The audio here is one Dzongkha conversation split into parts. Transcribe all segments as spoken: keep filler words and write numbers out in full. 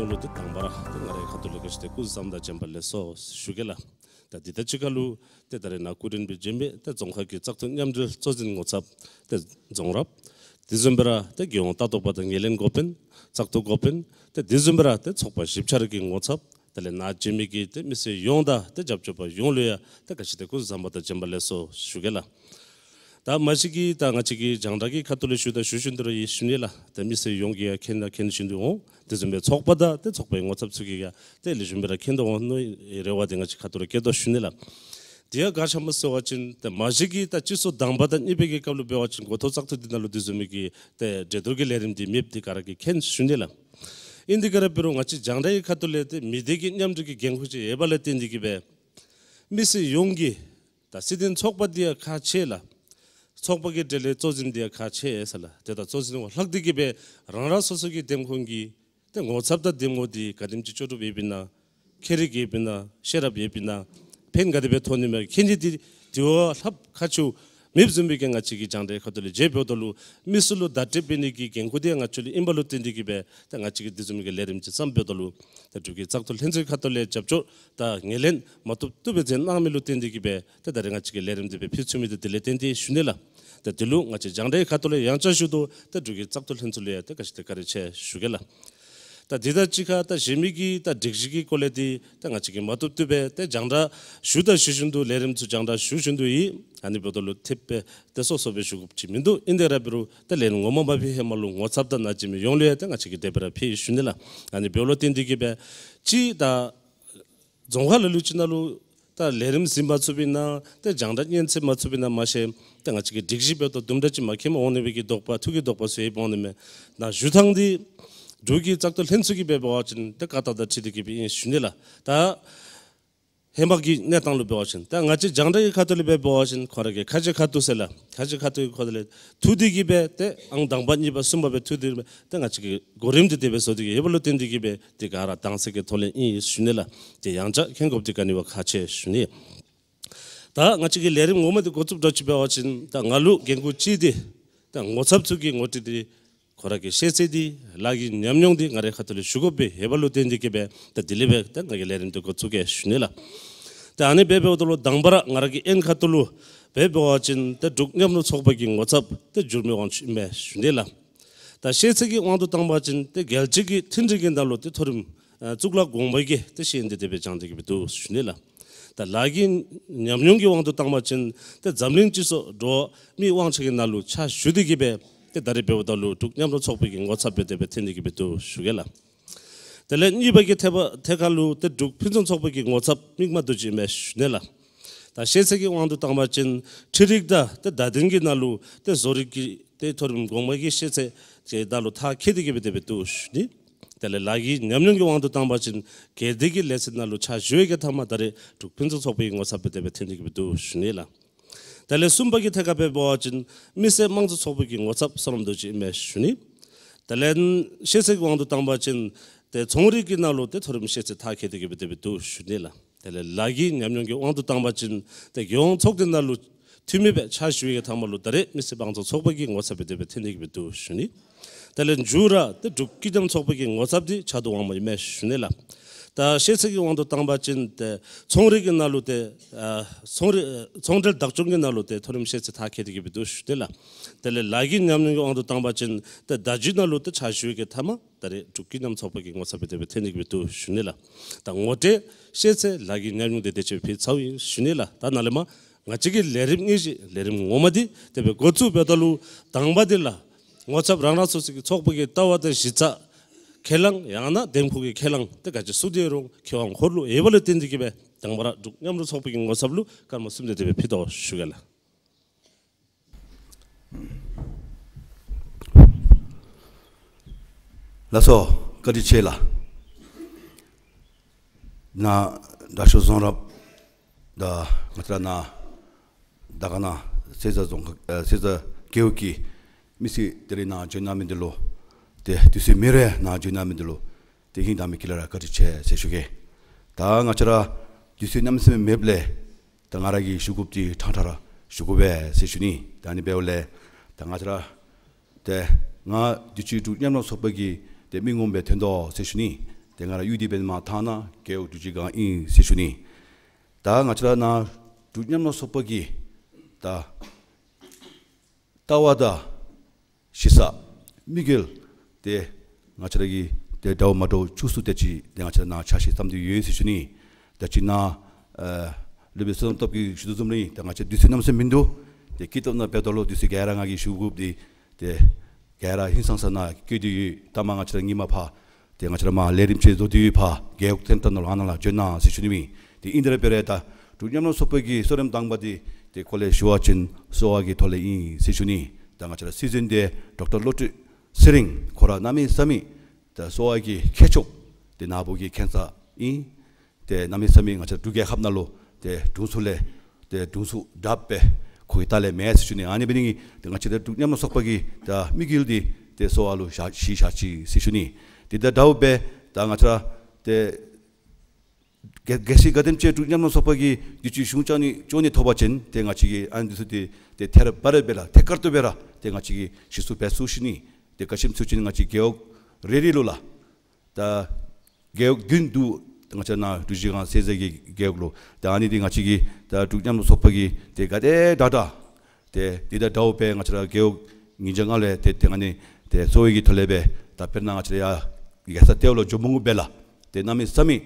ལུ་ཏེ་དང་པ་ར་ཏེ་ང་རའི་ཁ་ཐུག་ལས་ག་ཅི་ཏེ་སྐུ་གཟུགས་བཟང་དང་བྱོན་པ་ལེགས་སོ་ཞུ་གེ་ལགས། ད་འདི་དང་གཅིག་ཁར་ལུ་ཏེ་ད་རེས་ནཱ་སྐུ་མགྲོན་སྦེ་བྱོན་མི་ཏེ་རྫོང་ཁག་གི་བཙག་འཐུ་མཉམ་འབྲེལ་གཙོ་འཛིན་ངོ་ཚབ་ཏེ་རྫོང་རབ། དེ་བཟུམ་སྦེ་ར་ཏེ་རྒྱལ་ཡོངས་ལྟ་རྟོག་པ་དང་ངོས་ལེན་འགོ་དཔོན་བཙག་འཐུ་འགོ་དཔོན་ཏེ་དེ་བཟུམ་སྦེ་ར་ཏེ་ཚོགས་པ་བཞི་ཆ་ར་གི་ངོ་ཚབ་དེ་ལས་ནཱ་བྱོན་མི་གི་ཏེ་མི་སེར་ཡོངས་དང་ཏེ་རྒྱབ་སྐྱོར་པ་ཡོངས་ལུ་ཡང་ཏེ་ག་ཅི་ཏེ་སྐུ་གཟུགས་བཟང་པོ་དང་བྱོན་པ་ལེགས་སོ་ཞུ་གེ་ལགས། ད་མ་གཞི་གི་ད་ང་བཅས་ཀྱི་རྒྱང་བསྒྲགས་ཀྱི་ཁ་ཐུག་ལས་ཞུཝ་ད་ཞུ་བཞིན་དུ་ར་ཡང་ཞུ་ནི་ལགས། ཏེ་མི་སེར་ཡོངས་ཀྱིས་ཡང་མཁྱེན་ན་མཁྱེན་བཞིན་དུ་འོང་། དེ་བཟུམ་སྦེ་ཚོགས་པ་དང་ཏེ་ཚོགས་པའི་ངོ་ཚབ་ཚུ་གིས་ཡང་ཏེ་ལེགས་ཤོམ་སྦེ་ར་མཁྱེན་དོ་འོང་མནོ་བའི་རེ་བ་འདི་ང་བཅས་ཁ་ཐུག་ལས་བསྐྱེད་དོ་ཞུ་ནི་ལགས། དེ་ཡང་ག་ཅི་སྨོ་ཟེར་བ་ཅིན་ཏེ་མ་གཞི་གི་ད་སྤྱི་ཚོགས་དང་པ་དང་གཉིས་པའི་གི་སྐབས་ལུ་འབད་བ་ཅིན་འགོ་ཐོག་བཙག་འཐུ་འདི་ནང་ལུ་དེ་བཟུམ་མའི་གི་ཏེ་གྲོས་བསྡུར་གྱི་ལས་རིམ་འདི་མེདཔ་འདི་ག་ར་གིས་མཁྱེན་ཞུ་ནི་ལགས། ཨིན་དེ་ག་ར་འབད་རུང་ང་བཅས་རྒྱང་བསྒྲགས་ཀྱི་ཁ་ཐུག་ལས་ཏེ་མི་སྡེ་གི་མཉམ་འབྲེལ་གྱི་འགན་ཁུར་ཅིག་ཡོད་པ་ལས་བརྟེན་ཏེ་གིས་སྦེ་མི་སེར་ཡོངས་ཀྱིས་ད་སྲིད་དོན་ཚོགས་པ་འདི་ཡང་ཁག་ཆེ་ལགས། ཚོགས་པ་གི་གྲས་ལས་གཙོ་འཛིན་འདི་ཡང་ཁག་ཆེ་ཟེར་ལགས། ཏེ་ད་གཙོ་འཛིན་འོག་ལྷག་སྟེ་གིས་སྦེ་རང་རང་སོ་སོ་གི་འདེམས་ཁོངས་ཀྱི་ཏེ་ངོ་ཚབ་དང་འདེམས་ངོ་འདི་ག་དེམ་ཅིག་ལྕོགས་གྲུབ་ཡོདཔ་ཨིན་ན། མཁས་རིག་ཡོདཔ་ཨིན་ན། ཤེས་རབ་ཡོདཔ་ཨིན་ན། ཕན་ག་དེ་སྦེ་ཐོགས་ནི་མས་མཁྱེན་ནི་འདི་དེ་བ་ལྷགཔ་ཁག་ཆེཝ་མེདཔ་བཟུམ་སྦེ་གི་ང་བཅས་ཀྱི་རྒྱང་བསྒྲགས་ཁ་ཐུག་ལས་མཇལ་འབདཝ་ད་ལུ་མི་སེར་ལུ་བརྡ་སྤྲོད་འབད་ནི་གི་འགན་ཁུར་འདི་ང་བཅས་ལུ་ཨིན་པ་ལུ་བརྟེན་ཏེ་གིས་སྦེ་ཏེ་ང་བཅས་ཀྱིས་དེ་བཟུམ་གྱི་ལས་རིམ་ཅིག་བརྩམས་འབདཝ་ད་ལུ་ཏེ་འབྲུག་གི་བཙག་འཐུ་ལྷན་ཚོགས་ཁ་ཐུག་ལས་རྒྱབ་སྐྱོར་དང་ངོས་ལེན་མ་བཏུབ་བཏུབ་སྦེ་མཛད་གནང་མི་ལུ་བརྟེན་ཏེ་གིས་སྦེ་ཏེ་ད་རེས་ང་བཅས་ཀྱིས་ལས་རིམ་འདི་སྦེ་ཕུལ་ཚུགས་མི་འདི་དེ་ལས་བརྟེན་ཏེ་ཞུ་ནི་ལགས། ཏེ་དེ་ལུ་ང་བཅས་རྒྱང་བསྒྲགས་ཁ་ཐུག་ལས་ཡང་བསྐྱར་ཞུ་དོ། ཏེ་འབྲུག་གི་བཙག་འཐུ་ལྷན་ཚོགས་ལུ་ཡང་ཏེ་ག་ཅི་ཏེ་བཀའ་དྲིན་ཆེ་ཞུ་གེ་ལགས། ད་འདི་དང་གཅིག་ཁར་ད་གཞན་མི་གི་ད་སྒྲིག་གཞི་གི་སྐོར་ལས་འདི་ད་ང་བཅས་ཀྱིས་མ་བཏུབ་བཏུབ་སྦེ་ཏེ་རྒྱང་བསྒྲགས་ཞུཝ་ད་ཞུ་བཞིན་དུ་ལས་རིམ་ཚུ་རྒྱང་བསྒྲགས་ཞུ་བཞིན་དུ་ཡོད། ཨ་ནི་འབདཝ་ད་ལུ་ཐེབས་སྦེ་ཏེ་སོ་སོ་སྦེ་ཞུ་དགོཔ་ཅིག་མིན་འདུག། ཨིན་དེ་ར་འབད་རུང་ད་ལས་རིམ་ངོ་མ་མ་ཕུལ་ཧེ་མ་ལུ་ངོ་ཚབ་དང་ནཱ་བྱོན་མི་ཡོངས་ལུ་ཡང་ད་ང་བཅས་ཀྱིས་དེ་སྦེ་ར་ཕུལ་ཞུ་ནི་ལགས། ཨ་ནི་འབདཝ་ལུ་བརྟེན་ཏེ་གིས་སྦེ་ཅིག་ད་རྫོང་ཁག་ལ་ལུ་ཅིག་ནང་ལུ་ད་ལས་རིམ་ཟིན་མ་ཚུགསཔ་ཨིན་ན་ད་རྒྱང་བསྒྲགས་སྙན་ཚིག་མ་ཚུགསཔ་ཨིན་ན་མ་ཤེས། ད་ང་བཅས་ཀྱི་སྒྲིག་གཞི་འབདཝ་ད་དུམ་གྲ་ཅིག་མ་མཁྱེནམ་འོང་ནི་སྦེ་གི་དོགས་པ་ཐུགས་ཀྱི་དོགས་པ་ཚུ་ཡོདཔ་འོང་ནི་མས། ནཱ་ཞུ་ཐངས་འདི་འབྲུག་གི་བཙག་འཐུ་ལྷན་ཚོགས་ཀྱིས་འབད་བ་ཅིན་ད་བཀའ་ཐང་དང་འཁྲིལ་ཏེ་གིས་སྦེ་ཨིན་ཞུ་ནི་ལགས། ད་ཧེ་མ་གི་གནས་སྟངས་ལུ་འབད་བ་ཅིན་ད་ང་བཅས་རྒྱང་བསྒྲགས་ཀྱི་ཁ་ཐུག་ལས་འབད་བ་ཅིན་ཁོ་ར་གི་ཁ་ཆེ་ཁ་ཐུག་ཟེར་ལགས། ཁ་ཆེ་ཁ་ཐུག་གི་ཁ་ཐུག་ལས་ཐུག་སྟེ་གིས་སྦེ་ཏེ་ཨང་དང་པ་གཉིས་པ་གསུམ་པ་སྦེ་ཐུག་སྟེ་གིས་སྦེ་ཏེ་ང་བཅས་ཀྱིས་གོ་རིམ་འདི་དེ་སྦེ་བཟོ་སྟེ་གིས་ཡོདཔ་ལུ་བརྟེན་ཏེ་གིས་སྦེ་ཏེ་ག་ར་དྭངས་གསལ་གྱི་ཐོག་ལས་ཨིན་ཞུ་ནི་ལགས། ཏེ་ཡང་བསྐྱར་མཁྱེན་དགོཔ་འདི་ག་ནི་བ་ཁག་ཆེ་ཞུ་ནི། ད་ང་བཅས་ཀྱི་ལས་རིམ་ངོ་མ་འདི་འགོ་བཙུགས་འགྱོ་ཅི་འབད་བ་ཅིན་ད་ང་ལུ་འགན་ཁུར་ཅིག་འདི་ད་ངོ་ཚབ་ཚུ་གི་ངོ་སྤྲོད་འདི་ཁོ་ར་གི་ཤེས་ཚད་འདི་ལཱ་གི་ཉམས་མྱོང་འདི་ང་རའི་ཁ་ཐུག་ལས་ཞུ་དགོཔ་སྦེ་ཡོདཔ་ལུ་བརྟེན་ཏེ་གིས་སྦེ་ད་དེ་ལས་སྦེ་ད་ང་གིས་ལས་རིམ་འདི་འགོ་བཙུགས་གེ་ཞུ་ནི་ལགས། ད་ཨ་ནི་སྦེ་འབདཝ་ད་ལུ་དང་པ་ར་ང་ར་གི་ཨན་ཁ་ཐུག་ལུ་སྦེ་འབད་བ་ཅིན་ད་འབྲུག་མཉམ་རུབ་ཚོགས་པ་གི་ངོ་ཚབ་ད་འགྱུར་མེད་དབང་ཕྱུག་ཨིན་མས་ཞུ་ནི་ལགས། ད་ཤེས་ཚད་ཀྱི་དབང་དུ་བཏང་བ་ཅིན་ཏེ་རྒྱལ་སྤྱི་གི་མཐུན་སྒྲིག་གི་ནང་ལུ་ཏེ་མཐོ་རིམ་ཨ་གཙུག་ལག་གོང་མ་གི་ཏེ་ཤེས་ཡོན་འདི་དེ་སྦེ་སྦྱངས་ཏེ་གིས་སྦེ་འདུག་ཞུ་ནི་ལགས། ད་ལཱ་གི་ཉམས་མྱོང་གི་དབང་དུ་བཏང་བ་ཅིན་ཏེ་འཛམ་གླིང་སྤྱི་ཚོགས་འགྲོ་བ་མིའི་དབང་ཆ་གི་ནང་ལུ་ཕྱག་ཞུ་སྟེ་གིས་སྦེ་ཏེ་ད་རེས་འབདཝ་ད་ལུ་འབྲུག་མཉམ་རུབ་ཚོགས་པ་གི་ངོ་ཚབ་སྦེ་དེ་སྦེ་ཐོན་ཏེ་གིས་སྦེ་འདུག་ཞུ་གེ་ལགས། དེ་ལས་གཉིས་པ་གི་ཐད་པ་ཐད་ཁར་ལུ་ཏེ་འབྲུག་ཕུན་སུམ་ཚོགས་པ་གི་ངོ་ཚབ་མིག་དམར་རྡོ་རྗེ་ཨིན་མས་ཞུ་ནི་ལགས། ད་ཤེས་ཚད་ཀྱི་དབང་དུ་བཏང་བ་ཅིན་འཕྲུལ་རིག་དང་ཏེ་བརྡ་དོན་གྱི་ནང་ལུ་ཏེ་བཟོ་རིག་གི་ཏེ་མཐོ་རིམ་གོང་མ་གི་ཤེས་ཚད་ཀྱི་ནང་ལུ་མཐར་འཁྱོལ་ཏེ་གིས་སྦེ་དེ་སྦེ་འདུག་ཞུ་ནི། དེ་ལས་ལཱ་གི་ཉམས་མྱོང་གི་དབང་དུ་བཏང་བ་ཅིན་སྒེར་སྡེ་གི་ལས་ཚན་ནང་ལུ་ཕྱག་ཞུ་བའི་གི་མཐའ་མ་ད་རེས་འབྲུག་ཕུན་སུམ་ཚོགས་པའི་ངོ་ཚབ་སྦེ་དེ་སྦེ་ཐོན་ཏེ་གིས་སྦེ་འདུག་ཞུ་ནི་ལགས། དེ་ལས་གསུམ་པ་གི་ཐད་ཁར་སྦེ་འབད་བ་ཅིན་མི་སེར་དམངས་གཙོ་ཚོགས་པ་གི་ངོ་ཚབ་བསོད་ནམས་རྡོ་རྗེ་ཨིན་མས་ཞུ་ནི། དེ་ལས་ཤེས་ཚད་ཀྱི་དབང་དུ་བཏང་བ་ཅིན་ཏེ་ཚོང་རིག་གི་ནང་ལུ་ཏེ་མཐོ་རིམ་ཤེས་ཚད་མཐར་འཁྱོལ་ཏེ་གིས་སྦེ་དེ་སྦེ་འདུག་ཞུ་ནི་ལགས། དེ་ལས་ལཱ་གི་ཉམས་མྱོང་གི་དབང་དུ་བཏང་བ་ཅིན་ཏེ་རྒྱལ་ཡོངས་ཚོགས་སྡེ་ནང་ལུ་འཐུས་མི་སྦེ་ཕྱག་ཞུ་བའི་གི་མཐའ་མ་ལུ་ད་རེས་མི་སེར་དམངས་གཙོ་ཚོགས་པ་གི་ངོ་ཚབ་སྦེ་དེ་སྦེ་ཐོན་ཏེ་གིས་སྦེ་འདུག་ཞུ་ནི། དེ་ལས་མཇུག་ར་ཏེ་འབྲུག་སྐྱིད་ལྡན་ཚོགས་པ་གི་ངོ་ཚབ་འདི་ཕྱག་རྡོར་དབང་མོ་ཨིན་མས་ཞུ་ནི་ལགས། ད་ཤེས་ཚད་ཀྱི་དབང་དུ་བཏང་བ་ཅིན་ཏེ་ཚོང་རིག་གི་ནང་ལུ་ཏེ་ཨ་ཚོང་རིག་ཚོང་འབྲེལ་བདག་སྐྱོང་གི་ནང་ལུ་ཏེ་མཐོ་རིམ་ཤེས་ཚད་མཐར་འཁྱོལ་ཏེ་གིས་སྦེ་འདུག་ཞུ་ནི་ལགས། དེ་ལས་ལཱ་གི་ཉམས་མྱོང་གི་དབང་དུ་བཏང་བ་ཅིན་ཏེ་བརྡ་བརྒྱུད་ནང་ལུ་ཏེ་ཕྱག་ཞུ་བའི་གི་མཐའ་མ་ད་རེས་འབྲུག་སྐྱིད་ལྡན་ཚོགས་པ་གི་ངོ་ཚབ་སྦེ་དེ་སྦེ་ཐོན་ཏེ་གིས་སྦེ་འདུག་ཞུ་ནི་ལགས། ད་ངོ་སྤྲོད་ཤེས་ཚད་ལཱ་གི་ཉམས་མྱོང་འདི་དེ་ཅིག་སྦེ་ཕུལ་ཚརཝ་ཨིན་ཞུ་ནི་ལགས། ད་ནཱ་ལས་མར་ང་བཅས་ཀྱི་ལས་རིམ་དངོས་གཞི་ལས་རིམ་ངོ་མ་འདི་དེ་སྦེ་འགོ་བཙུགས་འབདཝ་ད་ལུ་དང་པ་འདི་ལགས་ངོ་ཚབ་རང་རང་སོ་སོ་གི་ཚོགས་པ་གི་ལྟ་བ་དང་གཞི་རྩ་ཁས་བླངས་ཡང་ན་འདེམས་ཁོངས་ཀྱི་ཁས་བླངས་ཏེ་ག་ཅི་ཚུ་འདི་རུང་ཁེ་དབང་ཧོར་ལུ་ཡོདཔ་ལུ་བརྟེན་ཏེ་གིས་སྦེ་དང་པ་ར་འབྲུག་མཉམ་རུབ་ཚོགས་པ་གི་ངོ་ཚབ་ལུ་སྐར་མ་གསུམ་དེ་དེ་སྦེ་ཕུལ་དོ་ཞུ་གེ་ལགས། ལགས་སོ། བཀའ་དྲིན་ཆེ་ལགས། ནཱ་དྲག་ཤོས་རྫོང་རབ་དང་ང་བཅས་ར་ནཱ་དར་དཀར་ན་སེར་བྱེས་རྫོང་ཁག་ཨ་སེར་བྱེས་རྒེད་འོག་གི་མི་སེར་ད་རེས་ནཱ་བྱོན་གནང་མི་འདི་ལུ་ཏེ་དུས་ཚོད་མེད་རུང་ནཱ་བྱོན་གནང་མི་འདི་ལུ་ཏེ་ཧིང་དྭངས་མའི་དཀྱིལ་ལས་ར་བཀའ་དྲིན་ཆེ་ཟེར་ཞུ་གེ། ད་ང་བཅས་ར་དུས་ཚོད་གནམ་མེད་ས་མེད་མེདཔ་ལས་ད་ང་ར་གིས་ཞུ་དགོཔ་འདི་ཕྲང་ཕྲང་ར་ཞུ་དགོ་པས་ཟེར་ཞུ་ནི། ད་ཨ་ནི་འབདཝ་ལས་ད་ང་བཅས་ར་ཏེ་ང་དུས་ཅི་འབྲུག་མཉམ་རུབ་ཚོགས་པ་གི་ཏེ་མི་ངོམ་སྦེ་ཐོན་དོ་ཟེར་ཞུ་ནི། ཏེ་ང་ར་གཡུས་འདི་འབདན་མར་ཐང་ནག་རྒེད་འོག་འབྲུག་རྗེ་སྒང་ཨིན་ཟེར་ཞུ་ནི། ད་ང་བཅས་ར་ནཱ་འབྲུག་མཉམ་ལ་སོགས་པ་གི་ད་ལྟ་བ་དང་གཞི་ས་དམིགས་ཡུལ་ཏེ་ང་བཅས་ར་གི་ཏེ་འདྲཝ་མ་འདྲཝ་བཅུ་གསུམ་དེ་ཅིག་ཏེ་ང་བཅས་ར་ནཱ་ཆ་ཤས་བརྩམས་ཏེ་ཡོད་ཟེར་ཞུ་ནི། ད་ཅི་ནཱ་ཨ་སློབ་དཔོན་བསོད་ནམས་སྟོབས་ཀྱིས་ཞུ་དོ་བཟུམ་སྦེ་ད་ང་བཅས་དུས་ཚོད་གནམ་མེད་ས་མེད་མིན་འདུག། ཏེ་སྐྱིད་སྟོབས་ནང་འབད་དོ་ལོ། དུས་ཚོད་ག་ར་ང་གིས་ཞུ་དགོཔ་འདི་ཏེ་ག་ར་ཧིང་སངས་ས་ནང་བཀོད་དེ་ཡོད། ད་མ་ང་བཅས་ར་ཉིན་མ་ཕར་ཏེ་ང་བཅས་ར་མར་ལས་རིམ་ཅིག་བཟོ་སྟེ་ཡོད། ཕར་རྒེད་འོག་ཚན་ཏ་ནང་ལུ་ཨ་ནཱ་ལུ་བྱོན་གནང་ཟེར་ཞུ་ནི་མས། ཏེ་ཨིན་དེ་ར་འབད་རུང་ད་འབྲུག་མཉམ་ལ་སོགས་པ་གི་གཙོ་རིམ་དང་པ་འདི་ཏེ་ཁོ་ལས་ཞུ་བ་ཅིན་གསོ་བ་གི་ཐོག་ལས་ཨིན་ཟེར་ཞུ་ནི། ད་ང་བཅས་ར་སྲིད་འཛིན་འདི་ཌོག་ཊར་བློ་གྲོས་ཚེ་རིང་ཁོ་ར་གནམ་མེད་ས་མེད་ད་གསོ་བ་གི་མཁས་མཆོག་ཏེ་ནཱ་བུ་གི་ཁྱད་མཚར་ཨིན། ཏེ་གནམ་མེད་ས་མེད་ང་བཅས་འབྲུག་རྒྱལ་ཁབ་ནང་ལུ་ཏེ་དྲུང་འཚོ་ལས་ཏེ་དྲུང་འཚོ་དྲགཔ་སྦེ་ཁོ་གི་ལྟག་ལས་མེད་ཟེར་ཞུ་ནི། ཨ་ནི་འབད་ནི་འདི་གིས་ཏེ་ང་བཅས་ར་འབྲུག་མཉམ་ལ་སོགས་པ་གི་ད་དམིགས་ཡུལ་འདི་ཏེ་གསོ་བ་ལུ་བཞག་གཞི་བཞག་ཅི་ཟེར་ཞུ་ནི། ཏེ་ད་འདྲཝ་སྦེ་ད་ང་བཅས་ར་ཏེ་གལ་གལ་སྲིད་ག་དེམ་ཅིག་འབྲུག་མཉམ་ལ་སོགས་པ་གིས་དུས་ཅི་གཞུང་བཅའ་ནི་བཅོ་ནི་ཐོབ་པ་ཅིན་ཏེ་ང་བཅས་ཀྱིས་ཨ་ནི་འདི་ཚུ་ཏེ་ཏེ་ཐད་རི་བ་རི་སྦེ་ར་ཐད་ཀར་དུ་སྦེ་ར་ཏེ་ང་བཅས་ཀྱིས་གཞི་བཙུགས་འབད་ཚུགས་ཞུ་ནི། ཏེ་ག་ཅི་སྨོ་ཟེར་བ་ཅིན་ང་བཅས་རྒེད་འོག་རེ་རེ་ལུ་ལགས། ད་རྒེད་འོག་བདུན་འདུག། ང་བཅས་ནཱ་འབྲུག་རྗེ་སྒང་གསེར་རྫ་གི་རྒེད་འོག་ལུ། ད་ཨ་ནི་འདི་ང་བཅས་ཀྱིས་ད་འབྲུག་མཉམ་ལ་སོགས་པ་གིས་ཏེ་ག་དེ་དྲག་དྲག་ཏེ་འདི་དང་འདྲཝ་སྦེ་ང་བཅས་ར་རྒེད་འོག་ཉིས་བརྒྱ་ལྔ་ལས་ཏེ་ཏེ་ཨ་ནི་ཏེ་གསོ་བའི་གི་ཐོག་ལས་སྦེ་ད་དཔེར་ན་ང་བཅས་ར་ཡར་རྒྱལ་ས་ལྟེ་བ་ལུ་ཇོ་མོ་རྒོད་སྦེ་ལགས། ཏེ་གནམ་མེད་ས་མེད་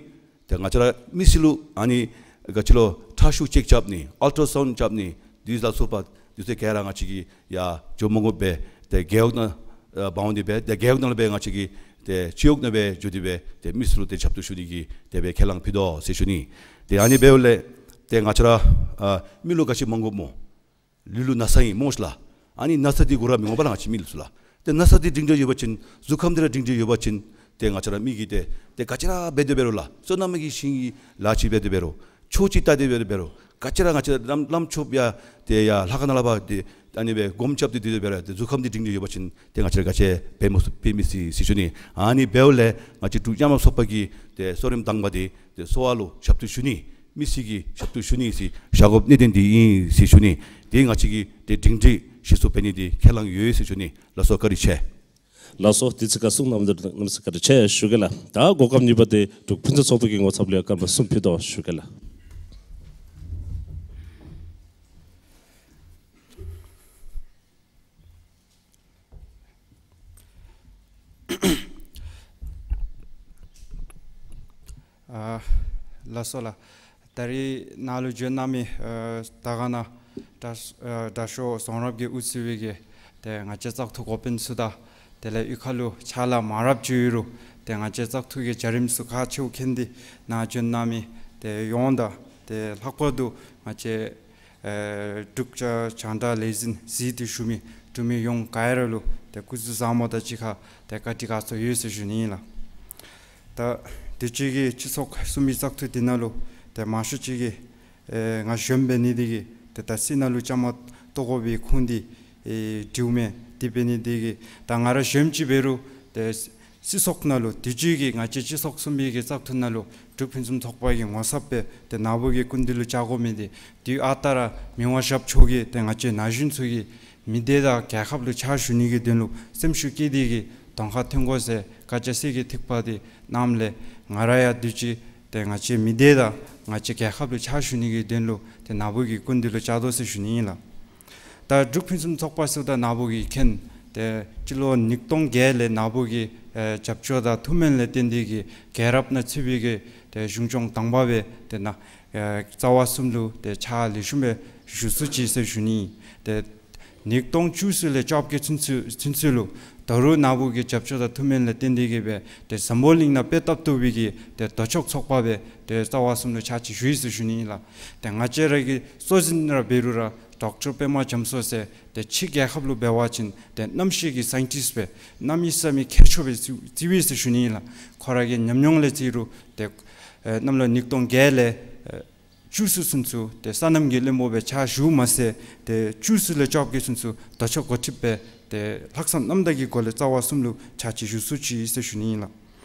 ཏེ་ང་བཅས་ར་མི་སེར་ལུ་ཨ་ནི་ག་ཅི་ལོ་ཁྲག་ཤུགས་ཅེཀ་རྐྱབ་ནི་ཨལ་ཊ་ར་སའུནཌ་རྐྱབ་ནི་འདི་ལ་སོགས་པ་འདི་ཚུ་ག་ར་ང་བཅས་ཀྱིས་ཡར་ཇོ་མོ་རྒོད་སྦེ་ཏེ་རྒེད་འོག་ནང་ཨ་འབག་འོང་སྟེ་སྦེ་ཏེ་རྒེད་འོག་ནང་ལས་སྦེ་ང་བཅས་ཀྱིས་ཏེ་སྤྱི་འོག་ནང་སྦེ་འགྱོ་སྟེ་སྦེ་ཏེ་མི་སེར་ལུ་ཏེ་ཞབས་ཏོག་ཞུ་ནི་གི་དེ་སྦེ་ཁས་བླངས་ཕུལ་དོ་ཟེར་ཞུ་ནི། ཏེ་ཨ་ནི་འབདཝ་ལས་ཏེ་ང་བཅས་ར་ཨ་མི་ལུ་ག་ཅི་མ་དགོཔ་སྨོ། ལུས་ལུ་ན་ཚ་ཨིན་སྨོ་ཤིག་ལགས། ཨ་ནི་ན་ཚ་འདི་གུ་ར་མི་དགོ་པས་ལགས། ང་བཅས་མི་ལུ་ཚུ་ལགས། ཏེ་ན་ཚ་འདི་སྒྲིང་སྒྲི་ཡོད་པ་ཅིན་གཟུགས་ཁམས་འདི་ར་སྒྲིང་སྒྲི་ཡོད་པ་ཅིན་ཏེ་ང་བཅས་ར་མི་གིས་ཏེ་ཏེ་ག་ཅི་ར་འབད་དེ་འབད་རུང་ལགས། སོ་ནམ་གྱི་ཞིང་གི་ལཱ་ཅིག་འབད་དེ་འབད་རུང་ཕྱོགས་ཅིག་བལྟ་སྟེ་འབད་དེ་འབད་རུང་ག་ཅི་ར་ང་བཅས་ར་ལམ་ལམ་ཆོསཔ་ཡང་ཏེ་ཡར་ལྷ་ཁང་ནང་ལས་ཕར་ཏེ་ཨ་ནི་སྦེ་སྒོམ་རྐྱབ་སྟེ་སྡོད་དེ་འབད་རུང་ཏེ་གཟུགས་ཁམས་འདི་སྒྲིང་སྒྲི་ཡོད་པ་ཅིན་ཏེ་ང་བཅས་ར་ག་ཅི་འབད་མི་ཚུགས་འབད་མི་ཚུགས་ཟེར་ཞུ་ནི། ཨ་ནི་འབདཝ་ལས་ང་བཅས་འབྲུག་མཉམ་ལ་སོགས་པ་གི་ཏེ་གཙོ་རིམ་དང་པ་འདི་ཏེ་གསོ་བ་ལུ་ཞབས་ཏོག་ཞུ་ནི། མི་སེར་གྱི་ཞབས་ཏོག་ཞུ་ནི་ཟེར་བཞག་དགོཔ་གནད་དོན་འདི་ཨིན་ཟེར་ཞུ་ནི། ཏེ་ང་བཅས་ཀྱིས་ཏེ་སྒྲིང་སྒྲི་གཞི་བཙུགས་འབད་ནི་འདི་ཁས་བླངས་ཡོད་ཟེར་ཞུ་ནི། ལགས་སོ་བཀའ་དྲིན་ཆེ། ལགས་སོ་དུས་ཚོད་ཁར་གསུང་གནང་མི་འདི་གནམ་མེད་ས་མེད་བཀའ་དྲིན་ཆེ་ཞུ་གེ་ལགས། ད་གོ་སྐབས་གཉིས་པ་འདི་འབྲུག་ཕུན་སུམ་ཚོགས་པ་གི་ངོ་ཚབ་ལས་སྐར་མ་གསུམ་ཕུལ་དོ་ཞུ་གེ་ལགས། ཨ་ལགས་སོ་ལགས། ད་རིས་ནཱ་ལུ་བྱོན་གནང་མི་ཨ་དར་དཀར་ན་དྲག་ཨ་དྲག་ཤོས་རྫོང་རབ་ཀྱིས་དབུ་ཁྲིད་པའི་གི་ཏེ་ང་བཅས་བཙག་འཐུ་འགོ་དཔོན་ཚུ་དང་དེ་ལས་གཡུས་ཁ་ལུ་ཕྱག་ལཱ་མང་རབས་ཅིག་ཡོད་རུང་ཏེ་ང་བཅས་བཙག་འཐུ་གི་བྱ་རིམ་ཚུ་ཁག་ཆེཝ་མཁྱེན་ཏེ་ནཱ་བྱོན་གནང་མི་ཏེ་ཡོངས་དང་ཏེ་ལྷག་པར་དུ་ང་བཅས་ཨེ་འབྲུག་རྒྱང་བསྒྲགས་ལས་འཛིན་གཟིགས་ཏེ་བཞུགས་མི་འབྲུག་མི་ཡོངས་ག་ར་ལུ་ཏེ་སྐུ་གཟུགས་བཟང་པོ་དང་གཅིག་ཁར་ཏེ་བཀའ་དྲིན་དགའ་ཚོར་ཡོད་ཟེར་ཞུ་ནི་ཨིན་ལགས། ད་དུས་ཅི་གི་སྤྱི་ཚོགས་གསུམ་པའི་བཙག་འཐུ་འདི་ནང་ལུ་ཏེ་མང་ཤོས་ཅིག་གིས་ཨེ་ང་གཞོནམ་འབད་ནི་འདི་གིས་ཏེ་ད་སྲིད་ནང་ལུ་བཅའ་མར་གཏོགས་དགོ་པའི་ཁུངས་འདི་ཨེ་དྲིཝ་མས། དེ་འབད་ནི་འདི་གིས་ད་ང་ར་གཞོནམ་ཅིག་འབད་རུང་ཏེ་སྲིད་ཚོགས་ནང་ལུ་དུས་ཅི་གི་ང་བཅས་སྤྱི་ཚོགས་གསུམ་པའི་གི་བཙག་འཐུ་ནང་ལུ་འབྲུག་ཕུན་སུམ་ཚོགས་པ་གི་ངོ་ཚབ་སྦེ་ཏེ་ནཱ་བུ་གི་སྐུ་མདུན་ལུ་བཅར་དགོ་མི་འདི་དུས་ཨ་རྟག་ར་མི་དབང་ཞབས་མཆོག་གིས་ཏེ་ང་བཅས་ན་གཞོན་ཚུ་གི་མི་སྡེ་དང་རྒྱལ་ཁབ་ལུ་ཕྱག་ཞུ་ནི་གི་དོན་ལུ་སེམས་ཤུགས་བསྐྱེད་དེ་གི་གདོང་ཁར་ཐོན་དགོ་ཟེར་བཀའ་རྒྱ་གསེར་གྱི་ཐིགས་པ་འདི་གནངམ་ལས་ང་ར་ཡང་དུས་ཅི་ཏེ་ང་བཅས་མི་སྡེ་དང་ང་བཅས་རྒྱལ་ཁབ་ལུ་ཕྱག་ཞུ་ནི་གི་དོན་ལུ་ཏེ་ནཱ་བུ་གི་སྐུ་མདུན་ལུ་བཅར་དོ་ཟེར་ཞུ་ནི་ཨིན་ལགས། ད་འབྲུག་ཕུན་སུམ་ཚོགས་པ་ཟེརཝ་ད་ནཱ་བུ་གིས་མཁྱེན། ཏེ་སྤྱི་ལོ་ཉིས་སྟོང་བརྒྱད་ལས་ནཱ་བུ་གི་ཨེ་རྒྱབ་སྐྱོར་དང་ཐུགས་སྨོན་ལས་བརྟེན་ཏེ་གི་རྒྱལ་རབས་ནང་ཚུད་པའི་གི་ཏེ་གཞུང་སྐྱོང་དང་པ་སྦེ་ཏེ་ནཱ་ཨེ་རྩ་བ་གསུམ་ལུ་ཏེ་ཕྱག་ལེགས་ཤོམ་སྦེ་ཞུ་ཚུགས་ཅི་ཟེར་ཞུ་ནི། ཏེ་ཉིས་སྟོང་བཅུ་གསུམ་ལས་བཅོ་བརྒྱད་ཚུན་ཚོད་ཚུན་ཚོད་ལུ་ད་རུང་ནཱ་བུ་གི་རྒྱབ་སྐྱོར་དང་ཐུགས་སྨོན་ལས་བརྟེན་ཏེ་གི་སྦེ་ཏེ་འཛམ་བུ་གླིང་ནང་དཔེ་སྟབས་བསྟུན་པའི་གི་ཏེ་ལྡོག་ཕྱོགས་ཚོགས་པ་སྦེ་ཏེ་རྩ་བ་གསུམ་ལུ་ཕྱག་ཕྱིད་ཞུ་ཡི་ཟེར་ཞུ་ནི་ཨིན་ལགས། ཏེ་ང་བཅས་ར་གི་གཙོ་འཛིན་ར་འབད་རུང་ར་ཌོག་ཊར་པདྨ་རྒྱ་མཚོ་ཟེར་ཏེ་ཕྱི་རྒྱལ་ཁབ་ལུ་འབད་བ་ཅིན་ཏེ་གནམ་གཤིས་ཀྱི་སའིན་ཊིསཊ་སྦེ་གནམ་མེད་ས་མེད་མཁས་མཆོག་སྦེ་བརྩི་བརྩི་བས་ཟེར་ཞུ་ནི་ཨིན་ལགས། ཁོ་ར་གི་ཉམས་མྱོང་ལས་བརྩི་རུང་ཏེ་ཨེ་གནམ་ལོ་ཉིས་སྟོང་བརྒྱད་ལས་ཨེ་བཅུ་གསུམ་ཚུན་ཚོད་ཏེ་སོ་ནམ་གྱི་བློན་པོ་སྦེ་ཕྱག་ཞུ་མ་ཚད་ཏེ་བཅུ་གསུམ་ལས་བཅོ་བརྒྱད་ཚུན་ཚོད་ལྡོག་ཕྱོགས་འགོ་ཁྲིདཔ་སྦེ་ཏེ་ལྷག་བསམ་རྣམ་དག་གི་སྒོ་ལས་རྩ་བ་གསུམ་ལུ་ཕྱག་ཕྱིད་ཞུ་ཚུགས་ཅི་ཟེར་ཞུ་ནི་ཨིན་ལགས།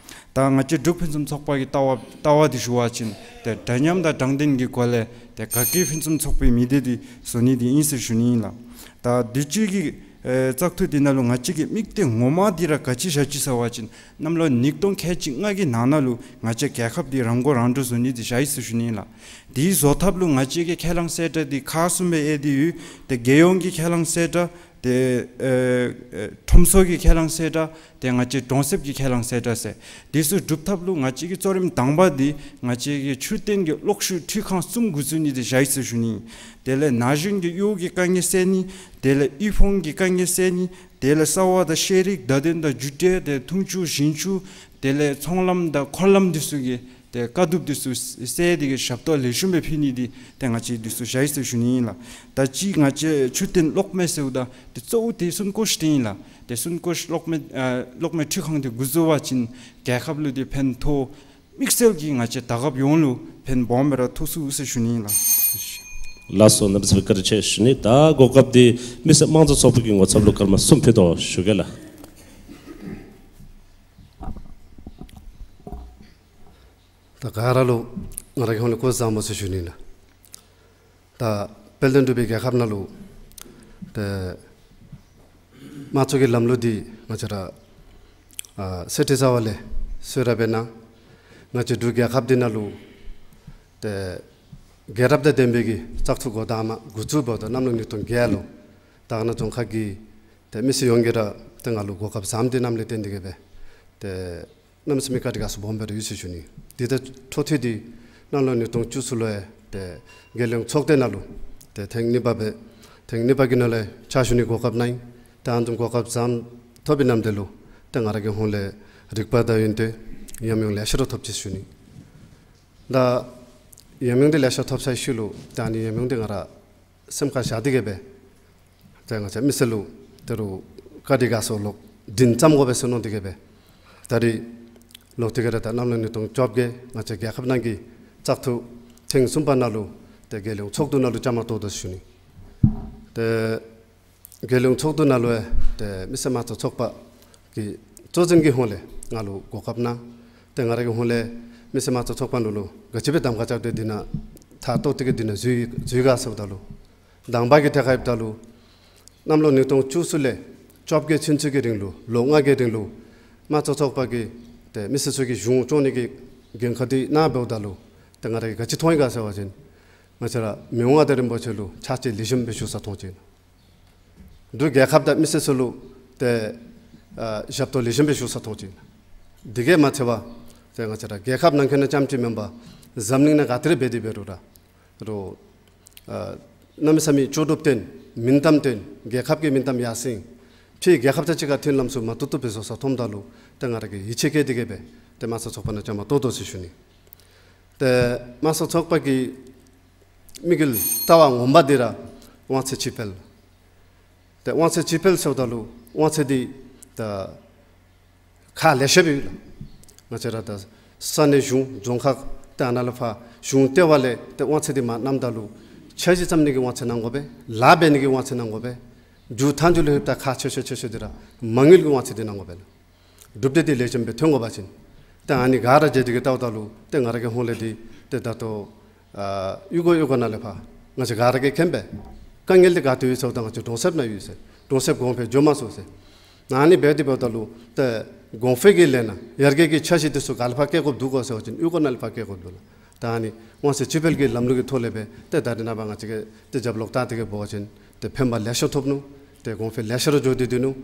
ད་ང་བཅས་འབྲུག་ཕུན་སུམ་ཚོགས་པ་གི་ལྟ་བ་ལྟ་བ་འདི་ཞུ་བ་ཅིན་ཏེ་འདྲ་མཉམ་དང་དྲང་བདེན་གྱི་སྒོ་ལས་ཏེ་དགའ་སྐྱིད་ཕུན་སུམ་ཚོགས་པའི་མི་སྡེ་འདི་བཟོ་ནི་འདི་ཨིན་ཟེར་ཞུ་ནི་ཨིན་ལགས། ད་དུས་ཅི་གི་ ཨེ་བཙག་འཐུ་འདི་ནང་ལུ་ང་བཅས་ཀྱི་དམིགས་གཏད་ངོ་མ་འདི་ར་ག་ཅི་བཞག་ཅི་ཟེར་བ་ཅིན་གནམ་ལོ་ཉིས་སྟོང་ཁལ་གཅིག་ལྔ་གི་ནང་ན་ལུ་ང་བཅས་རྒྱལ་ཁབ་འདི་རང་མགོ་རང་འདྲོངས་བཟོ་ནི་འདི་བཞག་ཡི་ཟེར་ཞུ་ནི་ཨིན་ལགས། དེའི་བཟོ་ཐབས་ལུ་ང་བཅས་ཀྱི་ཁས་བླངས་གསལ་བསྒྲགས་འདི་ཁག་གསུམ་སྦེ་ཨེ་འདི་ཡོད། ཏེ་རྒྱལ་ཡོངས་ཀྱི་ཁས་བླངས་གསལ་བསྒྲགས། ཏེ་ཨེ་ཨེ་ཁྲོམ་ཚོགས་ཀྱི་ཁས་བླངས་གསལ་བསྒྲགས། ཏེ་ང་བཅས་གྲོང་གསེབ་ཀྱི་ཁས་བླངས་གསལ་བསྒྲགས་ཟེར། དེ་ཚུ་སྒྲུབ་ཐབས་ལུ་ང་བཅས་ཀྱི་གཙོ་རིམ་དང་པ་འདི་ང་བཅས་ཀྱི་ཆུ་བརྟེན་གྱི་གློག་ཤུགས་འཕྲུལ་ཁང་གསུམ་འགོ་བཙུགས་ནི་འདི་བཞག་ཡི་ཟེར་ཞུ་ནི། དེ་ལས་ན་གཞོན་གྱི་གཡོག་གི་དཀའ་ངལ་སེལ་ནི། དེ་ལས་དབུལ་ཕོངས་ཀྱི་དཀའ་ངལ་སེལ་ནི། དེ་ལས་གསར་བ་དང་ཤེས་རིག་བརྡ་དོན་དང་བརྒྱུད་འབྲེལ་ཏེ་འཐུང་ཆུ་ཞིང་ཆུ། དེ་ལས་ཚོང་ལམ་དང་འཁོར་ལམ་འདི་ཚུ་གི་ཏེ་དཀའ་སྡུག་འདི་ཚུ་སེལ་ཏེ་གི་ཞབས་ཏོག་ལེགས་ཤོམ་སྦེ་ཕུལ་ནི་འདི་ཏེ་ང་བཅས་འདི་ཚུ་བཞག་ཡི་ཟེར་ཞུ་ནི་ཨིན་ལགས། ད་ཅི་ང་བཅས་ཆུ་བརྟེན་གློག་མེ་ཟེརཝ་ད་ཏེ་གཙོ་བོ་ཏེ་སུན་ཀོཤ་འདི་ཨིན་ལགས། ཏེ་སུན་ཀོཤ་གློག་མེ་ཨ་གློག་མེ་འཕྲུལ་ཁང་འདི་འགོ་བཙུགས་པ་ཅིན་རྒྱལ་ཁབ་ལུ་ཏེ་ཕན་ཐོགས་དམིགས་བསལ་གྱིས་ང་བཅས་དར་ཁག་ཡོངས་ལུ་ཕན་སྦོམ་སྦེ་ར་ཐོགས་ཚུགས་ཟེར་ཞུ་ནི་ཨིན་ལགས། ལགས་སོ། གནམ་མེད་ས་མེད་བཀའ་དྲིན་ཆེ་ཞུ་ནི། ད་གོ་སྐབས་འདི་མི་སེར་དམངས་གཙོ་ཚོགས་པ་གི་ངོ་ཚབ་ལུ་སྐར་མ་གསུམ་ཕུལ་དོ་ཞུ་གེ་ལགས། ད་ག་ར་ལུ་ང་ར་གི་ཧོངས་ལས་སྐུ་གཟུགས་བཟང་པོ་ཟེར་ཞུ་ནི་ལགས། ད་དཔལ་ལྡན་འབྲུག་པའི་རྒྱལ་ཁབ་ནང་ལུ་ཏེ་དམངས་གཙོ་གི་ལམ་ལུགས་འདི་ང་བཅས་ར་ཨ་གསེར་ཁྲི་རྩ་བ་ལས་གསོལ་རས་འབད་གནང་། ང་བཅས་འབྲུག་རྒྱལ་ཁབ་འདི་ནང་ལུ་ཏེ་རྒྱལ་རབས་དང་ལྡན་པའི་གི་བཙག་འཐུ་འགོ་དང་པ་འགོ་བཙུགས་འབདཝ་ད་གནམ་ལོ་ཉིས་སྟོང་བརྒྱད་ལུ་དར་ནག་རྫོང་ཁག་གི་ཏེ་མི་སེར་ཡོངས་ཀྱིས་ར་ཏེ་ང་ལུ་གོ་སྐབས་བཟངམ་འདི་གནངམ་ལས་བརྟེན་ཏེ་གི་སྦེ་ཏེ་གནམ་མེད་ས་མེད་བཀའ་དྲིན་དགའ་ཚོར་སྦོམ་སྦེ་ར་ཡོད་ཟེར་ཞུ་ནི། འདི་ད་འཕྲོ་མཐུད་དེ་གནམ་ལོ་ཉིས་སྟོང་བཅུ་གསུམ་ལུ་ཡང་ཏེ་རྒྱལ་ཡོངས་ཚོགས་སྡེ་ནང་ལུ་ཏེ་ཐེངས་གཉིས་པ་སྦེ་ཐེངས་གཉིས་པ་གི་ནང་ལས་ཕྱག་ཞུ་ནི་གོ་སྐབས་གནང་ཡི། ཏེ་ཨ་ནི་གོ་སྐབས་བཟངམ་ཐོབ་པའི་ནམ་དེ་ལུ་ཏེ་ང་ར་གི་ཧོངས་ལས་རིག་པ་དང་ཡོན་ཏན་ཉམས་མྱོང་ལེ་ཤ་ར་ཐོབ་ཅི་ཟེར་ཞུ་ནི། ད་ཉམས་མྱོང་འདི་ལེ་ཤ་ཐོབ་ཚར་ཤུལ་ལུ་ཏེ་ཨ་ནི་ཉམས་མྱོང་འདི་ང་ར་སེམས་ཁར་བཞག་སྟེ་གི་སྦེ་ཏེ་ང་བཅས་མི་སེར་ལུ་ད་རུང་བཀའ་དྲིན་དགའ་ཚོར་ལོག་འདྲེན་བརྩམ་དགོ་པས་ཟེར་མནོ་སྟེ་གི་སྦེ་ད་རིས་ལོག་སྟེ་གི་ར་ད་གནམ་ལོ་ཉིས་སྟོང་བཅོ་བརྒྱད་ང་བཅས་རྒྱལ་ཁབ་ནང་གི་བཙག་འཐུ་ཐེངས་གསུམ་པ་ནང་ལུ་ཏེ་རྒྱལ་ཡོངས་ཚོགས་འདུ་ནང་ལུ་བཅའ་མར་གཏོགས་དོ་ཟེར་ཞུ་ནི། ཏེ་རྒྱལ་ཡོངས་ཚོགས་འདུ་ནང་ལུ་ཡང་ཏེ་མི་སེར་དམངས་གཙོ་ཚོགས་པ་གི་གཙོ་འཛིན་གྱི་ཧོངས་ལས་ང་ལུ་གོ་སྐབས་གནང་། ཏེ་ང་ར་གི་ཧོངས་ལས་མི་སེར་དམངས་གཙོ་ཚོགས་པ་ནང་ལུ་ག་ཅི་སྦེ་གདམ་ཁ་རྐྱབ་སྟེ་འདི་ནང་ཐག་བཏོག་སྟེ་གི་འདི་ནང་འཛུལ་འཛུལ་ག་ཟེརཝ་ད་ལུ་དང་པ་གི་ཐད་ཁར་ཡོདཔ་ད་ལུ་གནམ་ལོ་ཉིས་སྟོང་བཅུ་གསུམ་ལས་བཅོ་བརྒྱད་ཚུན་ཚོད་ཀྱི་རིང་ལུ་ལོ་ལྔ་གི་རིང་ལུ་དམངས་གཙོ་ཚོགས་པ་གིས་ཏེ་མི་སེར་ཚུ་གི་གཞུང་སྐྱོང་ནི་གི་འགན་ཁག་འདི་གནང་འབདཝ་ད་ལུ་ཏེ་ང་ར་གིས་ག་ཅི་མཐོང་ཡི་ག་ཟེར་བ་ཅིན་ང་བཅས་ར་མི་དབང་མངའ་བདག་རིན་པོ་ཆེ་ལུ་ཕྱག་ཕྱིད་ལེགས་ཤོམ་སྦེ་ཞུ་ས་མཐོང་ཅི། འབྲུག་རྒྱལ་ཁབ་དང་མི་སེར་ཚུ་ལུ་ཏེ་ཨ་ཞབས་ཏོག་ལེགས་ཤོམ་སྦེ་ཞུ་ས་མཐོང་ཅི། འདི་གིས་མ་ཚད་པར་ཏེ་ང་བཅས་ར་རྒྱལ་ཁབ་ནང་འཁོད་ནང་རྐྱངམ་ཅིག་མེན་པར་འཛམ་གླིང་ནང་ག་ཏེ་ར་འབད་དེ་འབད་རུང་ར་རོགས་ཨ་གནམ་མེད་ས་མེད་ལྕོགས་གྲུབ་བརྟན་མིང་གཏམ་བརྟན་རྒྱལ་ཁབ་ཀྱི་མིང་གཏམ་ཡར་སེང་ཕྱི་རྒྱལ་ཁབ་དང་གཅིག་ཁར་མཐུན་ལམ་ཚུ་མ་བཏུབ་བཏུབ་སྦེ་བཟོ་ས་མཐོངམ་ད་ལུ་ཏེ་ང་ར་གིས་ཡིད་ཆེས་བསྐྱེད་དེ་གི་སྦེ་ཏེ་དམངས་གཙོ་ཚོགས་པ་ནང་བཅའ་མར་གཏོགས་དོ་ཟེར་ཞུ་ནི། ཏེ་དམངས་གཙོ་ཚོགས་པ་གི་དམིགས་ཡུལ་ལྟ་བ་ངོ་མ་འདི་ར་དབང་ཚད་སྤྱི་སྤེལ། ཏེ་དབང་ཚད་སྤྱི་སྤེལ་ཟེརཝ་ད་ལུ་དབང་ཚད་འདི་ད་ཁག་ལེ་ཤ་སྦེ་ཡོད་ལགས། ང་བཅས་ར་ད་ས་གནས་གཞུང་རྫོང་ཁག་ཏེ་ཨ་ནཱ་ལས་ཕར་གཞུང་ལྟེ་བ་ལས་ཏེ་དབང་ཚད་འདི་མར་གནངམ་ད་ལུ་འཆར་གཞི་བརྩམ་ནི་གི་དབང་ཚད་གནང་དགོ་པས། ལཱ་འབད་ནི་གི་དབང་ཚད་གནང་དགོ་པས། མཇུག་མཐའ་མཇུག་ལུ་ལྷོདཔ་ད་ཁག་ཆེ་ཤོས་ཆེ་ཤོས་འདི་ར་མ་དངུལ་གྱི་དབང་ཚད་འདི་གནང་དགོ་པས་ལགས། གྲུབ་འབྲས་འདི་ལེགས་ཤོམ་སྦེ་ཐོན་དགོ་པ་ཅིན། ཏེ་ཨ་ནི་ག་ར་མཇལ་ཏེ་གི་བལྟཝ་ད་ལུ་ཏེ་ང་ར་གི་ཧོངས་ལས་འདི་ཏེ་ད་ལྟོ་ཨ་གཡུས་སྒོ་གཡུས་སྒོ་ནང་ལས་ཕར་ང་བཅས་ག་ར་གིས་མཁྱེན་པས། དཀའ་ངལ་འདི་ག་ཏེ་ཡོད་ཟེརཝ་ད་ང་བཅས་གྲོང་གསེབ་ནང་ཡོད་ཟེར། གྲོང་གསེབ་གོང་འཕེལ་འགྱོ་མ་ཚུགས་ཟེར། ཨ་ནི་འབད་དེ་འབདཝ་ད་ལུ་ཏེ་གོང་འཕེལ་གྱི་ལས་སྣ་ཡར་རྒྱས་ཀྱི་འཆར་གཞི་འདི་ཚུ་ག་ལས་ཕར་བཀལ་དགོཔ་འདུག་གོ་ཟེར་བ་ཅིན་གཡུས་སྒོ་ནང་ལས་ཕར་བཀལ་དགོཔ་འདུག་ལགས། ད་ཨ་ནི་དབང་ཚད་སྤྱི་སྤེལ་གྱི་ལམ་ལུགས་ཀྱི་ཐོག་ལས་སྦེ་ཏེ་ད་རེས་ནངས་པ་ང་བཅས་ཀྱིས་ཏེ་རྒྱབ་ལོག་བལྟ་སྟེ་གི་འབད་བ་ཅིན་ཏེ་ཕན་པ་ལེ་ཤ་ཐོབ་ནུག། ཏེ་གོང་འཕེལ་ལེ་ཤ་ར་འགྱོ་སྟེ་འདུག་ནུག།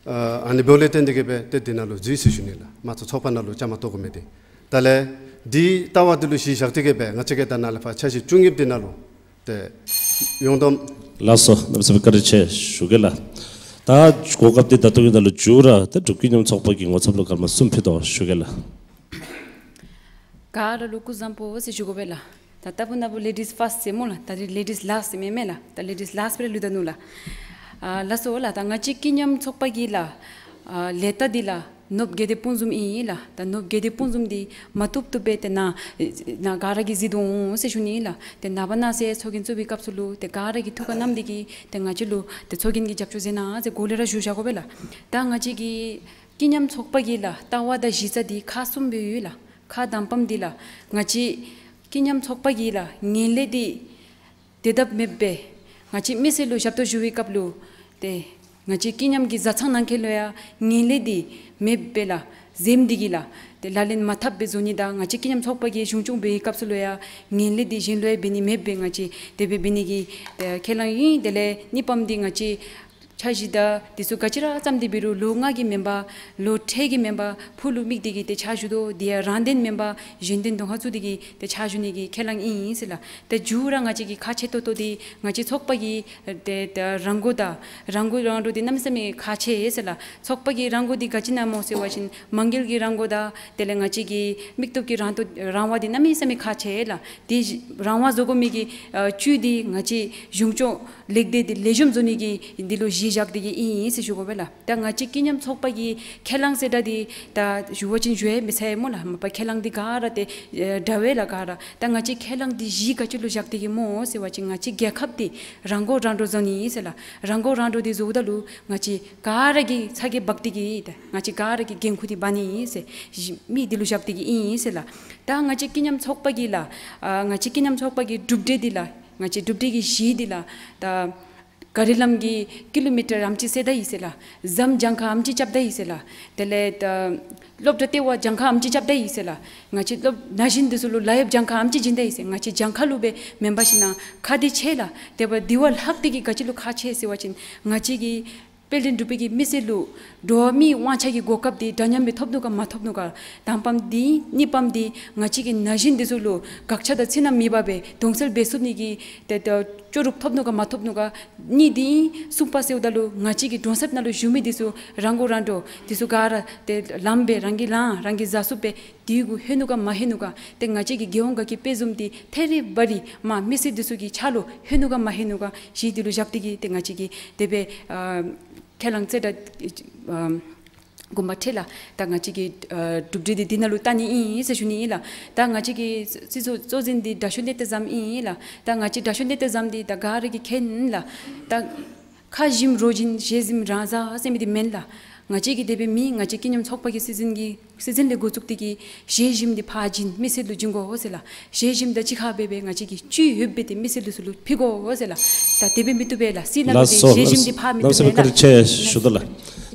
ཨ་ཨ་ནི་འབདཝ་ལས་བརྟེན་ཏེ་གི་སྦེ་ཏེ་འདི་ནང་ལུ་འཛུལ་ཡི་ཟེར་ཞུ་ནི་ལགས། དམངས་གཙོ་ཚོགས་པ་ནང་ལུ་བཅའ་མར་གཏོགས་དགོ་མི་འདི། ད་ལས་འདི་ལྟ་བ་འདི་ལུ་གཞི་བཞག་སྟེ་གི་སྦེ་ང་བཅས་ཀྱིས་ད་ནཱ་ལས་ཕར་འཆར་གཞི་བཅུ་གཉིས་པ་འདི་ནང་ལུ་ཏེ་ཡོངས་བསྡོམས། ལགས་སོ། གནམ་མེད་ས་མེད་བཀའ་དྲིན་ཆེ་ཞུ་གེ་ལགས། ད་གོ་སྐབས་འདི་ད་ལྟོ་གི་ནང་ལུ་མཇུག་ར་ཏེ་འབྲུག་ཀུན་མཉམ་ཚོགས་པ་གི་ངོ་ཚབ་ལུ་སྐར་མ་གསུམ་ཕུལ་དོ་ཞུ་གེ་ལགས། ག་ར་ལུ་སྐུ་གཟུགས་བཟང་པོ་ཟེར་ཞུ་དགོ་པས་ལགས། ད་ལྟ་བུ་ན་བུ་ལེ་ཌིས་ཕཱསཊ་ཟེར་སྨོ་ལགས། ད་རེས་ལེ་ཌིས་ལཱསཊ་ཟེར་མེན་མས་ལགས། ད་ལེ་ཌིས་ལཱསཊ་སྦེ་ལུས་ད་ནུག་ལགས། ཨ་ལགས་སོ་ལགས། ད་ང་བཅས་ཀུན་མཉམ་ཚོགས་པ་གི་ལགས་ཨ་ལས་རྟགས་འདི་ལགས་ནོར་བུ་དགེ་ལྡན་སྤུངས་འཛོམས་ཨིན་ལགས། ད་ནོར་བུ་དགེ་ལྡན་སྤུངས་འཛོམས་འདི་མ་བཏུབ་བཏུབ་སྦེ་ཏེ་ནཱ་ནཱ་ག་ར་གིས་གཟིགས་དོ་འོང་ཟེར་ཞུ་ནི་ལགས། ཏེ་ནངས་པ་གནངས་ཚེ་ཚོགས་རྒྱན་བཙུགས་པའི་སྐབས་སུ་ལུ་ཏེ་ག་ར་གིས་ཐུགས་ཁར་བསྣམས་ཏེ་གི་ཏེ་ང་བཅས་ལུ་ཏེ་ཚོགས་རྒྱན་གྱི་རྒྱབ་སྐྱོར་མཛད་གནང་ཟེར་གོང་ལས་ར་ཞུ་བཞག་དགོ་པས་ལགས། ད་ང་བཅས་ཀྱི་ཀུན་མཉམ་ཚོགས་པ་གི་ལགས་ལྟ་བ་དང་གཞི་རྩ་འདི་ཁག་གསུམ་སྦེ་ཡོད་ལགས། ཁག་དང་པམ་འདི་ལགས་ང་བཅས་ཀུན་མཉམ་ཚོགས་པ་གི་ལགས་ངན་ལྷད་འདི་དེ་སྡོདཔ་མེདཔ་སྦེ་ང་བཅས་མི་སེར་ལུ་ཞབས་ཏོག་ཞུ་བའི་སྐབས་ལུ་ཏེ་ ང་བཅས་ཀུན་མཉམ་གྱི་བཟའ་ཚང་ནང་འཁོད་ལུ་ཡང་ངན་ལྷད་འདི་མེདཔ་སྦེ་ལགས་འཛེམ་སྟེ་གིས་ལགས་ཏེ་ལག་ལེན་མ་འཐབ་པར་བཟོ་ནི་དང་ང་བཅས་ཀུན་མཉམ་ཚོགས་པ་གིས་གཞུང་སྐྱོང་འབད་བའི་སྐབས་སུ་ལུ་ཡང་ངན་ལྷད་འདི་གཞན་ལུ་ཡང་འབད་ནི་མེདཔ་སྦེ་ང་བཅས་དེ་སྦེ་འབད་ནི་གི་ཁས་བླངས་ཨིན། དེ་ལས་གཉིས་པམ་འདི་ང་བཅས་འཆར་གཞི་དང་འདི་ཚུ་ག་ཅི་ར་བརྩམས་ཏེ་འབད་རུང་ལོ་ལྔ་གི་མེན་པར་ལོ་ཁྲི་གི་མེན་པར་ཕུགས་ལུ་དམིགས་ཏེ་གིས་ཏེ་ཕྱག་ཞུ་དོ། དེ་ཡང་རང་དོན་མེན་པར་གཞན་དོན་དོན་ཧ་ཚུ་དེ་གིས་ཏེ་ཕྱག་ཞུ་ནི་གི་ཁས་བླངས་ཨིན་ཟེར་ལགས། ཏེ་མཇུག་ར་ང་བཅས་ཀྱི་ཁག་ཆེ་ཏོག་ཏོ་འདི་ང་བཅས་ཚོགས་པ་གི་ཏེ་ཏེ་རང་འགུལ་དང་རང་འགུལ་རང་འགྲོ་འདི་གནམ་མེད་ས་མེད་ཁག་ཆེ་ཟེར་ལགས། ཚོགས་པ་གི་རང་འགུལ་འདི་ག་ཅི་ཨིན་ན་སྨོ་ཟེར་བ་ཅིན་མ་དངུལ་གྱི་རང་འགུལ་དང་དེ་ལས་ང་བཅས་ཀྱི་མིག་ཏོ་གི་རང་ཏོ་རང་དབང་འདི་གནམ་མེད་ས་མེད་ཁག་ཆེ་ལགས། དེ་རང་དབང་བཟོ་དགོ་མི་གི་ཨ་བཅུད་འདི་ང་བཅས་གཞུང་སྐྱོང་ལེགས་སྡེ་འདི་ལེགས་ཤོམ་བཟོ་ནི་གི་འདི་ལུ་གཞི་བཞག་སྟེ་གིས་ཨིན་ཨིན་ཟེར་ཞུ་དགོ་པས་ལགས། ད་ང་བཅས་ཀུན་མཉམ་ཚོགས་པ་གི་ཁས་བླངས་ཟེར་ད་འདི་ད་ཞུ་བ་ཅིན་ཞུ་ཡང་མི་ཚར་སྨོ་ལགས། མ་པ་ཁས་བླངས་འདི་ག་ར་ཏེ་ཨེ་འདྲ་བས་ལགས་ག་ར། ད་ང་བཅས་ཁས་བླངས་འདི་གཞི་ག་ཅི་ལུ་བཞག་སྟེ་གིས་སྨོ་ཟེར་བ་ཅིན་ང་བཅས་རྒྱལ་ཁབ་འདི་རང་མགོ་རང་འདྲོངས་བཟོ་ནི་ཨིན་ཟེར་ལགས། རང་མགོ་རང་འདྲོངས་འདི་བཟོཝ་ད་ལུ་ང་བཅས་ག་ར་གིས་ཚ་གྱང་འབག་སྟེ་གིས་ད་ང་བཅས་ག་ར་གིས་འགན་ཁུར་འདི་འབག་ནི་ཨིན་ཟེར་དམིགས་འདི་ལུ་བཞག་སྟེ་གིས་ཨིན་ཟེར་ལགས། ད་ང་བཅས་ཀུན་མཉམ་ཚོགས་པ་གི་ལགས་ཨ་ང་བཅས་ཀུན་མཉམ་ཚོགས་པ་གི་གྲུབ་འབྲས་འདི་ལགས་ང་བཅས་གྲུབ་འབྲས་ཀྱི་གཞི་འདི་ལགས་ད་ག་རི་ལམ་གྱི་ཀི་ལོ་མི་ཊར་ཨེམ་ཅིག་སེལ་ད་ཡི་ཟེར་ལགས། ཟམ་གྱངས་ཁ་ཨེམ་ཅིག་རྐྱབ་ད་ཡི་ཟེར་ལགས། དེ་ལས་ད་སློབ་གྲྭ་ལྟེ་བ་གྱངས་ཁ་ཨེམ་ཅིག་རྐྱབ་ད་ཡི་ཟེར་ལགས། ང་བཅས་སློབ་ན་གཞོན་འདི་ཚུ་ལུ་ལཱ་གཡོག་གྱངས་ཁ་ཨེམ་ཅིག་བྱིན་ད་ཡི་ཟེར། ང་བཅས་གྱངས་ཁ་ལུ་སྦེ་མེན་པར་ཞིན་ན་ཁག་འདི་ཆེ་ལགས། དེ་འབདཝ་དེ་བ་ལྷག་སྟེ་གིས་ག་ཅི་ལུ་ཁག་ཆེ་ཟེར་བ་ཅིན་ང་བཅས་ཀྱི་དཔལ་ལྡན་འབྲུག་པའི་གི་མི་སེར་ལུ་འགྲོ་བ་མིའི་དབང་ཆ་གི་གོ་སྐབས་འདི་འདྲ་མཉམ་སྦེ་ཐོབ་ནུག་ག་མ་ཐོབ་ནུག་ག། དང་པམ་འདི་གཉིས་པམ་འདི་ང་བཅས་ཀྱི་ན་གཞོན་འདི་ཚུ་ལུ་དགག་བྱ་དང་ཚིག་རྣམ་མེད་པ་སྦེ་གདོང་གསལ་འབད་ཚུགས་ནི་གི་ཏེ་ཏེ་ལྕོགས་གྲུབ་ཐོབ་ནུག་ག་མ་ཐོབ་ནུག་ག། གཉིས་འདི་གསུམ་པ་ཟེརཝ་ད་ལུ་ང་བཅས་ཀྱི་གྲོང་གསེབ་ནང་ལུ་བཞུགས་མི་འདི་ཚུ་རང་མགོ་རང་འདྲོངས་འདི་ཚུ་ག་ར་ཏེ་ལངམ་སྦེ་རང་གིས་ལངས་རང་གིས་བཟའ་ཚུགསཔ་སྦེ་དེ་གུ་ལྷོད་ནུག་ག་མ་ལྷོད་ནུག་ག། ཏེ་ང་བཅས་ཀྱི་རྒྱལ་ཡོངས་དགའ་སྐྱིད་དཔལ་འཛོམས་འདི་ཐད་རི་བ་རི་མ་མི་སེར་འདི་ཚུ་གི་ཕྱག་ལུ་ལྷོད་ནུག་ག་མ་ལྷོད་ནུག་ག། གཞི་འདི་ལུ་བཞག་སྟེ་གིས་ཏེ་ང་བཅས་ཀྱིས་དེ་སྦེ་ཨ་ཁས་བླངས་ཟེར་ད་ཨ་དགོངསམ་ཁྲེལ་ལགས། ད་ང་བཅས་ཀྱི་ཨ་གྲུབ་འབྲས་འདི་འདི་ནང་ལུ་བལྟ་ནི་ཨིན་ཟེར་ཞུ་ནི་ཨིན་ལགས། ད་ང་བཅས་ཀྱི་སྲིད་ཚོགས་གཙོ་འཛིན་འདི་དྲག་ཤོས་གནས་བརྟན་བཟངམ་ཨིན་ལགས། ད་ང་བཅས་དྲག་ཤོས་གནས་བརྟན་བཟངམ་འདི་ད་ག་ར་གིས་མཁྱེན་ལགས། ད་ཁ་ཞིམ་རོ་བཞིན་ཞལ་ཞིམ་རང་བཟའ་ཟེར་མི་འདི་མེན་ལགས། ང་བཅས་ཀྱི་དེ་སྦེ་མེན། ང་བཅས་ཀུན་མཉམ་ཚོགས་པ་གི་སྲིད་འཛིན་གྱི་སྲིད་འཛིན་ལས་འགོ་བཙུགས་ཏེ་གིས་ཞལ་ཞིམ་འདི་ཕར་བྱིན་མི་སེར་ལུ་བྱིན་དགོ་ཟེར་ལགས། ཞལ་ཞིམ་དང་གཅིག་ཁར་སྦེ་སྦེ་ང་བཅས་ཀྱི་བཅུད་ཡོདཔ་སྦེ་ཏེ་མི་སེར་ལུ་ཚུ་ལུ་ཕུལ་དགོ་ཟེར་ལགས། ད་དེ་སྦེ་མི་བཏུབ་པས་ལགས། སྲིད་ནང་ལུ་ལགས་སོ། ཏེ་ཞལ་ཞིམ་འདི་ཕར་མི་བཏུབ་པས་ལགས། ལགས་སོ། ལགས་སོ། ཞུ་དོ་ལགས།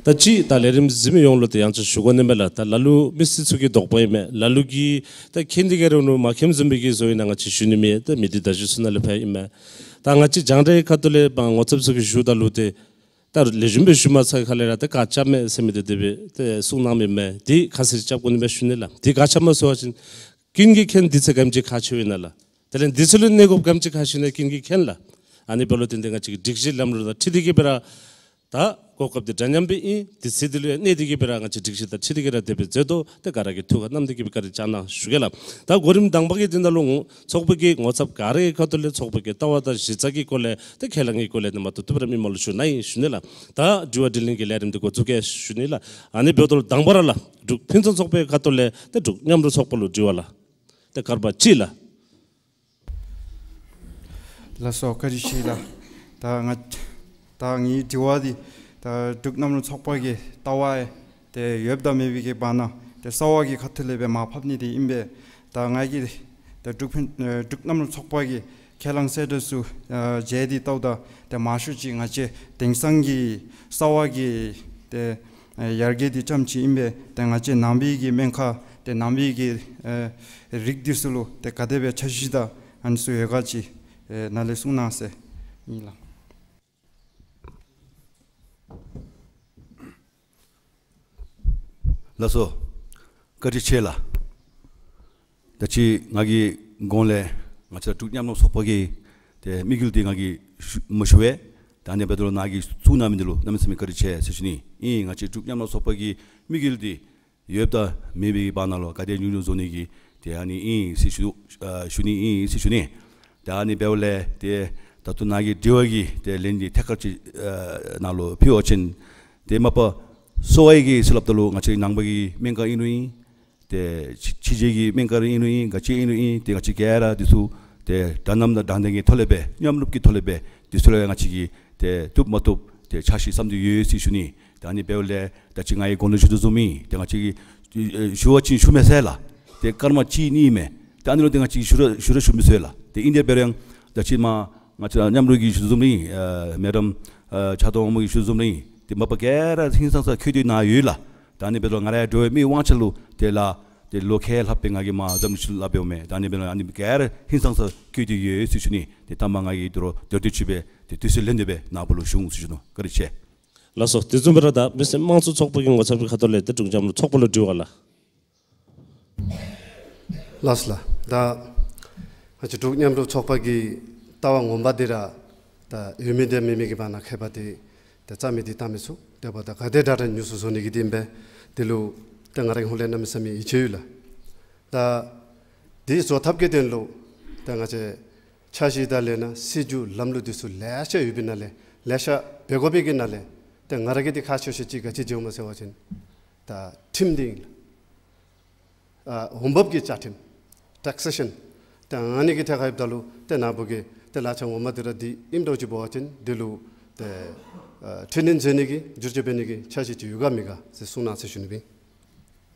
ད་ཅི་ད་ལས་རིམ་གཟིགས་མི་ཡོངས་ལུ་ཏེ་ཡང་ཅིན་ཞུ་དགོ་ནི་མས་ལགས། ད་ལ་ལུ་མི་སེར་ཚུ་གི་དོགས་པ་ཨིན་མས། ལ་ལུ་གིས་ད་མཁྱེན་ཏེ་གིས་ར་ནུག། མ་མཁྱེནམ་བཟུམ་སྦེ་གི་བཟོ་ཨིན་ན་ང་བཅས་ཞུ་ནི་མེད། ད་མི་སྡེ་བརྡ་བརྒྱུད་ཚུ་ནང་ལས་ཕར་ཨིན་མས། ད་ང་བཅས་རྒྱང་བསྒྲགས་ཁ་ཐུག་ལས་མར་ངོ་ཚབ་ཚུ་གིས་ཞུཝ་ད་ལུ་ཏེ་ད་ལེགས་ཤོམ་སྦེ་ཞུ་མ་ཚར་ཁ་ལས་ར་ད་ག་རྐྱབ་མས་ཟེར་མི་འདི་དེ་སྦེ་ཏེ་གསུང་གནང་མི་མས། འདི་ཁ་གསལ་རྐྱབ་དགོ་ནི་སྦེ་ཞུ་ནི་ལགས། འདི་ག་རྐྱབ་མས་ཟེར་བ་ཅིན་ཀུན་གྱིས་མཁྱེན། འདི་ཚུ་ག་དེམ་ཅིག་ཁག་ཆེཝ་ཨིན་ན་ལགས། དེ་ལས་འདི་ཚུ་ལུ་གནས་སྐབས་ག་དེམ་ཅིག་ཁག་ཆེཝ་ཨིན་ན་ཀུན་གྱིས་མཁྱེན་ལགས། ཨ་ནི་འབདཝ་ལུ་བརྟེན་ཏེ་ང་བཅས་ཀྱི་སྒྲིག་གཞི་ལམ་ལུགས་དང་འཁྲིལ་ཏེ་གིས་སྦེ་ར་ད་གོ་སྐབས་འདི་འདྲ་མཉམ་སྦེ་ཨིན། དུས་ཚོད་འདི་ལུ་ཡང་གནས་ཏེ་གིས་སྦེ་ར་ང་བཅས་སྒྲིག་གཞི་དང་འཁྲིལ་ཏེ་གིས་ར་དེ་སྦེ་མཛད་དོ། ཏེ་ག་ར་གིས་ཐུགས་ཁར་བསྣམས་ཏེ་གིས་སྦེ་བཀའ་དྲིན་བསྐྱང་གནང་ཞུ་གེ་ལགས། ད་གོ་རིམ་དང་པ་གི་དོན་དག་ལུ་ཚོགས་པ་གི་ངོ་ཚབ་ག་ར་གི་ཁ་ཐུག་ལས་ཚོགས་པ་གི་ལྟ་བ་དང་གཞི་རྩ་གི་སྐོར་ལས་ཏེ་ཁས་བླངས་ཀྱི་སྐོར་ལས་ནི་མ་གཏོགས་ཐུབ་ར་མི་མང་ལུ་ཞུ་གནང་ཡི་ཞུ་ནི་ལགས། ད་དྲི་བ་དྲིས་ལན་གྱི་ལས་རིམ་འདི་འགོ་བཙུགས་གེ་ཞུ་ནི་ལགས། ཨ་ནི་འབདཝ་ད་ལུ་དང་པ་ར་ལགས་འབྲུག་ཕུན་སུམ་ཚོགས་པའི་ཁ་ཐུག་ལས་ཏེ་འབྲུག་མཉམ་རུབ་ཚོགས་པ་ལུ་དྲི་བ་ལགས། ཏེ་སྐར་མ་གཅིག་ལགས། ལགས་སོ། བཀའ་དྲིན་ཆེ་ལགས། ད་ང་ད་ངེའི་དྲི་བ་འདི་ད་འབྲུག་མཉམ་རུབ་ཚོགས་པ་གི་ལྟ་བ་ཏེ་ཡོདཔ་དང་མེདཔ་གི་བར་ན་ཏེ་གསར་པ་གི་ཁ་ཐུག་ལས་སྦེ་མར་ཕབ་ནི་འདི་ཨིན་པས། ད་ང་གིས་ད་འབྲུག་ཕུན་ཨེ་འབྲུག་མཉམ་རུབ་ཚོགས་པ་གི་ཁས་བླངས་གསལ་བསྒྲགས་ཚུ་ཨེ་མཇལ་ཏེ་ལྟཝ་ད་ཏེ་མང་ཤོས་ཅིག་ང་བཅས་དེང་སང་གི་གསར་པ་གི་ཏེ་ཨེ་ཡར་རྒྱས་འདི་རྐྱངམ་ཅིག་ཨིན་པས། ཏེ་ང་བཅས་ནང་པའི་གི་སྨན་ཁང་ཏེ་ནང་པའི་གི་ཨེ་རིགས་འདི་ཚུ་ལུ་ཏེ་ག་དེ་སྦེ་འཆར་གཞི་དང་ཨ་ནི་ཚུ་ཡོད་ག་ཅིག་ཨེ་ནཱ་ལས་གསུང་གནང་ཟེར་ཨིན་ལགས། ལགས་སོ། བཀའ་དྲིན་ཆེ་ལགས། ད་ཅི་ང་གི་གོང་ལས་ང་བཅས་འབྲུག་མཉམ་རུབ་ཚོགས་པ་གི་ཏེ་དམིགས་ཡུལ་འདི་ང་གིས་ཞུ་མ་ཞུ་བས། ད་ཨ་ནི་འབདཝ་ད་ལུ་ནཱ་གིས་གསུང་གནང་མི་འདི་ལུ་གནམ་མེད་ས་མེད་བཀའ་དྲིན་ཆེ་ཟེར་ཞུ་ནི་ཨིན། ང་བཅས་འབྲུག་མཉམ་རུབ་ཚོགས་པ་གི་དམིགས་ཡུལ་འདི་ཡོདཔ་དང་མེདཔ་གི་བར་ན་ལུ་ག་དེ་ཉུང་ཉུང་བཟོ་ནི་གི་ཏེ་ཨ་ནི་ཨིན་ཟེར་ཞུ་ཨ་ཞུ་ནི་ཨིན་ཟེར་ཞུ་ནི། ད་ཨ་ནི་འབདཝ་ལས་ཏེ་ད་ལྟོ་ནཱ་གི་དྲི་བ་གི་ཏེ་ལན་འདི་ཐད་ཀར་ཅིག་ཨ་ནཱ་ལུ་ཕུལ་བ་ཅིན་ཏེ་མ་པ་གསར་པ་གི་ཟེར་སླབ་ད་ལུ་ང་བཅས་ནང་པ་གི་སྨན་ཁང་ཨིན་རུང་ཨིན། ཏེ་ཕྱི་ཕྱི་རྒྱལ་གྱི་སྨན་ཁང་ར་ཨིན་རུང་ཨིན། ག་ཅི་ཨིན་རུང་ཨིན། ཏེ་ང་བཅས་ག་ར་འདི་ཚུ་ཏེ་འདྲ་མཉམ་དང་འདྲ་མཉམ་གྱི་ཐོག་ལས་སྦེ་མཉམ་རུབ་ཀྱི་ཐོག་ལས་སྦེ་འདི་ཚུ་ལུ་ཡང་ང་བཅས་ཀྱིས་ཏེ་བཏུབ་མ་བཏུབ་ཏེ་འཆར་གཞི་བརྩམས་ཏེ་ཡོད་ཟེར་ཞུ་ནི། ཏེ་ཨ་ནི་འབདཝ་ལས་ད་ཅི་ང་གིས་གོང་ལུ་ཞུ་དོ་བཟུམ་ཨིན། ཏེ་ང་བཅས་ཀྱིས་ཨེ་ཞུ་བ་ཅིན་ཞུ་མི་ཚར་ལགས། ཏེ་སྐར་མ་གཅིག་གཉིས་མས། ཏེ་ཨ་ནི་ལུ་ཏེ་ང་བཅས་ཀྱིས་ཞུ་ར་ཞུ་ར་ཞུ་མི་ཚར་ལགས། ཏེ་ཨིན་དེ་འབད་རུང་ད་ཅི་མ་ང་བཅས་མཉམ་རུབ་ཀྱིས་ཞུ་དོ་བཟུམ་ཨིན། ཨེ་མེ་ཌམ་ཨེ་ཕྱག་སྟོང་དབང་མོ་གིས་ཞུ་དོ་བཟུམ་ཨིན། མ་པ་ག་ར་ཧིང་སངས་ས་བཀོད་དེ་ནཱ་ཡོད་ལགས། ད་ཨ་ནི་འབདཝ་ད་ང་རའི་འགྲོ་བའི་མིའི་དབང་ཆ་ལུ་དེ་ལགས་ཏེ་ལོ་ཁལ་ལྷགཔ་སྦེ་ང་གིས་མར་འཛམ་གླིང་ཕྱི་ལུ་ལཱ་འབདཝ་མས། ད་ཨ་ནི་འབདཝ་ད་ཨ་ནི་ག་ར་ཧིང་སངས་ས་བཀོད་དེ་ཡོད་ཟེར་ཞུ་ནི། ཏེ་ད་མ་ང་གིས་དོ་རུང་དོ་རུང་དུས་ཚོད་སྦེ་ཏེ་དུས་ཚོད་ལེན་ཏེ་སྦེ་ནཱ་བུ་ལུ་ཞུ་འོང་ཟེར་ཞུ་ནི། བཀའ་དྲིན་ཆེ། ལགས་སོ། དེ་བཟུམ་སྦེ་ར་ད་མི་སེར་དམངས་གཙོ་ཚོགས་པ་གི་ངོ་ཚབ་ཀྱི་ཁ་ཐུག་ལས་ཏེ་འབྲུག་འཇམ་དབྱངས་ཚོགས་པ་ལུ་དྲི་བ་ལགས། ལགས་སོ་ལགས། ད་ང་བཅས་འབྲུག་མཉམ་རུབ་ཚོགས་པ་གི་ལྟ་བ་ངོ་མ་འདི་ར་ད་ཡོད་མི་དང་མེད་མི་གི་བར་ན་ཁྱད་པར་འདི་ད་རྩ་མེད་འདི་བཏང་མི་ཚུགས། དེ་འབདཝ་ད་ག་དེ་དྲག་དྲག་ཉུང་སུ་བཟོ་ནི་གི་དོན་ལས་འབད་དེ་ལུ་ད་ང་རའི་ཧོངས་ལས་གནམ་མེད་ས་མེད་ཡིད་ཆེས་ཡོད་ལགས། ད་འདི་བཟོ་ཐབས་ཀྱི་དོན་ལུ་ད་ང་བཅས་འཆར་གཞི་དང་ལས་སྣ་སྲིད་བྱུས་ལམ་ལུགས་འདི་ཚུ་ལེ་ཤ་ཡོད་པའི་ནང་ལས་ལེ་ཤ་འབད་དགོ་པའི་གི་ནང་ལས་ད་ང་ར་གིས་འདི་ཁག་ཆེ་ཤོས་ཅིག་ག་ཅི་བརྗོད་འོང་མས་ཟེར་བ་ཅིན་ད་ཁྲིམས་འདི་ཨིན་ལགས། ཨ་འོང་འབབ་ཀྱི་བཅའ་ཁྲིམས་ཊེག་སེ་ཤཱན་ད་ཨ་ནི་གི་ཐད་ཁར་འབདཝ་ད་ལུ་ཏེ་ནཱ་བུ་གིས་ཏེ་ལག་ཆ་ངོ་མ་འདི་ར་འདི་ཨིནམ་འདྲཝ་ཅིག་འབད་བ་ཅིན་འདི་ལུ་ཏེ་ཨ་ཁྲིམས་འཛིན་ནི་གི་བསྒྱུར་བཅོས་འབད་ནི་གི་འཆར་གཞི་ཅིག་ཡོད་ག་མེད་ག་ཟེར་གསུང་གནང་ཟེར་ཞུ་ནི་ཨིན།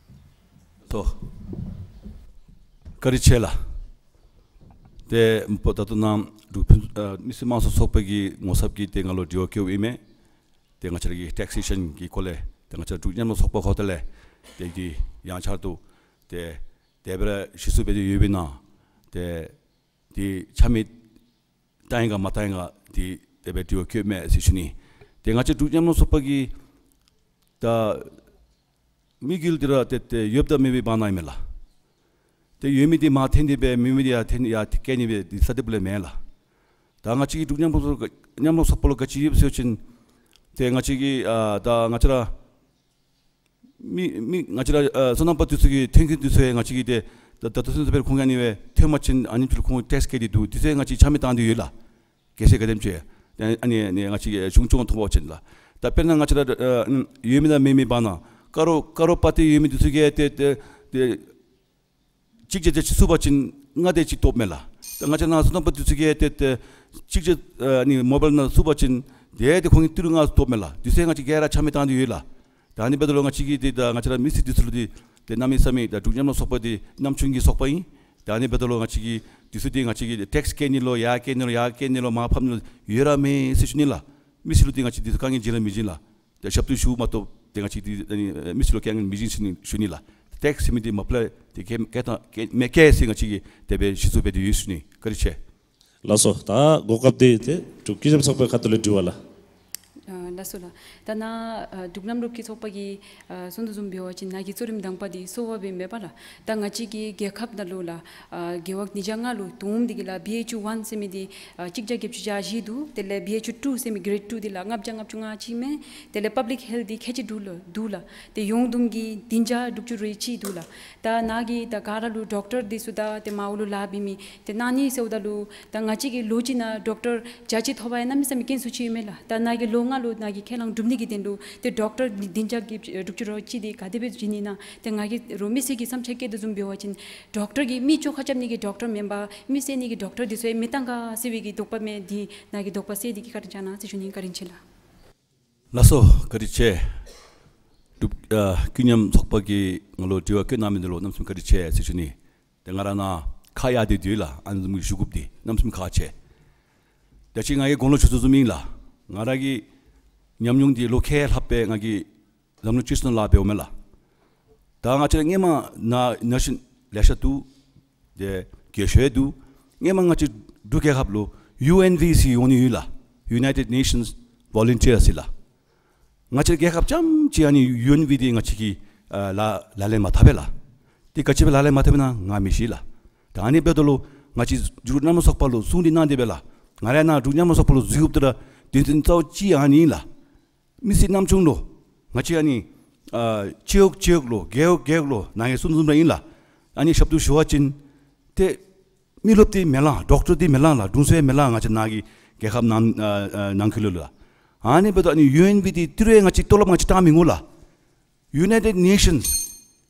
ཏེ་བཀའ་དྲིན་ཆེ་ལགས། ཏེ་ད་ལྟོ་ནཱ་འབྲུག་ཕུན་ཨ་མི་སེར་དམངས་གཙོ་ཚོགས་པ་གི་ངོ་ཚབ་ཀྱིས་ཏེ་ང་ལུ་དྲི་བ་བཀོདཔ་ཨིན་མས། ཏེ་ང་བཅས་ར་གི་ཊེག་སེ་ཤཱན་གྱི་སྐོར་ལས་ཏེ་ང་བཅས་ར་འབྲུག་མཉམ་རུབ་ཚོགས་པ་ཁོ་ཐང་ལས་ཏེ་འདི་ཡང་བསྐྱར་དུ་ཏེ་དེ་སྦེ་ར་གཞི་བཙུགས་འབད་དེ་ཡོད་པའི་ནང་ཏེ་འདི་ཆ་མེད་བཏང་ཡི་ག་མ་བཏང་ཡི་ག་འདི་དེ་སྦེ་དྲི་བ་བཀོདཔ་མས་ཟེར་ཞུ་ནི། ཏེ་ང་བཅས་འབྲུག་མཉམ་རུབ་ཚོགས་པ་གི་ད་དམིགས་ཡུལ་འདི་ར་ཏེ་ཏེ་ཡོདཔ་དང་མེདཔ་གི་བར་ན་ཨིན་མས་ལགས། ཏེ་ཡོད་མི་འདི་མར་འཐེན་ཏེ་སྦེ་མེད་མི་འདི་ཡར་འཐེན་ཡར་བསྐྱལ་ནི་སྦེ་འདི་ས་དེ་སྦེ་ལས་མེན་ལགས། ད་ང་བཅས་ཀྱི་འབྲུག་མཉམ་རུབ་ཚོགས་མཉམ་རུབ་ཚོགས་པ་ལུ་ག་ཅི་ཡོདཔ་ཟེར་བ་ཅིན་ཏེ་ང་བཅས་ཀྱི་ཨ་ད་ང་བཅས་ར་མི་མི་ང་བཅས་ར་ཨ་སོ་ནམ་པ་འདི་ཚུ་གི་ཐོན་ཁུངས་འདི་ཚུ་ཡང་ང་བཅས་ཀྱིས་ཏེ་ད་ད་ལྟོ་ཚུན་ཚོད་སྦེ་ཁོང་གིས་ཨ་ནི་སྦེ་ཐོན་པ་ཅིན་ཨ་ནི་ཚུ་ལུ་ཁོང་ཊེགསི་བཀལ་ཏེ་འདུག། འདི་ཚུ་ཡང་ང་བཅས་ཆ་མེད་བཏང་སྟེ་ཡོད་ལགས། གལ་སྲིད་ག་དེམ་ཅིག་ཨ་ནི་ཨ་ནི་ང་བཅས་ཀྱིས་གཞུང་སྐྱོང་ཐོབ་པ་ཅིན་ལགས། ད་དཔེར་ན་ང་བཅས་ར་ཨ་ཡོད་མི་དང་མེད་མི་བར་ན་ཀ་རོར་ཀ་རོར་པ་ཏི་ཡོད་མི་འདི་ཚུ་གིས་ཏེ་ཏེ་ཏེ་གཅིག་བརྒྱ་བརྒྱ་ཅིག་བཙུགས་པ་ཅིན་ལྔ་དེ་ཅིག་ཐོབ་མས་ལགས། ད་ང་བཅས་ནཱ་སོ་ནམ་པ་འདི་ཚུ་གིས་ཏེ་ཏེ་གཅིག་བརྒྱ་ཨ་ནི་མོ་བཱའིལ་ནང་བཙུགས་པ་ཅིན་དེ་ཏེ་ཁོང་གིས་ཏི་རུ་ལྔ་ཐོབ་མས་ལགས། འདི་ཚུ་ཡང་ང་བཅས་ག་ར་ཆ་མེད་བཏང་སྟེ་ཡོད་ལགས། ད་ཨ་ནི་འབདཝ་ད་ལུ་ང་བཅས་ཀྱིས་ཏེ་ད་ང་བཅས་ར་མི་སེར་འདི་ཚུ་ལུ་ཏེ་ཏེ་གནམ་མེད་ས་མེད་ད་འབྲུག་མཉམ་རུབ་ཚོགས་པ་འདི་གནམ་ཆུང་གི་ཚོགས་པ་ཨིན། ད་ཨ་ནི་འབདཝ་ད་ལུ་ང་བཅས་ཀྱིས་འདི་ཚུ་འདི་ང་བཅས་ཀྱིས་ཊེགསི་བཀལ་ནི་ལུ་ཡར་བཀལ་ནི་ལུ་ཡར་བཀལ་ནི་ལུ་མར་ཕབ་ནི་ལུ་ཡོད་ར་མེད་ཟེར་ཞུ་ནི་ལགས། མི་སེར་ལུ་ཏེ་ང་བཅས་འདི་ཚུ་དཀའ་ངལ་བྱིན་ར་མི་བྱིན་ལགས། ཏེ་ཞབས་ཏོག་ཞུ་མ་གཏོགས་ཏེ་ང་བཅས་འདི་ཨ་ནི་མི་སེར་ལུ་དཀའ་ངལ་མི་བྱིན་ཟེར་ནི་ཞུ་ནི་ལགས། ཊེགསི་ཟེར་མི་འདི་མ་པ་ལས་ཏེ་བཀལ་བཀལ་བཏང་བཀལ་མི་བཀལ་ཟེར་ང་བཅས་ཀྱིས་དེ་སྦེ་གཞི་བཙུགས་འབད་དེ་ཡོད་ཟེར་ཞུ་ནི། བཀའ་དྲིན་ཆེ། ལགས་སོ། ད་གོ་སྐབས་འདི་ཏེ་འབྲུག་སྐྱིད་འཇམ་ཚོགས་པའི་ཁ་ཐུག་ལས་དྲི་བ་ལགས། ཨ་ལགས་སོ་ལགས། ད་ནཱ་ཨ་འབྲུག་མཉམ་རུབ་ཀྱི་ཚོགས་པ་གིས་ཨ་གསུང་དོ་བཟུམ་འབད་བ་ཅིན་ནཱ་གི་གཙོ་རིམ་དང་པ་འདི་གསོ་བ་སྦེ་མེན་པ་ལགས། ད་ང་བཅས་ཀྱི་རྒྱལ་ཁབ་ནང་ལུ་ལགས་ཨ་རྒེད་འོག་ཉིས་བརྒྱ་ལྔ་ལུ་བསྡོམས་ཏེ་གིས་ལགས་བི་ཨེཆ་ཡུ་ཝཱན་ཟེར་མི་འདི་ཨ་གཅིག་བརྒྱ་བརྒྱད་ཅུ་གྱ་བཞི་འདུག། དེ་ལས་བི་ཨེཆ་ཡུ་ཊུ་ཟེར་མི་གེ་རེཌ་ཊུ་འདི་ལགས་ལྔ་བརྒྱ་ལྔ་བཅུ་ང་གཅིག་མས། དེ་ལས་པབ་ལིཀ་ཧེལཐ་འདི་ཁལ་གཅིག་འདུག་ལགས་འདུག་ལགས། ཏེ་ཡོངས་བསྡོམས་ཀྱིས་བདུན་བརྒྱ་དྲུག་ཅུ་རེ་གཅིག་འདུག་ལགས། ད་ནཱ་གི་ད་ག་ར་ལུ་ཌོག་ཊར་འདི་ཚུ་དང་ཏེ་མར་འོག་ལུ་ལཱ་འབད་མི་ཏེ་གནང་ནི་ཟེརཝ་ད་ལུ་ད་ང་བཅས་ཀྱིས་ལོ་གཅིག་ནང་ཌོག་ཊར་བརྒྱ་གཅིག་ཐོབ་པ་ཡང་གནམ་མེད་ས་མེད་དཀོན་སུ་ཅིག་ཨིན་མས་ལགས། ད་ནཱ་གིས་ལོ་ལྔ་ལུ་ནཱ་གི་ཁས་བླངས་སྒྲུབ་ནི་གི་དོན་ལུ་ཏེ་ཌོག་ཊར་བདུན་བརྒྱ་དྲུག་ཅུ་རེ་གཅིག་འདི་ག་དེ་སྦེ་བྱིན་ནི་ན་ཏེ་ང་གིས་རོགས་མི་སེར་གྱི་བསམ་འཆར་བཀོད་དོ་བཟུམ་འབད་བ་ཅིན་ཌོག་ཊར་གྱིས་མི་བཅོས་ཁ་རྐྱབ་ནི་གི་ཌོག་ཊར་མེན་པར་མི་བསད་ནི་གི་ཌོག་ཊར་འདི་ཚུ་ཡང་མི་བཏང་ག་ཟེར་བའི་གི་དོགས་པ་མས། འདི་ནཱ་གི་དོགས་པ་སེལ་ཏེ་གིས་བཀའ་དྲིན་བསྐྱང་གནང་ཟེར་ཞུ་ནི། བཀའ་དྲིན་ཆེ་ལགས། ལགས་སོ། བཀའ་དྲིན་ཆེ། འབྲུག་ཨ་ཀུན་མཉམ་ཚོགས་པ་གིས་ང་ལུ་དྲི་བ་བཀོད་གནང་མི་འདི་ལུ་གནམ་མེད་ས་མེད་བཀའ་དྲིན་ཆེ་ཟེར་ཞུ་ནི། ཏེ་ང་ར་ནཱ་ཁག་ཡར་ཏེ་འདུག་ལགས། ཨ་ནི་བཟུམ་གྱི་ཞུ་དགོཔ་འདི་གནམ་མེད་ས་མེད་ཁག་ཆེ། ད་ཅི་ང་གིས་གོང་ལུ་ཞུ་དོ་བཟུམ་ཨིན་ལགས། ང་ར་གི་ཉམས་མྱོང་འདི་ལོ་ཁལ་ལྷགཔ་སྦེ་ང་གིས་འཛམ་གླིང་སྤྱི་ཚོགས་ནང་ལཱ་འབདཝ་མས་ལགས། ད་ང་བཅས་ར་སྔོན་མ་ནཱ་ནང་བཞིན་ལེ་ཤ་འདུག། ཏེ་རྒྱས་ཤོས་འདུག། སྔོན་མ་ང་བཅས་འབྲུག་རྒྱལ་ཁབ་ལུ་ཡུ་ཨེན་བི་ཟེར་འོང་ནི་ཡོད་ལགས། United Nations Volunteers ཟེར་ལགས། ང་བཅས་རྒྱལ་ཁབ་རྐྱངམ་ཅིག་ཨ་ནི་ཡུ་ཨེན་བི་འདི་ང་བཅས་ཀྱིས་ཨ་ལཱ་ལཱ་ལེན་མ་འཐབ་པས་ལགས། འདི་ག་ཅི་སྦེ་ལཱ་ལེན་མ་འཐབ་པས་ན་ང་མི་ཤེས་ལགས། ད་ཨ་ནི་འབདཝ་ད་ལུ་ང་བཅས་འབྲུག་མཉམ་རུབ་ཚོགས་པ་ལུ་གསུང་འདི་གནང་སྟེ་སྦེ་ལགས། ང་ར་ནཱ་འབྲུག་མཉམ་རུབ་ཚོགས་པ་ལུ་འཛུལ་འོངམ་ད་ར་དོན་ཚན་རྩ་བ་གཅིག་ཨ་ནི་ཨིན་ལགས། མི་སེར་རྣམ་གཅོད་ལུ་ང་བཅས་ཨ་ནི་ཨ་སྤྱི་འོག་སྤྱི་འོག་ལུ་རྒེད་འོག་རྒེད་འོག་ལུ་ནཱ་གིས་གསུང་དོ་བཟུམ་ར་ཨིན་ལགས། ཨ་ནི་ཞབས་ཏོག་ཞུ་བ་ཅིན་ཏེ་མི་རློབས་འདི་མེད་ལགས། ཌོག་ཊར་འདི་མེད་ལགས་ལགས། དྲུང་འཚོ་མེད་ལགས། ང་བཅས་ནཱ་གི་རྒྱལ་ཁབ་ནང་ཨ་ཨ་ནང་འཁོད་ལུ་ལགས། ཨ་ནི་འབདཝ་ད་ཨ་ནི་ཡུ་ཨེན་བི་འདི་ཏི་རུ་ཡང་ང་བཅས་ལྟོ་ལོག་ང་བཅས་བཏང་མི་འོང་ལགས། United Nations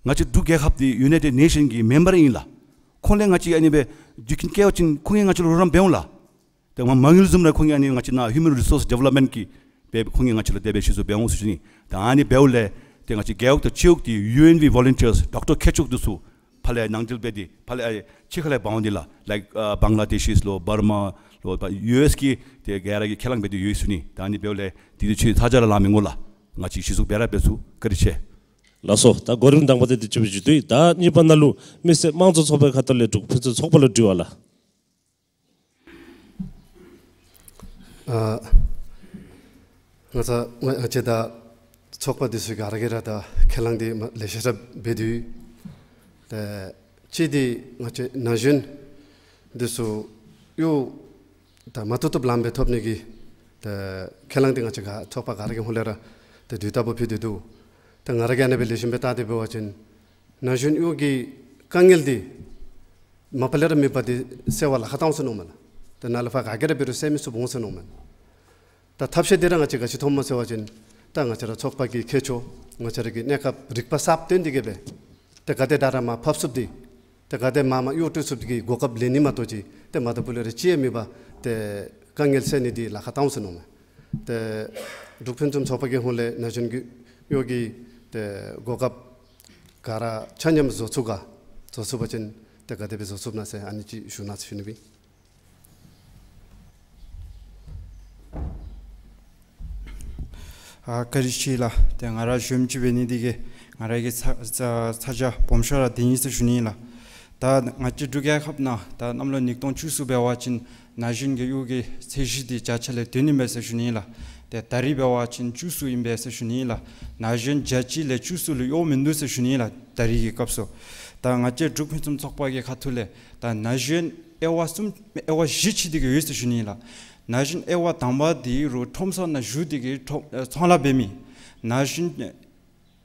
ང་བཅས་འབྲུག་རྒྱལ་ཁབ་འདི་United Nation གི་མེམ་བར་ཨིན་ལགས། ཁོང་ལས་ང་བཅས་ཨ་ནི་སྦེ་རྒྱུ་རྐྱེན་བཀལ་བ་ཅིན་ཁོང་གིས་ང་བཅས་ལུ་རོགས་རམ་འབད་འོང་ལགས། ཏེ་མ་མ་དངུལ་བཟུམ་ར་ཁོང་གིས་ཨ་ནི་ང་བཅས་ནཱ་Human Resource Development གི་སྦེ་ཁོང་གིས་ང་བཅས་ལུ་དེ་སྦེ་གཞི་བཙུགས་འབད་འོང་ཟེར་ཞུ་ནི། ད་ཨ་ནི་འབདཝ་ལས་ཏེ་ང་བཅས་རྒེད་འོག་དང་སྤྱི་འོག་འདི་ཡུ་ཨེན་བི་ཝོ་ལུན་ཊིཡརསི་ཌོག་ཊར་མཁས་མཆོག་འདི་ཚུ་ཕར་ལས་ནང་འདྲེན་འབད་དེ་ཕར་ལས་ཨ་ཕྱི་ཁ་ལས་འབག་འོང་འདི་ལགས། ལའིཀ་ཨ་བང་ལ་དེ་ཤི་ལོ་བར་མ་ལོ་ཡུ་ཨེསི་གི་ཏེ་ག་ར་གིས་ཁས་བླངས་འབད་དེ་ཡོད་ཟེར་ཞུ་ནི། ད་ཨ་ནི་འབདཝ་ལས་འདི་ཚུ་ཆ་ཚང་ར་ལང་མི་འོང་ལགས། ང་བཅས་གཞི་བཙུགས་འབད་ར་འབད་ཚུགས། བཀའ་དྲིན་ཆེ། ལགས་སོ། ད་གོ་རིམ་དང་པ་དེ་དེ་ཅིག་སྦེ་བརྗོད་དེ་ད་གཉིས་པ་ནང་ལུ་མི་སེར་དམངས་གཙོ་ཚོགས་པའི་ཁ་ཐུག་ལས་འབྲུག་ཕུན་སུམ་ཚོགས་པ་ལུ་དྲི་བ་ལགས། ཨ་ང་བཅས་ང་བཅས་ད་ཚོགས་པ་འདི་ཚུ་ག་ར་གིས་ར་ད་ཁས་བླངས་འདི་མ་ལེ་ཤ་ར་འབད་དེ་ཡོད། ཏེ་གཅིག་འདི་ང་བཅས་ན་གཞོན་འདི་ཚུ་གཡོག་ད་མ་ཐོབ་ཐོབ་ལམ་སྦེ་ཐོབ་ནི་གི་ཏེ་ཁས་བླངས་འདི་ང་བཅས་ག་ཚོགས་པ་ག་ར་གི་ཧོངས་ལས་ར་ཏེ་དུས་ལྟ་བུ་ཕུལ་དེ་འདུག། ཏེ་ང་ར་གིས་ཨ་ནེ་སྦེ་ལེགས་ཤོམ་སྦེ་བལྟ་སྟེ་འབད་བ་ཅིན་ན་གཞོན་གཡོག་གི་དཀའ་ངལ་འདི་མ་པ་ལས་ར་མེད་པ་འདི་སེལ་བར་ལཱ་ཁག་བཏང་ཟེར་མནོཝ་མས་ལགས། ཏེ་ནཱ་ལས་ཕར་ག་གིས་ར་འབད་རུང་སེལ་མི་ཚུགས་འོང་ཟེར་མནོཝ་མས། ད་ཐབས་ཤེས་འདི་ར་ང་བཅས་ག་ཅི་མཐོངམ་སྨོ་ཟེར་བ་ཅིན་ད་ང་བཅས་ར་ཚོགས་པ་གི་ཁྱད་ཆོས་ང་བཅས་ར་གི་གནས་སྐབས་རིག་པ་གསརཔ་བཏོན་ཏེ་གི་སྦེ་ཏེ་ག་དེ་དྲག་ར་མར་ཕབ་ཚུགསཔ་འདི་ཏེ་ག་དེ་མར་མར་གཡོག་སྤྲོད་ཚུགསཔ་འདི་གི་གོ་སྐབས་ལེན་ནི་མ་གཏོགས་ཅིག་ཏེ་མ་ད་ཕུ་ལས་ར་ཅི་ཡང་མེད་པར་ཏེ་དཀའ་ངལ་སེལ་ནི་འདི་ལཱ་ཁག་བཏང་ཟེར་མནོཝ་མས། ཏེ་འབྲུག་ཕུན་སུམ་ཚོགས་པ་གི་ཧོངས་ལས་ན་གཞོན་གི་གཡོག་གི་ཏེ་གོ་སྐབས་ག་ར་ཆ་མཉམ་བཟོ་ཚུགས་ག་བཟོ་ཚུགས་པ་ཅིན་ཏེ་ག་དེ་སྦེ་བཟོ་ཚུགསཔ་ཨིན་ན་ཟེར་ཨ་ནི་ཅིག་ཞུ་གནང་ཟེར་ཞུ་ནི་ཨིན། ཨ་བཀའ་དྲིན་ཆེ་ལགས། ཏེ་ང་ར་གཞོནམ་ཅིག་འབད་ནི་འདི་གིས་ང་ར་གི་ཚ་ཚ་ཚ་གྱང་སྦོམ་ཤོས་ར་འདི་ཨིན་ཟེར་ཞུ་ནི་ལགས། ད་ང་བཅས་འབྲུག་རྒྱལ་ཁབ་ནང་ད་གནམ་ལོ་ཉིས་སྟོང་བཅུ་གསུམ་འབད་བ་ཅིན་ན་གཞོན་གྱི་གཡོག་གི་ཚད་གཞི་འདི་བརྒྱ་ཆ་ལས་བདུན་ཨིན་པས་ཟེར་ཞུ་ནི་ལགས། ཏེ་ད་རིས་འབད་བ་ཅིན་བཅུ་གསུམ་ཨིན་པས་ཟེར་ཞུ་ནི་ལགས། ན་གཞོན་བརྒྱ་གཅིག་ལས་བཅུ་གསུམ་ལུ་གཡོག་མིན་འདུག་ཟེར་ཞུ་ནི་ལགས། ད་རིས་ཀྱི་སྐབས་སུ་ད་ང་བཅས་འབྲུག་ཕུན་སུམ་ཚོགས་པ་གི་ཁ་ཐུག་ལས་ད་ན་གཞོན་དབྱེ་བ་གསུམ་དབྱེ་བ་བཞི་ཕྱེ་སྟེ་གི་ཡོད་ཟེར་ཞུ་ནི་ལགས། ན་གཞོན་དབྱེ་བ་དང་པ་འདི་རུ་ཁྲོམ་ས་ནང་བཞུགས་ཏེ་གི་ཁྲོམ་ཨེ་ཚོང་ལཱ་འབད་མི། ན་གཞོན་དབྱེ་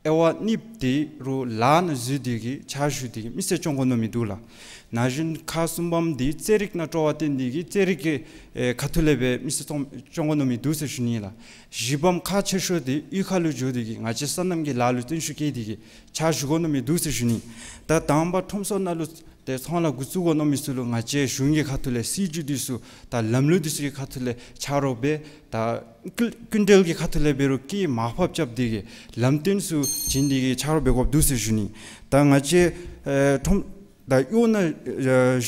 བ་གཉིས་འདི་རུ་ལཱ་ནང་འཛུལ་ཏེ་གི་ཕྱག་ཞུ་སྟེ་གི་མི་སེར་སྐྱོང་དགོ་མནོ་མི་འདུག་ལགས། ན་གཞོན་ཁག་གསུམ་པམ་འདི་རྩེད་རིགས་ནང་སྤྲོ་བ་བསྟེན་ཏེ་གི་རྩེད་རིགས་ཀྱི་ཨེ་ཁ་ཐུག་ལས་སྦེ་མི་སེར་སྐྱོང་སྐྱོང་དགོ་མནོ་མི་འདུག་ཟེར་ཞུ་ནི་ལགས། བཞི་པམ་ཁག་ཆེ་ཤོས་འདི་གཡུས་ཁ་ལུ་འགྱོ་སྟེ་གི་ང་བཅས་སོ་ནམ་གྱི་ལཱ་ལུ་བརྩོན་ཤུགས་བསྐྱེད་དེ་གི་ཕྱག་ཞུ་དགོ་མནོ་མི་འདུག་ཟེར་ཞུ་ནི། ད་དང་པ་ཁྲོམ་ས་ནང་ལུ་ཏེ་ཚོང་ལཱ་འགོ་བཙུགས་དགོ་མནོ་མི་ཚུ་ལུ་ང་བཅས་གཞུང་གི་ཁ་ཐུག་ལས་སྲིད་བྱུས་འདི་ཚུ་དང་ལམ་ལུགས་འདི་ཚུ་གི་ཁ་ཐུག་ལས་ཆ་རོགས་འབད། ད་སྐུ་སྐུ་མགྲོན་གྱི་ཁ་ཐུག་ལས་འབད་རུང་སྐད་མར་ཕབ་རྐྱབ་སྟེ་གི་ལམ་སྟོན་ཚུ་བྱིན་ཏེ་གི་ཆ་རོགས་འབད་དགོཔ་འདུག་ཟེར་ཞུ་ནི། ད་ང་བཅས་ཨེ་ཁྲོམ་ད་གཡུས་ནང་ཨེ་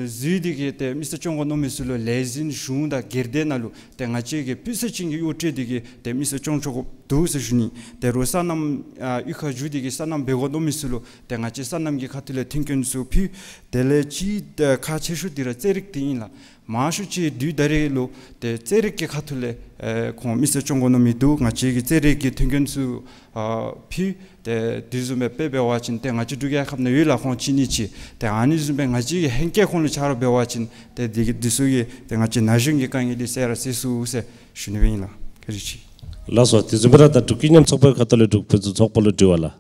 འཛུལ་ཏེ་གི་ཏེ་མི་སེར་སྐྱོང་དགོ་མནོ་མི་ཚུ་ལུ་ལས་འཛིན་གཞུང་དང་སྒེར་སྡེ་ནང་ལུ་ཏེ་ང་བཅས་ཀྱིས་སྤུས་ཚད་ཅན་གྱི་གཡོག་སྤྲོད་དེ་གི་ཏེ་མི་སེར་སྐྱོང་ཆོག་དགོཔ་འདུག་ཟེར་ཞུ་ནི། ད་རུང་སོ་ནམ་ཨ་གཡུས་ཁར་བཞུགས་ཏེ་གི་སོ་ནམ་འབད་དགོ་མནོ་མི་ཚུ་ལུ་ཏེ་ང་བཅས་སོ་ནམ་གྱི་ཁ་ཐུག་ལས་མཐུན་རྐྱེན་ཚུ་ཕུལ། དེ་ལས་གཅིག་ཨེ་ཁག་ཆེ་ཤོས་འདི་ར་རྩེད་རིགས་འདི་ཨིན་ལགས། མང་ཤོས་ཅིག་དུས་ད་རེས་ལུ་ཏེ་རྩེད་རིགས་ཀྱི་ཁ་ཐུག་ལས་ཨེ་ཁོང་མི་སེར་སྐྱོང་དགོ་མནོ་མི་འདུག། ང་བཅས་ཀྱིས་རྩེད་རིགས་ཀྱི་མཐུན་རྐྱེན་ཚུ་ཨ་ཕུལ། ཏེ་དེ་བཟུམ་སྦེ་དཔེ་འབད་བ་ཅིན་ཏེ་ང་བཅས་འབྲུག་རྒྱལ་ཁབ་ནང་ཡོད་ལགས། ཁོང་གཅིག་གཉིས་ཅིག། ཏེ་ཨ་ནི་བཟུམ་སྦེ་ང་བཅས་ཀྱིས་ཧེང་སྐལ་ཁོང་ལུ་ཆ་རོགས་འབད་བ་ཅིན་ཏེ་འདི་འདི་ཚུ་གིས་ཏེ་ང་བཅས་ན་གཞོན་གྱི་དཀའ་ངལ་འདི་སེལ་ར་སེལ་ཚུགས་ཟེར་ཞུ་ནི་སྦེ་ཨིན་ལགས། བཀའ་དྲིན་ཆེ། ལགས་སོ། དེ་བཟུམ་སྦེ་ར་ད་འབྲུག་སྐྱིད་མཉམ་ཚོགས་པའི་ཁ་ཐུག་ལས་འབྲུག་ཕུན་སུམ་ཚོགས་པ་ལུ་དྲི་བ་ལགས།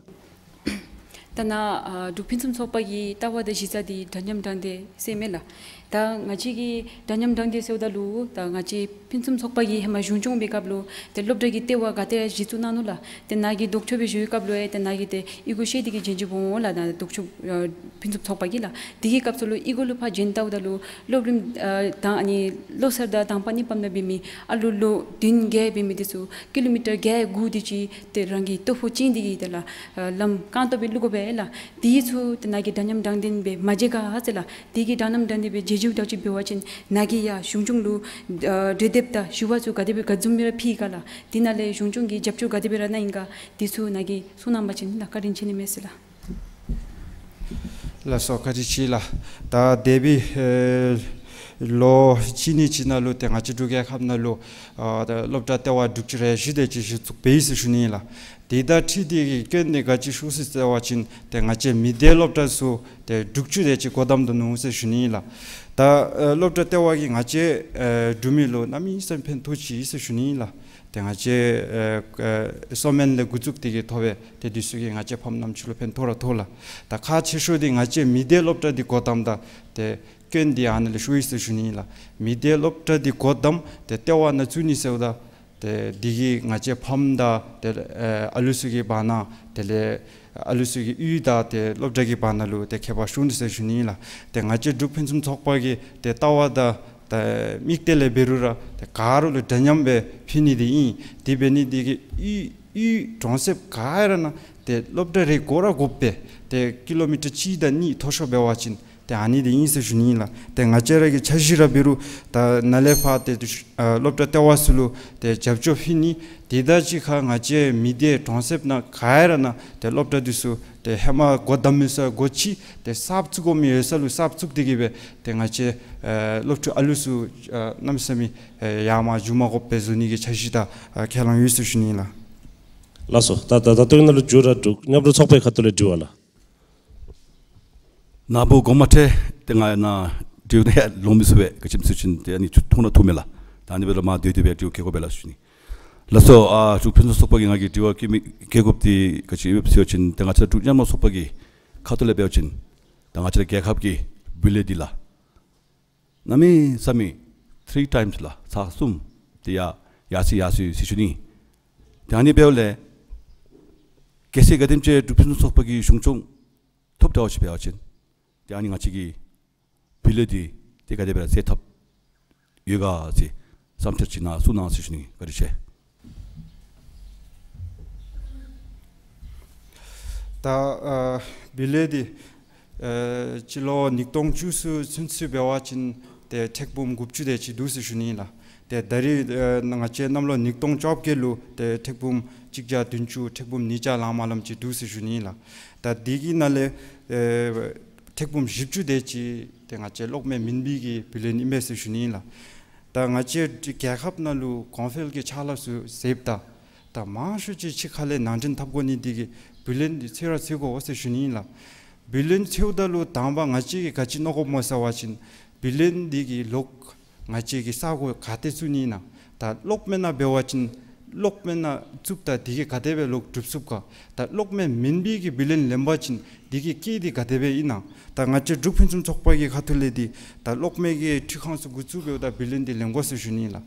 ད་ནཱ་ཨ་འབྲུག་ཕུན་སུམ་ཚོགས་པ་གི་ལྟ་བ་དང་གཞི་རྩ་འདི་འདྲ་མཉམ་དྲང་བདེན་ཟེར་མས་ལགས། ད་ང་བཅས་ཀྱི་འདྲ་མཉམ་དྲང་བདེན་ཟེརཝ་ད་ལུ་ད་ང་བཅས་ཕུན་སུམ་ཚོགས་པ་གིས་ཧེ་མ་གཞུང་སྐྱོང་པའི་སྐབས་ལུ་ཏེ་སློབ་གྲྭ་གི་ལྟེ་བ་ག་ཏེ་གཞི་བཙུགས་གནང་ནུག་ལགས། ཏེ་ནཱ་གི་ལྡོག་ཕྱོགས་སྦེ་ཞུ་བའི་སྐབས་ལུ་ཨེ་ཏེ་ནཱ་གི་ཏེ་ཨི་ཁུག་བཤལ་ཏེ་གི་བྱོན་བྱོནམ་འོང་ལགས། ནཱ་ལྡོག་ཕྱོགས་ཨ་ཕུན་སུམ་ཚོགས་པ་གིས་ལགས། དེ་གི་སྐབས་སུ་ལུ་ཨི་ཁུག་ལུ་ཕར་བྱོན་བལྟཝ་ད་ལུ་སློབ་རིམ་ཨ་དང་ཨ་ནི་བློ་གསར་དང་དང་པ་གཉིས་པ་ནང་འབད་མི་ཨ་ལུ་ལོ་བདུན་བརྒྱད་འབད་མི་འདི་ཚུ་ཀི་ལོ་མི་ཊར་བརྒྱད་དགུ་དེ་ཅིག་ཏེ་རང་གི་ལྟོ་ཕོགས་བཅིངས་ཏེ་གི་ཏེ་ལགས་ཨ་ལམ་རྐང་སྟོང་སྦེ་ལུས་དགོ་པས་ལགས། དེ་ཚུ་ཏེ་ནཱ་གིས་འདྲ་མཉམ་དྲང་བདེན་སྦེ་མ་མཇལ་ག་ཟེར་ལགས། དེ་གི་འདྲ་མཉམ་དྲང་བདེན་སྦེ་མཇལ་མཇལཝ་ད་ཅིག་འབད་བ་ཅིན་ནཱ་གིས་ཡང་གཞུང་སྐྱོང་ལུ་ཨ་གྲོས་འདེབས་དང་ཞུ་བ་ཚུ་ག་དེ་སྦེ་ག་བཟུམ་སྦེ་ར་ཕུལ་ག་ལགས། དེ་ནང་ལས་གཞུང་སྐྱོང་གིས་རྒྱབ་སྐྱོར་ག་དེ་སྦེ་ར་གནང་ཡི་ག། དེ་ཚུ་ནཱ་གིས་གསུང་གནང་བ་ཅིན་ལགས་བཀའ་དྲིན་ཆེ་ནི་མས་ཟེར་ལགས། ལགས་སོ། བཀའ་དྲིན་ཆེ་ལགས། ད་འདས་པའི་ཨེ་ལོ་གཅིག་གཉིས་ཅིག་ནང་ལུ་ཏེ་ང་བཅས་འབྲུག་རྒྱལ་ཁབ་ནང་ལུ་ཨ་ད་སློབ་གྲྭ་ལྟེ་བ་དྲུག་ཅུ་རེ་བཞི་དེ་ཅིག་གཞི་བཙུགས་འབད་ཡི་ཟེར་ཞུ་ནི་ཨིན་ལགས། དེ་དང་འཁྲིལ་ཏེ་གི་སྐྱོན་འདི་ག་ཅི་ཤོར་སོང་ཟེར་བ་ཅིན་ཏེ་ང་བཅས་མི་སྡེ་སློབ་གྲྭ་ཚུ་ཏེ་དྲུག་ཅུ་དེ་ཅིག་སྒོ་བསྡམས་ད་ནུག་ཟེར་ཞུ་ནི་ཨིན་ལགས། ད་ཨེ་སློབ་གྲྭ་ལྟེ་བ་གིས་ང་བཅས་ཨེ་འབྲུག་མི་ལུ་གནམ་མེད་ས་མེད་ཕན་ཐོགས་ཅི་ཟེར་ཞུ་ནི་ཨིན་ལགས། ཏེ་ང་བཅས་ཨེ་ཨེ་གསོ་སྨན་ལས་འགོ་བཙུགས་ཏེ་གི་ཐོབ་པའི་ཏེ་འདི་ཚུ་གིས་ང་བཅས་ཕམ་རྣམས་ཅིག་ལུ་ཕན་ཐོགས་ར་ཐོགས་ལགས། ད་ཁག་ཆེ་ཤོས་འདི་ང་བཅས་མི་སྡེ་སློབ་གྲྭ་འདི་སྒོ་བསྡམས་ད་ཏེ་སྐྱོན་འདི་ཨ་ནཱ་ལས་ཤོར་ཡི་ཟེར་ཞུ་ནི་ཨིན་ལགས། མི་སྡེ་སློབ་གྲྭ་འདི་སྒོ་བསྡམས་ཏེ་ལྟེ་བ་ནང་བཙུགས་ནི་ཟེརཝ་ད་ཏེ་འདི་གིས་ང་བཅས་ཕམ་དང་ཏེ་ཨེ་ཨ་ལུ་ཚུ་གི་བར་ན་དེ་ལས་ཨ་ལུ་ཚུ་གི་གཡུས་དང་ཏེ་སློབ་གྲྭ་གི་བར་ན་ལུ་ཏེ་ཁྱད་པར་ཤོར་ནི་ཟེར་ཞུ་ནི་ཨིན་ལགས། ཏེ་ང་བཅས་འབྲུག་ཕུན་སུམ་ཚོགས་པ་གི་ཏེ་ལྟ་བ་དང་ཏེ་དམིགས་གཏད་ལས་འབད་རུང་ར་ཏེ་ག་ར་ལུ་འདྲ་མཉམ་སྦེ་ཕུལ་ནི་འདི་ཨིན། དེ་འབད་ནི་འདི་གིས་གཡུས་གཡུས་གྲོང་གསེབ་ག་ར་ནང་ཏེ་སློབ་གྲྭ་རེ་དགོ་ར་དགོ་པས། ཏེ་ཀི་ལོ་མི་ཊར་གཅིག་དང་གཉིས་མཐོ་ཤོས་འབད་བ་ཅིན་ ཏེ་ཨ་ནི་འདི་ཨིན་ཟེར་ཞུ་ནི་ཨིན་ལགས། ཏེ་ང་བཅས་ར་གི་འཆར་གཞི་ར་འབད་རུང་ད་ནཱ་ལས་ཕར་ཏེ་ཨ་སློབ་གྲྭ་ལྟེ་བ་ཚུ་ལུ་ཏེ་རྒྱབ་སྐྱོར་ཕུལ་ནི། དེ་དང་གཅིག་ཁར་ང་བཅས་མི་སྡེ་གྲོང་གསེབ་ནང་ག་ཡ་ར་ནང་ཏེ་སློབ་གྲྭ་འདི་ཚུ་ཏེ་ཧེ་མ་སྒོ་བསྡམ་མི་ས་སྒོ་ཕྱེ་ཏེ་གསརཔ་བཙུགས་དགོ་མི་ཡོད་ས་ལུ་གསརཔ་བཙུགས་ཏེ་གི་སྦེ་ཏེ་ང་བཅས་ཨ་སློབ་ཕྲུག་ཨ་ལུ་ཚུ་ཨ་གནམ་མེད་ས་མེད་ཨ་ཡར་མར་འགྱོ་མ་དགོཔ་སྦེ་བཟོ་ནི་གི་འཆར་གཞི་དང་ཨ་ཁས་བླངས་ཡོད་ཟེར་ཞུ་ནི་ཨིན་ལགས། ལགས་སོ། ད་ད་ད་ལྟོ་ནཱ་ལུ་མཇུག་ར་འབྲུག་མཉམ་རུབ་ཚོགས་པའི་ཁ་ཐུག་ལས་དྲི་བ་ལགས། ནཱ་བུ་གོང་མ་ཁྲི་ཏེ་ང་ནཱ་དྲིཝ་ནཱ་ཡར་ལོང་མི་ཚུགས་པས། ག་ཅི་སྨོ་ཟེར་བ་ཅིན་ཏེ་ཨ་ནི་ཚུ་ཐུང་ར་ཐུང་མས་ལགས། ད་ཨ་ནི་འབདཝ་ལས་མར་སྡོད་སྡོད་སྦེ་དྲིཝ་བཀོད་དགོ་པས་ལགས་ཞུ་ནི། ལགས་སོ། ཨ་འབྲུག་ཕུན་སུམ་ཚོགས་པ་གིས་ང་གིས་དྲི་བ་བཀོད་མི་བཀོད་དགོཔ་འདི་ག་ཅི་ཡོདཔ་ཟེར་བ་ཅིན་ཏེ་ང་བཅས་འབྲུག་མཉམ་རུབ་ཚོགས་པ་གི་ཁ་ཐུག་ལས་འབད་བ་ཅིན་ད་ང་བཅས་རྒྱལ་ཁབ་ཀྱི་བུ་ལོན་འདི་ལགས། གནམ་མེད་ས་མེད་ཐི་རི་ཊའིམསི་ལགས། ཚར་གསུམ་དེ་ཡང་ཡར་སོང་ཡར་སོང་ཡོད་ཟེར་ཞུ་ནི། ཏེ་ཨ་ནི་འབདཝ་ལས་གལ་སྲིད་ག་དེམ་ཅིག་འབྲུག་ཕུན་སུམ་ཚོགས་པ་གིས་གཞུང་སྐྱོང་ཐོབ་འདྲཝ་ཅིག་འབད་བ་ཅིན་ཏེ་ཨ་ནི་ང་བཅས་ཀྱི་བུ་ལོན་འདི་ཏེ་ག་དེ་སྦེ་ར་སེལ་ཐབས་ཡོད་ག་ཟེར་བསམ་འཆར་ཅིག་ནཱ་གསུང་གནང་ཟེར་ཞུ་ནི། བཀའ་དྲིན་ཆེ། ད་ཨ་བུ་ལོན་འདི་ཨ་སྤྱི་ལོ་ཉིས་སྟོང་བཅུ་གསུམ་ཚུན་ཚོད་འབད་བ་ཅིན་ཏེ་ཐེར་འབུམ་དགུ་བཅུ་དེ་ཅིག་འདུག་ཟེར་ཞུ་ནི་ཨིན་ལགས། ཏེ་ད་རེས་ཨ་ང་བཅས་གནམ་ལོ་ཉིས་སྟོང་བཅོ་བརྒྱད་ལུ་ཏེ་ཐེར་འབུམ་གཅིག་བརྒྱ་བདུན་ཅུ་ཐེར་འབུམ་ཉིས་བརྒྱ་ལང་མ་ལངམ་ཅིག་འདུག་ཟེར་ཞུ་ནི་ཨིན་ལགས། ད་འདི་གི་ནང་ལས་ཨ་ཐེར་འབུམ་བཞི་བཅུ་དེ་ཅིག་ཏེ་ང་བཅས་གློག་མེ་མུན་པའི་གི་བུ་ལོན་ཨིན་པས་ཟེར་ཞུ་ནི་ཨིན་ལགས། ད་ང་བཅས་རྒྱལ་ཁབ་ནང་ལུ་གོང་འཕེལ་གྱི་ཕྱག་ལཱ་ཚུ་མཛདཔ་ད་ད་མང་ཤོས་ཅིག་ཕྱི་ཁ་ལས་ནང་འདྲེན་འཐབ་དགོ་ནི་འདི་གིས་བུ་ལོན་འདི་འཚོལ་ར་འཚོལ་དགོ་ཟེར་ཞུ་ནི་ཨིན་ལགས། བུ་ལོན་འཚོལཝ་ད་ལུ་དང་པ་ང་བཅས་ཀྱིས་ག་ཅི་མནོ་དགོཔ་སྨོ་ཟེར་བ་ཅིན་བུ་ལོན་འདི་གི་ལོག་ང་བཅས་ཀྱིས་ས་གོ་ག་ཏེ་བཙུགས་ནི་ཨིན་ན། ད་གློག་མེ་ནང་འབད་བ་ཅིན་གློག་མེ་ནང་བཙུགསཔ་ད་འདི་གིས་ག་དེ་སྦེ་ལོག་སྒྲུབ་ཚུགས་ག། ད་གློག་མེ་མུན་པའི་གི་བུ་ལོན་ལེན་པ་ཅིན་འདི་གི་སྐྱིད་འདི་ག་དེ་སྦེ་ཨིན་ན། ད་ང་བཅས་འབྲུག་ཕུན་སུམ་ཚོགས་པ་གི་ཁ་ཐུག་ལས་འདི་ད་གློག་མེ་གི་འཕྲུལ་ཁང་ཚུ་འགོ་བཙུགས་འབདཝ་ད་བུ་ལོན་འདི་ལེན་དགོ་ཟེར་ཞུ་ནི་ཨིན་ལགས།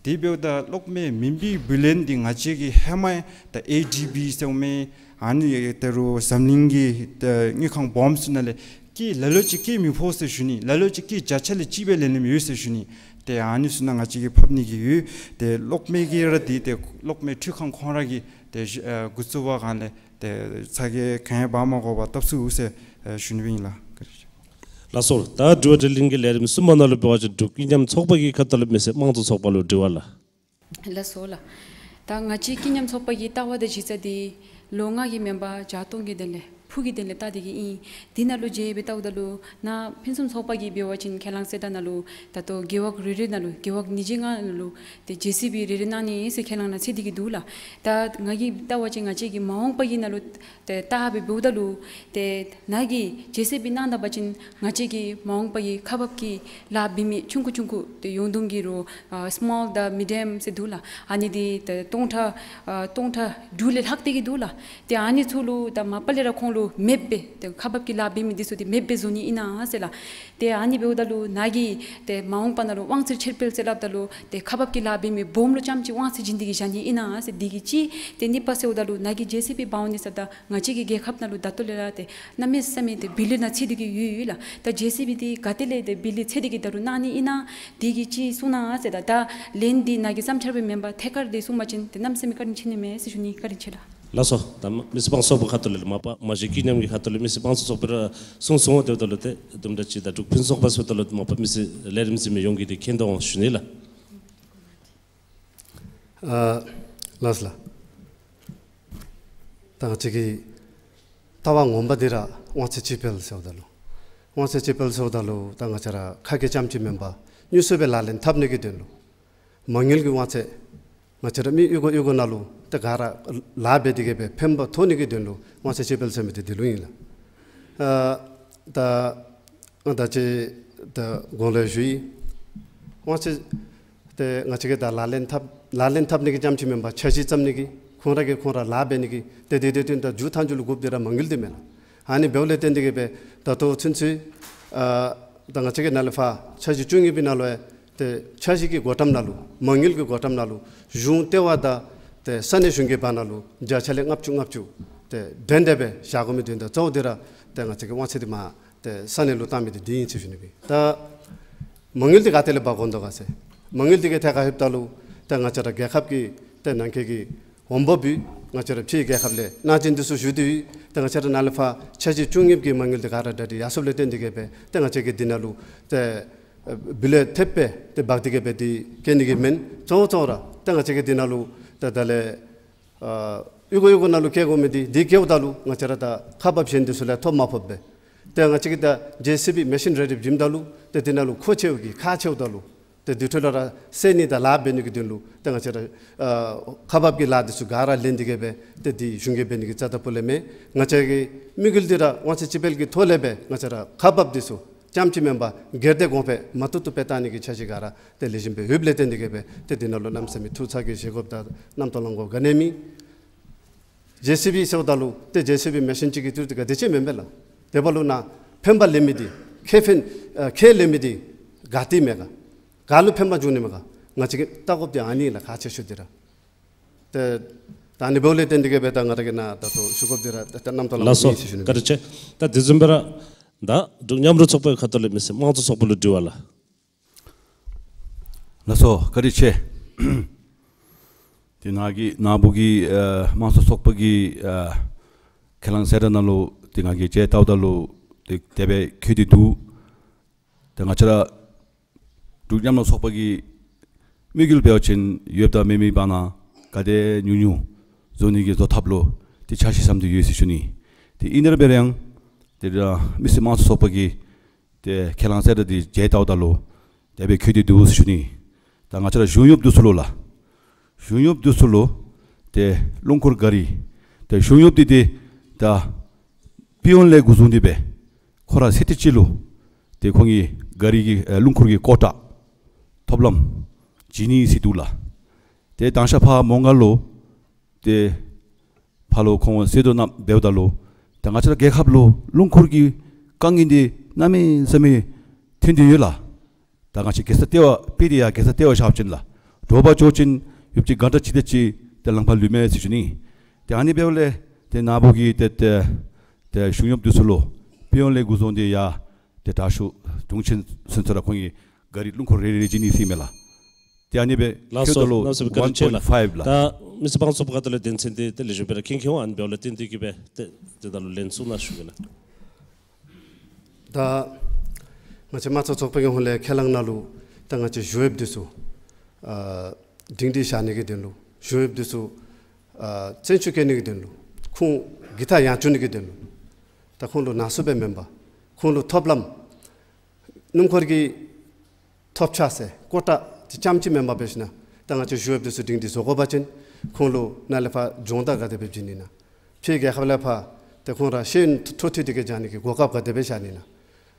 དེ་འབདཝ་ད་གློག་མེ་མུན་པའི་བུ་ལོན་འདི་ང་བཅས་ཀྱིས་ཧེ་མ་ད་ཨེ་ཌི་བི་ཟེར་མི་ཨ་ནི་ད་རུང་འཛམ་གླིང་གི་ད་དངུལ་ཁང་སྦོམ་ཚུ་ནང་ལས་སྐྱིད་ལ་ལུ་ཅིག་སྐྱིད་མི་ཕོག་ཟེར་ཞུ་ནི། ལ་ལུ་ཅིག་སྐྱིད་བརྒྱ་ཆ་ལས་གཅིག་སྦེ་ལེན་ལེནམ་ཡོད་ཟེར་ཞུ་ནི། ཏེ་ཨ་ནི་ཚུ་ནང་ང་བཅས་ཀྱིས་ཕབ་ནི་གི་ཡོད། ཏེ་གློག་མེ་གི་ར་འདི་ཏེ་གློག་མེ་འཕྲུལ་ཁང་ཁོང་ར་གིས་ཏེ་ཨ་འགོ་བཙུགས་པའི་སྒང་ལས་ཏེ་ཚ་གྱང་ག་ནི་ཡང་འབག་མ་དགོ་པར་བཏབ་ཚུགས་ཟེར་ཨ་ཞུ་ནི་ཨིན་ལགས། ལགས་སོ། ད་དྲི་བ་དྲིས་ལན་གྱི་ལས་རིམ་གསུམ་པ་ནང་ལུ་འབད་བ་ཅིན་འབྲུག་སྐྱིད་མཉམ་ཚོགས་པ་གི་ཁ་ཐུག་ལས་མི་སེར་དམངས་གཙོ་ཚོགས་པ་ལུ་དྲི་བ་ལགས། ལགས་སོ་ལགས། ད་ང་བཅས་སྐྱིད་མཉམ་ཚོགས་པ་གི་ལྟ་བ་དང་གཞི་རྩ་འདི་ལོ་ལྔ་གི་མེན་པར་བརྒྱ་སྟོང་གི་དོན་ལས་ཕུགས་ཀྱི་དོན་ལས་བལྟ་སྟེ་གི་ཨིན། དེ་ནང་ལུ་དཔྱེ་སྦེ་བལྟཝ་ད་ལུ་ནཱ་ཕུན་སུམ་ཚོགས་པ་གིས་འབད་བ་ཅིན་ཁས་བླངས་གསལ་བསྒྲགས་ནང་ལུ་ད་ལྟོ་རྒེད་འོག་རེ་རེ་ནང་ལུ་རྒེད་འོག་ཉིས་བརྒྱ་ལྔ་ནང་ལུ་ཏེ་ཇེ་སི་བི་རེ་རེ་གནང་ནི་ཟེར་ཁས་བླངས་ནང་གསལ་ཏེ་གི་འདུག་ལགས། ད་ང་གིས་བལྟ་བ་ཅིན་ང་བཅས་ཀྱི་མ་འོངས་པ་གི་ནང་ལུ་ཏེ་བལྟ་སྦེ་འབདཝ་ད་ལུ་ཏེ་ནཱ་གིས་ཇེ་སི་བི་གནང་ད་པ་ཅིན་ང་བཅས་ཀྱི་མ་འོངས་པ་གི་ཁག་འབག་གི་ལཱ་འབད་མི་ཆུང་ཀུ་ཆུང་ཀུ་ཏེ་ཡོངས་བསྡོམས་ཀྱི་རོགས་ཨ་སི་མོལ་དང་མི་ཌི་ཡམ་ཟེར་འདུག་ལགས། ཨ་ནི་འདི་ཏེ་སྟོང་ཕྲག་ཨ་སྟོང་ཕྲག་དྲུག་ལས་ལྷག་སྟེ་གི་འདུག་ལགས། ཏེ་ཨ་ནི་ཚུ་ལུ་ད་མ་པ་ལས་ར་ཁོང་ལུ་མེདཔ་སྦེ་ཏེ་ཁག་འབག་གི་ལཱ་འབད་མི་འདི་ཚུ་འདི་མེདཔ་སྦེ་བཟོ་ནི་ཨིན་ན་ཟེར་ལགས། ཏེ་ཨ་ནི་འབདཝ་ད་ལུ་ནཱ་གིས་ཏེ་མ་འོངས་པ་ནང་ལུ་དབང་ཚད་ཆེར་སྤེལ་ཟེར་སླབ་ད་ལུ་ཏེ་ཁག་འབག་གི་ལཱ་འབད་མི་སྦོམ་ལུ་རྐྱངམ་ཅིག་དབང་ཚད་བྱིན་ཏེ་གི་བཞག་ནི་ཨིན་ན་ཟེར། འདི་གིས་གཅིག། ཏེ་གཉིས་པ་ཟེརཝ་ད་ལུ་ནཱ་གིས་ཇེ་སི་བི་འབག་འོང་ནི་ཟེརཝ་ད་ང་བཅས་ཀྱི་རྒྱལ་ཁབ་ནང་ལུ་ད་ལྟོ་ལས་ར་ཏེ་གནམ་མེད་ས་མེད་ཏེ་བུ་ལོན་ནང་ཚུད་དེ་གི་ཡོད་ཡོད་ལགས། ད་ཇེ་སི་བི་འདི་ག་ཏེ་ལས་ཏེ་བུ་ལོན་ཚུད་དེ་གི་ད་རུང་གནང་ནི་ཨིན་ན་འདི་གིས་གཅིག་གསུང་གནང་ཟེར། ད་ད་ལན་འདི་ནཱ་གི་བསམ་འཆར་སྦེ་མེན་པར་ཐད་ཀར་འདི་གསུངས་པ་ཅིན་ཏེ་གནམ་མེད་ས་མེད་བཀའ་དྲིན་ཆེ་ནི་མས་ཟེར་ཞུ་ནི། བཀའ་དྲིན་ཆེ་ལགས། ལགས་སོ། ད་མ་མི་སེར་དཔང་ཚོགས་པ་ཁ་ཐུག་ལས་མ་པ་མ་གཞི་སྐྱིད་མཉམ་གྱི་ཁ་ཐུག་ལས་མི་སེར་དཔང་ཚོགས་པ་ར་གསུང་སོང་། དེ་འབདཝ་ད་ལུ་ཏེ་དུམ་གྲ་ཅིག་ད་འབྲུག་ཕུན་སུམ་ཚོགས་པ་ཟེརཝ་ད་ལུ་མ་པ་མི་སེར་ལས་རིམ་གཟིགས་མི་ཡོངས་ཀྱིས་ཏེ་མཁྱེན་དོ་འོང་ཞུ་ནི་ལགས། ཨ་ལགས་ལགས། ད་ང་བཅས་ཀྱི་ལྟ་བ་ངོ་མ་འདི་ར་དབང་ཚད་གཅིག་སྤེལ་ཟེརཝ་ད་ལུ་དབང་ཚད་གཅིག་སྤེལ་ཟེརཝ་ད་ལུ་ད་ང་བཅས་ར་ཁ་སྐད་རྐྱངམ་ཅིག་མེན་པར་དངོས་སུ་སྦེ་ལག་ལེན་འཐབ་ནི་གི་དོན་ལུ་མ་དངུལ་གྱི་དབང་ཚད་ང་བཅས་ར་མི་གཡུས་སྒོ་གཡུས་སྒོ་ནང་ལུ་ཏེ་ག་ར་ལཱ་འབད་དེ་གི་སྦེ་ཕན་པ་ཐོགས་ནི་གི་དོན་ལུ་དབང་ཚད་གཅིག་སྤེལ་ཟེར་མི་འདི་འདི་ལུ་ཨིན་ལགས། ཨ་ད་ཨ་ད་ཅི་ད་གོང་ལུ་ཞུ་ཡི། དབང་ཚད་ཏེ་ང་བཅས་ཀྱིས་ད་ལག་ལེན་འཐབ་ལག་ལེན་འཐབ་ནི་གི་རྐྱངམ་ཅིག་མེན་པར་འཆར་གཞི་བརྩམ་ནི་གི་ཁོང་ར་གིས་ཁོང་ར་ལཱ་འབད་ནི་གི་ཏེ་དེ་དེ་དོན་དག་མཇུག་མཐའ་མཇུག་ལུ་དགོཔ་འདི་ར་མ་དངུལ་འདི་མས་ལགས། ཨ་ནི་འབདཝ་ལས་བརྟེན་ཏེ་གི་སྦེ་ད་ལྟོ་ཚུན་ཚོད་ཨ་ད་ང་བཅས་ཀྱི་ནཱ་ལས་ཕར་འཆར་གཞི་བཅུ་གཉིས་པའི་ནང་ལུ་ཡང་ཏེ་འཆར་གཞི་གི་བགོ་བཀྲམ་ནང་ལུ་མ་དངུལ་གྱི་བགོ་བཀྲམ་ནང་ལུ་གཞུང་ལྟེ་བ་དང་ཏེ་ས་གནས་གཞུང་གི་བར་ན་ལུ་བརྒྱ་ཆ་ལས་ལྔ་བཅུ་ལྔ་བཅུ་ཏེ་འདྲན་འདྲ་སྦེ་བཞག་དགོ་མི་དོན་དག་གཙོ་བོ་འདི་ར་ཏེ་ང་བཅས་ཀྱི་དབང་ཚད་འདི་མར་ཏེ་ས་གནས་ལུ་བཏང་མི་འདི་འདི་ཨིན་ཟེར་ཞུ་ནི་སྦེ། ད་མ་དངུལ་འདི་ག་ཏེ་ལས་འབག་དགོ་དོ་ག་ཟེར། མ་དངུལ་འདི་གི་ཐད་ཁར་ལྷོདཔ་ད་ལུ་ཏེ་ང་བཅས་ར་རྒྱལ་ཁབ་ཀྱི་ཏེ་ནང་འཁོད་ཀྱི་འོང་འབབ་འདི་ ང་བཅས་ར་ཕྱི་རྒྱལ་ཁབ་ལས་གནང་སྦྱིན་འདི་ཚུ་ཞུ་སྟེ་ཡོད། ཏེ་ང་བཅས་ར་ནཱ་ལས་ཕར་འཆར་གཞི་བཅུ་གཉིས་ཀྱི་མ་དངུལ་འདི་ག་ར་བསྒྲགས་ཏེ་ཡར་སོངམ་ལས་བརྟེན་ཏེ་གིས་སྦེ་ཏེ་ང་བཅས་ཀྱིས་འདི་ནང་ལུ་ཏེ་བུ་ལོན་ཐེབས་སྦེ་ཏེ་འབག་སྟེ་གིས་སྦེ་འདི་བཀལ་ནི་གི་མེན། གཙོ་བོ་གཙོ་བོ་ར་ཏེ་ང་བཅས་ཀྱིས་འདི་ནང་ལུ་ཏེ་ད་ལས་ཨ་གཡུས་སྒོ་གཡུས་སྒོ་ནང་ལུ་བཀལ་དགོ་མི་འདི་འདི་བཀལཝ་ད་ལུ་ང་བཅས་ར་ད་ཁག་འབགཔ་གཞན་འདི་ཚུ་ལས་ཐོབ་མ་ཕོགཔ་སྦེ། ཏེ་ང་བཅས་ཀྱིས་ད་ཇེ་སི་བི་མེ་ཤིན་རེ་རེ་བྱིནམ་ད་ལུ་ཏེ་འདི་ནང་ལུ་མཁོ་ཆེཝ་གི་ཁག་ཆེཝ་ད་ལུ་ཏེ་འདི་འཕྲོ་ལས་ར་སེལ་ནི་དང་ལཱ་འབད་ནི་གི་དོན་ལུ་ཏེ་ང་བཅས་ར་ཨ་ཁག་འབགཔ་གི་ལཱ་འདི་ཚུ་ག་ར་ལེན་ཏེ་གིས་སྦེ་ཏེ་འདི་གཞུང་གིས་འབད་ནི་གི་རྩ་དང་སྤུ་ལས་མེན། ང་བཅས་ཀྱི་དམིགས་ཡུལ་འདི་ར་དབང་ཚད་སྤྱི་པའི་གི་ཐོག་ལས་སྦེ་ང་བཅས་ར་ཁག་འབགཔ་འདི་ཚུ་རྐྱངམ་ཅིག་མེན་པར་སྒེར་སྡེ་གོང་འཕེལ་མ་ཐུབ་ཐུབ་སྦེ་བཏང་ནི་གི་འཆར་གཞི་ག་ར་ཏེ་ལེགས་ཤོམ་སྦེ་ཡོདཔ་ལས་བརྟེན་ཏེ་གིས་སྦེ་ཏེ་འདི་ནང་ལུ་གནམ་མེད་ས་མེད་ཐུགས་ཚ་གྱང་བཞེས་དགོཔ་དང་རྣམ་རྟོག་ལང་དགོཔ་ག་ནི་ཡང་མེད། ཇེ་སི་བི་ཟེརཝ་ད་ལུ་ཏེ་ཇེ་སི་བི་མེ་ཤིན་ཅིག་གིས་བཏུལ་ཏེ་ག་དེ་ཅིག་མེན་པས་ལགས། དེ་འབདཝ་ལུ་ནཱ་ཕན་པ་ལེན་མི་འདི་ཁེ་ཕན་ཨ་ཁེ་ལེན་མི་འདི་ག་ཏེ་མས་ག། ག་ལུ་ཕན་པ་འབྱུང་ནི་མས་ག། ང་བཅས་ཀྱིས་བལྟ་དགོཔ་འདི་ཨ་ནི་ལགས། ཁག་ཆེ་ཤོས་འདི་ར། ཏེ་ད་ཨ་ནི་འབདཝ་ལས་བརྟེན་ཏེ་གིས་སྦེ་ད་ང་ར་གིས་ནཱ་ད་ལྟོ་ཞུ་དགོཔ་འདི་ར་ད་རྣམ་རྟོག་ལང་དགོ་ཟེར་ཞུ་ནི། ལགས་སོ། བཀའ་དྲིན་ཆེ། ད་དེ་བཟུམ་སྦེ་ར་ད་འབྲུག་མཉམ་རུབ་ཚོགས་པའི་ཁ་ཐུག་ལས་མི་སེར་དམངས་གཙོ་ཚོགས་པ་ལུ་དྲི་བ་ལགས། ལགས་སོ། བཀའ་དྲིན་ཆེ། ཏེ་ནཱ་གི་ནཱ་བུ་གི་ཨ་དམངས་གཙོ་ཚོགས་པ་གི་ཨ་ཁས་བླངས་གསལ་བསྒྲགས་ནང་ལུ་ཏེ་ང་གིས་མཇལ་བལྟཝ་ད་ལུ་ཏེ་དེ་སྦེ་འཁོད་དེ་འདུག། ཏེ་ང་བཅས་ར་འབྲུག་མཉམ་རུབ་ཚོགས་པ་གི་དམིགས་ཡུལ་འབད་བ་ཅིན་ཡོདཔ་དང་མེད་མི་བར་ན་ག་དེ་ཉུང་ཉུང་བཟོ་ནི་གི་བཟོ་ཐབས་ལུ་ཏེ་འཆར་གཞི་བཟུམ་འདི་ཡོད་ཟེར་ཞུ་ནི། ཏེ་ཨིན་རུང་འབད་རུང་ཏེ་ད་མི་སེར་དམངས་གཙོ་ཚོགས་པ་གི་ཏེ་ཁས་བླངས་གསལ་བསྒྲགས་འདི་མཇལ་བལྟཝ་ད་ལུ་དེ་སྦེ་འཁོད་དེ་འདུག་ཟེར་ཞུ་ནི། ད་ང་བཅས་ར་གཞུང་གཡོགཔ་འདི་ཚུ་ལུ་ལགས། གཞུང་གཡོགཔ་འདི་ཚུ་ལུ་ཏེ་རླུང་འཁོར་གཱ་རི་ཏེ་གཞུང་གཡོགཔ་འདི་ཏེ་ད་པི་ཡོན་ལས་འགོ་བཟུང་སྟེ་སྦེ་ཁོ་ར་ཚེ་ཐེངས་གཅིག་ལུ་ཏེ་ཁོང་གི་གཱ་རི་གི་ཨེ་རླུང་འཁོར་གྱི་ཀོ་ཊ་ཐོབ་ལམ་བྱིན་ནི་ཟེར་འདུག་ལགས། ཏེ་དང་ཤ་ཕར་མོང་སྒར་ལུ་ཏེ་ཕར་ལུ་ཁོང་སེལ་དོ་ནང་འབདཝ་ད་ལུ་ད་ང་བཅས་ར་རྒྱལ་ཁབ་ལུ་རླུང་འཁོར་གྱི་དཀའ་ངལ་འདི་གནམ་མེད་ས་མེད་ཐོན་ཏེ་ཡོད་ལགས། ད་ང་བཅས་རྒྱལ་ས་ལྟེ་བ་དཔེ་འདི་ཡང་རྒྱལ་ས་ལྟེ་བ་ཤར་བ་ཅིན་ལགས། དྲོ་པ་འགྱོ་བ་ཅིན་ཡུདཔ་ཅིག་གྷན་ཊ་གཅིག་དེ་ཅིག་ཏེ་ལམ་ཕར་ལུས་མས་ཟེར་ཞུ་ནི། ཏེ་ཨ་ནི་འབདཝ་ལས་ཏེ་ནཱ་བུ་གིས་ཏེ་ཏེ་ཏེ་གཞུང་གཡོགཔ་འདི་ཚུ་ལུ་པི་ཡོན་ལས་འགོ་བཟུང་སྟེ་ཡར་ཏེ་དྲག་ཤོས་དྲུང་ཆེན་ཚུན་ཚོད་ར་ཁོང་གིས་གཱ་རི་རླུང་འཁོར་རེ་རེ་བྱིན་ནི་ཟེར་མས་ལགས། ཏེ་ཨ་ནི་སྦེ་ལགས་སོ། འཁོད་དོ་ལོ་གནམ་མེད་ས་མེད་བཀའ་དྲིན་ཆེ་ལགས། ཝན་པོའིནཊ་ཕའིབ་ལགས། ད་མི་སེར་དམངས་གཙོ་ཚོགས་པ་ཁ་ཐུག་ལས་དོན་ཚན་འདི་ཏེ་ལེགས་ཤོམ་སྦེ་ར་མཁྱེན་མཁྱེནམ་ཨ་ནི་འབདཝ་ལས་བརྟེན་ཏེ་གིས་སྦེ་ཏེ་དེ་ནང་ལུ་ལན་གསུང་གནང་ཞུ་གེ་ལགས། ད་ང་བཅས་དམངས་གཙོ་ཚོགས་པའི་ཧོངས་ལས་ཁས་བླངས་ནང་ལུ་ད་ང་བཅས་གཞུང་གཡོགཔ་འདི་ཚུ་ཨ་སྒྲིང་སྒྲི་བཞག་ནི་གི་དོན་ལུ་གཞུང་གཡོགཔ་འདི་ཚུ་ཨ་བཙན་ཤུགས་བཀལ་ནི་གི་དོན་ལུ་ཁོང་གི་ཐག་ཡང་བཅད་ནི་གི་དོན་ལུ་ད་ཁོང་ལུ་ནང་སུ་སྦེ་མེན་པར་ཁོང་ལུ་ཐོབ་ལམ་སྣུམ་འཁོར་གྱི་ཐོབ་ཆ་ཟེར་ཀོ་ཊ་འདི་རྐྱངམ་ཅིག་མེན་པར་འབད་ཞིན་ན་ད་ང་བཅས་གཞུང་གཡོགཔ་འདི་ཚུ་སྒྲིང་སྒྲི་བཟོ་དགོ་པ་ཅིན་ཁོང་ལུ་ནཱ་ལས་ཕར་སྦྱོང་བརྡར་ག་དེ་སྦེ་བྱིན་ནི་ན། ཕྱི་རྒྱལ་ཁབ་ལས་ཕར་ཏེ་ཁོང་ར་ཤེས་ཡོན་འཕྲོ་མཐུད་དེ་གིས་བྱ་ནི་གི་གོ་སྐབས་ག་དེ་སྦེ་བཞག་ནི་ན།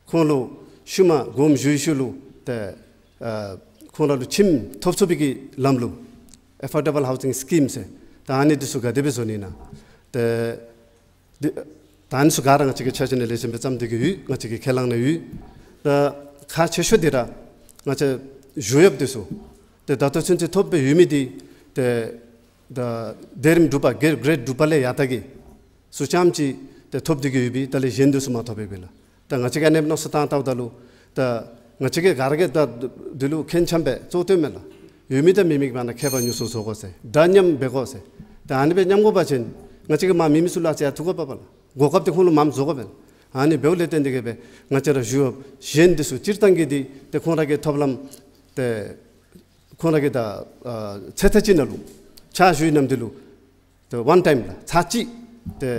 ཁོང་ལུ་ཤུལ་མ་དགོངསམ་ཞུ་ཡི་ཤུལ་ལུ་ཏེ་ཨ་ཁོང་ར་ལུ་ཁྱིམ་ཐོབ་ཚུགས་པའི་གི་ལམ་ལུགས་ཨེ་ཕོར་ཌེ་བཱལ་ཧའུ་སིང་སི་ཀིམ་ཟེར་ད་ཨ་ནི་འདི་ཚུ་ག་དེ་སྦེ་བཟོ་ནི་ན། ཏེ་འདི་ད་ཨ་ནི་ཚུ་ག་ར་ང་བཅས་ཀྱིས་འཆར་གཞི་ནང་ལེགས་ཤོམ་སྦེ་བརྩམས་ཏེ་གིས་ཡོད། ང་བཅས་ཀྱི་ཁས་བླངས་ནང་ཡོད། ད་ཁག་ཆེ་ཤོས་འདི་ར་ང་བཅས་གཞུང་གཡོགཔ་འདི་ཚུ་ཏེ་ད་ལྟོ་ཚུན་ཚོད་ཐོབ་སྦེ་ཡོད་མི་འདི་ཏེ་ད་དེ་རིམ་དྲུག་པ་གེ་རེཌ་དྲུག་པ་ལས་ཡར་ད་གི་ཚུ་རྐྱངམ་ཅིག་ཏེ་ཐོབ་སྟེ་གིས་ཡོད་པས། དེ་ལས་གཞན་འདི་ཚུ་མ་ཐོབ་པས་ལགས། ད་ང་བཅས་ཀྱིས་ཨ་ནི་མནོ་བསམ་བཏང་བལྟཝ་ད་ལུ་ད་ང་བཅས་ཀྱིས་ག་ར་གིས་ད་འདི་ལུ་ཁེངས་ཆགས་སྦེ་གཙོ་བོ་བཏོན་མས་ལགས། ཡོད་མི་དང་མེད་མི་གི་བར་ན་ཁྱད་པར་ཉུང་སུ་བཟོ་དགོ་ཟེར། འདྲ་མཉམ་འབད་དགོ་ཟེར། ད་ཨ་ནི་སྦེ་མཉམ་དགོ་པ་ཅིན་ང་བཅས་ཀྱིས་མར་མེད་མི་ཚུ་ལུ་ཨ་ཙི་ཡར་བཙུགས་དགོ་པས་ལགས། གོ་སྐབས་འདི་ཁོང་ལུ་མངམ་བཟོ་དགོ་པས་ལགས། ཨ་ནི་འབདཝ་ལས་བརྟེན་ཏེ་གིས་སྦེ་ང་བཅས་ར་གཞུང་གཡོགཔ་གཞན་འདི་ཚུ་སྤྱིར་བཏང་གི་འདི་ཏེ་ཁོང་ར་གི་ཐོབ་ལམ་ཏེ་ཁོང་ར་གིས་ད་ཨ་ཚེ་ཐེངས་གཅིག་ནང་ལུ་ཕྱག་ཞུ་ནི་འདི་ལུ་ཏེ་ཝན་ཊའིམ་ལགས་ཚར་གཅིག་ཏེ་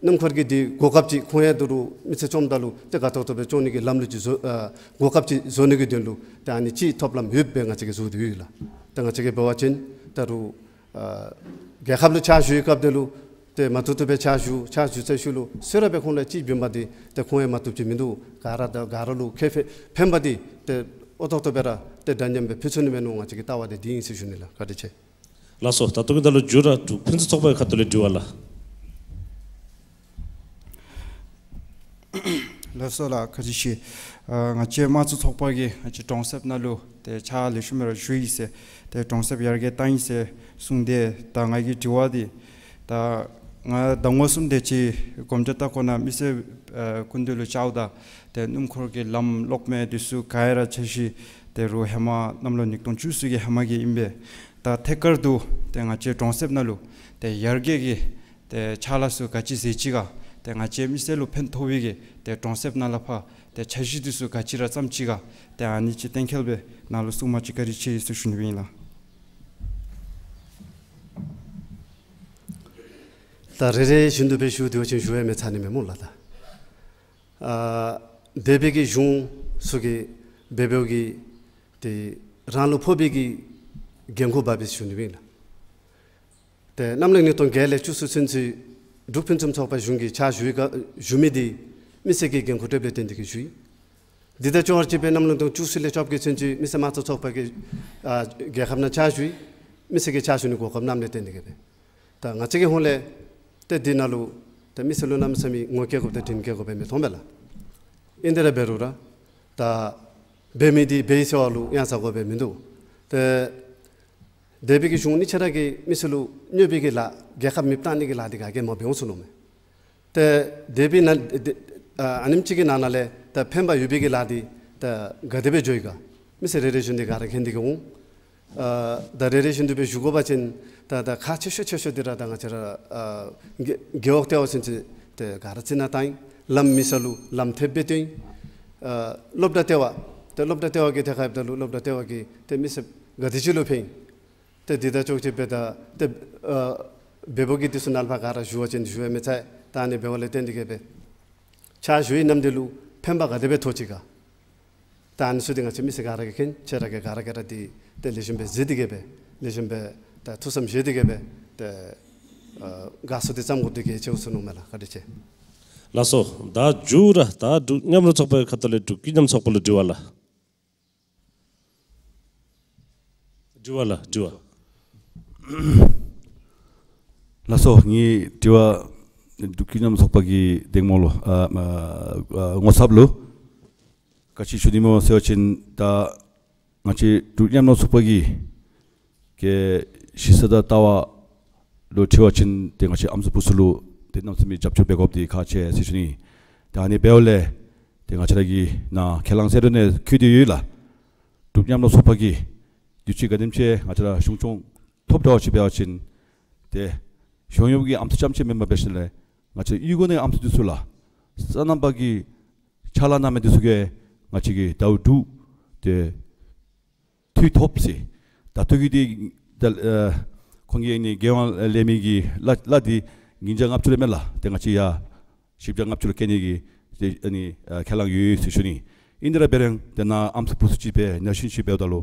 སྣུམ་འཁོར་གྱི་འདི་གོ་སྐབས་ཅིག་ཁོང་ཡང་དོ་རུང་མི་ཚེ་བཅོམ་ད་ལུ་ཏེ་དགའ་ཏོག་ཏོ་སྦེ་བཅོ་ནི་གི་ལམ་ལུགས་ཅིག་བཟོ་ཨ་གོ་སྐབས་ཅིག་བཟོ་ནི་གི་དོན་ལུ་ཏེ་ཨ་ནི་གཅིག་ཐོབ་ལམ་ཡོདཔ་སྦེ་ང་བཅས་ཀྱིས་བཟོ་སྟེ་ཡོད་ལགས། ཏེ་ང་བཅས་ཀྱིས་འབད་བ་ཅིན་ད་རུང་ཨ་རྒྱལ་ཁབ་ལུ་ཕྱག་ཞུ་བའི་སྐབས་དེ་ལུ་ཏེ་མ་ཐུབ་ཐུབ་སྦེ་ཕྱག་ཞུ་ཕྱག་ཞུ་ཚར་ཤུལ་ལུ་གསོལ་རས་སྦེ་ཁོང་ལུ་གཅིག་བྱིན་པ་འདི་ཏེ་ཁོང་ཡང་མ་བཏུབ་ཅིག་མིན་འདུག། ག་ར་དང་ག་ར་ལུ་ཁེ་ཕན་ཕན་པ་འདི་ཏེ་ཨོ་ཏོག་ཏོ་སྦེ་ར་ཏེ་འདྲ་མཉམ་སྦེ་ཕུལ་ཚུགས་ནི་མས་མནོ། ང་བཅས་ཀྱི་ལྟ་བ་འདི་འདི་ཨིན་ཟེར་ཞུ་ནི་ལགས། བཀའ་དྲིན་ཆེ། ལགས་སོ། ད་ལྟོ་གི་ད་ལུ་མཇུག་ར་འབྲུག་ཕུན་སུམ་ཚོགས་པའི་ཁ་ཐུག་ལས་དྲི་བ་ལགས། ལགས་སོ་ལགས། བཀའ་དྲིན་ཆེ། ཨ་ང་བཅས་དམངས་གཙོ་ཚོགས་པ་གིས་ང་བཅས་གྲོང་གསེབ་ནང་ལུ་ཏེ་ཕྱག་ལེགས་ཤོམ་སྦེ་ར་ཞུ་ཡི་ཟེར་ཏེ་གྲོང་གསེབ་ཡར་རྒྱས་བཏང་ཡི་ཟེར་གསུངས་ཏེ། ད་ང་གི་དྲི་བ་འདི་ད་ང་ཟླ་ངོ་གསུམ་དེ་ཅིག་གོམ་བརྒྱ་བཏང་ཁོ་ན་མི་སེར་ཨ་སྐུ་མདུན་ལུ་བཅརཝ་ད་ཏེ་སྣུམ་འཁོར་གྱི་ལམ་གློག་མེ་འདི་ཚུ་ག་ར་འཆར་གཞི་ ཏེ་རུང་ཧེ་མ་གནམ་ལོ་ཉིས་སྟོང་བཅུ་གསུམ་གྱི་ཧེ་མ་གི་ཨིན་པས། ད་ཐད་ཀར་དུ་ཏེ་ང་བཅས་གྲོང་གསེབ་ནང་ལུ་ཏེ་ཡར་རྒྱས་ཀྱི་ཏེ་ཕྱག་ལཱ་ཚུ་ག་ཅི་མཛད་ཅི་ག། ཏེ་ང་བཅས་མི་སེར་ལུ་ཕན་ཐོགས་པའི་གི་ཏེ་གྲོང་གསེབ་ནང་ལས་ཕར་ཏེ་འཆར་གཞི་འདི་ཚུ་ག་ཅི་ར་བརྩམས་ཅི་ག། ཏེ་ཨ་ནི་ཅིག་གཏན་འཁེལ་སྦེ་ནཱ་ལུ་གསུང་མ་ཅིག་བཀའ་དྲིན་ཆེ་ཟེར་ཞུ་ནི་སྦེ་ཨིན་ལགས། ད་རེ་རེ་བཞིན་དུ་སྦེ་ཞུ་སྟེ་འབད་བ་ཅིན་ཞུ་ཡང་མི་ཚར་ནི་མས་སྨོ་ལགས། ད་ཨ་འདས་པའི་གི་གཞུང་ཚུ་གིས་འབད་འབདཝ་གི་ཏེ་རང་ལུ་ཕོག་པའི་གི་འགན་ཁུར་འབག་པས་ཞུ་ནི་སྦེ་ཨིན་ལགས། ཏེ་གནམ་ལོ་ཉིས་སྟོང་བརྒྱད་ལས་བཅུ་གསུམ་ཚུན་ཚོད་འབྲུག་ཕུན་སུམ་ཚོགས་པ་གཞུང་གི་ཕྱག་ཞུ་ཡི་ག་ཞུ་མི་འདི་མི་སེར་གྱི་འགན་ཁུར་སྤྲོད་པའི་དོན་དེ་གིས་ཞུ་ཡི། འདི་དང་ཅོག་ར་གཅིག་སྦེ་གནམ་ལོ་ཉིས་སྟོང་བཅུ་གསུམ་ལས་བཅོ་བརྒྱད་ཚུན་ཚོད་མི་སེར་དམངས་གཙོ་ཚོགས་པ་གིས་ཨ་རྒྱལ་ཁབ་ནང་ཕྱག་ཞུ་ཡི། མི་སེར་གྱི་ཕྱག་ཞུ་ནི་གོ་སྐབས་གནངམ་ལས་བརྟེན་ཏེ་གིས་སྦེ། ད་ང་བཅས་ཀྱི་ཧོངས་ལས་ཏེ་འདི་ནང་ལུ་ཏེ་མི་སེར་ལུ་གནམ་མེད་ས་མེད་ངོ་བསྐྱེད་དགོཔ་དང་དྲིན་བསྐྱེད་དགོཔ་མི་མཐོང་པས་ལགས། ཨིན་དེ་ར་འབད་རུང་ར་ད་འབད་མི་འདི་འབད་ཡི་ཟེར་བ་ལུ་ཡང་ཟ་དགོཔ་མིན་འདུག། ཏེ་འདས་པའི་གི་གཞུང་གཉིས་ཆ་ར་གིས་མི་སེར་ལུ་གནོད་པའི་གི་ལཱ་རྒྱལ་ཁབ་མེདཔ་བཏང་ནི་གི་ལཱ་འདི་ག་གིས་མ་འབད་འོང་ཟེར་མནོཝ་མས། ཏེ་འདས་པའི་ནང་ཏེ་ཨ་ཨ་ནེམ་ཅིག་གི་ནང་ན་ལས་ད་ཕན་པ་ཡོད་པའི་གི་ལཱ་འདི་ད་ག་དེ་སྦེ་འགྱོ་ཡི་ག། མི་སེར་རེ་རེ་བཞིན་དུ་ག་ར་མཁྱེན་ཏེ་གིས་འོང་། ཨ་ད་རེ་རེ་བཞིན་དུ་སྦེ་ཞུ་དགོ་པ་ཅིན་ད་ད་ཁག་ཆེ་ཤོས་ཆེ་ཤོས་འདི་ར་ད་ང་བཅས་ར་ཨ་རྒེད་རྒེད་འོག་ལྟེ་བ་ཚུན་ཚོད་ཏེ་ག་ར་རྩི་ནག་བཏང་ཡི། ལམ་མི་སེར་ལུ་ལམ་ཐེབས་སྦེ་སྟོན་ཡི། ཨ་སློབ་གྲྭ་ལྟེ་བ་ཏེ་སློབ་གྲྭ་ལྟེ་བ་གི་ཐད་ཁར་འབདཝ་ད་ལུ་སློབ་གྲྭ་ལྟེ་བ་གིས་ཏེ་མི་སེར་ག་དེ་ཅིག་ལུ་ཕན་ཡི། ཏེ་འདི་དང་ཅོག་ར་གཅིག་སྦེ་ད་ཏེ་ཨ་འབད་འབདཝ་གི་འདི་ཚུ་ནང་ལས་ཕར་ག་ར་ཞུ་བ་ཅིན་ཞུ་ཡང་མི་ཚར། ད་ཨ་ནི་འབདཝ་ལས་བརྟེན་ཏེ་གིས་སྦེ་ཕྱག་ཞུ་བའི་ནམ་དུས་ལུ་ཕན་པ་ག་དེ་སྦེ་ཐོགས་ཅི་ག། ད་ཨ་ནི་ཚུ་འདི་ང་བཅས་མི་སེར་ག་ར་གིས་མཁྱེན། ཁྱེད་ར་གིས་ག་ར་ག་ར་འདི་ཏེ་ལེགས་ཤོམ་སྦེ་གཟིགས་ཏེ་གིས་སྦེ་ལེགས་ཤོམ་སྦེ་ད་ཐུགས་བསམ་བཞེས་ཏེ་གིས་སྦེ་ཏེ་ཨ་དགའ་བསུ་འདི་བརྩམ་དགོཔ་འདི་གལ་ཆེ་བ་ཟེར་མནོཝ་མས་ལགས། བཀའ་དྲིན་ཆེ། ལགས་སོ། ད་མཇུག་ར་ད་འབྲུག་མཉམ་རུབ་ཚོགས་པའི་ཁ་ཐུག་ལས་འབྲུག་ཀུན་མཉམ་ཚོགས་པ་ལུ་དྲི་བ་ལགས། དྲི་བ་ལགས། དྲི་བ། ལགས་སོ། ངེའི་དྲི་བ་འབྲུག་ཀུན་མཉམ་ཚོགས་པ་གི་འདེམས་ངོ་ལུ་ཨ་ཨ་ཨ་ངོ་ཚབ་ལུ་ག་ཅི་ཞུ་ནི་སྨོ་ཟེར་བ་ཅིན་ད་ང་བཅས་འབྲུག་མཉམ་རུབ་ཚོགས་པ་གི་གི་གཞི་རྩ་དང་ལྟ་བ་ལུ་དྲི་བ་ཅིན་ཏེ་ང་བཅས་ཨམ་སྲུ་བུ་ཚུ་ལུ་ཏེ་གནམ་མེད་ས་མེད་རྒྱབ་སྐྱོར་འབད་དགོཔ་འདི་ཁག་ཆེ་ཟེར་ཞུ་ནི། ད་ཨ་ནི་འབདཝ་ལས་ཏེ་ང་བཅས་ར་གི་ནཱ་ཁས་བླངས་ཟེར་རུང་ནི་ཁུལ་འདི་ཡོད་ལགས། འབྲུག་མཉམ་རུབ་ཚོགས་པ་གིས་དུས་ཅི་ག་དེམ་ཅིག་ང་བཅས་ར་གཞུང་སྐྱོང་ཐོབ་འདྲཝ་ཅིག་འབད་བ་ཅིན་ཏེ་གཞུང་གཡོགཔ་གི་ཨམ་སྲུ་རྐྱངམ་ཅིག་མེན་པར་འབད་ཞིནམ་ལས་ང་བཅས་གཡུས་སྒོ་ནང་ཨམ་སྲུ་འདི་ཚུ་ལགས་སོ་ནམ་པ་གི་ཕྱག་ལཱ་གནང་མི་འདི་ཚུ་གིས་ང་བཅས་ཀྱི་ཟླཝ་དྲུག་ཏེ་འཐུས་ཐོབ་ཟེར། ད་འཐུས་ཀྱི་འདི་ད་ཨ་ཁོང་གིས་ཨ་ནི་འགན་དབང་ལེན་མི་གི་ལཱ་ལཱ་འདི་ཉིས་བརྒྱ་ལྔ་བཅུ་རེ་མས་ལགས། ཏེ་ང་བཅས་ཡར་བཞི་བརྒྱ་ལྔ་བཅུ་ལུ་བཀལ་ནི་གི་ཏེ་ཨ་ནི་ཨ་ཁས་བླངས་ཡོད་ཟེར་ཞུ་ནི། ཨིན་དེ་ར་འབད་རུང་ཏེ་ནཱ་ཨམ་སྲུ་བུ་ཚུ་ཅིག་སྦེ་ན་གཞོན་ཅིག་འབདཝ་ད་ལུ་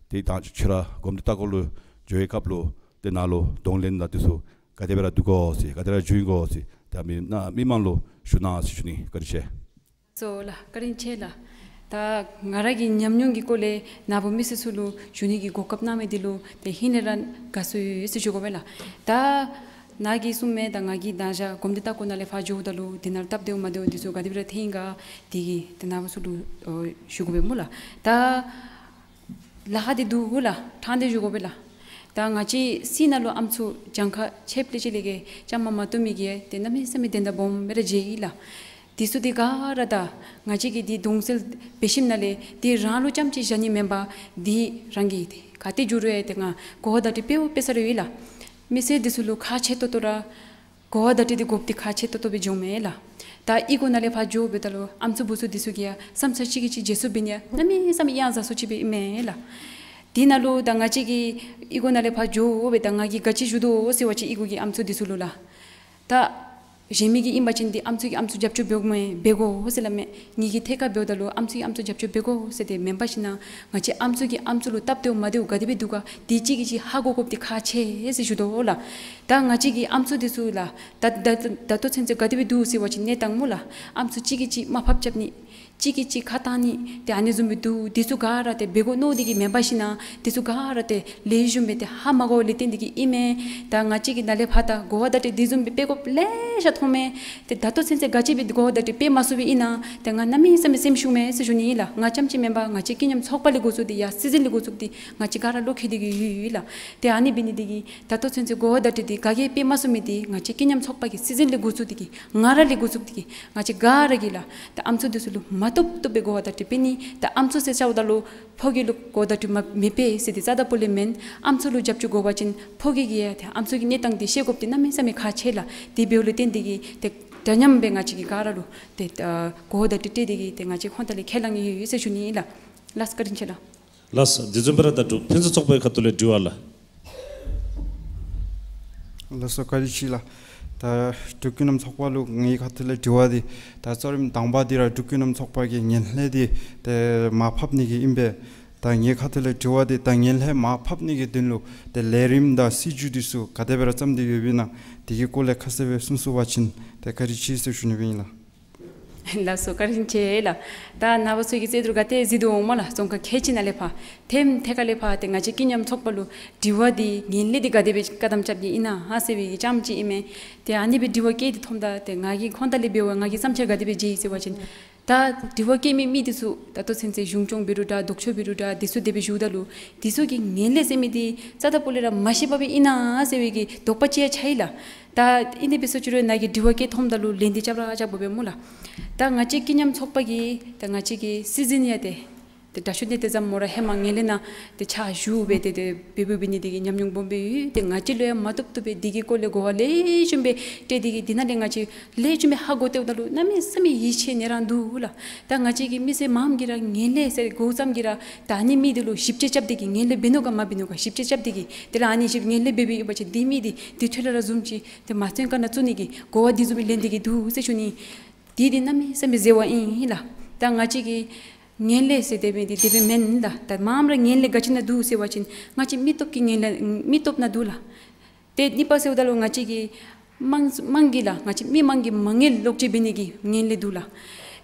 ཏེ་ད་ཁྱོད་ར་གོམས་འདྲིས་ལྟ་སྐོར་ལུ་འགྱོ་བའི་སྐབས་ལུ་ཏེ་ནཱ་ལུ་གདོང་ལེན་དང་འདི་ཚུ་ག་དེ་སྦེ་ར་འདུག་གོ་ཟེར་ག་དེ་ར་བྱུང་གོ་ཟེར་ད་མི་ནཱ་མི་མང་ལུ་ཞུ་གནང་ཟེར་ཞུ་ནི། བཀའ་དྲིན་ཆེ། ལགས་སོ་ལགས། བཀའ་དྲིན་ཆེ་ལགས། ད་ང་ར་གི་ཉམས་མྱོང་གི་སྐོར་ལས་ནཱ་བུ་མི་སེར་ཚུ་ལུ་ཞུ་ནི་གི་གོ་སྐབས་གནང་མི་འདི་ལུ་ཏེ་ཧིང་ལས་ར་དགའ་བསུ་ཡོད་ཟེར་ཞུ་དགོ་པས་ལགས། ད་ནཱ་གིས་གསུངམ་མས། ད་ང་གིས་ད་ཅི་གོམས་འདྲིས་ལྟ་སྐོར་ནང་ལས་ཕར་འགྱོཝ་ད་ལུ་འདི་ནང་ལུ་སྟབས་བདེཝ་མ་བདེཝ་འདི་ཚུ་ག་དེ་སྦེ་ར་ཐོན་ཡི་ག་འདི་གི་ཏེ་ནཱ་བུ་ཚུ་ལུ་ཨོ་ཞུ་དགོ་པས་སྨོ་ལགས། ད་ལཱ་ཁག་འདི་འདུག་གོ་ལགས། དྲང་སྟེ་ཞུ་དགོ་པས་ལགས། ད་ང་བཅས་སྲིད་ནང་ལུ་ཨམ་སྲུ་གྱངས་ཁ་ཆེ་ལེ་ཤ་ཅིག་ལས་བརྒལ་བཅའ་མར་མ་གཏོགས་མི་གིས་ཏེ་གནམ་མེད་ས་མེད་དོན་དག་སྦོམ་སྦེ་ར་མཛད་ཡི་ལགས། འདི་ཚུ་འདི་ག་ར་ད་ང་བཅས་ཀྱིས་འདི་གདོང་གསལ་འབད་ཞིནམ་ལས་འདི་རང་ལུ་རྐྱངམ་ཅིག་བཞག་ནི་མེན་པར་འདི་རང་གིས་ག་ཏེ་འགྱོ་རུང་ཡང་ཏེ་ང་གོ་བ་བརྡ་སྤྲོད་འབདཝ་འབད་ས་ར་ཡོད་ལགས། མི་སེར་འདི་ཚུ་ལུ་ཁག་ཆེ་ཏོག་ཏོ་ར་གོ་བ་བརྡ་སྤྲོད་འདི་དགོཔ་འདི་ཁག་ཆེ་ཏོག་ཏོ་སྦེ་འགྱོཝ་མས་ལགས། ད་གཡུས་སྒོ་ནང་ལས་ཕར་འགྱོཝ་ད་ལུ་ཨམ་སྲུ་བུ་ཚུ་འདི་ཚུ་གིས་ཡང་བསམ་ཚར་གཅིག་གིས་གཅིག་བརྗེད་སོར་འབད་ནི་ཡང་གནམ་མེད་ས་མེད་ཡང་ཟ་སོར་ཅིག་སྦེ་ཨིན་མས་ལགས། དེ་ནང་ལུ་ད་ང་བཅས་ཀྱིས་གཡུས་སྒོ་ནང་ལས་ཕར་འགྱོཝ་ད་ང་གིས་ག་ཅི་ཞུ་དོ་ཟེར་བ་ཅིན་གཡུས་སྒོ་གི་ཨམ་སྲུ་འདི་ཚུ་ལུ་ལགས། ད་གཞན་མི་གིས་ཨིན་པ་ཅིན་འདི་ཨམ་སྲུ་གིས་ཨམ་སྲུ་རྒྱབ་སྐྱོར་འབད་དགོ་མས་འབད་དགོ་ཟེར་སླབ་མས། ངེ་གི་ཐད་ཁར་འབདཝ་ད་ལུ་ཨམ་སྲུ་གིས་ཨམ་སྲུ་རྒྱབ་སྐྱོར་འབད་དགོ་ཟེར་དེ་མེན་པར་ཞིན་ན་ང་བཅས་ཨམ་སྲུ་གིས་ཨམ་སྲུ་ལུ་སྟབས་བདེཝ་མ་བདེཝ་ག་དེ་སྦེ་འདུག་ག་འདི་གཅིག་གིས་གཅིག་ཧ་གོ་དགོཔ་འདི་ཁག་ཆེ་ཟེར་ཞུ་དོ་ལགས། ད་ང་བཅས་ཀྱི་ཨམ་སྲུ་འདི་ཚུ་ལགས་ད་ད་ད་ལྟོ་ཚུན་ཚོད་ག་དེ་སྦེ་འདུག་ཟེར་བ་ཅིན་གནས་སྟངས་སྨོ་ལགས། ཨམ་སྲུ་གཅིག་གིས་གཅིག་དམའ་ཕབ་རྐྱབ་ནི་གཅིག་གིས་གཅིག་ཁ་བཏང་ནི་ཏེ་ཨ་ནི་བཟུམ་སྦེ་འདུག། འདི་ཚུ་ག་ར་ཏེ་འབད་དགོ་མནོ་སྟེ་གིས་མེན་པར་ཞིན་ན་འདི་ཚུ་ག་ར་ཏེ་ལེགས་ཤོམ་སྦེ་ཏེ་ཧ་མ་གོཝ་ལས་བརྟེན་ཏེ་གིས་ཨིན་མས། ད་ང་བཅས་ཀྱིས་ནཱ་ལས་ཕར་ད་གོ་བ་བརྡ་སྤྲོད་འདི་བཟུམ་སྦེ་འབད་དགོཔ་ལེ་ཤ་མཐོངམ་མས། ཏེ་ད་ལྟོ་ཚུན་ཚོད་ག་ཅི་སྦེ་གོ་བ་བརྡ་སྤྲོད་འབད་མ་ཚུགས་པའི་ཨིན་ན་ཏེ་ང་གནམ་མེད་ས་མེད་སེམས་ཤོརཝ་མས་ཟེར་ཞུ་ནི་ཨིན་ལགས། ང་རྐྱངམ་ཅིག་མེན་པར་ང་བཅས་ཀུན་མཉམ་ཚོགས་པ་ལས་འགོ་བཙུགས་ཏེ་ཡར་སྲིད་འཛིན་ལས་འགོ་བཙུགས་ཏེ་ང་བཅས་ག་ར་བློ་ཁེལ་ཏེ་གིས་ཡོད་ཡོད་ལགས། ཏེ་ཨ་ནི་འབད་ནི་འདི་གིས་ད་ལྟོ་ཚུན་ཚོད་གོ་བ་བརྡ་སྤྲོད་འདི་ག་གིས་འབད་མ་ཚུགས་མི་འདི་ང་བཅས་ཀུན་མཉམ་ཚོགས་པ་གི་སྲིད་འཛིན་ལས་འགོ་བཙུགས་ཏེ་གིས་ང་ར་ལས་འགོ་བཙུགས་ཏེ་གིས་ང་བཅས་ག་ར་གིས་ལགས་ད་ཨམ་སྲུ་འདི་ཚུ་ལུ་མ་ བཏུབ་བཏུབ་སྦེ་གོ་བརྡ་སྤྲོད་འབད་ནི། ད་ཨམ་སྲུ་ཟེར་ཞུཝ་ད་ལུ་ཕོ་སྐྱེས་ལུ་གོ་བརྡ་སྤྲོད་མ་མི་འབད་ཟེར་དེ་རྩ་དང་པོ་ལས་མེན། ཨམ་སྲུ་ལུ་རྒྱབ་སྐྱོར་དགོ་པ་ཅིན་ཕོ་སྐྱེས་ཀྱིས་ཡང་ཏེ་ཨམ་སྲུ་གི་གནས་སྟངས་དེ་ཤེས་དགོཔ་དེ་གནམ་མེད་ས་མེད་ཁག་ཆེ་ལགས། དེ་འབདཝ་ལས་བརྟེན་ཏེ་གིས་ཏེ་འདྲ་མཉམ་སྦེ་ང་བཅས་ཀྱིས་ག་ར་ལུ་ཏེ་ཨ་གོ་བརྡ་སྤྲོད་སྤྲོད་དེ་གིས་ཏེ་ང་བཅས་ཁོང་དང་ལས་ཁས་བླངས་ཡོད་ཡོད་ཟེར་ཞུ་ནི་ཨིན་ལགས། ལགས་སོ། བཀའ་དྲིན་ཆེ་ལགས། ལགས་སོ། དེ་བཟུམ་སྦེ་ར་ད་འབྲུག་ཕུན་སུམ་ཚོགས་པའི་ཁ་ཐུག་ལས་དྲི་བ་ལགས། ལགས་སོ། བཀའ་དྲིན་ཆེ་ལགས། ད་འབྲུག་ཀུན་རྣམ་ཚོགས་པ་ལུ་ངེའི་ཁ་ཐུག་ལས་དྲི་བ་འདི་ད་གཙོ་རིམ་དང་པ་འདི་ར་འབྲུག་ཀུན་རྣམ་ཚོགས་པ་གིས་ངན་ལྷད་འདི་ཏེ་མར་ཕབ་ནི་གི་ཨིན་པས། ད་ངེའི་ཁ་ཐུག་ལས་དྲི་བ་འདི་ད་ངན་ལྷད་མར་ཕབ་ནི་གི་དོན་ལུ་ཏེ་ལས་རིམ་དང་སྲིད་བྱུས་འདི་ཚུ་ག་དེ་སྦེ་ར་བརྩམས་ཏེ་ཡོདཔ་ཨིན་ན་དེ་གི་སྐོར་ལས་ཁ་གསལ་སྦེ་གསུང་ཚུགས་པ་ཅིན་ཏེ་བཀའ་དྲིན་ཆེ་ཟེར་ཞུ་ནི་སྦེ་ཨིན་ལགས། ལགས་སོ། བཀའ་དྲིན་ཆེ་ལགས། ད་ནཱ་བུ་ཚུ་གིས་རྩོད་བསྡུར་ག་ཏེ་གཟིགས་དོ་འོང་སྨོ་ལགས། རྫོང་ཁག་ཁལ་གཅིག་ནང་ལས་ཕར་ཐེམ་ཐེ་ཀ་ལས་ཕར་ཏེ་ང་བཅས་ཀུན་མཉམ་ཚོགས་པ་ལུ་དྲི་བ་འདི་ངན་ལྷད་འདི་ག་དེ་སྦེ་བཀག་སྡོམ་རྐྱབ་ནི་ཨིན་ན་ཧ་ཟེར་བའི་གི་ཙམ་ཅིག་ཨིན་མས། ཏེ་ཨ་ནི་སྦེ་དྲི་བ་བཀོད་དེ་འཐོནམ་ད་ཏེ་ང་གིས་ཁོང་དང་ལས་འབད་བའི་ང་གིས་བསམ་འཆར་ག་དེ་སྦེ་བརྗོད་ཡི་ཟེར་བ་ཅིན་ད་དྲི་བ་བཀོད་མི་མི་འདི་ཚུ་ད་ལྟོ་ཚུན་ཚོད་གཞུང་སྐྱོང་འབད་རུང་འདྲ་ལྡོག་ཕྱོགས་འབད་རུང་འདྲ་འདི་ཚུ་དེ་སྦེ་ཞུཝ་ད་ལུ་འདི་ཚུ་གིས་ངན་ལྷད་ཟེར་མི་འདི་རྩ་དང་པོ་ལས་ར་མ་ཤེས་པར་སྦེ་ཨིན་ན་ཟེར་བའི་གི་དོགས་པ་ཅིག་ཡང་ཆགས་ཡི་ལགས། ད་ཨིན་ཏེ་འབད་ས་ཅིག་རུང་ནཱ་གིས་དྲི་བ་བཀོད་འཐོནམ་ད་ལུ་ལན་འདི་རྐྱབ་ར་རྐྱབ་དགོ་པས་སྨོ་ལགས། ད་ང་བཅས་ཀུན་མཉམ་ཚོགས་པ་གིས་ད་ང་བཅས་ཀྱི་སྲིད་འཛིན་ཡང་ཏེ་ཏེ་དྲག་ཤོས་འདི་ཏེ་ཟམ་མོ་ར་ཧེ་མ་ངན་ལྷད་ནང་ཏེ་ཕྱག་ཞུ་སྦེ་ཏེ་ཏེ་འབད་འབད་ནི་དེ་གིས་ཉམས་མྱོང་སྦོམ་སྦེ་ཡོད། ཏེ་ང་བཅས་ལུ་ཡང་མ་བཏུབ་བཏུབ་སྦེ་དེ་གི་སྐོར་ལས་གོ་བ་ལེགས་ཤོམ་སྦེ་སྤྲོད་དེ་གིས་དེ་ནང་ལས་ང་བཅས་ལེགས་ཤོམ་སྦེ་ཧ་གོ་སྟེ་འོངམ་ད་ལུ་གནམ་མེད་ས་མེད་ཡིད་ཆེས་ནི་ར་འདུག་ལགས། ད་ང་བཅས་ཀྱི་མི་སེར་མངམ་གིས་ར་ངན་ལྷད་ཟེར་གོཝ་ཙམ་གྱིས་ར་ད་ཨ་ནི་མི་འདི་ལུ་ཞིབ་དཔྱད་རྐྱབ་སྟེ་གིས་ངན་ལྷད་འབད་ནུག་ག་མ་འབད་ནུག་ག་ཞིབ་དཔྱད་རྐྱབ་སྟེ་གིས་དེ་ལས་ཨ་ནི་ཞིབ་ངན་ལྷད་འབད་འབདཝ་ཨིན་པ་ཅིན་དེ་མི་འདི་དེ་འཕྲོ་ལས་ར་བཟུམ་ཅིག་ཏེ་མ་བཙོན་ཁང་ནང་བཙུགས་ནི་གི་གོ་བ་དེ་བཟུམ་སྦེ་ལེན་ཏེ་གིས་འདུག་ཟེར་ཞུ་ནི། དེ་འདི་གནམ་མེད་ས་མེད་འཛོལ་བ་ཨིན་ལགས། ད་ང་བཅས་ཀྱིས་ངན་ལྷད་ཟེར་དེ་སྦེ་འདི་དེ་སྦེ་མེན་ལགས། ད་མངམ་ར་ངན་ལྷད་ག་ཅི་ནང་འདུག་ཟེར་བ་ཅིན་ང་བཅས་མི་སྟོབས་ཀྱི་ངན་ལྷད་མི་སྟོབས་ནང་འདུག་ལགས། ཏེ་གཉིས་པ་ཟེརཝ་ད་ལུ་ང་བཅས་ཀྱི་དམངས་དམངས་ཀྱི་ལགས་ང་བཅས་མི་དམངས་ཀྱི་མ་དངུལ་ལོག་སྤྱོད་འབད་ནི་གི་ངན་ལྷད་འདུག་ལགས།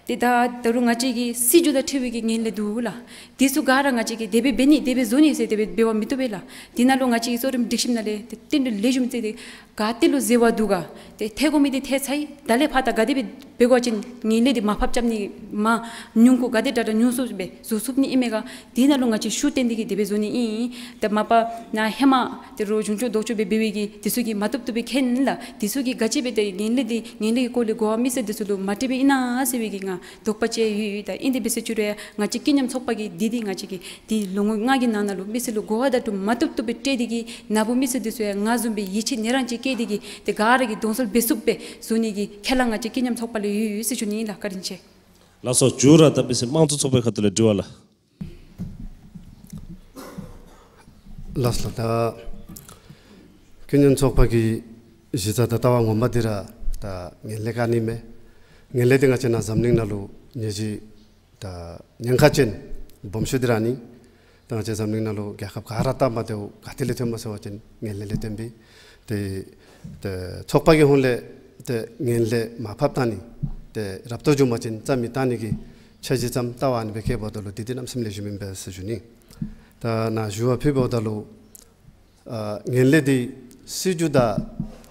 ཏེ་ད་ད་རུང་ང་བཅས་ཀྱི་སྲིད་བྱུས་དང་འཁྲིལ་བའི་གི་ངན་ལྷད་འདུག་ལགས། དེ་ཚུ་ག་ར་ང་བཅས་ཀྱིས་དེ་སྦེ་འབད་ནི་དེ་སྦེ་བཟོ་ནི་ཟེར་དེ་སྦེ་འབད་བ་མི་བཏུབ་པས་ལགས། དེ་ནང་ལུ་ང་བཅས་ཀྱི་གཙོ་རིམ་སྒྲིག་ཞིནམ་ནང་ལས་ཏེ་བསྟུན་གྲོས་ལེགས་ཤོམ་བརྩི་སྟེ་ག་ཏེ་ལུ་འཛོལ་བ་འདུག་ག་ཏེ་ཐལ་དགོ་མི་འདི་ཐལ་ཚར་ཡི། ད་ལས་ཕར་ད་ག་དེ་སྦེ་འབད་དགོ་ཅིན་ངན་ལྷད་འདི་མར་ཕབ་རྐྱབ་ནི་མར་ཉུང་ཀུ་ག་དེ་དྲག་དྲག་ཉུང་སུ་སྦེ་བཟོ་ཚུགས་ནི་ཨིན་མས་ག། དེ་ནང་ལུ་ང་བཅས་ཤུགས་བཏོན་ཏེ་གིས་དེ་སྦེ་བཟོ་ནི་ཨིན། ཏེ་མ་པ་ནཱ་ཧེ་མ་ཏེ་རོགས་གཞུང་སྐྱོང་ལྡོག་ཕྱོགས་སྦེ་འབད་བའི་གི་དེ་ཚུ་གིས་མ་བཏུབ་བཏུབ་སྦེ་མཁྱེན་ལགས། དེ་ཚུ་གིས་ག་ཅི་སྦེ་ཏེ་ངན་ལྷད་འདི་ངན་ལྷད་ཀྱི་སྐོར་ལས་གོ་བ་མི་སེར་དེ་ཚུ་ལུ་མ་སྤྲོད་པས་ཨིན་ན་ཟེར་བའི་གི་ང་དོགས་པ་ཅིག་ཡོད་ཡོད། ད་ཨིན་ཏེ་འབད་ས་ཅིག་རུང་ཡང་ང་བཅས་ཀུན་མཉམ་ཚོགས་པ་གིས་འདི་འདི་ང་བཅས་ཀྱིས་ཏེ་ལོ་ངོ་ལྔ་གི་ནང་ན་ལུ་མི་སེར་ལུ་གོ་བ་དང་བསྟུན་མ་བཏུབ་བཏུབ་སྦེ་སྤྲོད་དེ་གིས་ནཱ་བུ་མི་སེར་འདི་ཚུ་ཡང་ང་བཟུམ་སྦེ་ཡིད་ཆེས་ནི་རང་ཅིག་བསྐྱེད་དེ་གིས་ཏེ་ག་ར་གིས་གདོང་གསལ་འབད་ཚུགསཔ་སྦེ་བཟོ་ནི་གི་ཁས་བླངས་ང་བཅས་ཀུན་མཉམ་ཚོགས་པ་ལུ་ཡོད་ཡོད་ཟེར་ཞུ་ནི་ཨིན་ལགས། བཀའ་དྲིན་ཆེ། ལགས་སོ། མཇུག་ར་ད་མི་སེར་དམངས་གཙོ་ཚོགས་པའི་ཁ་ཐུག་ལས་དྲི་བ་ལགས། ལགས་སོ། ད་ཀུན་མཉམ་ཚོགས་པ་གི་གཞི་རྩ་དང་ལྟ་བ་ངོ་མ་འདི་ར་ད་ངན་ལྷད་བཀག་ནི་མས། ངན་ལྷད་འདི་ང་བཅས་ནཱ་འཛམ་གླིང་ནང་ལུ་ཉེས་གཞི་ད་ཉེན་ཁ་ཅན་སྦོམ་ཤོས་འདི་ར་ཨ་ནི། ད་ང་བཅས་འཛམ་གླིང་ནང་ལུ་རྒྱལ་ཁབ་ག་ར་སྟབས་མ་བདེཝ་ག་ཏེ་ལས་ཐོནམ་སྨོ་ཟེར་བ་ཅིན་ངན་ལྷད་ལས་ཐོན་པས། ཏེ་ཏེ་ཚོགས་པ་གི་ཧོངས་ལས་ཏེ་ངན་ལྷད་མར་ཕབ་བཏང་ནི་ཏེ་རབ་ཏུ་བྱུང་པ་ཅིན་རྩ་མེད་བཏང་ནི་གི་འཆར་གཞི་བརྩམ་ལྟ་བ་ཨ་ནི་སྦེ་བཀོདཔ་ད་ལུ་འདི་འདི་གནམ་མེད་ས་མེད་ལེགས་ཤོམ་ཨིན་པས་ཟེར་ཞུ་ནི། ད་ནཱ་ཞུ་བ་ཕུལཝ་ད་ལུ་ཨ་ངན་ལྷད་འདི་སྲིད་བྱུས་དང་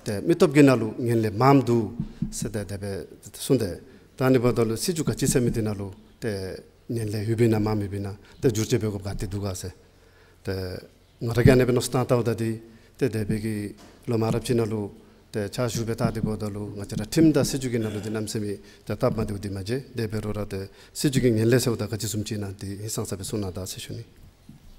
ཏེ་མི་སྟོབས་ཀྱི་ནང་ལུ་ངན་ལྷད་མངམ་འདུག་ཟེར་ཏེ་དེ་སྦེ་གསུངས་ཏེ། ད་ཨ་ནི་འབདཝ་ད་ལུ་སྲིད་བྱུས་ག་ཅི་ཟེར་མི་འདི་ནང་ལུ་ཏེ་ངན་ལྷད་ཡོདཔ་ཨིན་ན་མངམ་ཡོདཔ་ཨིན་ན་ཏེ་བསྒྱུར་བཅོས་འབད་དགོཔ་ག་ཏེ་འདུག་ག་ཟེར། ཏེ་ང་ར་གིས་ཨ་ནི་སྦེ་མནོ་བསམ་བཏང་བལྟཝ་ད་འདི་ཏེ་དེ་སྦེ་གི་ལོ་མང་རབས་ཅིག་ནང་ལུ་ཏེ་ཕྱག་ཞུ་སྦེ་བལྟ་སྟེ་འབདཝ་ད་ལུ་ང་བཅས་ར་ཁྲིམས་དང་སྲིད་བྱུས་ཀྱི་ནང་ལུ་འདི་གནམ་མེད་ས་མེད་ཏེ་སྟབས་མ་བདེཝ་འདི་མ་མཇལ། དེ་འབད་རུང་ར་ཏེ་སྲིད་བྱུས་ཀྱི་ངན་ལྷད་ཟེརཝ་ད་ག་ཅི་བཟུམ་ཅིག་ཨིན་ན་འདི་ཧིང་སངས་ས་སྦེ་གསུང་གནང་ད་ཟེར་ཞུ་ནི།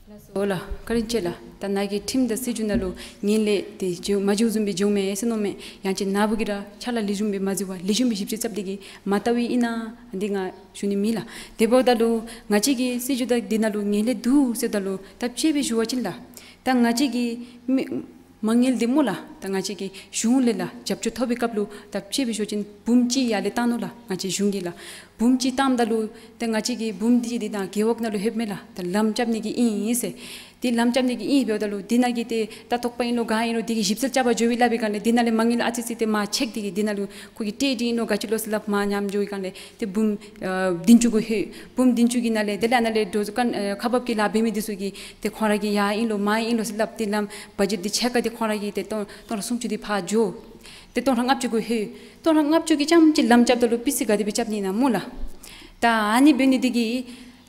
ལགས་སོ་ལགས། བཀའ་དྲིན་ཆེ་ལགས། ད་ནཱ་གིས་ཁྲིམས་དང་སྲིད་བྱུས་ནང་ལུ་ངན་ལྷད་འདི་བྱུང་མ་བྱུངམ་བཟུམ་སྦེ་བྱུངམ་མས་ཟེར་མནོཝ་མས། ཡང་ཅིན་ནཱ་བུ་གིས་ར་ཕྱག་ལཱ་ལེགས་ཤོམ་སྦེ་མ་མཛད་པར་ལེགས་ཤོམ་སྦེ་ཞིབ་དཔྱད་རྐྱབ་སྟེ་གིས་མ་བལྟཝ་ཨིན་ན་འདི་ང་ཞུ་ནི་མེད་ལགས། དེ་འབདཝ་ད་ལུ་ང་བཅས་ཀྱི་སྲིད་བྱུས་དང་འདི་ནང་ལུ་ངན་ལྷད་འདུག་ཟེརཝ་ད་ལུ་ད་དཔྱེ་སྦེ་ཞུ་བ་ཅིན་ལགས། ད་ང་བཅས་ཀྱི་མི་མ་དངུལ་འདི་སྨོ་ལགས། ད་ང་བཅས་ཀྱི་གཞུང་ལས་ལགས་རྒྱབ་སྐྱོར་ཐོབ་པའི་སྐབས་ལུ་ད་དཔྱེ་སྦེ་ཞུ་བ་ཅིན་འབུམ་གཅིག་ཡར་ལས་བཏང་ནུག་ལགས། ང་བཅས་གཞུང་གིས་ལགས་འབུམ་གཅིག་བཏངམ་ད་ལུ་ད་ང་བཅས་ཀྱིས་འབུམ་འདི་འདི་ད་རྒེད་འོག་ནང་ལུ་ལྷོདཔ་མས་ལགས། ད་ལམ་རྐྱབ་ནི་གི་ཨིན་ཟེར། ཏེ་ལམ་རྐྱབ་ནི་གི་ཨིན་འབདཝ་ད་ལུ་འདི་ནང་གི་ཏེ་ད་དོགས་པ་ཨིན་ལོ་ག་ཨིན་ལོ་འདི་གི་ཞིབ་འཚོལ་རྐྱབ་པར་འགྱོ་བའི་སླབ་པའི་སྒང་ལས་འདི་ནང་ལས་མ་དངུལ་ཨ་ཙི་ཙི་ཏེ་མར་ཆེག་སྟེ་གིས་འདི་ནང་ལུ་ཁོ་གིས་སྤྲོད་དེ་ཨིན་ལོ་ག་ཅི་ལོ་ཟེར་སླབ་མར་ཉམས་འགྱོ་བའི་སྒང་ལས་ཏེ་འབུམ་ཨ་བདུན་ཅུ་གུ་ལྷོད། འབུམ་བདུན་ཅུ་གི་ནང་ལས་དེ་ལས་ཨ་ནཱ་ལས་འགྲོ་སོང་ཁ་ཨ་ཁག་འབག་གི་ལཱ་འབད་མི་འདི་ཚུ་གིས་ཏེ་ཁོང་ར་གིས་ཡར་ཨིན་ལོ་མར་ཨིན་ལོ་ཟེར་སླབ་སྟེ་ལམ་བ་ཇེཊ་འདི་ཆེ་ཁག་འདི་ཁོང་ར་གིས་ཏེ་སྟོང་སྟོང་ཕྲག་སུམ་ཅུ་འདི་ཕར་འགྱོ། ཏེ་སྟོང་ཕྲག་ལྔ་བཅུ་གུ་ལྷོད། སྟོང་ཕྲག་ལྔ་བཅུ་གིས་རྐྱངམ་ཅིག་ལམ་རྐྱབ་ད་ལུ་པི་སི་ག་དེ་སྦེ་རྐྱབ་ནི་ཨིན་ན་སྨོ་ལགས། ད་ཨ་ནི་འབད་ནི་འདི་གིས་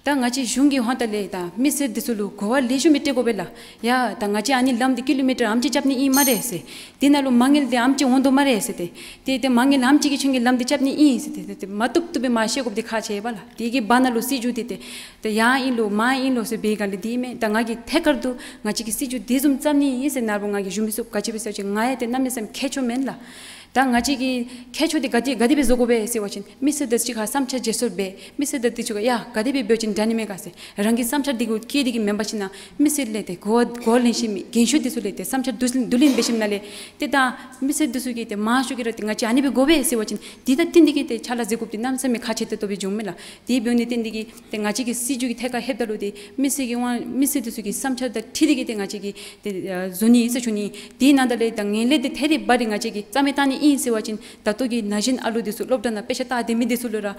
ད་ ད་ང་བཅས་གཞུང་གི་ཧོངས་ལས་ད་མི་སེར་འདི་ཚུ་ལུ་གོ་བ་ལེགས་ཤོམ་སྦེ་སྤྲོད་དགོ་པས་ལགས། ཡ་ད་ང་བཅས་ཨ་ནི་ལམ་འདི་ཀི་ལོ་མི་ཊར་ཨམ་ཅིག་རྐྱབ་ནི་ཨིན་སྨ་རེ་ཟེར། དེ་ནང་ལུ་མ་དངུལ་འདི་ཨམ་ཅིག་འོང་དོ་སྨ་རེ་ཟེར་ཏེ། ཏེ་ཏེ་མ་དངུལ་ཨམ་ཅིག་གིས་ཁྱོད་ཀྱི་ལམ་འདི་རྐྱབ་ནི་ཨིན་ཟེར་ཏེ་ཏེ་ཏེ་མ་བཏུབ་བཏུབ་སྦེ་མར་བཤད་དགོཔ་འདི་ཁག་ཆེ་བས་ལགས། དེ་གི་བར་ན་ལུ་སྲིད་བྱུས་འདི་ཏེ་ཏེ་ཡར་ཨིན་ལོ་མར་ཨིན་ལོ་ཟེར་འབད་ག་ལས་འདི་མེན། ད་ང་གིས་ཐད་ཀར་དུ་ང་བཅས་ཀྱི་སྲིད་བྱུས་འདི་བཟུམ་བརྩམ་ནི་ཨིན་ཟེར་ནཱ་ལུ་ང་གིས་ཞུ་མི་ཚུགས། ག་ཅི་སྦེ་ཟེར་བ་ཅིན་ང་ཡང་ཏེ་གནམ་མེད་ས་མེད་མཁས་མཆོག་མེན་ལགས། ད་ང་བཅས་ཀྱི་མཁས་མཆོག་འདི་ག་དེ་ག་དེ་སྦེ་བཟོ་དགོ་པས་ཟེར་བ་ཅིན་མི་སེར་དང་གཅིག་ཁར་བསམ་འཆར་བརྗེ་སོར་འབད། མི་སེར་དང་དེ་ཚུ་ག་ཡ་ག་དེ་སྦེ་འབད་བ་ཅིན་འདྲ་ནི་མས་ག་ཟེར་རང་གི་བསམ་འཆར་འདི་གུ་བསྐྱེད་དེ་གིས་མེན་པར་ཞིན་ན་མི་སེར་ལས་ཏེ་གོ་གོ་ལེན་ཞིནམ་རྒན་ཤོས་འདི་ཚུ་ལས་ཏེ་བསམ་འཆར་བསྡུ་བསྡུ་ལེན་འབད་ཞིནམ་ལས་ཏེ་ད་མི་སེར་འདི་ཚུ་གིས་ཏེ་མང་ཤོས་ཀྱིས་ར་ཏེ་ང་བཅས་ཨ་ནི་སྦེ་དགོ་པས་ཟེར་བ་ཅིན་འདི་དང་བསྟུན་ཏེ་གིས་ཏེ་ཕྱག་ལཱ་མཛད་དགོཔ་འདི་གནམ་མེད་ས་མེད་ཁག་ཆེ་ཏོག་ཏོ་སྦེ་འགྱོཝ་མས་ལགས། དེ་འབདཝ་ལས་བརྟེན་ཏེ་གིས་ཏེ་ང་བཅས་ཀྱིས་སྲིད་བྱུས་ཀྱི་ཐད་ཁར་ལྷོདཔ་ད་ལུ་ཏེ་མི་སེར་གྱི་དབང་མི་སེར་འདི་ཚུ་གི་བསམ་འཆར་དང་འཁྲིལ་ཏེ་གིས་ཏེ་ང་བཅས་ཀྱིས་ཏེ་བཟོ་ནི་ཨིན་ཟེར་ཞུ་ནི། དེ་ནང་ད་ལས་ད་ངན་ལྷད་འདི་ཐད་རི་བ་རི་ང་བཅས་ཀྱིས་རྩ་མེད་བཏང་ནི་ཨིན་ཟེར་བ་ཅིན་ད་ལྟོ་གི་ན་གཞོན་ཨ་ལུ་འདི་ཚུ་སློབ་གྲྭ་ནང་དཔེ་ཆ་ལྟ་སྡོད་མི་འདི་ཚུ་ལུ་ར་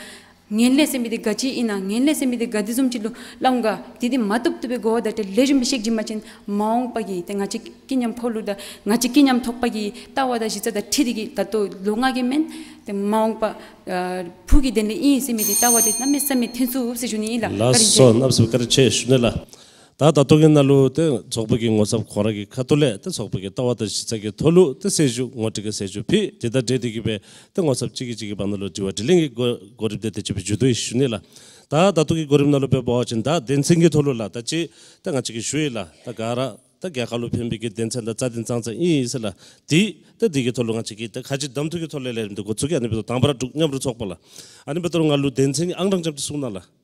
ངན་ལྷད་ཟེར་མི་འདི་ག་ཅི་ཨིན་ན་ངན་ལྷད་ཟེར་མི་འདི་ག་དེ་བཟུམ་ཅིག་ལུ་སླབ་འོང་ག། དེ་འདི་མ་བཏུབ་བཏུབ་སྦེ་གོ་བ་དང་ཏེ་ལེགས་ཤོམ་སྦེ་ཤེས་བྱིན་པ་ཅིན་མ་འོངས་པ་གི་ཏེ་ང་བཅས་ཀུན་མཉམ་འཕོ་ལུ་དང་ང་བཅས་ཀུན་མཉམ་ཚོགས་པ་གི་ལྟ་བ་དང་གཞི་རྩ་དང་འཁྲིལ་ཏེ་གིས་ད་ལྟོ་ལོ་ལྔ་གི་མེན་ཏེ་མ་འོངས་པ་ཨ་ཕུགས་ཀྱི་དོན་ལས་ཨིན་ཟེར་མི་འདི་ལྟ་བ་འདི་གནམ་མེད་ས་མེད་ཐོན་ཚུགས་ཟེར་ཞུ་ནི་ཨིན་ལགས། ལགས་བཀའ་དྲིན་ཆེ། སོ་གནམ་མེད་ས་མེད་བཀའ་དྲིན་ཆེ་ཞུ་ནི་ལགས། ད་ད་ལྟོ་གི་ནང་ལུ་ཏེ་ཚོགས་པ་གི་ངོ་ཚབ་ཁོང་ར་གི་ཁ་ཐུག་ལས་ཏེ་ཚོགས་པ་གི་ལྟ་བ་དང་གཞི་རྩ་གི་ཐོག་ལུ་ཏེ་གསལ་ཞུ་ངོ་སྤྲོད་ཀྱི་གསལ་ཞུ་ཕུལ། དེ་དང་འབྲེལ་ཏེ་གིས་སྦེ་ཏེ་ངོ་ཚབ་གཅིག་གིས་གཅིག་གི་བར་ན་ལུ་དྲི་བ་དྲིས་ལན་གྱི་གོ་གོ་རིམ་འདི་དེ་ཅིག་སྦེ་མཇུག་བསྡུ་ཡི་ཞུ་ནི་ལགས། ད་ད་ལྟོ་གི་གོ་རིམ་ནང་ལུ་འབད་བ་ཅིན་ད་དོན་ཚན་གྱི་ཐོག་ལུ་ལགས། ད་ཅི་ད་ང་བཅས་ཀྱིས་ཞུ་ཡི་ལགས། ད་ག་ར་ད་རྒྱལ་ཁབ་ལུ་ཕན་པའི་གི་དོན་ཚན་དང་རྩ་དོན་ཙང་ཙང་ཨིན་ཟེར་ལགས། དེ་ད་དེ་གི་ཐོག་ལུ་ང་བཅས་ཀྱིས་ད་ཁ་རྗེ་གདམ་འཐུ་གི་ཐོག་ལས་ལས་རིམ་འདི་འགོ་བཙུགས་ཡི། ཨ་ནི་འབདཝ་ད་དང་པ་ར་འབྲུག་མཉམ་རུབ་ཚོགས་པ་ལགས། ཨ་ནི་འབདཝ་ད་ང་ལུ་དོན་ཚན་གྱི་ཨང་གྲངས་རྐྱབ་སྟེ་གསུང་གནང་ལགས།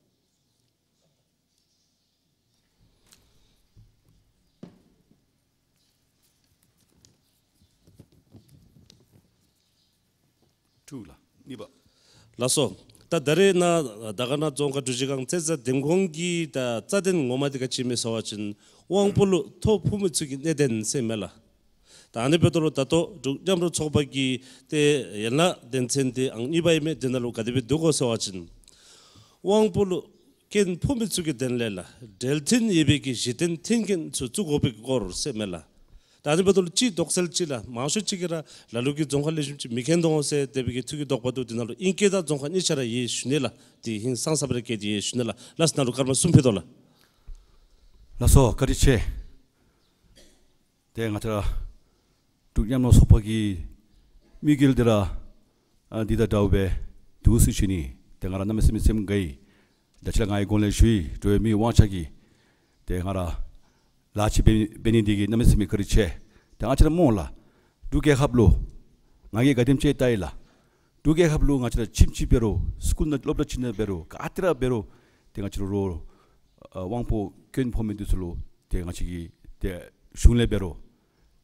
དྲུག་ལགས། གཉིས་པ། ལགས་སོ། ད་ད་རེས་ནཱ་དར་དཀར་ན་རྫོང་ཁག་འབྲུག་རྗེས་སྒང་རྩེ་ཟ་འདེམས་ཁོངས་ཀྱི་ད་རྩ་དོན་ངོ་མ་འདི་ག་ཅི་ཨིན་མས་ཟེར་བ་ཅིན་དབང་པོ་ལུ་ཐོ་ཕོག་མི་ཚུ་གི་གནད་དོན་ཟེར་མས་ལགས། ད་ཨ་ནི་འབདཝ་ད་ལུ་ད་ལྟོ་འབྲུག་མཉམ་རུབ་ཚོགས་པ་གི་ཏེ་ཡན་ལག་དོན་ཚན་འདི་ཨང་གཉིས་པ་ཨིན་མས། འདི་ནང་ལུ་ག་དེ་སྦེ་འདུག་གོ་ཟེར་བ་ཅིན་དབང་པོ་ལུ་སྐྱོན་ཕོག་མི་ཚུ་གི་དོན་ལས་ལགས་འབྲེལ་མཐུན་ཡོད་པའི་གི་གཞི་རྟེན་མཐུན་རྐྱེན་ཚུ་བཙུགས་དགོ་པའི་སྐོར་ཟེར་མས་ལགས། ད་ཨ་ནི་འབདཝ་ད་ལུ་ཅིག་དོགས་སེལ་ཅིག་ལགས། མང་ཤོས་ཅིག་གིས་ར་ལ་ལུ་གིས་རྫོང་ཁག་ལེགས་ཤོམ་ཅིག་མི་མཁྱེན་དོ་འོང་ཟེར་དེ་སྦེ་གི་ཐུགས་ཀྱི་དོགས་པ་འདུག། འདི་ནང་ལུ་ཨིན་སྐད་དང་རྫོང་ཁག་གཉིས་ཆ་ར་ཡོད་ཞུ་ནི་ལགས། དེ་ཧིང་སངས་ས་སྦེ་ར་བཀལ་ཏེ་ཡོད་ཞུ་ནི་ལགས། ལགས་སོ། ནཱ་ལུ་སྐར་མ་གསུམ་ཕུལ་དོ་ལགས། ལགས་སོ། བཀའ་དྲིན་ཆེ། ཏེ་ང་བཅས་ར་འབྲུག་མཉམ་རུབ་ཚོགས་པ་གི་དམིགས་ཡུལ་འདི་ར་ཨ་འདི་དང་འདྲཝ་སྦེ་འདུག་ཟེར་ཞུ་ནི། ཏེ་ང་ར་གནམ་མེད་ས་མེད་སེམས་དགའ་ཡི། ད་ཅི་ར་ང་གིས་གོང་ལས་ཞུ་ཡི། འགྲོ་བ་མིའི་དབང་ཆ་གི་ཏེ་ང་ར་ལཱ་ཅིག་འབད་འབད་ནི་འདི་གིས་གནམ་མེད་ས་མེད་བཀའ་དྲིན་ཆེ། ཏེ་ང་བཅས་ར་སྨོ་ལགས། འབྲུག་རྒྱལ་ཁབ་ལུ་ང་གིས་ག་དེམ་ཅིག་བལྟ་ཡི་ལགས། འབྲུག་རྒྱལ་ཁབ་ལུ་ང་བཅས་ར་ཁྱིམ་ཅིག་འབད་རུང་སི་ཀུལ་ནང་སློབ་གྲྭ་ཅིག་ནང་འབད་རུང་ག་ཏེ་ར་འབད་རུང་ཏེ་ང་བཅས་ར་ཨ་དབང་པོ་སྐྱོན་ཕོག་མི་འདི་ཚུ་ལུ་ཏེ་ང་བཅས་ཀྱིས་ཏེ་གཞུང་ལས་འབད་རུང་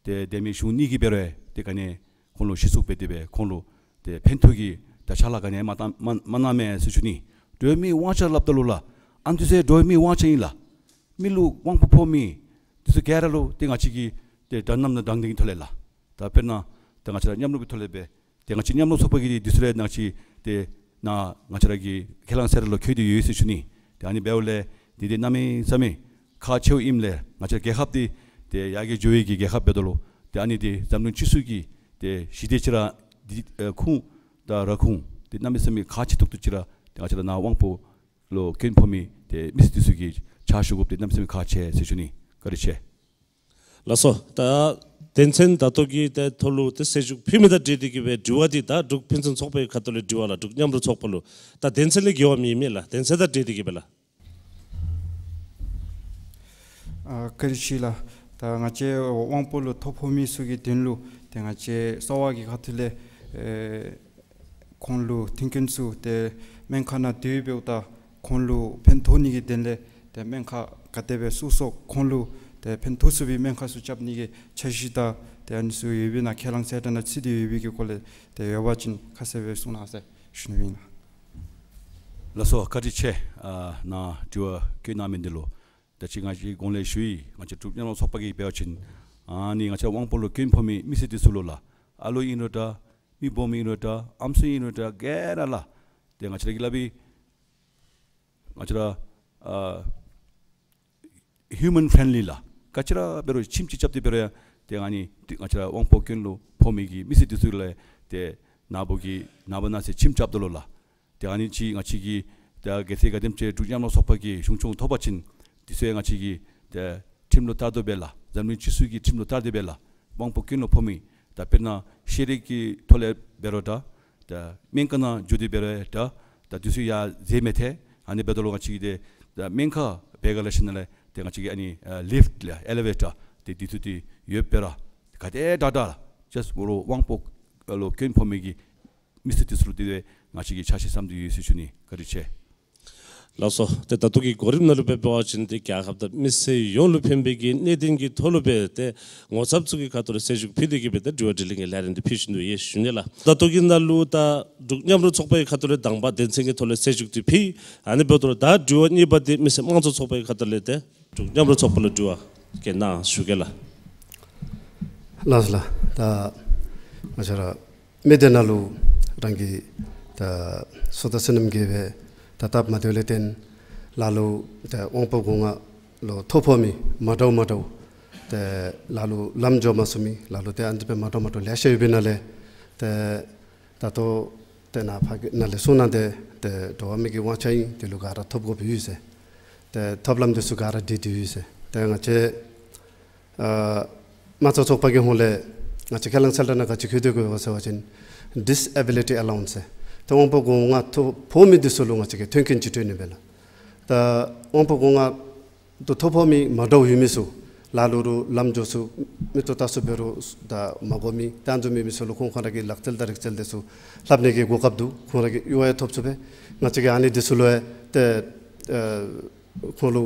ཏེ་དེ་མི་གཞུང་གཉིས་ཀྱིས་འབད་རུང་ཏེ་ག་ནི་ཁོང་ལུ་གཞི་བཙུགས་འབད་དེ་སྦེ་ཁོང་ལུ་ཏེ་ཕན་ཐོགས་ཀྱི་ད་ཕྱག་ལཱ་ག་ནི་མ་བཏང་མ་མ་གནང་མས་ཟེར་ཞུ་ནི། འགྲོ་བ་མིའི་དབང་ཆ་སླབ་ད་ལུ་ལགས། ཨ་ནི་འདི་ཚུ་འགྲོ་བ་མིའི་དབང་ཆ་ཨིན་ལགས། མི་ལུ་དབང་པོ་ཕོག་མི་འདི་ཚུ་ག་ར་ལུ་ཏེ་ང་བཅས་ཀྱིས་ཏེ་དྲང་གནམ་དང་དྲང་བདེན་གྱི་ཐོག་ལས་ལགས། ད་དཔེར་ན་ཏེ་ང་བཅས་ར་མཉམ་རུབ་ཀྱི་ཐོག་ལས་སྦེ་ཏེ་ང་བཅས་མཉམ་རུབ་ཚོགས་པ་གི་འདི་ཚུ་ལས་ང་བཅས་ཏེ་ནཱ་ང་བཅས་ར་གི་ཁས་བླངས་གསལ་བསྒྲགས་ལུ་བཀོད་དེ་ཡོད་ཟེར་ཞུ་ནི། ཏེ་ཨ་ནི་འབདཝ་ལས་འདི་འདི་གནམ་མེད་ས་མེད་ཁག་ཆེཝ་ཨིནམ་ལས་ང་བཅས་རྒྱལ་ཁབ་འདི་ཏེ་ཡར་རྒྱས་འགྱོ་བའི་གི་རྒྱལ་ཁབ་འབད་དོ་ལོ། ཏེ་ཨ་ནི་འདི་འཛམ་གླིང་སྤྱི་ཚོགས་ཀྱི་ཏེ་ཞི་བདེ་ཅིག་ར་འདི་ཨེ་ཁུངས་དང་ར་ཁུངས་འདི་གནམ་མེད་ས་མེད་ཁག་ཆེ་ཏོག་ཏོ་ཅིག་ར་ཏེ་ང་བཅས་ར་ནཱ་དབང་པོ་ལུ་སྐྱོན་ཕོག་མི་ཏེ་མི་སེར་འདི་ཚུ་གི་ཕྱག་ཞུ་དགོཔ་འདི་གནམ་མེད་ས་མེད་ཁག་ཆེ་ཟེར་ཞུ་ནི། བཀའ་དྲིན་ཆེ། ལགས་སོ། ད་དོན་ཚན་ད་ལྟོ་གི་ཏེ་ཐོག་ལུ་ཏེ་གསལ་ཞུ་ཕུལ་མི་དང་འབྲེལ་ཏེ་གིས་སྦེ་དྲི་བ་འདི་ད་འབྲུག་ཕན་ཚུན་ཚོགས་པའི་ཁ་ཐུག་ལས་དྲི་བ་ལགས། འབྲུག་མཉམ་རུབ་ཚོགས་པ་ལུ་ད་དོན་ཚན་ལས་འགལ་བ་མེད་མེད་ལགས། དོན་ཚན་དང་འབྲེལ་ཏེ་གིས་སྦེ་ལགས། ཨ་བཀའ་དྲིན་ཆེ་ལགས། ད་ང་བཅས་དབང་པོ་ལུ་ཐོ་ཕོག་མི་ཚུ་གི་དོན་ལུ་ཏེ་ང་བཅས་གསར་པ་གི་ཁ་ཐུག་ལས་ཨེ་ཁོང་ལུ་མཐུན་རྐྱེན་ཚུ་ཏེ་སྨན་ཁང་ནང་སྡོད་འབདཝ་ད་ཁོང་ལུ་ཕན་ཐོགས་ནི་གི་དོན་ལས་ཏེ་སྨན་ཁང་ག་དེ་སྦེ་བཙུགས་སོང་ཁོང་ལུ་ཏེ་ཕན་ཐོགས་ཚུགས་པའི་སྨན་ཁང་ཚུ་རྐྱབ་ནི་གི་འཆར་གཞི་དང་ཏེ་ཨ་ནི་ཚུ་ཡོད་པས་ན་ཁས་བླངས་གསལ་བསྒྲགས་ནང་ཚུད་དེ་ཡོད་པའི་གི་སྐོར་ལས་ཏེ་ཡོད་པ་ཅིན་ཁ་གསལ་སྦེ་གསུང་གནང་ཟེར་ཞུ་ནི་ཨིན་ལགས། ལགས་སོ། བཀའ་དྲིན་ཆེ། ཨ་ནཱ་དྲི་བ་བཀོད་གནང་མི་འདི་ལུ་ད་ཅི་ང་བཅས་གོང་ལས་ཞུ་ཡི། ང་བཅས་འབྲུག་མཉམ་རུབ་ཚོགས་པ་གིས་འབད་བ་ཅིན་ཨ་ནི་ང་བཅས་དབང་པོ་ལུ་སྐྱོན་ཕོག་མི་མི་སེར་འདི་ཚུ་ལུ་ལགས། ཨ་ལོ་ཨིན་རུང་འདྲ་མི་སྦོམ་ཨིན་རུང་འདྲ་ཨམ་སྲུ་ཨིན་རུང་འདྲ་ག་ར་ལགས། ཏེ་ང་བཅས་ར་གིས་སླབ་ཨིན། ང་བཅས་ར་ཨ་ཧིའུ་མཱན་ཕྲེན་ལི་ལགས། ག་ཅི་ར་འབད་རུང་ཁྱིམ་ཅིག་རྐྱབ་སྟེ་འབད་རུང་ཡང་ཏེ་ཨ་ནི་ང་བཅས་ར་དབང་པོ་སྐྱོན་ལུ་ཕོག་མི་གི་མི་སེར་འདི་ཚུ་ལུ་ཏེ་ནཱ་བུ་གིས་ནངས་པ་གནངས་ཚེ་ཁྱིམ་རྐྱབ་ད་ལུ་ལགས། ཏེ་ཨ་ནི་ཅིག་ང་བཅས་ཀྱིས་ ད་གལ་སྲིད་ག་དེམ་ཅིག་འབྲུག་མཉམ་རོགས་ཚོགས་པ་གིས་གཞུང་སྐྱོང་ཐོབ་པ་ཅིན་དེ་ཚུ་ཡང་ང་བཅས་ཀྱིས་ད་ཁྲིམས་ལུ་བསྟར་དོ་སྦེ་ལགས། འཛམ་གླིང་སྤྱི་ཚོགས་ཀྱི་ཁྲིམས་ལུ་བསྟར་དོ་སྦེ་ལགས། དབང་པོ་སྐྱོན་ལུ་ཕོག་མི་ད་དཔེར་ན་ཤེས་རིག་གི་ཐོག་ལས་འབད་རུང་འདྲ། ད་སྨན་ཁང་ནང་འགྱོ་སྟེ་འབད་རུང་འདྲ། ད་དེ་ཚུ་ཡང་མཛད་མི་ཐད། ཨ་ནི་འབདཝ་ད་ལུ་ང་བཅས་ཀྱིས་ཏེ་ད་སྨན་ཁང་སྦེ་ག་ལས་ཞིནམ་ལས་ཏེ་ང་བཅས་ཀྱིས་ཨ་ནི་ཨ་ལིཕཊ་ལགས་ཨེ་ལི་ཝེ་ཊར་ཏེ་དེ་ཚུ་ཏེ་ཡོདཔ་སྦེ་ར་ག་དེ་དྲག་དྲག་ཇཱསཊ་འོ་རོགས་དབང་པོ་ལུ་སྐྱོན་ཕོག་མི་གི་མི་སེར་དེ་ཚུ་ལུ་དེ་སྦེ་ང་བཅས་ཀྱིས་ཆ་ཤས་བསམ་སྟེ་ཡོད་ཟེར་ཞུ་ནི། བཀའ་དྲིན་ཆེ། ལགས་སོ། ཏེ་ད་ལྟོ་གི་གོ་རིམ་ནང་ལུ་སྦེ་འབད་བ་ཅིན་ཏེ་རྒྱལ་ཁབ་དང་མི་སེར་ཡོངས་ལུ་ཕན་པའི་གི་གནད་དོན་གྱི་ཐོག་ལུ་སྦེ་ཏེ་ངོ་ཚབ་ཚུ་གི་ཁ་ཐུག་ལས་གསལ་ཞུ་ཕུལ་ཏེ་གིས་སྦེ་ཏེ་དྲི་བ་དྲིས་ལན་གྱི་ལས་རིམ་འདི་ཕུལ་བཞིན་དུ་ཡོད་ཞུ་ནི་ལགས། ད་ལྟོ་གི་ནང་ལུ་ད་འབྲུག་མཉམ་རོགས་ཚོགས་པའི་ཁ་ཐུག་ལས་དང་པ་དོན་ཚན་གྱི་ཐོག་ལས་གསལ་ཞུ་འདི་ཕུལ། ཨ་ནི་འབདཝ་ད་ལུ་ད་དྲི་བ་གཉིས་པ་འདི་མི་སེར་དམངས་གཙོ་ཚོགས་པའི་ཁ་ཐུག་ལས་ཏེ་འབྲུག་མཉམ་རོགས་ཚོགས་པ་ལུ་དྲི་བ་བཀོད་གནང་ཞུ་གེ་ལགས། ལགས་སོ་ལགས། ད་ང་བཅས་ར་མི་སྡེ་ནང་ལུ་རང་གི་ད་བསོད་བདེ་བསོད་ནམས་དགེ་བའི་ད་སྟབས་མ་བདེཝ་ལས་བརྟེན་ལ་ལུ་ད་དབང་པོ་སྒོ་ལྔ་ལུ་ཐོ་ཕོག་མི་མ་འདྲཝ་མ་འདྲཝ་ཏེ་ལ་ལུ་ལམ་འགྱོ་མ་ཚུགས་མི་ལ་ལུ་ཏེ་ཨ་ནི་སྦེ་མ་འདྲཝ་མ་འདྲཝ་ལེ་ཤ་ཡོད་པའི་ནང་ལས་ཏེ་ད་ལྟོ་ཏེ་ནཱ་ཕར་གྱི་ནང་ལས་གསུངས་གནང་སྟེ་ཏེ་འགྲོ་བ་མི་གི་དབང་ཆ་ཨིན། དེ་ལུ་ག་ར་ཐོབ་དགོཔ་ཡོད་ཟེར། ཏེ་ཐོབ་ལམ་དེ་ཚུ་ག་ར་སྒྲིག་སྟེ་ཡོད་ཟེར། ཏེ་ང་བཅས་ཨ་དམངས་གཙོ་ཚོགས་པ་གི་ཧོངས་ལས་ང་བཅས་ཁས་བླངས་གསལ་བསྒྲགས་ནང་ག་ཅི་བཀོད་དེ་གི་ཡོད་ག་ཟེར་བ་ཅིན་ཌི་སེ་བི་ལི་ཊི་ཨ་ལ་ཝན་སི་ཟེར། ཏེ་དབང་པོ་སྒོ་ལྔ་ཐོ་ཕོག་མི་དེ་ཚུ་ལུ་ང་བཅས་ཀྱིས་མཐུན་རྐྱེན་ཅིག་སྤྲོད་ནི་སྦེ་ལགས། ད་དབང་པོ་སྒོ་ལྔ་ཐོ་ཐོ་ཕོག་མི་མ་འདྲཝ་ཡོད་མི་ཚུ་ལ་ལུ་རུང་ལམ་འགྱོ་ཚུགས་མི་ཐོབ་ད་ཚུགས་འབད་རུང་ད་མ་དགོ་མི་ད་ཨ་ནི་བཟུམ་མའི་མི་ཚུ་ལུ་ཁོང་ཁོང་ར་གི་ལག་རྩལ་དང་རིག་རྩལ་དེ་ཚུ་ལྷབ་ནི་གི་གོ་སྐབས་འདུག། ཁོང་ར་གིས་གཡོག་ཡང་ཐོབ་ཚུགས་པས། ང་བཅས་ཀྱིས་ཨ་ནི་དེ་ཚུ་ལུ་ཡང་ཏེ་ཨ་ཁོང་ལུ་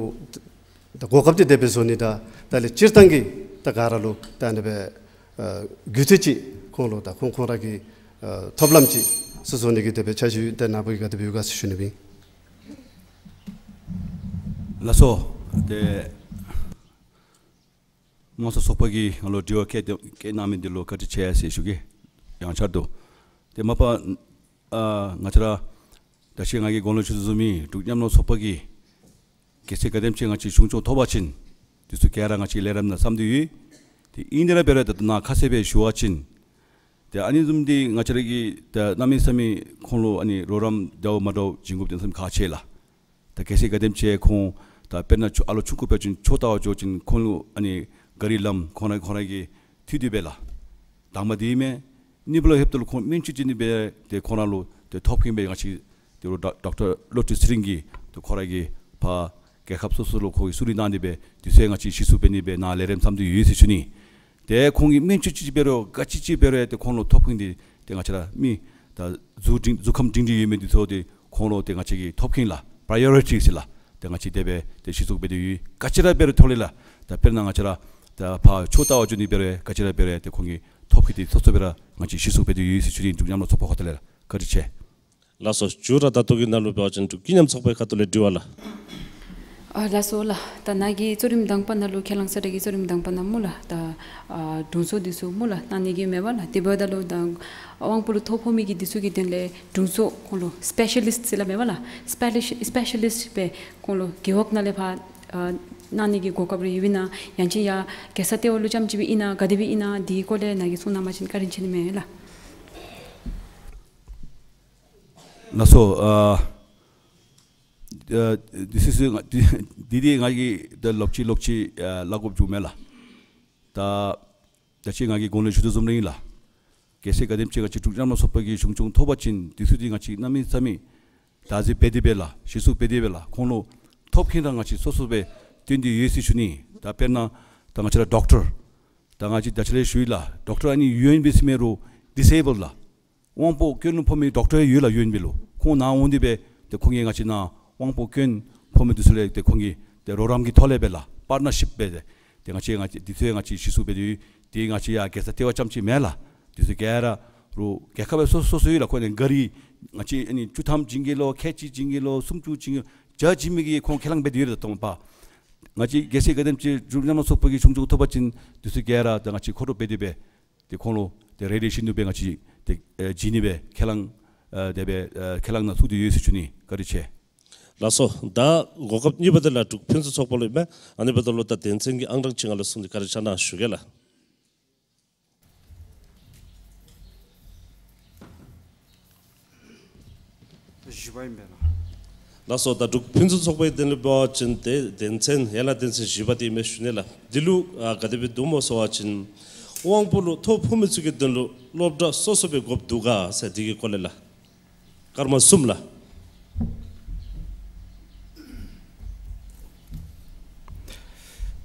ད་གོ་སྐབས་འདི་དེ་སྦེ་བཟོ་ནི་དང་ད་ལས་སྤྱིར་བཏང་གི་ད་ག་ར་ལུ་ད་ཨ་ནི་སྦེ་ཨ་རྒུད་འཐུས་ཅིག་ཁོང་ལུ་ད་ཁོང་ཁོང་ར་གི་ཨ་ཐོབ་ལམ་ཅིག་ཚུ་བཟོ་ནི་གི་དེ་སྦེ་འཆར་གཞི་ཡོད། ཏེ་ནཱ་བུ་གིས་ག་དེ་སྦེ་ཡོད་ག་ཟེར་ཞུ་ནི་སྦེ་ཨིན། ལགས་སོ། ཏེ་དམངས་གཙོ་ཚོགས་པ་གིས་ང་ལུ་དྲི་བ་བཀོད་དེ་བཀོད་གནང་མི་འདི་ལུ་བཀའ་དྲིན་ཆེ་ཟེར་ཞུ་གེ། ཡང་བསྐྱར་དུ་ཏེ་མ་པ་ཨ་ང་བཅས་ར་ད་ཅི་ང་གིས་གོང་ལུ་ཞུ་དོ་བཟུམ་སྦེ་འབྲུག་མཉམ་རོགས་ཚོགས་པ་གིས་གལ་སྲིད་ག་དེམ་ཅིག་ང་བཅས་གཞུང་སྐྱོང་ཐོབ་པ་ཅིན་དེ་ཚུ་ག་ར་ང་བཅས་ལས་རིམ་ནང་བསམ་སྟེ་ཡོད། ཏེ་ཨིན་དེ་ར་འབད་རུང་ད་ལྟོ་ནཱ་ཁ་གསལ་སྦེ་ཞུ་བ་ཅིན་ཏེ་ཨ་ནི་བཟུམ་འདི་ང་བཅས་ར་གིས་ད་གནམ་མེད་ས་མེད་ཁོང་ལུ་ཨ་ནི་རོགས་རམ་འདྲཝ་མ་འདྲཝ་བྱིན་དགོཔ་དེ་བསམ་ཁག་ཆེ་ལགས། ད་གལ་སྲིད་ག་དེམ་ཅིག་ཁོང་ད་དཔེར་ན་ཆུ་ཨ་ལོ་ཆུང་ཀུ་འབད་བ་ཅིན་ཆོས་ལྟ་བར་འགྱོ་བ་ཅིན་ཁོང་ལུ་ཨ་ནི་གཱ་རི་ལམ་ཁོང་ར་ཁོང་ར་གིས་མཐུད་དེ་སྦེ་ལགས། དང་པ་འདི་མས། གཉིས་པ་ལུ་ལྷོདཔ་ད་ལུ་ཁོང་སྨན་བཅོས་བྱིན་ནི་སྦེ་ཏེ་ཁོང་ར་ལུ་ཏེ་ཐོབ་མཁན་སྦེ་ང་བཅས་ཏེ་ཌོག་ཊར་བློ་གྲོས་ཚེ་རིང་གིས་ཏེ་ཁོ་ར་གིས་ཕར་རྒྱལ་ཁབ་སོ་སོ་ལུ་ཁོ་གིས་གསོ་རིག་གནང་སྟེ་སྦེ་དེ་ཚུ་ཡང་ང་བཅས་གཞི་བཙུགས་འབད་ནི་སྦེ་ནཱ་ལས་རིམ་བསམ་སྟེ་ཡོད་ཟེར་ཞུ་ནི། ཏེ་ཁོང་གིས་སྨན་བཅོས་ཅིག་འབད་རུང་ག་ཅི་ཅིག་འབད་རུང་ཏེ་ཁོང་ལུ་ཐོབ་མཁན་འདི་ཏེ་ང་བཅས་ར་མི་ད་གཟུགས་འདི་གཟུགས་ཁམས་སྒྲིང་སྒྲི་ཡོད་མི་འདི་ཚུ་ཏེ་ཁོང་ལུ་ཏེ་ང་བཅས་ཀྱིས་ཐོབ་མཁན་ལགས་པ་རི་ཡོ་རི་ཊི་ཟེར་ལགས། ཏེ་ང་བཅས་དེ་སྦེ་ཏེ་གཞི་བཙུགས་འབད་དེ་ཡོད། ག་ཅི་ར་འབད་རུང་ཐོབ་ལེ་ལགས། ད་དཔེར་ན་ང་བཅས་ར་ད་ཕར་ཆོས་ལྟ་བར་འགྱོ་ནི་འབད་རུང་ག་ཅི་ར་འབད་རུང་ཏེ་ཁོང་གི་ཐོབ་མཁན་འདི་སོ་སོ་སྦེ་ར་ང་བཅས་གཞི་བཙུགས་འབད་དེ་ཡོད་ཟེར་ཞུ་ནི། འབྲུག་མཉམ་རོགས་ཚོགས་པ་ཁ་ཐུག་ལས་ལགས། བཀའ་དྲིན་ཆེ། ལགས་སོ། མཇུག་ར་ད་ལྟོ་གི་ནང་ལུ་འབད་བ་ཅིན་འབྲུག་སྐྱིད་མཉམ་ཚོགས་པའི་ཁ་ཐུག་ལས་དྲི་བ་ལགས། ཨ་ལགས་སོ་ལགས། ད་ནཱ་གི་གཙོ་རིམ་དང་པ་ནང་ལུ་ཁས་བླངས་གསལ་བསྒྲགས་ཀྱི་གཙོ་རིམ་དང་པ་ནང་སྨོ་ལགས། ད་ཨ་དྲུང་འཚོ་འདི་ཚུ་སྨོ་ལགས་གནང་ནི་གི་མེན་པ་ལགས། དེ་འབདཝ་ད་ལུ་ད་དབང་པོ་ལུ་ཐོ་ཕོག་མི་གི་འདི་ཚུ་གི་དོན་ལས་དྲུང་འཚོ་ཁོང་ལུ་སི་པེ་ཤ་ལིསཊ་ཟེར་སླབ་མེན་པ་ལགས། སི་པེ་ཤ་ལིསཊ་སི་པེ་ཤ་ལིསཊ་སྦེ་ཁོང་ལུ་རྒེད་འོག་ནང་ལས་ཕར་ཨ་གནང་ནི་གི་གོ་སྐབས་རེ་ཡོདཔ་ཨིན་ན་ཡང་ཅིན་ཡར་རྒྱལ་ས་ལྟེ་བ་ལུ་རྐྱངམ་ཅིག་སྦེ་ཨིན་ན་ག་དེ་སྦེ་ཨིན་ན་དེའི་སྐོར་ལས་ནཱ་གིས་གསུང་གནང་བ་ཅིན་བཀའ་དྲིན་ཆེ་ནི་མས་ལགས། ལགས་སོ། ཨ་ཨ་དེ་སི་སི་ང་དེ་དེ་ང་གིས་ད་ལོག་ཅི་ལོག་ཅི་ཨ་སླབ་དགོཔ་བྱུངམ་མས་ལགས། ད་ད་ཅི་ང་གིས་གོང་ལུ་ཞུ་དོ་བཟུམ་ར་ཨིན་ལགས། གལ་སྲིད་ག་དེམ་ཅིག་ང་བཅས་འབྲུག་མཉམ་རོགས་ཚོགས་པ་གིས་གཞུང་སྐྱོང་ཐོབ་པ་ཅིན་དེ་ཚུ་འདི་ང་བཅས་གནམ་མེད་ས་མེད་བདག་འཛིན་འབད་དེ་སྦེ་ལགས། གཞི་བཙུགས་འབད་དེ་སྦེ་ལགས། ཁོང་ལུ་ཐོབ་མཁན་ར་ང་བཅས་སོ་སོ་སྦེ་བཏོན་ཏེ་ཡོད་ཟེར་ཞུ་ནི། ད་དཔེར་ན་ད་ང་བཅས་ར་ཌོག་ཊར་ད་ང་བཅས་ད་ཅི་ལས་ཞུ་ཡི་ལགས། ཌོག་ཊར་ཨ་ནི་ཡོད་ཨིན་པས་ཟེར་མི་རུང་ཌི་སེ་བཱལ་ལགས། དབང་པོ་སྐྱོན་ལུ་ཕོག་མི་ཌོག་ཊར་ཡོད་ལགས། ཡོད་ཨིན་པས་ལོ། ཁོང་ནཱ་འོང་སྟེ་སྦེ་ཏེ་ཁོང་གིས་ང་བཅས་ནཱ་དབང་པོ་སྐྱོན་ཕོག་མི་འདི་ཚུ་ལས་ཏེ་ཁོང་གིས་ཏེ་རོགས་རམ་གྱི་ཐོག་ལས་སྦེ་ལགས་པར་ཊ་ནར་ཤིཔ་སྦེ་ཏེ་ང་བཅས་ང་བཅས་འདི་ཚུ་ཡང་ང་བཅས་གཞི་བཙུགས་འབད་དེ་ཡོད། ཏེ་ང་བཅས་ཡར་རྒྱལ་ས་ལྟེ་བ་རྐྱངམ་ཅིག་མེན་ལགས། འདི་ཚུ་ག་ར་རུང་རྒྱལ་ཁབ་སྦེ་སོ་སོ་སོ་ཡོད་ལགས། ཁོང་ནི་གཱ་རི་ང་བཅས་ཨ་ནི་བཅུ་ཐམ་བྱིན་གེ་ལོ་ཁལ་གཅིག་བྱིན་གེ་ལོ་སུམ་ཅུ་བྱིན་གེ་ལོ་བརྒྱ་བྱིན་མི་གི་ཁོང་ཁས་བླངས་འབད་དེ་ཡོད་ལགས། དང་པ་ང་བཅས་གལ་སྲིད་ག་དེམ་ཅིག་འབྲུག་མཉམ་རོགས་ཚོགས་པ་གིས་གཞུང་སྐྱོང་ཐོབ་པ་ཅིན་འདི་ཚུ་ག་ར་ད་ང་བཅས་མཁོ་སྤྲོད་འབད་དེ་སྦེ་ཏེ་ཁོང་ལུ་ཏེ་རེ་རེ་བཞིན་དུ་སྦེ་ང་བཅས་ཏེ་ཨེ་བྱིན་ནི་སྦེ་ཁས་བླངས་ཨེ་དེ་སྦེ་ཨེ་ཁས་བླངས་ནང་ཚུད་དེ་ཡོད་ཟེར་ཞུ་ནི། བཀའ་དྲིན་ཆེ། ལགས་སོ། ད་གོ་སྐབས་གཉིས་པ་འདི་ལགས་འབྲུག་ཕུན་སུམ་ཚོགས་པ་ལུ་ཨིན་མས། ཨ་ནི་འབདཝ་ད་ལུ་ད་དོན་ཚན་གྱི་ཨང་གྲངས་ཅིག་ང་ལུ་གསུངས་ཏེ་བཀའ་དྲིན་ཆེ་གནང་ཞུ་གེ་ལགས། བཞི་པ་ཨིན་པས་ལགས། ལགས་སོ། ད་འབྲུག་ཕུན་སུམ་ཚོགས་པའི་དོན་ལུ་འབད་བ་ཅིན་ཏེ་དོན་ཚན་ཡན་ལག་དོན་ཚན་བཞི་པ་འདི་མས་ཞུ་ནི་ལགས། འདི་ལུ་ཨ་ག་དེ་སྦེ་འདུག་སྨོ་ཟེར་བ་ཅིན་དབང་པོ་ལུ་ཐོ་ཕོག་མི་ཚུ་གི་དོན་ལུ་སློབ་གྲྭ་སོ་སོ་སྦེ་དགོཔ་འདུག་ག་ཟེར་འདི་གི་སྐོར་ལས་ལགས། སྐར་མ་གསུམ་ལགས།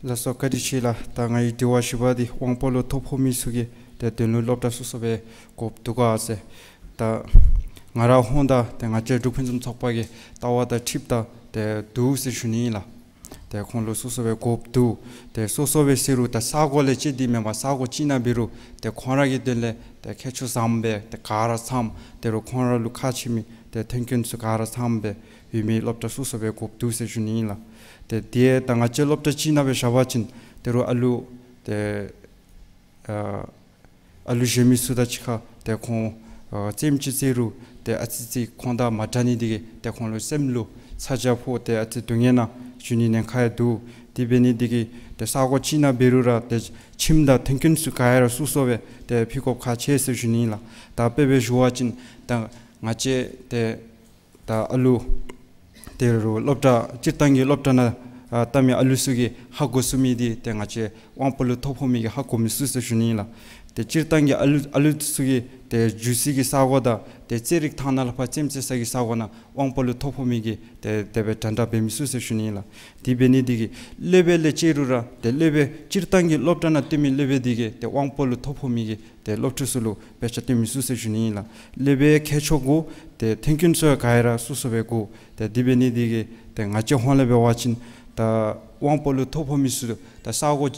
ལགས་སོ། བཀའ་དྲིན་ཆེ་ལགས། ད་ང་གི་དྲི་བ་བཞི་པ་འདི་དབང་པོ་ལུ་ཐོ་ཕོག་མི་ཚུ་གི་ཏེ་དོན་ལུ་སློབ་གྲྭ་སོ་སོ་སྦེ་དགོཔ་འདུག་ག་ཟེར། ད་ང་ར་ཧོན་དང་ཏེ་ང་བཅས་འབྲུག་ཕུན་སུམ་ཚོགས་པ་གི་ལྟ་བ་དང་འཁྲིལཝ་ད་ཏེ་འདུག་ཟེར་ཞུ་ནི་ཨིན་ལགས། ཏེ་ཁོང་ལུ་སོ་སོ་སྦེ་དགོཔ་འདུག། ཏེ་སོ་སོ་སྦེ་ཟེར་རུང་ད་ས་གོ་ལས་བཅད་དེ་མེན་པར་ས་གོ་ཅིག་ནང་འབད་རུང་ཏེ་ཁོང་ར་གི་དོན་ལས་ཏེ་མཁས་མཆོག་བཟངམ་སྦེ་ཏེ་ག་ར་ཚངམ་ཏེ་རུང་ཁོང་ར་ལུ་ཁག་ཆེ་མི་ཏེ་མཐུན་རྐྱེན་ཚུ་ག་ར་ཚངམ་སྦེ་ཡོད་མི་སློབ་གྲྭ་སོ་སོ་སྦེ་དགོཔ་འདུག་ཟེར་ཞུ་ནི་ཨིན་ལགས། ཏེ་དེ་ད་ང་བཅས་སློབ་གྲྭ་ཅིག་ནང་སྦེ་བཞག་པ་ཅིན་ཏེ་རུང་ཨ་ལུ་ཏེ་ཨ་ཨ་ལུ་གཞན་མི་ཚུ་དང་གཅིག་ཁར་ཏེ་ཁོང་ཨ་རྩེདམོ་ཅིག་རྩེད་རུང་ཏེ་ཨ་ཙི་ཅིག་ཁོང་དང་མ་འདྲ་ནི་འདི་གིས་ཏེ་ཁོང་ལུ་སེམས་ལུ་ཚ་གྱང་ཕོག་སྟེ་ཨ་ཙི་སྡུག་བསྔལ་ནང་འགྱོ་ནི་ཉེན་ཁ་ཡང་འདུག། དེ་འབད་ནི་འདི་གིས་ཏེ་ས་གོ་ཅིག་ནང་འབད་རུང་ར་ཏེ་ཁྱིམ་དང་མཐུན་རྐྱེན་ཚུ་ག་ར་སོ་སོ་སྦེ་ཏེ་ཕུལ་དགོཔ་ཁག་ཆེ་ཟེར་ཞུ་ནི་ཨིན་ལགས། ད་དཔེ་སྦེ་ཞུ་བ་ཅིན་ད་ང་བཅས་ཏེ་ད་ཨ་ལུ་ཏེ་རུང་སློབ་གྲྭ་སྤྱིར་བཏང་གི་སློབ་གྲྭ་ནང་ཨ་ལྟ་མི་ཨ་ལུ་ཚུ་གིས་ཧ་གོ་ཚུགས་མི་འདི་ཏེ་ང་བཅས་དབང་པོ་ལུ་ཐོ་ཕོག་མི་གིས་ཧ་གོ་མི་ཚུགས་ཟེར་ཞུ་ནི་ཨིན་ལགས། ཏེ་སྤྱིར་བཏང་གི་ཨ་ལུ་ཨ་ལུ་ཚུ་གི་ཏེ་རྒྱུགས་སའི་གི་ས་གོ་དང་ཏེ་རྩེད་རིགས་ཐ་ན་ལས་ཕར་རྩེདམོ་རྩེ་ས་གི་ས་གོ་ནང་དབང་པོ་ལུ་ཐོ་ཕོག་མི་གིས་ཏེ་དེ་སྦེ་འདྲན་འདྲ་འབད་མི་ཚུགས་ཟེར་ཞུ་ནི་ཨིན་ལགས། དེ་འབད་ནི་འདི་གིས་སློབ་དཔོན་ལས་བཅད་རུང་ར་ཏེ་སློབ་དཔོན་སྤྱིར་བཏང་གི་སློབ་གྲྭ་ནང་སྟོན་མི་སློབ་དཔོན་འདི་གིས་ཏེ་དབང་པོ་ལུ་ཐོ་ཕོག་མི་གི་ཏེ་སློབ་ཕྲུག་ཚུ་ལུ་དཔེ་ཆ་སྟོན་མི་ཚུགས་ཟེར་ཞུ་ནི་ཨིན་ལགས། སློབ་དཔོན་མཁས་མཆོག་དགོ། ཏེ་མཐུན་རྐྱེན་ཚུ་ཡང་ག་ར་སོ་སོ་སྦེ་དགོ། ཏེ་དེ་འབད་ནི་འདི་གིས་ཏེ་ང་བཅས་ཧོན་ལས་འབད་བ་ཅིན་ད་དབང་པོ་ལུ་ཐོ་ཕོག་མི་ཚུ་ད་ས་གོ་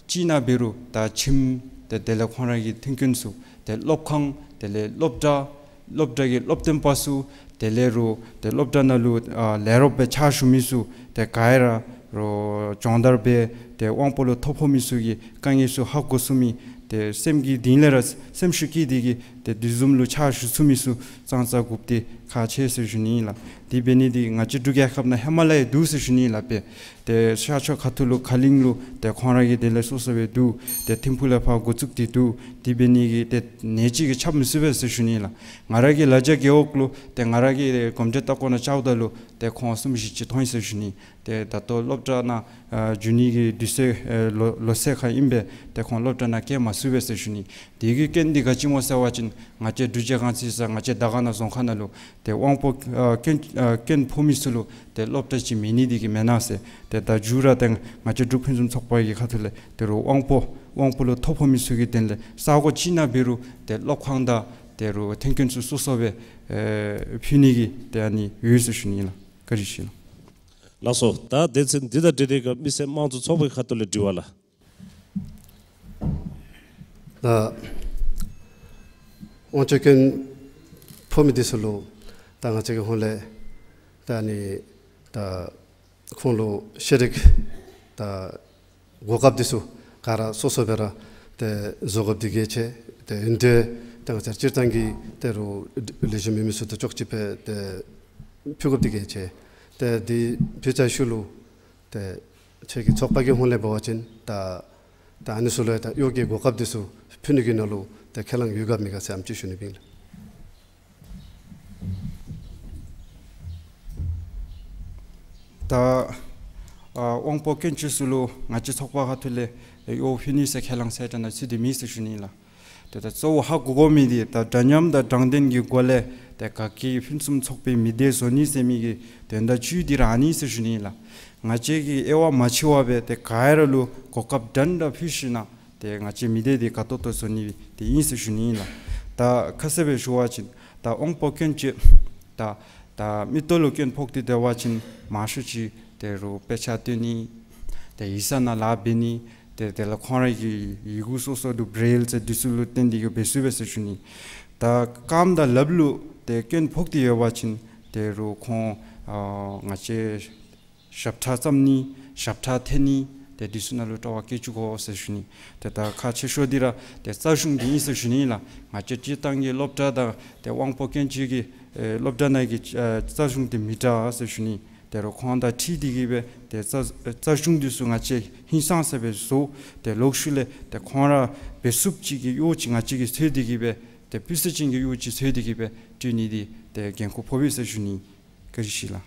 ཅིག་ནང་འབད་རུང་ད་ཁྱིམ་ཏེ་དེ་ལས་ཁོང་ར་གི་མཐུན་རྐྱེན་ཚུ་ཏེ་སློབ་ཁང་དེ་ལས་སློབ་གྲྭ་སློབ་གྲྭ་གི་སློབ་སྟོན་པ་ཚུ་དེ་ལས་རུང་ཏེ་སློབ་གྲྭ་ནང་ལུ་ཨ་ལས་རོགས་སྦེ་ཕྱག་ཞུ་མི་ཚུ་ཏེ་ག་ར་རུང་སྦྱོང་བརྡར་འབད་ཏེ་དབང་པོ་ལུ་ཐོ་ཕོག་མི་ཚུ་གི་དཀའ་ངལ་ཚུ་ཧ་གོ་ཚུགས་མི་ཏེ་སེམས་ཀྱི་གཏིང་ལས་ར་སེམས་ཤུགས་བསྐྱེད་དེ་གིས་ཏེ་དེ་བཟུམ་ལུ་ཕྱག་ཞུ་ཚུགས་མི་ཚུ་ཙང་ཙང་དགོཔ་འདི་ཁག་ཆེ་ཟེར་ཞུ་ནི་ཨིན་ལགས། དེ་འབད་ནི་འདི་ང་བཅས་འབྲུག་རྒྱལ་ཁབ་ནང་ཧེ་མ་ལས་ཡང་འདུག་ཟེར་ཞུ་ནི་ཨིན་ལགས། དཔེ་ཏེ་ཤར་ཕྱོགས་ཁ་ཐུག་ལུ་ཁ་གླིང་ལུ་ཏེ་ཁོང་ར་གི་དེ་ལས་སོ་སོ་སྦེ་འདུག། ཏེ་ཐིམ་ཕུག་ལས་ཕར་འགོ་བཙུགས་ཏེ་འདུག། དེ་འབད་ནི་གིས་ཏེ་ནེ་ཅིག་གིས་ཁྱབ་མི་ཚུགས་པས་ཟེར་ཞུ་ནི་ཨིན་ལགས། ང་ར་གི་ལ་རྒྱ་རྒེད་འོག་ལུ་ཏེ་ང་ར་གི་གོམས་འདྲིས་ལྟ་སྐོར་ནང་བཅརཝ་ད་ལུ་ཏེ་ཁོང་གསུམ་བཞི་ཅིག་མཐོང་ཡི་ཟེར་ཞུ་ནི། ཏེ་ད་ལྟོ་སློབ་གྲྭ་ནང་ཨ་འགྱོ་ནི་གི་དུས་ཚོད་ཨེ་ལོ་ལོ་ཚད་ཁར་ཨིན་པས། ཏེ་ཁོང་སློབ་གྲྭ་ནང་བསྐྱལ་མ་ཚུགས་པས་ཟེར་ཞུ་ནི། དེ་གི་རྐྱེན་འདི་ག་ཅི་སྨོ་ཟེར་བ་ཅིན་ང་བཅས་འབྲུག་རྒྱལ་ཁབ་ནང་ཟེར་ས་ང་བཅས་དར་དཀར་ན་རྫོང་ཁག་ནང་ལུ་ཏེ་དབང་པོ་ཨ་རྐྱེན་ཨ་རྐྱེན་ཕོག་མི་ཚུ་ལུ་ཏེ་སློབ་གྲྭ་ཅིག་མེད་ནི་འདི་གིས་མེན་ན་ཟེར། ཏེ་ད་མཇུག་ར་ཏེ་ང་བཅས་འབྲུག་ཕུན་སུམ་ཚོགས་པ་གི་ཁ་ཐུག་ལས་ཏེ་རུང་དབང་པོ་དབང་པོ་ལུ་ཐོ་ཕོག་མི་ཚུ་གི་དོན་ལས་ས་གོ་ཅིག་ནང་འབད་རུང་ཏེ་སློབ་ཁང་དང་ཏེ་རུང་མཐུན་རྐྱེན་ཚུ་སོ་སོ་སྦེ་ཨེ་ཕུལ་ནི་གི་ཏེ་ཨ་ནི་ཡོད་ཟེར་ཞུ་ནི་ཨིན་ལགས། བཀའ་དྲིན་ཆེ་ལགས། ལགས་སོ། ད་སྡེ་ཚན་འདི་དང་འབྲེལ་ཏེ་ག་མི་སེར་དམངས་གཙོ་ཚོགས་པའི་ཁ་ཐུག་ལས་དྲི་བ་ལགས། ད་དབང་ཆ་རྐྱེན་ཕོག་མི་འདི་ཚུ་ལུ་ད་ང་བཅས་ཀྱི་ཧོན་ལས་ད་ཨ་ནི་ད་ཁོང་ལུ་ཤེས་རིག་ད་གོ་སྐབས་འདི་ཚུ་ག་ར་སོ་སོ་སྦེ་ར་ཏེ་བཟོ་དགོཔ་འདི་གལ་ཆེ། ཏེ་ཨིན་ཏེ་ད་ང་བཅས་སྤྱིར་བཏང་གི་ཏེ་རུང་ལེགས་ཤོམ་མེད་མི་ཚུ་དང་ཅོག་གཅིག་སྦེ་ཏེ་ཕུལ་དགོཔ་འདི་གལ་ཆེ། ཏེ་འདི་ཕུལ་ཚར་ཤུལ་ལུ་ཏེ་ཁྱེད་ཀྱི་ཚོགས་པ་གི་ཧོན་ལས་འབད་བ་ཅིན་ད་ད་ཨ་ནི་ཚུ་ལུ་ད་གཡོག་གི་གོ་སྐབས་འདི་ཚུ་ཕུལ་ནི་གི་ནང་ལུ་ཏེ་ཁས་བླངས་ཡོད་ག་མེད་ག་ཟེར་ཨེམ་ཅིག་ཞུ་ནི་ཨིན་ལགས། ད་ཨ་དབང་པོ་སྐྱོན་ཅན་ཚུ་ལུ་ང་བཅས་ཚོགས་པ་ཁ་ཐུག་ལས་གཡོག་ཕུལ་ནི་ཟེར་ཁས་བླངས་ཚར་ད་ནཱ་ཚུད་དེ་མེད་ཟེར་ཞུ་ནི་ཨིན་ལགས། ཏེ་ད་གཙོ་བོ་ཧ་གོ་དགོ་མི་འདི་ད་འདྲ་མཉམ་དང་དྲང་བདེན་གྱི་སྒོ་ལས་ཏེ་ག་གིས་ཕུན་སུམ་ཚོགས་པའི་མི་སྡེ་བཟོ་ནི་ཟེར་མི་གི་དོན་དག་བཅུད་འདི་ར་ཨ་ནི་ཟེར་ཞུ་ནི་ཨིན་ལགས། ང་བཅས་ཀྱིས་དབྱེ་བ་མ་ཕྱེ་བར་སྦེ་ཏེ་ག་ར་ལུ་གོ་སྐབས་འདྲན་འདྲ་ཕུལ་ཞིནམ་ལས་ཏེ་ང་བཅས་མི་སྡེ་འདི་ག་ཏོག་ཏོ་བཟོ་ནི་འདི་ཨིན་ཟེར་ཞུ་ནི་ཨིན་ལགས། ད་ཁ་གསལ་སྦེ་ཞུ་བ་ཅིན་ད་དབང་པོ་སྐྱོན་ཅན་ད་ད་མིག་ཏོ་ལུ་སྐྱོན་ཕོག་སྟེ་སྡོད་པ་ཅིན་མང་ཤོས་ཅིག་ཏེ་རུང་དཔེ་ཆ་སྟོན་ནི་ཏེ་ཡིག་ཚང་ནང་ལཱ་འབད་ནི་ཏེ་དེ་ལས་ཁོང་ར་གི་ཡི་གུ་སོ་སོ་འདུག་བྲེལ་ཟེར་འདི་ཚུ་ལུ་བརྟེན་ཏེ་གིས་འབད་ཚུགས་པས་ཟེར་ཞུ་ནི། ད་རྐངམ་དང་ལགཔ་ལུ་ཏེ་སྐྱོན་ཕོག་སྟེ་ཡོད་པ་ཅིན་ཏེ་རུང་ཁོང་ཨ་ང་བཅས་ཞབས་ཁྲ་བརྩམ་ནི་ཞབས་ཁྲ་འཐེན་ནི་ཏེ་འདི་ཚུ་ནང་ལུ་དྲག་པོ་བསྐྱེད་བཅུག་དགོ་ཟེར་ཞུ་ནི། ཏེ་ད་ཁག་ཆེ་ཤོས་འདི་ར་ཏེ་རྩ་གཞུང་འདི་ཨིན་ཟེར་ཞུ་ནི་ཨིན་ལགས། ང་བཅས་སྤྱིར་བཏང་གི་སློབ་གྲྭ་དང་ཏེ་དབང་པོ་སྐྱོན་ཅན་གྱི་ཨེ་སློབ་གྲྭ་ནང་གི་ཨེ་རྩ་གཞུང་འདི་མི་འདྲ་ཟེར་ཞུ་ནི། ཏེ་རུང་ཁོང་དང་འཁྲིལ་ཏེ་གིས་སྦེ་ཏེ་རྩ་རྩ་གཞུང་འདི་ཚུ་ང་བཅས་ཧིང་སངས་ས་སྦེ་བཟོ། ཏེ་ལོག་ཤུལ་ལས་ཏེ་ཁོང་ར་འབད་ཚུགསཔ་ཅིག་གི་གཡོག་ཅིག་ང་བཅས་ཀྱིས་འཚོལ་ཏེ་གིས་སྦེ་ཏེ་སྤུས་ཚད་ཅན་གྱི་གཡོག་ཅིག་འཚོལ་ཏེ་གིས་སྦེ་སྤྲོད་ནི་འདི་ཏེ་འགན་ཁུར་ཕོག་པས་ཟེར་ཞུ་ནི། བཀའ་དྲིན་ཆེ་ལགས།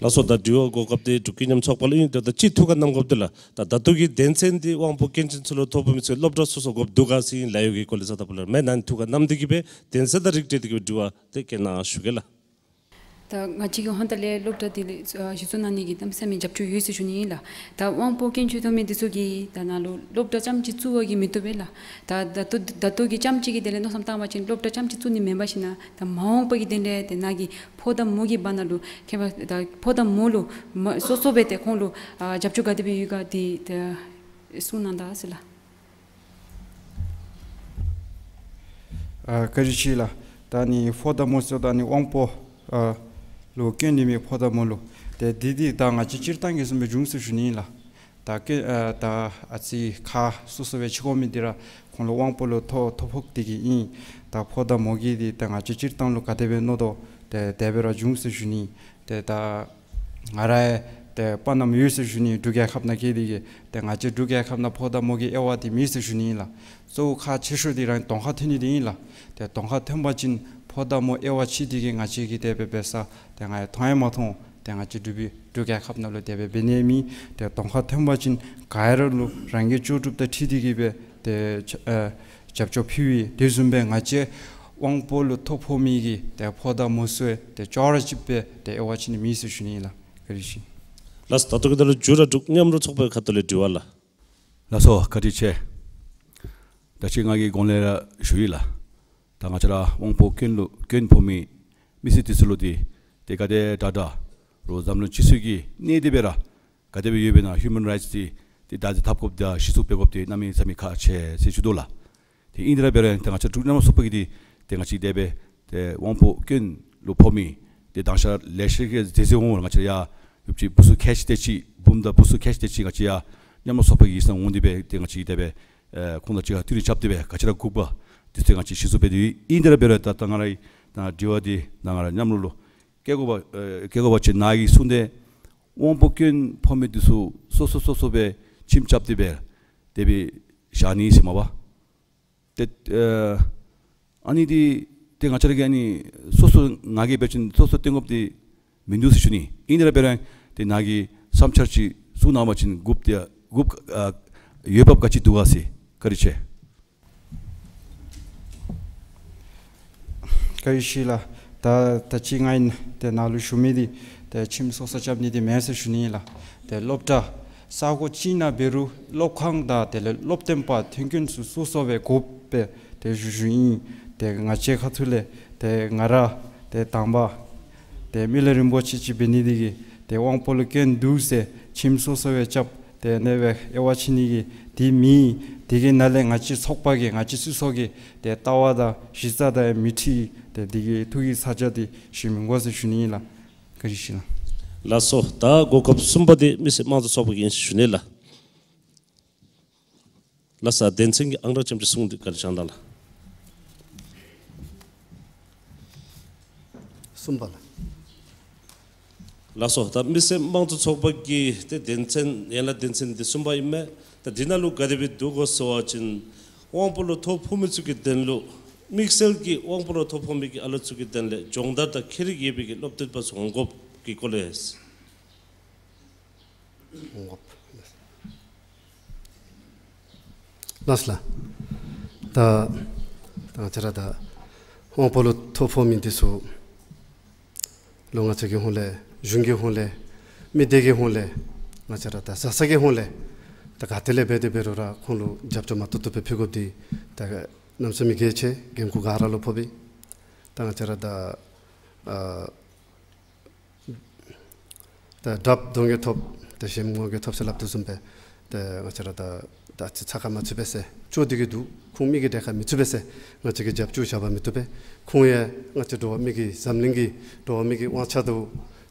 ལགས་སོ། ད་དྲི་བ་གོ་སྐབས་དེ་འབྲུག་ཀུན་མཉམ་ཚོགས་པ་ལུ་ཨིན། ད་ད་ཅི་ཐུགས་ཁར་བསྣམས་དགོཔ་འདི་ལགས། ད་ད་ལྟོ་གི་དོན་ཚན་འདི་དབང་པོ་སྐྱོན་ཅན་ཚུ་ལུ་ཐོ་ཕོག་མི་ཚུ་སློབ་གྲྭ་སོ་སོ་དགོཔ་འདུག་ག་ཟེར་ལཱ་གཡོག་གི་སྐོར་ལས་ས་ད་པུ་ལ་མེན་ན་ཐུགས་ཁར་བསྣམས་ཏེ་གི་སྦེ་དོན་ཚན་དང་རིགས་བསྒྲེས་ཏེ་གི་སྦེ་དྲི་བ་དེ་བཀོད་གནང་ཞུ་གེ་ལགས། ད་ང་བཅས་ཀྱི་ཧོན་ཏ་ལས་སློབ་གྲྭ་འདི་ལས་ཨ་གཞི་བཙུགས་གནང་ནི་གི་གནམ་མེད་ས་མེད་རྒྱབ་སྐྱོར་ཡོད་ཟེར་ཞུ་ནི་ཨིན་ལགས། ད་དབང་པོ་སྐྱོན་ཅན་ཐོབ་མི་འདི་ཚུ་གིས་ད་ནཱ་ལུ་སློབ་གྲྭ་རྐྱངམ་གཅིག་བཙུགས་པ་གིས་མི་བཏུབ་པས་ལགས། ད་ད་ལྟོ་ད་ལྟོ་གི་རྐྱངམ་གཅིག་གི་དོན་ལས་མནོ་བསམ་བཏང་བ་ཅིན་སློབ་གྲྭ་རྐྱངམ་གཅིག་བཙུགས་ནི་མེན་པར་ཞིན་ན་ད་མ་འོངས་པ་གི་དོན་ལས་ཏེ་ནཱ་གི་ཕོ་དང་མོ་གི་བར་ན་ལུ་ཁྱད་པར་ད་ཕོ་དང་མོ་ལུ་མ་སོ་སོ་སྦེ་ཏེ་ཁོང་ལུ་ཨ་རྒྱབ་སྐྱོར་ག་དེ་སྦེ་ཡོད་ག་དེ་ད་གསུང་གནང་ད་ཟེར་ལགས། ཨ་བཀའ་དྲིན་ཆེ་ལགས། ད་ནི་ཕོ་དང་མོ་ཟེརཝ་ད་ནི་དབང་པོ་ཨ་ལུ་སྐྱོན་ཡོད་མི་ཕོ་དང་མོ་ལུ་ཏེ་འདི་འདི་ད་ང་བཅས་སྤྱིར་བཏང་གི་བཟུམ་སྦེ་བྱུང་ཟེར་ཞུ་ནི་ཨིན་ལགས། ད་སྐྱོན་ཨ་ད་ཨ་ཙི་ཁ་སོ་སོ་སྦེ་ཕྱེ་དགོ་མི་འདི་ར་ཁོང་ལུ་དབང་པོ་ལུ་ཐོ་ཐོ་ཕོག་སྟེ་གི་ཨིན། ད་ཕོ་དང་མོ་གི་འདི་ད་ང་བཅས་སྤྱིར་བཏང་ལུ་ག་དེ་སྦེ་མནོ་དོ་ཏེ་དེ་སྦེ་ར་བྱུང་ཟེར་ཞུ་ནི། ཏེ་ད་ང་ར་ཡང་ཏེ་པ་ནམ་ཡོད་ཟེར་ཞུ་ནི། འབྲུག་རྒྱལ་ཁབ་ནང་སྐྱེས་ཏེ་གི་ཏེ་ང་བཅས་འབྲུག་རྒྱལ་ཁབ་ནང་ཕོ་དང་མོ་གི་དབྱེ་བ་འདི་མེད་ཟེར་ཞུ་ནི་ཨིན་ལགས། གཙོ་བོ་ཁག་ཆེ་ཤོས་འདི་རང་གདོང་ཁར་ཐོན་ནི་འདི་ཨིན་ལགས། ཏེ་གདོང་ཁར་ཐོན་པ་ཅིན་ཕོ་དང་མོ་དབྱེ་བ་ཕྱེ་སྟེ་གི་ང་བཅས་ཀྱིས་དེ་སྦེ་འབད་ས་ཏེ་ང་ཡང་མཐོང་ཡང་མ་མཐོང་། ཏེ་ང་བཅས་འབྲུག་པའི་འབྲུག་རྒྱལ་ཁབ་ནང་ལུ་དེ་སྦེ་འབད་ནི་མེད། ཏེ་གདོང་ཁར་ཐོན་པ་ཅིན་ག་ར་ལུ་རང་གི་ལྕོགས་གྲུབ་དང་འཁྲིལ་ཏེ་གི་སྦེ་ཏེ་ཨ་རྒྱབ་སྐྱོར་ཕུལ་བའི་དེ་བཟུམ་སྦེ་ང་བཅས་དབང་པོ་ལུ་ཐོ་ཕོག་མི་གི་ཏེ་ཕོ་དང་མོ་ཚུ་ཏེ་ཅོག་ར་གཅིགཔ་སྦེ་ཏེ་དབྱེ་བ་ཕྱེ་ནི་མེད་ཟེར་ཞུ་ནི་ཨིན་ལགས། བཀའ་དྲིན་ཆེ། ལགས་སོ། ད་ལྟོ་གི་ད་ལུ་མཇུག་ར་འབྲུག་མཉམ་རུབ་ཚོགས་པའི་ཁ་ཐུག་ལས་དྲི་བ་ལགས། ལགས་སོ། བཀའ་དྲིན་ཆེ། ད་ཅི་ང་གིས་གོང་ལས་ར་ཞུ་ཡི་ལགས། ད་ང་བཅས་ར་དབང་པོ་སྐྱོན་ལུ་སྐྱོན་ཕོག་མི་མི་སེར་འདི་ཚུ་ལུ་འདི་ཏེ་ག་དེ་དྲག་དྲག་རུང་འཛམ་གླིང་སྤྱི་ཚོགས་ཀྱི་གནས་འདི་སྦེ་ར་ག་དེ་སྦེ་ཡོདཔ་ཨིན་ན་ཧིའུ་མཱན་རའིཊསི་འདི་ཏེ་བདག་འཛིན་འཐབ་དགོཔ་དང་གཞི་བཙུགས་འབད་དགོཔ་འདི་གནམ་མེད་ས་མེད་ཁག་ཆེ་ཟེར་ཞུ་དོ་ལགས། ཏེ་ཨིན་དེ་ར་འབད་རུང་ཏེ་ང་བཅས་འབྲུག་མཉམ་རུབ་ཚོགས་པ་གིས་འདི་ཏེ་ང་བཅས་དེ་སྦེ་ཏེ་དབང་པོ་སྐྱོན་ལུ་ཕོག་མི་ཏེ་དང་ཤ་ལེ་ཤ་གིས་ཟེར་ཟེར་འོང་། ང་བཅས་ཡར་ཡོདཔ་ཅིག་འབུམ་ཚུ་ཁལ་གཅིག་དེ་ཅིག་འབུམ་དང་འབུམ་ཚུ་ཁལ་གཅིག་དེ་ཅིག་ང་བཅས་ཡར་མཉམ་རུབ་ཚོགས་པ་གི་ས་འོང་སྟེ་སྦེ་ཏེ་ང་བཅས་དེ་སྦེ་ཨེ་ཁོང་དང་གཅིག་ཁར་བསྟུན་གྲོས་རྐྱབ་སྟེ་སྦེ་ག་ཅི་ར་དགོཔ་འདི་ཚུ་ང་བཅས་གཞི་བཙུགས་འབད་དེ་ཨིན། དེ་ར་འབད་རུང་ད་ད་ང་རའི་ད་དྲི་བ་འདི་ད་ང་ར་མཉམ་རུབ་ལུ་བཀོད་དགོ་པ་ཨེ་བཀོད་དགོ་པ་ཅིན་ནཱ་གིས་གསུངས་ཏེ་དབང་པོ་སྐྱོན་ཕོག་མི་འདི་ཚུ་སོ་སོ་སོ་སོ་སྦེ་ཁྱིམ་རྐྱབ་སྟེ་སྦེ་དེ་སྦེ་བཞག་ནི་ཟེར་མས་པ། ཏེ་ཨ་ཨ་ནི་འདི་ཏེ་ང་བཅས་ར་གིས་ཨ་ནི་སོ་སོ་ང་གིས་འབད་བ་ཅིན་སོ་སོ་སྟོན་དགོཔ་འདི་མིན་འདུག་ཟེར་ཞུ་ནི། ཨིན་དེ་ར་འབད་རུང་ཏེ་ནཱ་གིས་བསམ་འཆར་ཅིག་གསུང་གནང་བ་ཅིན་དགོཔ་འདི་དགོཔ་ཨ་འོས་འབབ་ག་ཅི་འདུག་ག་ཟེར། བཀའ་དྲིན་ཆེ། བཀའ་དྲིན་ཆེ་ལགས། ད་ད་ཅི་ང་གིས་ཏེ་ནཱ་ལུ་ཞུ་མི་འདི་ཏེ་ཁྱིམ་སོ་སོ་རྐྱབ་ནི་འདི་མེན་ཟེར་ཞུ་ནི་ཨིན་ལགས། ཏེ་སློབ་གྲྭ་ས་གོ་གཅིག་ནང་འབད་རུང་སློབ་ཁང་དང་དེ་ལས་སློབ་སྟོན་པ་མཐུན་རྐྱེན་ཚུ་སོ་སོ་སྦེ་དགོ་པས་ཏེ་ཞུ་ཞུཝ་ཨིན། ཏེ་ང་བཅས་ཁ་ཐུག་ལས་ཏེ་ང་ར་ཏེ་དང་པ་ཏེ་མི་ལུས་རིན་པོ་ཆེ་ཅིག་འབད་ནི་འདི་གིས་ཏེ་དབང་པོ་ལུ་སྐྱོན་འདུག་ཟེར་ཁྱིམ་སོ་སོ་སྦེ་རྐྱབ་ཏེ་ཨ་ནེ་སྦེ་དབྱེ་བ་ཕྱེ་ནི་གི་འདི་མེད། དེ་གི་ནང་ལས་ང་བཅས་ཚོགས་པ་གི་ང་བཅས་སོ་སོ་གི་ཏེ་ལྟ་བ་དང་གཞི་རྩ་དང་མི་འཁྲིལ། ཏེ་འདི་གིས་ཐུགས་ཀྱི་ཚ་གྱང་འདི་ཞུ་མི་དགོ་ཟེར་ཞུ་ནི་ཨིན་ལགས། བཀའ་དྲིན་ཆེ་ལགས། ལགས་སོ། ད་གོ་སྐབས་གསུམ་པ་འདི་མི་སེར་དམངས་གཙོ་ཚོགས་པ་གི་ཨིན་ཟེར་ཞུ་ནི་ལགས། ལགས་སོ། དོན་ཚན་གྱི་ཨང་གྲངས་ཅན་ཅིག་གསུངས་ཏེ་བཀའ་དྲིན་བསྐྱང་ད་ལགས། གསུམ་པ་ལགས། ལགས་སོ། ད་མི་སེར་དམངས་གཙོ་ཚོགས་པ་གི་ཏེ་དོན་ཚན་ཡན་ལག་དོན་ཚན་འདི་གསུམ་པ་ཨིན་མས། ད་འདི་ནང་ལུ་ག་དེ་སྦེ་འདུག་གོ་ཟེར་བ་ཅིན་དབང་པོ་ལུ་ཐོ་ཕོག་མི་ཚུ་གི་དོན་ལུ་དམིགས་བསལ་གྱིས་དབང་པོ་ལུ་ཐོ་ཕོག་མི་གི་ཨ་ལོ་ཚུ་གི་དོན་ལས་སྦྱོང་བརྡར་དང་ཁྱད་རིག་ཡོད་པའི་གི་སློབ་སྟོན་པ་ཚུ་འོང་དགོཔ་གི་སྐོར་ལས། འོང་དགོཔ། ལགས་སོ་ལགས། ད་ད་ང་བཅས་ར་ད་དབང་པོ་ལུ་ཐོ་ཕོག་མི་འདི་ཚུ་ལུ་ང་བཅས་ཀྱི་ཧོངས་ལས་གཞུང་གི་ཧོངས་ལས་མི་སྡེ་གི་ཧོངས་ལས་ང་བཅས་ར་ད་བཟའ་ཚང་གི་ཧོངས་ལས་ད་ག་ཏེ་ལས་འབད་དེ་འབད་རུང་ར་ཁོང་ལུ་རྒྱབ་སྐྱོར་མ་ཐུབ་ཐུབ་སྦེ་ཕུལ་དགོཔ་འདི་ད་གནམ་མེད་ས་མེད་གལ་ཆེ། འགན་ཁུར་ག་ར་ལུ་ཕོག་པས། ད་ང་བཅས་ར་ད་ཨ་ད་དྲགཔ་གདོང་གིས་ཐོབ། ད་གཞན་ངོ་གིས་ཐོབ་ཟེར་སླབ་དོ་བཟུམ་སྦེ་ད་ང་བཅས་ར་ད་ད་ཅི་ཚ་ཁ་མ་ཚུད་པས་ཟེར་ཅོག་འཐདཔ་གི་འདུག། ཁོང་མི་གི་གྲལ་ཁར་མི་ཚུད་པས་ཟེར་ང་བཅས་ཀྱིས་རྒྱབ་སྐྱོར་བཞག་པ་མི་བཏུབ་པས། ཁོང་ཡང་ང་བཅས་འགྲོ་བ་མི་གི་འཛམ་གླིང་གི་འགྲོ་བ་མི་གི་དབང་ཆ་དུ་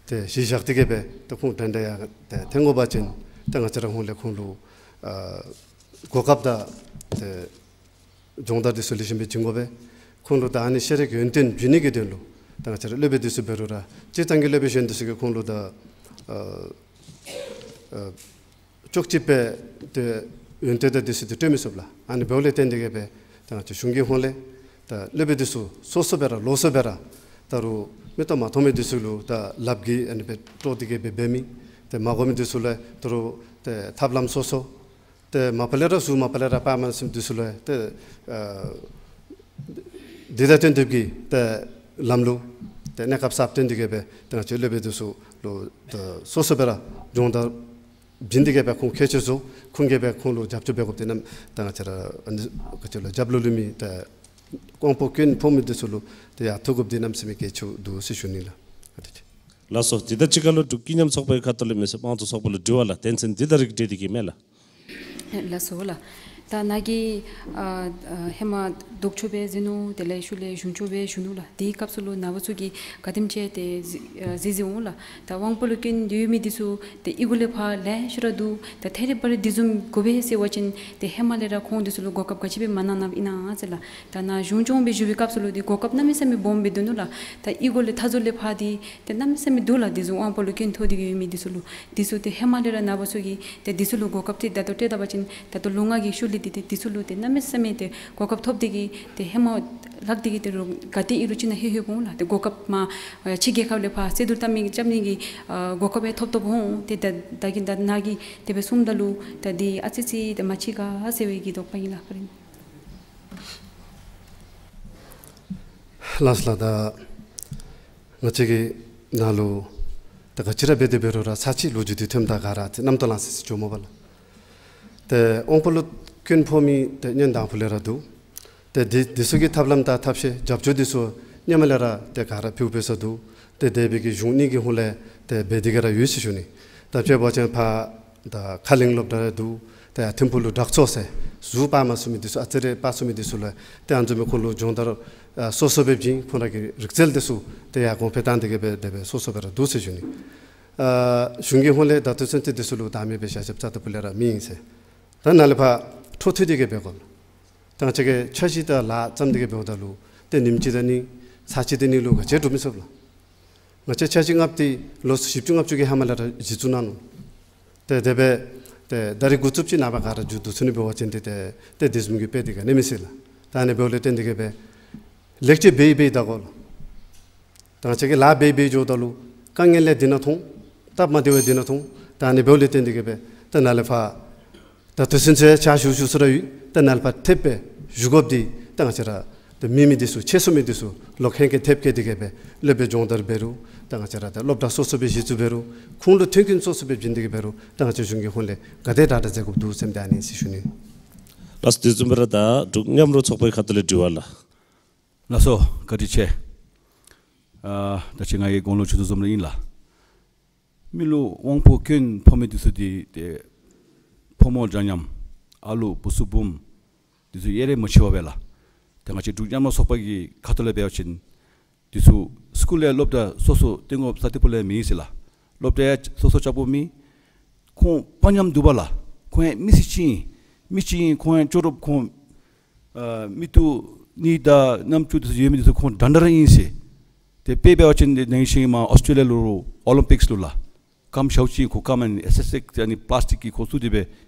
ཏེ་གཞི་བཞག་སྟེ་གི་སྦེ་ད་ཁོང་འདྲན་འདྲ་ཡང་ཏེ་འཐོན་དགོ་པ་ཅིན་ད་ང་བཅས་ར་ཧོངས་ལས་ཁོང་ལུ་ཨ་གོ་སྐབས་དང་ཏེ་སྦྱོང་བརྡར་འདི་ཚུ་ལེགས་ཤོམ་སྦེ་བྱིན་དགོ་པས། ཁོང་ལུ་ད་ཨ་ནི་ཤེས་རིག་ཡོན་ཏན་བྱིན་ནི་གི་དོན་ལུ་ད་ང་བཅས་ར་སློབ་དཔོན་འདི་ཚུ་འབད་རུང་ར་སྤྱིར་བཏང་གི་སློབ་དཔོན་གཞན་འདི་ཚུ་གིས་ཁོང་ལུ་ད་ཨ་ཨ་ཅོག་གཅིག་སྦེ་ཏེ་ཡོན་ཏན་དང་འདི་ཚུ་ཏེ་སྤྲོད་མི་ཚུགས་ལགས། ཨ་ནི་འབདཝ་ལས་བརྟེན་ཏེ་གི་སྦེ་ད་ང་བཅས་གཞུང་གི་ཧོངས་ལས་ད་སློབ་དཔོན་འདི་ཚུ་སོ་སོ་སྦེ་ར་ལོགས་སུ་སྦེ་ར་ ད་རུང་མིག་ཏོ་མ་མཐོང་མི་འདི་ཚུ་ལུ་ད་ལགཔ་གིས་ཨ་ནི་སྦེ་དཀྲོག་སྟེ་གི་སྦེ་འབད་མི། ཏེ་མ་གོ་མི་འདི་ཚུ་ལུ་ད་རུང་ཏེ་ཐབས་ལམ་སོ་སོ། ཏེ་མ་པ་ལས་ར་ཟུར་མ་པ་ལས་ར་པར་མ་ཟུམ་འདི་ཚུ་ལུ་ཏེ་ཨ་འདི་དང་བསྟུན་ཏེ་གི་ཏེ་ལམ་ལུགས་ཏེ་གནས་སྐབས་གསརཔ་བཏོན་ཏེ་གི་སྦེ་ཏེ་ང་བཅས་སློབ་དཔོན་འདི་ཚུ་ལུ་ཏེ་སོ་སོ་སྦེ་ར་སྦྱོང་བརྡར་བྱིན་ཏེ་གི་སྦེ་ཁོང་མཁས་མཆོག་བཟོ། ཁོང་གིས་སྦེ་ཁོང་ལུ་རྒྱབ་སྐྱོར་འབད་དགོཔ་འདི་ནམ་ད་ང་བཅས་ར་ཨ་ནི་ག་ཅི་ལོ་རྒྱབ་ལོགས་ལུ་མི་ཏེ་དབང་པོ་སྐྱོན་ཕོག་མི་འདི་ཚུ་ལུ་ཏེ་ཡང་ཐུགས་དགོཔ་འདི་གནམ་མེད་ས་མེད་གལ་ཆེཝ་འདུག་ཟེར་ཞུ་ནི་ལགས། ལགས་སོ། དེ་དང་གཅིག་ཁར་ལུ་འབྲུག་ཀུན་མཉམ་ཚོགས་པའི་ཁ་ཐུག་ལས་མི་སེར་དམངས་གཙོ་ཚོགས་པ་ལུ་དྲི་བ་ལགས། དོན་ཚན་འདི་དང་རིགས་བསྒྲེས་ཏེ་གི་མས་ལགས། ལགས་སོ་ལགས། ད་ནཱ་གི་ཨ་ཨ་ཧེ་མ་ལྡོག་ཕྱོགས་སྦེ་མཛད་ནུག། དེ་ལས་ཤུལ་ལས་གཞུང་ཕྱོགས་སྦེ་ཞུ་ནུག་ལགས། དེའི་སྐབས་སུ་ལུ་ནཱ་བུ་ཚུ་གིས་ག་དེམ་ཅིག་ཏེ་གཟིགས་ཨ་གཟིགས་གཟིགསཔ་འོང་ལགས། ད་དབང་པོ་ལུ་སྐྱོན་ཡོད་མི་འདི་ཚུ་ཏེ་ཨི་གུ་ལས་ཕར་ལེ་ཤ་ར་འདུག། ད་ཐད་རི་བ་རི་དེ་བཟུམ་དགོ་པས་ཟེར་བ་ཅིན་ཏེ་ཧེ་མ་ལས་ར་ཁོང་འདི་ཚུ་ལུ་གོ་སྐབས་ག་ཅི་སྦེ་མ་གནང་གནངམ་ཨིན་ན་ཟེར་ལགས། ད་ནཱ་གཞུང་སྐྱོང་སྦེ་བཞུགས་པའི་སྐབས་སུ་ལུ་ཏེ་གོ་སྐབས་གནམ་མེད་ས་མེད་སྦོམ་སྦེ་འདུག་ནུག་ལགས། ད་ཨི་གུ་ལས་མཐའ་ཟུར་ལས་ཕར་འདི་ཏེ་གནམ་མེད་ས་མེད་འདུག་ལགས། དེ་བཟུམ་དབང་པོ་ལུ་སྐྱོན་ཐོབ་སྟེ་གི་ཡོད་མི་འདི་ཚུ་ལུ། འདི་ཚུ་ཏེ་ཧེ་མ་ལས་ར་ནཱ་བུ་ཚུ་གིས་ཏེ་འདི་ཚུ་ལུ་གོ་སྐབས་ཏེ་ད་ལྟོ་སྤྲོད་ད་པ་ཅིན་ད་ལྟོ་ལོ་ལྔ་གི་ཤུལ་ལས་འདི་ཏེ་འདི་ཚུ་ལུ་ཏེ་གནམ་མེད་ས་མེད་ཏེ་གོ་སྐབས་ཐོབ་སྟེ་གི་ཏེ་ཧེ་མ་ལྷག་སྟེ་གི་ཏེ་རུང་ག་ཏེ་ཨིན་རུང་ཅིག་ནང་ལྷོད་ལྷོདཔ་འོང་ལགས། ཏེ་གོ་སྐབས་མར་ཕྱི་རྒྱལ་ཁབ་ལས་ཕར་རྩོད་བསྡུར་བཏང་མི་རྐྱབ་ནི་གི་ཨ་གོ་སྐབས་ཡང་ཐོབ་ཐོབཔ་འོང་། ཏེ་ད་ད་གིན་ད་ནཱ་གིས་དེ་སྦེ་གསུངམ་ད་ལུ་ད་འདི་ཨ་ཙི་ཙི་ཏེ་མ་ཅིག་ག་ཟེར་བའི་གི་དོགས་པ་ཨིན་ལགས། ལགས་སོ་ལགས། ད་ང་བཅས་ཀྱིས་ནཱ་ལུ་ད་ག་ཅི་ར་འབད་དེ་འབད་རུང་ར་ཚར་གཅིག་ལོ་རྒྱུས་འདི་ཐོནམ་ད་ག་ར་ཏེ་རྣམ་རྟོག་ལངས་སི་སི་འགྱོཝ་མས་པ་ལགས། ཏེ་དབང་པོ་ལུ་སྐྱོན་ཕོག་མི་ཏེ་སྔོན་དང་ཕུ་ལས་ར་འདུག། ཏེ་འདི་འདི་ཚུ་གི་ཐབས་ལམ་དང་ཐབས་ཤེས་རྒྱབ་སྐྱོར་འདི་ཚུ་སྔོན་མ་ལས་ར་ཏེ་ག་ར་ཕུལ་ཕུལ་ས་འདུག། ཏེ་དེ་སྦེ་གི་གཞུང་གཉིས་ཀྱི་ཧོངས་ལས་ཏེ་འབད་དེ་གི་ར་ཡོད་ཟེར་ཞུ་ནི། ད་དཔེ་འབད་བ་ཅིན་ཕར་ད་ཁ་གླིང་སློབ་གྲྭ་ར་འདུག། ཏེ་ཡར་ཐིམ་ཕུག་ལུ་དྲག་ཚོགས་ཟེར་ཟུར་པར་མ་ཟུམ་མི་འདི་ཚུ་ཨ་ཙི་རེ་པར་ཟུམ་མི་འདི་ཚུ་ལུ་ཏེ་ཨ་ནི་བཟུམ་མའི་ཁོང་ལུ་སྦྱོང་བརྡར་ཨ་སོ་སོ་སྦེ་བྱིན། ཁོང་ར་གི་རིག་རྩལ་འདི་ཚུ་ཏེ་ཡར་གོང་འཕེལ་བཏང་སྟེ་གི་སྦེ་དེ་སྦེ་སོ་སོ་སྦེ་ར་འདུག་ཟེར་ཞུ་ནི། ཨ་གཞུང་གི་ཧོངས་ལས་ད་ལྟོ་ཚུན་ཚོད་འདི་ཚུ་ལུ་བདའ་མི་སྦེ་བཞག་བཞགཔ་རྩ་ལྟ་བུ་ལས་ར་མེད་ཨིན་ཟེར། ད་ནཱ་ལས་ཕར་འཕྲོ་མཐུད་དེ་གི་འབད་དགོ། ད་ང་བཅས་ཀྱིས་འཆར་གཞི་དང་ལཱ་བརྩམས་ཏེ་གི་འབདཝ་ད་ལུ་ཏེ་ཉིནམ་གཅིག་དང་གཉིས་ཚར་གཅིག་དང་གཉིས་ལུ་ག་ཅི་འགྲུབ་མི་ཚུགས་ལགས། ང་བཅས་འཆར་གཞི་ལྔ་པོ་འདི་ལོ་བཞི་བཅུ་ལྔ་བཅུ་གི་ཧེ་མ་ལས་ར་གཞི་བཙུགས་གནང་ནུག། ཏེ་དེ་སྦེ་ཏེ་ད་རིས་འགོ་བཙུགསཔ་ཅིག་ནངས་པ་ག་ར་མཇུག་བསྡུ་ཚུགས་ནི་འབད་བ་ཅིན་ཏེ་ཏེ་ཏེ་དེ་བཟུམ་གྱི་དཔེ་འདི་ག་ནི་མི་སྲིད་ལགས། ད་ཨ་ནི་འབདཝ་ལས་བརྟེན་ཏེ་གི་སྦེ་ལེགས་བཅོས་འབད་འབད་ད་དགོ་ལགས། ད་ང་བཅས་ཀྱིས་ལཱ་འབད་འབད་འགྱོཝ་ད་ལུ་དཀའ་ངལ་ལས་འདི་ནང་ཐོན། སྟབས་མ་བདེཝ་འདི་ནང་ཐོན། ད་ཨ་ནི་འབདཝ་ལས་བརྟེན་ཏེ་གི་སྦེ་ད་ནཱ་ལས་ཕར་ད་ལྟོ་ཚུན་ཚོད་ཕྱག་ཞུ་ཞུ་ས་ར་ཡོད། ད་ནཱ་ལས་ཕར་ཐེབས་སྦེ་ཞུ་དགོཔ་འདི་ད་ང་བཅས་ར་ད་མི་མི་འདི་ཚུ་ཆེ་སུ་མི་འདི་ཚུ་ལོག་ཧེང་སྐལ་ཐེབས་བསྐྱེད་དེ་གི་སྦེ་སློབ་དཔོན་སྦྱོང་བརྡར་འབད་རུང་ད་ང་བཅས་ར་ད་སློབ་གྲྭ་སོ་སོ་སྦེ་གཞི་བཙུགས་འབད་རུང་ཁོང་ལུ་མཐུན་རྐྱེན་སོ་སོ་སྦེ་བྱིན་ཏེ་གི་འབད་རུང་ད་ང་བཅས་གཞུང་གི་ཧོངས་ལས་ག་དེ་དྲག་དྲག་མཛད་དགོཔ་འདུག་ཟེར་མི་འདི་ཨ་ནི་ཨིན་ཟེར་ཞུ་ནི། ལགས་སོ། དེ་བཟུམ་སྦེ་ར་ད་འབྲུག་མཉམ་རོགས་ཚོགས་པའི་ཁ་ཐུག་ལས་དྲི་བ་ལགས། ལགས་སོ། བཀའ་དྲིན་ཆེ། ཨ་ད་ཅི་ང་གིས་གོང་ལུ་ཞུ་དོ་བཟུམ་ར་ཨིན་ལགས། མི་ལུ་དབང་པོ་སྐྱོན་ཕོག་མི་འདི་ཚུ་འདི་ཏེ་ཕོ་མོ་འདྲ་མཉམ་ཨ་ལུ་བུ་ཚུ་བུམོ་འདི་ཚུ་དབྱེ་རེ་མ་ཕྱེ་བར་སྦེ་ལགས། ཏེ་ང་བཅས་འབྲུག་མཉམ་རོགས་ཚོགས་པ་གི་ཁ་ཐུག་ལས་འབད་བ་ཅིན་འདི་ཚུ་སི་ཀུལ་ལས་སློབ་གྲྭ་སོ་སོ་སྟོན་དགོཔ་རྩ་ལྟ་བུ་ལས་མེད་ཟེར་ལགས། སློབ་གྲྭ་ཡང་སོ་སོ་རྐྱབ་དགོཔ་མེད། ཁོང་དཔའ་ཉམས་འདུག་པ་ལགས། ཁོང་ཡང་མི་སེར་ཅིག་ཨིན། མི་ཅིག་ཨིན། ཁོང་ཡང་ལྕོགས་གྲུབ་ཁོང་ཨ་མིག་ཏོ་གཉིས་དང་རྣམ་ཅོ་འདི་ཚུ་ཡོད་མི་འདི་ཚུ་ཁོང་འདྲ་འདྲ་ར་ཨིན་ཟེར། ཏེ་དཔེ་འབད་བ་ཅིན་ཏེ་ནང་ཤིང་མར་ཨོསི་ཊེ་ལི་ཡ་ལུ་ཨོ་ལིམ་པིགསི་ལུ་ལགས། རྐངམ་ཞཝ་ཅིག་ཁོ་རྐངམ་ཨ་ནི་ཨེས་ཨེས་ཨེགསི་ཨ་ནི་པ་ལཱསི་ཊིག་གི་ཁོ་བཙུགས་ཏེ་སྦེ་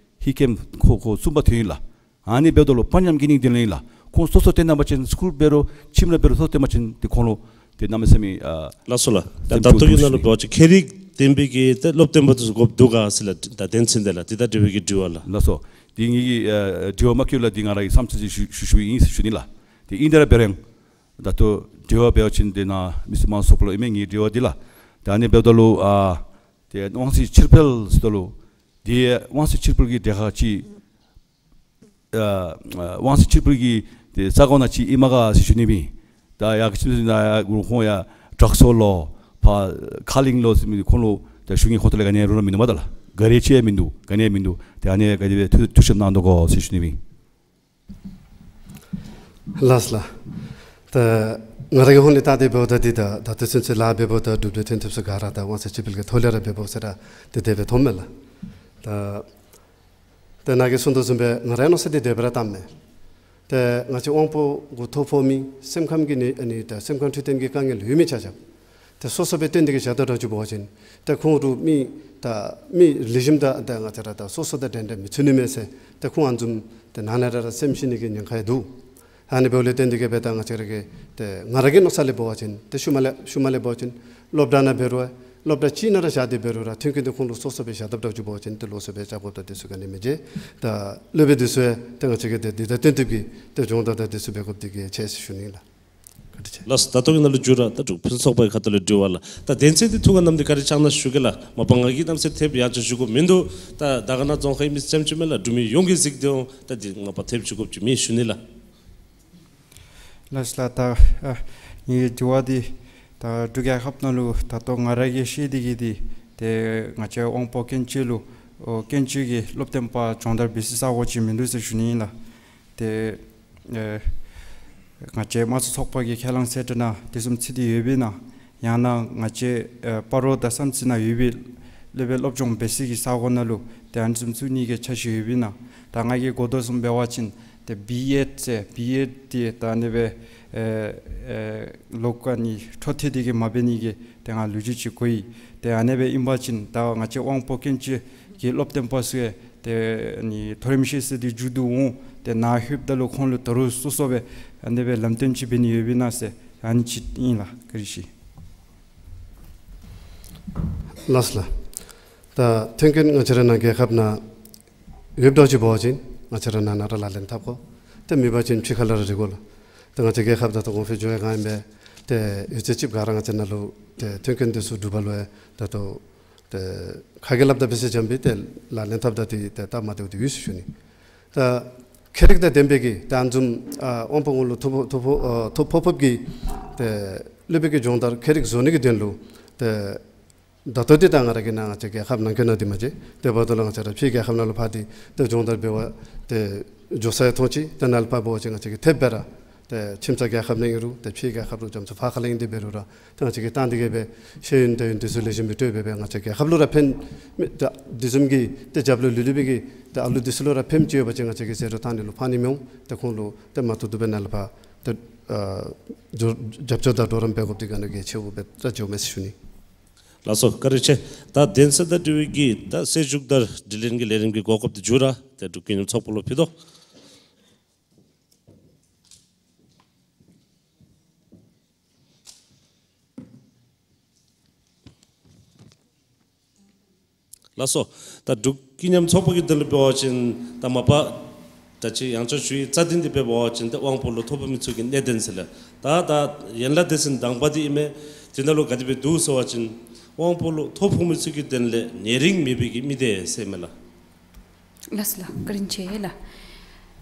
ཧི་ཀེམ་ཁོ་ཁོ་གསུམ་པ་ཐོན་ཡི་ལགས། ཨ་ནི་འབདཝ་ད་ལུ་དཔའ་ཉམས་སྐྱེ་ནི་འདི་ལས་ཨིན་ལགས། ཁོང་སོ་སོ་སྟོན་གནང་པ་ཅིན་སི་ཀུལ་འབད་རུང་ཁྱིམ་ར་འབད་རུང་སོ་སོ་སྟོན་པ་ཅིན་ཏེ་ཁོང་ལུ་ཏེ་གནམ་མེད་ས་མེད་ཨ་ལགས་སོ་ལགས། ད་ད་ལྟོ་གི་ནང་ལུ་འབད་བ་ཅིན་ཁྱད་རིག་ལྡན་པའི་གི་ཏེ་སློབ་སྟོན་པ་འདི་ཚུ་དགོཔ་འདུག་ག་ཟེར་ལགས། ད་དོན་ཚན་འདི་ལགས། འདི་ད་དྲི་བའི་གི་དྲི་བ་ལགས། ལགས་སོ། འདི་ངེ་གི་ཨ་དྲི་བ་མ་བཀོད་ལས་འདི་ང་ར་གི་བསམ་ཚུལ་ཅིག་ཞུ་ཞུ་ཞུཝ་ཨིན་ཟེར་ཞུ་ནི་ལགས། ཏེ་ཨིན་ཏེ་ར་འབད་རུང་ད་ལྟོ་དྲི་བ་འབད་བ་ཅིན་ཏེ་ནཱ་མི་སེར་དམངས་གཙོ་ཚོགས་པ་ལུ་ཨིན་མས་ངེ་གི་དྲི་བ་འདི་ལགས། ཏེ་ཨ་ནི་འབདཝ་ད་ལུ་ཨ་ཏེ་དབང་ཚད་ཕྱིར་སྤེལ་ཟེརཝ་ད་ལུ་ཏེ་དབང་ཚད་ཕྱིར་སྤེལ་གྱི་གྲལ་ཁར་ཅིག་ཨ་ཨ་དབང་ཚད་ཕྱིར་སྤེལ་གྱི་ཏེ་ས་གོ་ནང་ཅིག་ཨིན་མས་ག་ཟེར་ཞུ་ནི་ཨིན། ད་ཡར་གི་ཁྱིམ་ཚང་ནང་ཡར་གུ་ཁོང་ཡར་དྲག་ཚོགས་ལུ་ཕར་ཁ་གླིང་ལུ་ཟེར་མི་ཁོང་ལུ་ད་གཞུང་གི་ཧོངས་ཐོག་ལས་ག་ནི་རུང་ར་མིན་འདུག་མས་ད་ལགས། ག་ར་ཅིག་ཡང་མིན་འདུག། ག་ནི་ཡང་མིན་འདུག། ཏེ་ཨ་ནི་ག་དེ་སྦེ་ཐུགས་ཐུགས་ཞིབ་གནང་དོ་གོ་ཟེར་ཞུ་ནི་ཨིན། ལགས་ལགས། ད་ང་ར་གི་ཧོངས་ལས་བལྟ་སྟེ་འབདཝ་ད་འདི་ད་ད་ལྟོ་ཚུན་ཚོད་ལཱ་འབདཝ་ད་གྲུབ་འབྲས་ཐོན་ཐོབ་ས་ག་ར་ད་དབང་ཚད་ཕྱིར་སྤེལ་གྱི་ཐོག་ལས་ར་འབདཝ་ཟེར་ར་ཏེ་དེ་སྦེ་མཐོངམ་མས་ལགས། ད་ད་ནཱ་གིས་གསུངས་དོ་བཟུམ་སྦེ་ང་རའི་མནོ་བསམ་འདི་དེ་སྦེ་ར་བཏངམ་མས། ཏེ་ང་བཅས་དབང་པོ་གུ་ཐོ་ཕོག་མི་སེམས་ཁམས་ཀྱི་ནད་ཨ་ནི་ད་སེམས་ཁམས་འཕྲོད་བསྟེན་གྱི་དཀའ་ངལ་ཡོད་མི་ཆ་ཁྱབ་ཏེ་སོ་སོ་སྦེ་བཏོན་ཏེ་གི་བཞག་དོ་འདྲཝ་ཅིག་འབད་བ་ཅིན་ཏེ་ཁོང་རུང་མི་ད་མི་ལེགས་ཤོམ་དང་ད་ང་བཅས་ར་ད་སོ་སོ་དང་འདྲན་འདྲ་མི་ཚུད་ནི་མས་ཟེར་ཏེ་ཁོང་ཨ་ནི་བཟུམ་ཏེ་ནང་ན་ར་ར་སེམས་ཤི་ནི་གི་ཉེན་ཁ་ཡང་འདུག། ཨ་ནི་འབདཝ་ལས་བརྟེན་ཏེ་གིས་སྦེ་ད་ང་བཅས་ར་གི་ཏེ་ང་ར་གི་མནོ་བསམ་ལས་འབད་བ་ཅིན་ཏེ་ཤུལ་མ་ལས་ཤུལ་མ་ལས་འབད་བ་ཅིན་སློབ་གྲྭ་ནང་འབད་རུང་སློབ་གྲྭ་ཅིག་ནང་ར་བཞག་སྟེ་འབད་རུང་ར་མཐུན་རྐྱེན་འདི་ཁོང་ལུ་སོ་སོ་སྦེ་བཞག་དཔ་འདྲཝ་ཅིག་འབད་བ་ཅིན་ཏེ་ལོགས་སུ་སྦེ་རྐྱབ་དགོཔ་དང་དེ་ཚུ་ག་ནི་མེད། ཏེ་ད་སློབ་དཔོན་འདི་ཚུ་ཡང་ཏེ་ང་བཅས་ཀྱིས་ཏེ་འདི་དང་བསྟུན་ཏེ་གིས་ཏེ་སྦྱོང་བརྡར་དང་དེ་ཚུ་འབད་དགོཔ་འདི་གལ་ཆེ་ཟེར་ཞུ་ནི་ལགས། བཀའ་དྲིན་ཆེ། ལགས་སོ། ད་ལྟོ་གི་ནང་ལུ་མཇུག་ར་ད་འབྲུག་ཕུན་ཚོགས་པའི་ཁ་ཐུག་ལས་དྲི་བ་ལགས། ད་དོན་ཚན་འདི་ཐུགས་ཁར་བསྣམས་ཏེ་བཀའ་དྲིན་བསྐྱང་གནང་ཞུ་གེ་ལགས། མ་པ་ང་གིས་གནམ་མེད་ས་མེད་ཐེབས་ཡང་ཅིན་ཞུ་དགོཔ་མིན་འདུག། ད་དར་དཀར་ན་རྫོང་ཁག་གི་མི་ཙམ་ཅིག་མེན་ལགས། འབྲུག་མི་ཡོངས་ཀྱིས་གཟིགས་ཏེ་འོང་། ད་འདི་མ་པ་ཐེབས་ཞུ་དགོཔ་ཅིག་མེད་ཞུ་ནི་ལགས། ལགས་སོ་ལགས། ད་ཨ་ངེའི་དྲི་བ་འདི་ད་འབྲུག་རྒྱལ་ཁབ་ནང་ལུ་ད་ལྟོ་ང་ར་གིས་ཤེས་ཏེ་གིས་འདི་ཏེ་ང་བཅས་དབང་པོ་སྐྱོན་ཅན་ལུ་ཨོ་སྐྱོན་ཅན་གྱི་སློབ་སྟོན་པ་སྦྱོང་བརྡར་འབད་སའི་ས་གོ་ཅིག་མིན་འདུག་ཟེར་ཞུ་ནི་ཨིན་ལགས། ཏེ་ཨེ་ང་བཅས་དམངས་གཙོ་ཚོགས་པ་གི་ཁས་བླངས་གསལ་བསྒྲགས་ནང་དེ་བཟུམ་ཚུད་དེ་ཡོདཔ་ཨིན་ན། ཡང་ན་ང་བཅས་ཨེ་སྤ་རོ་དང་བསམ་རྩེ་ནང་ཡོད་པའི་སློབ་དཔོན་སློབ་སྦྱོང་འབད་སའི་གི་ས་གོ་ནང་ལུ་ཏེ་ཨ་ནི་བཟུམ་བཙུགས་ནི་གི་འཆར་གཞི་ཡོདཔ་ཨིན་ན། ད་ང་གིས་གོ་དོ་བཟུམ་འབད་བ་ཅིན་ཏེ་བི་ཨེཌ་ཟེར་བི་ཨེཌ་འདི་ད་ཨ་ནི་སྦེ་ཨེ་ཨེ་ལོག་ཀ་ནི་འཕྲོ་མཐུད་དེ་གིས་མ་འབད་ནི་གི་ཏེ་ང་ལོ་རྒྱུས་ཅིག་གོ་ཡི། ཏེ་ཨ་ནི་སྦེ་ཨིན་པ་ཅིན་ད་ང་བཅས་དབང་པོ་སྐྱོན་ཅན་གྱི་སློབ་སྟོན་པ་ཚུ་ཡང་ཏེ་ནི་མཐོ་རིམ་ཤེས་ཚད་འདི་མཇུག་བསྡུ་འོང་། ཏེ་ནཱ་ལྷོདཔ་ད་ལུ་ཁོང་ལུ་ད་རུང་སོ་སོ་སྦེ་ཨ་ནི་སྦེ་ལམ་སྟོན་ཅིག་འབད་ནི་ཡོདཔ་ཨིན་ན་ཟེར་ཨ་ནི་ཅིག་ཨིན་ལགས། བཀའ་དྲིན་ཆེ། ལགས་སོ་ལགས། ད་མཐུན་རྐྱེན་ང་བཅས་ར་ནཱ་རྒྱལ་ཁབ་ནང་ཡོདཔ་འདྲཝ་ཅིག་འབད་བ་ཅིན་ང་བཅས་ར་ནཱ་ནཱ་ར་ལག་ལེན་འཐབ་དགོ། ཏེ་མེད་པ་ཅིན་ཕྱི་ཁ་ལས་ར་རེ་དགོ་ལགས། ཏེ་ང་བཅས་རྒྱལ་ཁབ་ད་ལྟོ་གོང་འཕེལ་འགྱོ་བའི་སྒང་ཨིན་པས། ཏེ་ཡོད་ཚད་ཅིག་ག་ར་ང་བཅས་ནང་ལུ་ཏེ་མཐུན་རྐྱེན་འདི་ཚུ་འདུག་པ་ལུ་ཡང་ད་ལྟོ་ཏེ་ཁ་གིས་སླབ་ད་འབད་ས་ཅིག་ཨིན་པས། ཏེ་ལག་ལེན་འཐབ་ད་འདི་ཏེ་སྟབས་མ་བདེཝ་འདི་ཡོད་ཟེར་ཞུ་ནི། ད་ཁྱད་རིག་དང་ལྡན་པའི་གི་ད་ཨ་ནི་བཟུམ་ཨ་དབང་པོ་ངོ་ལུ་ཐོ་ཕོག་ཐོ་ཕོག་ཨ་ཐོ་ཕོག་ཕོགཔ་གི་ཏེ་སློབ་དཔོན་གྱི་སྦྱོང་བརྡར་ཁྱད་རིག་བཟོ་ནི་གི་དོན་ལུ་ཏེ་ད་ལྟོ་འདི་ད་ང་ར་གི་ནཱ་ང་བཅས་རྒྱལ་ཁབ་ནང་འཁོད་ནང་འདི་མ་ཚད་དེ་འབདཝ་ད་ལུ་ང་བཅས་ར་ཕྱི་རྒྱལ་ཁབ་ནང་ལུ་ཕར་འདི་ཏེ་སྦྱོང་བརྡར་འབད་བར་ཏེ་འགྱོ་ས་ཡང་མཐོང་ཅི། ཏེ་ནཱ་ལས་ཕར་འབད་བ་ཅིན་ང་བཅས་ཀྱིས་ཐེབས་སྦེ་ར་ཏེ་ཁྱིམ་ཚང་རྒྱལ་ཁབ་ནང་ཨིན་རུང་ཏེ་ཕྱི་རྒྱལ་ཁབ་ལུ་རྒྱ་མཚོ་ཕར་ཁ་ལས་ཨིན་ཏེ་འབད་རུང་ར་ཏེ་ང་བཅས་ཀྱིས་བཏང་སྟེ་གིས་སྦེ་ཤེས་ཡོན་དང་ཡོན་ཏན་ཚུ་ལེགས་ཤོམ་སྦེ་སྤྲོད་སྦེ་སྦེ་ང་བཅས་རྒྱལ་ཁབ་ལུ་ར་ཕན་མི་ད་འདི་བཟུམ་གྱི་ཏེ་རྒྱབ་ལུ་ལུས་ལུས་པའི་གི་ཏེ་ཨ་ལུ་འདི་ཚུ་ལུ་ར་ཕནམ་ཅིག་ཡོད་པ་ཅིན་ང་བཅས་ཀྱིས་ཟེར་རུང་བཏང་ནི་ལུ་ཕངས་ནི་མི་འོང་། ཏེ་ཁོང་ལུ་ཏེ་མ་ཐུབ་ཐུབ་སྦེ་ནཱ་ལས་ཕར་ཏེ་ཨ་རྒྱབ་སྐྱོར་དང་གྲོགས་རམ་འབད་དགོཔ་འདི་ག་ནི་གལ་ཆེཝ་སྦེ་ད་བརྗོདཔ་མས་ཟེར་ཞུ་ནི། ལགས་སོ། བཀའ་དྲིན་ཆེ། ད་གདན་ས་དང་འབྲེལ་བའི་གི་ད་གསོལ་མཇུག་དང་དྲི་ལན་གྱི་ལས་རིམ་གྱི་གོ་སྐབས་འདི་མཇུག་ར་ཏེ་འབྲུག་ཀུན་མཉམ་ཚོགས་པ་ལུ་ཕུལ་དོ། ལགས་སོ། ད་འབྲུག་ཀུན་མཉམ་ཚོགས་པ་གི་དོན་ལུ་འབད་བ་ཅིན་ད་མ་པ་ད་ཅི་ཡང་ཅིན་ཞུ་ཡི། རྩ་དོན་འདི་འབད་བ་ཅིན་ད་དབང་པོ་ལུ་ཐོ་ཕོག་མི་ཚུ་གི་གནད་དོན་ཟེར་ལགས། ད་ད་ཡན་ལག་སྡེ་ཚན་དང་པ་འདི་ཨིན་མས། དེ་ནང་ལུ་ག་དེ་སྦེ་འདུག་ཟེར་བ་ཅིན་དབང་པོ་ལུ་ཐོ་ཕོག་མི་ཚུ་གི་དོན་ལས་ཉེ་རིང་མེད་པའི་གི་མི་སྡེ་ཟེར་མས་ལགས། ལགས་སོ་ལགས། བཀའ་དྲིན་ཆེ་ལགས།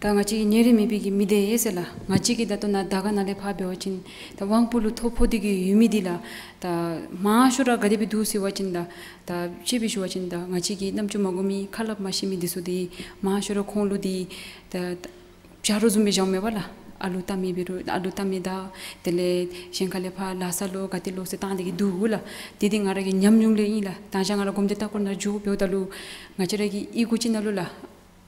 ད་ང་བཅས་ཉེ་རིང་མེད་པའི་གི་མི་སྡེ་ཟེར་ལགས། ང་བཅས་ཀྱིས་ད་ལྟོ་ནཱ་དར་དཀར་ན་ལས་ཕར་འབད་བ་ཅིན་ད་དབང་པོ་ལུ་ཐོ་ཕོག་སྟེ་གིས་ཡོད་མི་འདི་ལགས། ད་མང་ཤོས་ར་ག་དེ་སྦེ་འདུག་ཟེར་བ་ཅིན་ད་ད་དཔྱེ་སྦེ་ཞུ་བ་ཅིན་ད་ང་བཅས་ཀྱིས་རྣམ་ཅོ་མ་གོ་མི་ཁ་སླབ་མ་ཤེས་མི་འདི་ཚུ་འདི་མང་ཤོས་ར་ཁོང་ལུ་འདི་ད་ད་བྱ་རོག་བཟུམ་སྦེ་བཞགཔ་མས་པ་ལགས། ཨ་ལུ་བལྟ་མི་འབད་རུང་ཨ་ལུ་བལྟ་མི་དང་དེ་ལས་གཞན་ཁ་ལས་ཕར་ལཱ་ས་ལུ་ག་ཏེ་ལོ་ཟེར་བཏང་སྟེ་གིས་འདུག་ལགས། དེ་འདི་ང་ར་གི་ཉམས་མྱོང་ལས་ཨིན་ལགས། ད་ཅི་ང་ར་སྒོམ་སྡེ་ལྟ་སྐོར་ནང་འགྱོ་འབདཝ་ད་ལུ་ང་བཅས་ར་གི་གཡུས་སྒོ་ཅིག་ནང་ལུ་ལགས་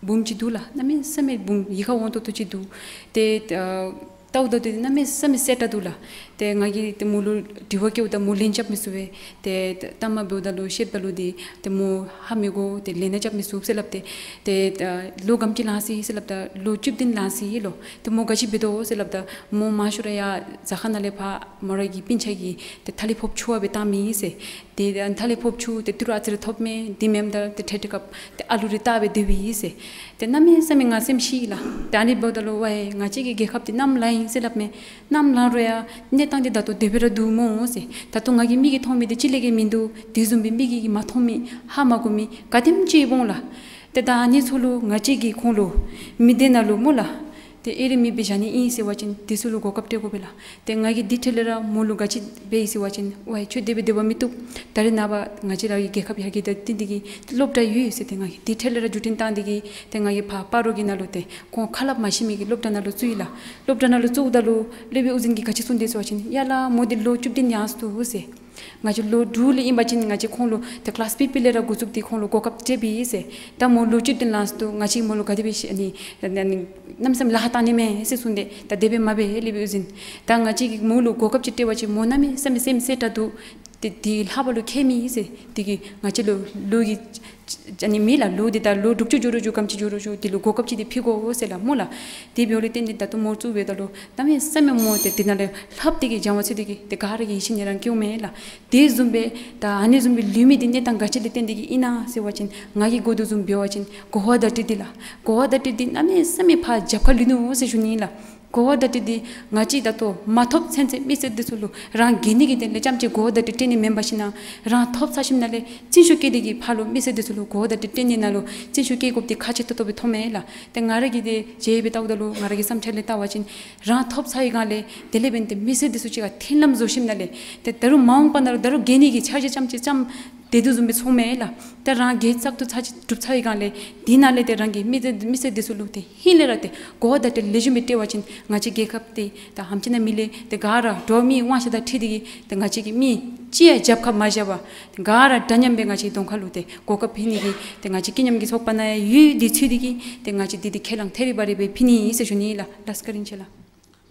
བུམོ་ཅིག་འདུག་ལགས། གནམ་མེད་ས་མེད་བུམོ་ཡིད་ཁར་འོང་ཏོག་ཏོ་ཅིག་འདུག། ཏེ་ཨ་ལྟཝ་ད་ཏེ་གནམ་མེད་ས་མེད་གསལ་དྲགས་འདུག་ལགས། ཏེ་ང་གིས་ཏེ་མོ་ལུ་དྲི་བ་བཀོདཔ་ད་མོ་ལན་རྐྱབ་མི་ཚུགས་པས། ཏེ་ཏེ་གཏམ་འབདཝ་ད་ལུ་བཤདཔ་ད་ལུ་འདི་ཏེ་མོ་ཧ་མི་གོ། ཏེ་ལན་རྐྱབ་མི་ཚུགས་ཟེར་སླབ་སྟེ། ཏེ་ཨ་ལོ་ག་དེམ་ཅིག་ལང་སོ་ཡི་ཟེར་སླབ་ད་ལོ་བཅུ་བདུན་ལང་སོ་ཡི་ལོ། ཏེ་མོ་ག་ཅི་འབད་དོ་ཟེར་སླབ་ད་མོ་མང་ཤོས་ར་ཡར་རྫ་ཁ་ནང་ལས་ཕར་མོ་ར་གི་སྤུན་ཆ་གིས་ཏེ་ཐ་ལི་ཕོརཔ་འཁྱུ་བ་སྦེ་བཏང་མི་ཨིན་ཟེར། ཏེ་ཨ་ཐ་ལི་ཕོརཔ་འཁྱུ་ཏེ་ཏི་རུ་ཨ་ཙི་རེ་ཐོབ་མས། དེ་མེནམ་ད་ཏེ་ཁྲལ་ཏེ་སྐབས་ཏེ་ཨ་ལུ་རེ་བལྟ་སྦེ་སྡོདཔ་ཨིན་ཟེར། ཏེ་གནམ་མེད་ས་མེད་ང་སེམས་ཤི་ཡི་ལགས། ཏེ་ཨ་ནི་འབདཝ་ད་ལུ་ཝའེ་ང་བཅས་ཀྱི་རྒྱལ་ཁབ་འདི་གནམ་ལངས་ཡི་ཟེར་སླབ་མས། གནམ་ལངས་རུང་ཡང་གནས་སྟངས་འདི་ད་ལྟོ་དེ་སྦེ་ར་འདུག་སྨོ་ཟེར། ད་ལྟོ་ང་གི་མིག་གིས་མཐོང་མི་འདི་ཅིག་ལས་བརྒལ་མིན་འདུག། དེ་བཟུམ་སྦེ་མིག་གིས་མ་མཐོང་མི་ཧ་མ་གོ་མི་ག་དེམ་ཅིག་འོང་ལགས། ཏེ་ད་ཨ་ནི་ཚུ་ལུ་ང་བཅས་ཀྱིས་ཁོང་ལུ་མི་སྡེ་ནང་ལུ་སྨོ་ལགས། ཏེ་ཨེ་རེ་མི་སྦེ་བཞག་ནི་ཨིན་ཟེར་བ་ཅིན་དེ་ཚུ་ལུ་གོ་སྐབས་སྤྲོད་དགོ་པས་ལགས། ཏེ་ང་གིས་དེ་འཕྲལ་ལས་ར་མོ་ལུ་ག་ཅི་འབད་ཡི་ཟེར་བ་ཅིན་ཝའེ་ཁྱོད་དེ་སྦེ་སྡོད་པ་མི་བཏུབ། ད་རེས་ནངས་པ་ང་བཅས་ར་གི་རྒྱལ་ཁབ་ཡར་རྒྱས་དང་བསྟུན་ཏེ་གིས་སློབ་གྲྭ་ཡོད་ཟེར། ཏེ་ང་གིས་དེ་འཕྲལ་ལས་ར་བརྒྱུད་འཕྲིན་བཏང་སྟེ་གིས་ཏེ་ང་གིས་ཕར་སྤ་རོ་གི་ནང་ལུ་ཏེ་ཁོང་ཁ་སླབ་མ་ཤེས་མི་གི་སློབ་གྲྭ་ནང་ལུ་བཙུགས་ཡི་ལགས། སློབ་གྲྭ་ནང་ལུ་བཙུགསཔ་ད་ལུ་སློབ་དཔོན་དབུ་འཛིན་གྱིས་ག་ཅི་གསུངས་དེས་ཟེར་བ་ཅིན་ཡ་ལགས་མོ་འདི་ལོ་བཅུ་བདུན་ཡར་སོ་ཟེར། ང་བཅས་ལོ་དྲུག་ལས་ཨིན་པ་ཅིན་ང་བཅས་ཁོང་ལུ་ཏེ་ཀི་ལཱསི་ཕི་ཕི་ལས་ར་འགོ་བཙུགས་ཏེ་ཁོང་ལུ་གོ་སྐབས་སྤྲོད་པས་ཟེར། ད་མོ་ལོ་བཅུ་བདུན་ལང་སོ་ནུག། ང་བཅས་མོ་ལུ་ག་དེ་སྦེ་ཤེས་ཨ་ནི་ཨ་ནི་གནམ་མེད་ས་མེད་ལཱ་ཁག་བཏང་ནི་མས་ཟེར་གསུངས་ཏེ། ད་དེ་སྦེ་མ་འབད་སློབ་དཔོན་དབུ་འཛིན། ད་ང་བཅས་ཀྱིས་མོ་ལུ་གོ་སྐབས་ཅིག་སྤྲོད་པ་ཅིན་མོ་གནམ་མེད་ས་མེད་སེམས་གསལ་དྲགས་འདུག། དེ་ལྷག་པ་ལུ་ཁྱད་མེད་ཟེར། དེ་གིས་ང་བཅས་ལུ་ལོ་གི་ཨ་ནི་མེད་ལགས། ལོ་འདི་ད་ལོ་དྲུག་ཅུ་འགྱོ་རུང་འགྱོ་ག་དེམ་ཅིག་འགྱོ་རུང་འགྱོ་དེ་ལུ་གོ་སྐབས་ཅིག་འདི་ཕུལ་དགོ་ཟེར་ལགས་སྨོ་ལགས། དེ་འབདཝ་ལས་བརྟེན་ཏེ་ད་ལྟོ་མོ་བཙུགས་འབདཝ་ད་ལུ་གནམ་མེད་ས་མེད་མོ་དེ་དེ་ནང་ལས་ལྷབ་སྟེ་གིས་སྦྱང་བ་ཚུགས་ཏེ་གིས་དེ་ག་ར་གི་ཡིད་ཆེས་ནི་རང་སྐྱེཝ་མས་ལགས། དེ་བཟུམ་སྦེ་ད་ཨ་ནི་བཟུམ་སྦེ་ལུས་མི་འདི་གནས་སྟངས་ག་ཅི་ལས་བརྟེན་ཏེ་གིས་ཨིན་ན་ཟེར་བ་ཅིན་ང་གིས་གོ་དོ་བཟུམ་འབད་བ་ཅིན་གོ་བ་བརྡ་སྤྲོད་འདི་ལགས། གོ་བ་བརྡ་སྤྲོད་འདི་གནམ་མེད་ས་མེད་ཕར་རྒྱབ་ཁར་ལུས་ནུག་ཟེར་ཞུ་ནི་ལགས། གོ་བ་བརྡ་སྤྲོད་འདི་ང་བཅས་ད་ལྟོ་མ་ཐོབ་ཚུན་ཚོད་མི་སེར་འདི་ཚུ་ལུ་རང་རྒྱལ་ནི་གི་དོན་ལས་རྐྱངམ་ཅིག་གོ་བ་བརྡ་སྤྲོད་སྤྲོད་ནི་མེན་པར་ཞིན་ན་རང་ཐོབ་ཚར་ཞིནམ་ལས་བརྩོན་ཤུགས་བསྐྱེད་དེ་གིས་ཕར་ལུ་མི་སེར་འདི་ཚུ་ལུ་གོ་བ་བརྡ་སྤྲོད་སྤྲོད་ནི་ནང་ལུ་བརྩོན་ཤུགས་བསྐྱེད་དགོཔ་འདི་ཁག་ཆེ་ཏོག་ཏོ་སྦེ་མཐོངམ་མས་ལགས། ཏེ་ང་ར་གིས་དེ་དཔྱེ་སྦེ་བལྟཝ་ད་ལུ་ང་ར་གི་བསམ་འཆར་ལས་བལྟ་བ་ཅིན་རང་ཐོབ་ཚར་བའི་སྒང་ལས་དེ་ལས་འབདན་ཏེ་མི་སེར་འདི་ཚུ་གཅིག་ཁར་མཐུན་ལམ་བཟོ་ཞིནམ་ལས་ཏེ་ད་རུང་མ་འོངས་པ་ནང་ལུ་ད་རུང་རྒྱལ་ནི་གི་འཆར་གཞི་རྐྱངམ་ཅིག་རྐྱངམ་དེ་དེ་བཟུམ་སྦེ་མཐོངམ་མས་ལགས། ཏེ་རང་རྒྱལ་བཙག་འཐུ་ཚར་གཅིག་གྲུབ་ཚར་བའི་སྒང་ལས་དེ་ནང་ལས་ཏེ་རང་གི་མི་སེར་མི་སེར་འདི་ཚུ་ལུ་ཏེ་ཧིང་ལས་ར་ཏེ་གོ་བ་བརྡ་སྤྲོད་ལེགས་ཤོམ་སྦེ་སྤྲོད་པ་ཅིན་ང་བཅས་རྒྱལ་ཁབ་འདི་ད་ཧམ་ཅིག་ནང་མི་ལས་ཏེ་ག་ར་འགྲོ་བ་མིའི་དབང་ཆ་དང་འཁྲིལ་ཏེ་གིས་ཏེ་ང་བཅས་ཀྱི་མི་གཅིག་ཡང་རྒྱབ་ཁར་མ་བཞག་པར་ག་ར་འདྲ་མཉམ་སྦེ་ང་བཅས་གདོང་ཁ་ལུ་ཏེ་གོ་སྐབས་ཕུལ་ནི་གི་ཏེ་ང་བཅས་ཀུན་མཉམ་གྱི་ཚོགས་པ་ནང་ཡང་ཡོད། དེ་ཚུ་འདི་གིས་ཏེ་ང་བཅས་འདི་འདི་ཁས་བླངས་ཐད་རི་བ་རི་སྦེ་ཕུལ་ནི་ཨིན་ཟེར་ཞུ་ནི་ལགས། ལགས་སོ། བཀའ་དྲིན་ཆེ་ལགས།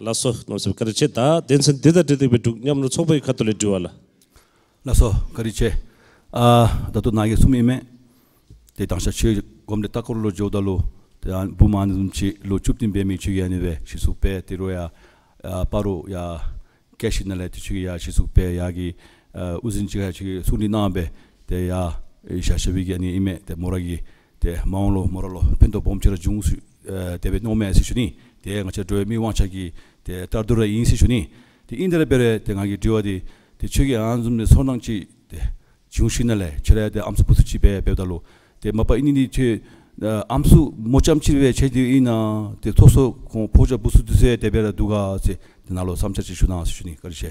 ལགས་སོ། གནམ་མེད་ས་མེད་བཀའ་དྲིན་ཆེ། ད་དོན་ཚན་འདི་དང་འབྲེལ་ཏེ་སྦེ་འབྲུག་མཉམ་རུབ་ཚོགས་པའི་ཁ་ཐུག་ལས་དྲི་བ་ལགས། ལགས་སོ། བཀའ་དྲིན་ཆེ། ཨ་ད་ལྟོ་ནཱ་གིས་གསུངམ་ཨིན་མས། ཏེ་དང་ཤ་ཆོས་སྒོམ་ལས་ལྟ་སྐོར་ལུ་འགྱོཝ་ད་ལུ་ཏེ་ཨ་བུམོ་ཨ་ནི་བཟུམ་ཅིག་ལོ་བཅུ་བདུན་འབད་མི་ཅིག་གིས་ཨ་ནི་སྦེ་གཞི་བཙུགས་འབད་དེ་རུང་ཡང་ཨ་སྤ་རོ་ཡར་བསྐྱལ་ཞིནམ་ལས་ཏེ་ཁྱོད་ཀྱིས་ཡར་གཞི་བཙུགས་འབད་ཡར་གྱི་ཨ་དབུ་འཛིན་ཅིག་ཁར་ཁྱོད་ཀྱིས་གསུང་གྲོས་གནང་སྦེ་ཏེ་ཡར་ཨེ་བཞག་བཞག་པའི་གི་ཨ་ནི་ཨིན་མས། ཏེ་མོ་ར་གིས་ཏེ་མ་འོངས་ལུ་མོ་ར་ལུ་ཕན་ཐོགས་སྦོམ་ཅིག་ར་འབྱུང་ཚུགས་ཨེ་དེ་སྦེ་མནོཝ་མས་ཟེར་ཞུ་ནི། ཏེ་ང་བཅས་འགྲོ་བའི་མིའི་དབང་ཆ་གི་ཏེ་བསྟར་སྡོད་ར་ཨིན་ཟེར་ཞུ་ནི། ཏེ་ཨིན་དེ་ར་འབད་རུང་ཏེ་ང་གི་དྲི་བ་འདི་ཏེ་ཁྱོད་ཀྱིས་ཨ་ནི་བཟུམ་སྦེ་ཚོར་སྣང་ཅིག་ཏེ་བྱུང་ཞིནམ་ལས་ཁྱོད་ར་ཏེ་ཨམ་སྲུ་བུ་ཚུ་ཅིག་སྦེ་འབདཝ་ད་ལུ་ཏེ་མ་པ་ཨིན་ནི་འདི་ཁྱོད་ཨ་ཨམ་སྲུ་མོ་རྐྱངམ་ཅིག་སྦེ་ཁྱོད་འདི་ཨིན་ན་ཏེ་ཚོགས་སོ་ཁོང་ཕོ་རྒྱས་བུ་ཚུ་འདི་ཚུ་ཡང་དེ་སྦེ་ར་འདུག་ག་ཟེར་ཏེ་ནཱ་ལུ་བསམ་འཆར་ཅིག་ཞུ་གནང་ཟེར་ཞུ་ནི། བཀའ་དྲིན་ཆེ།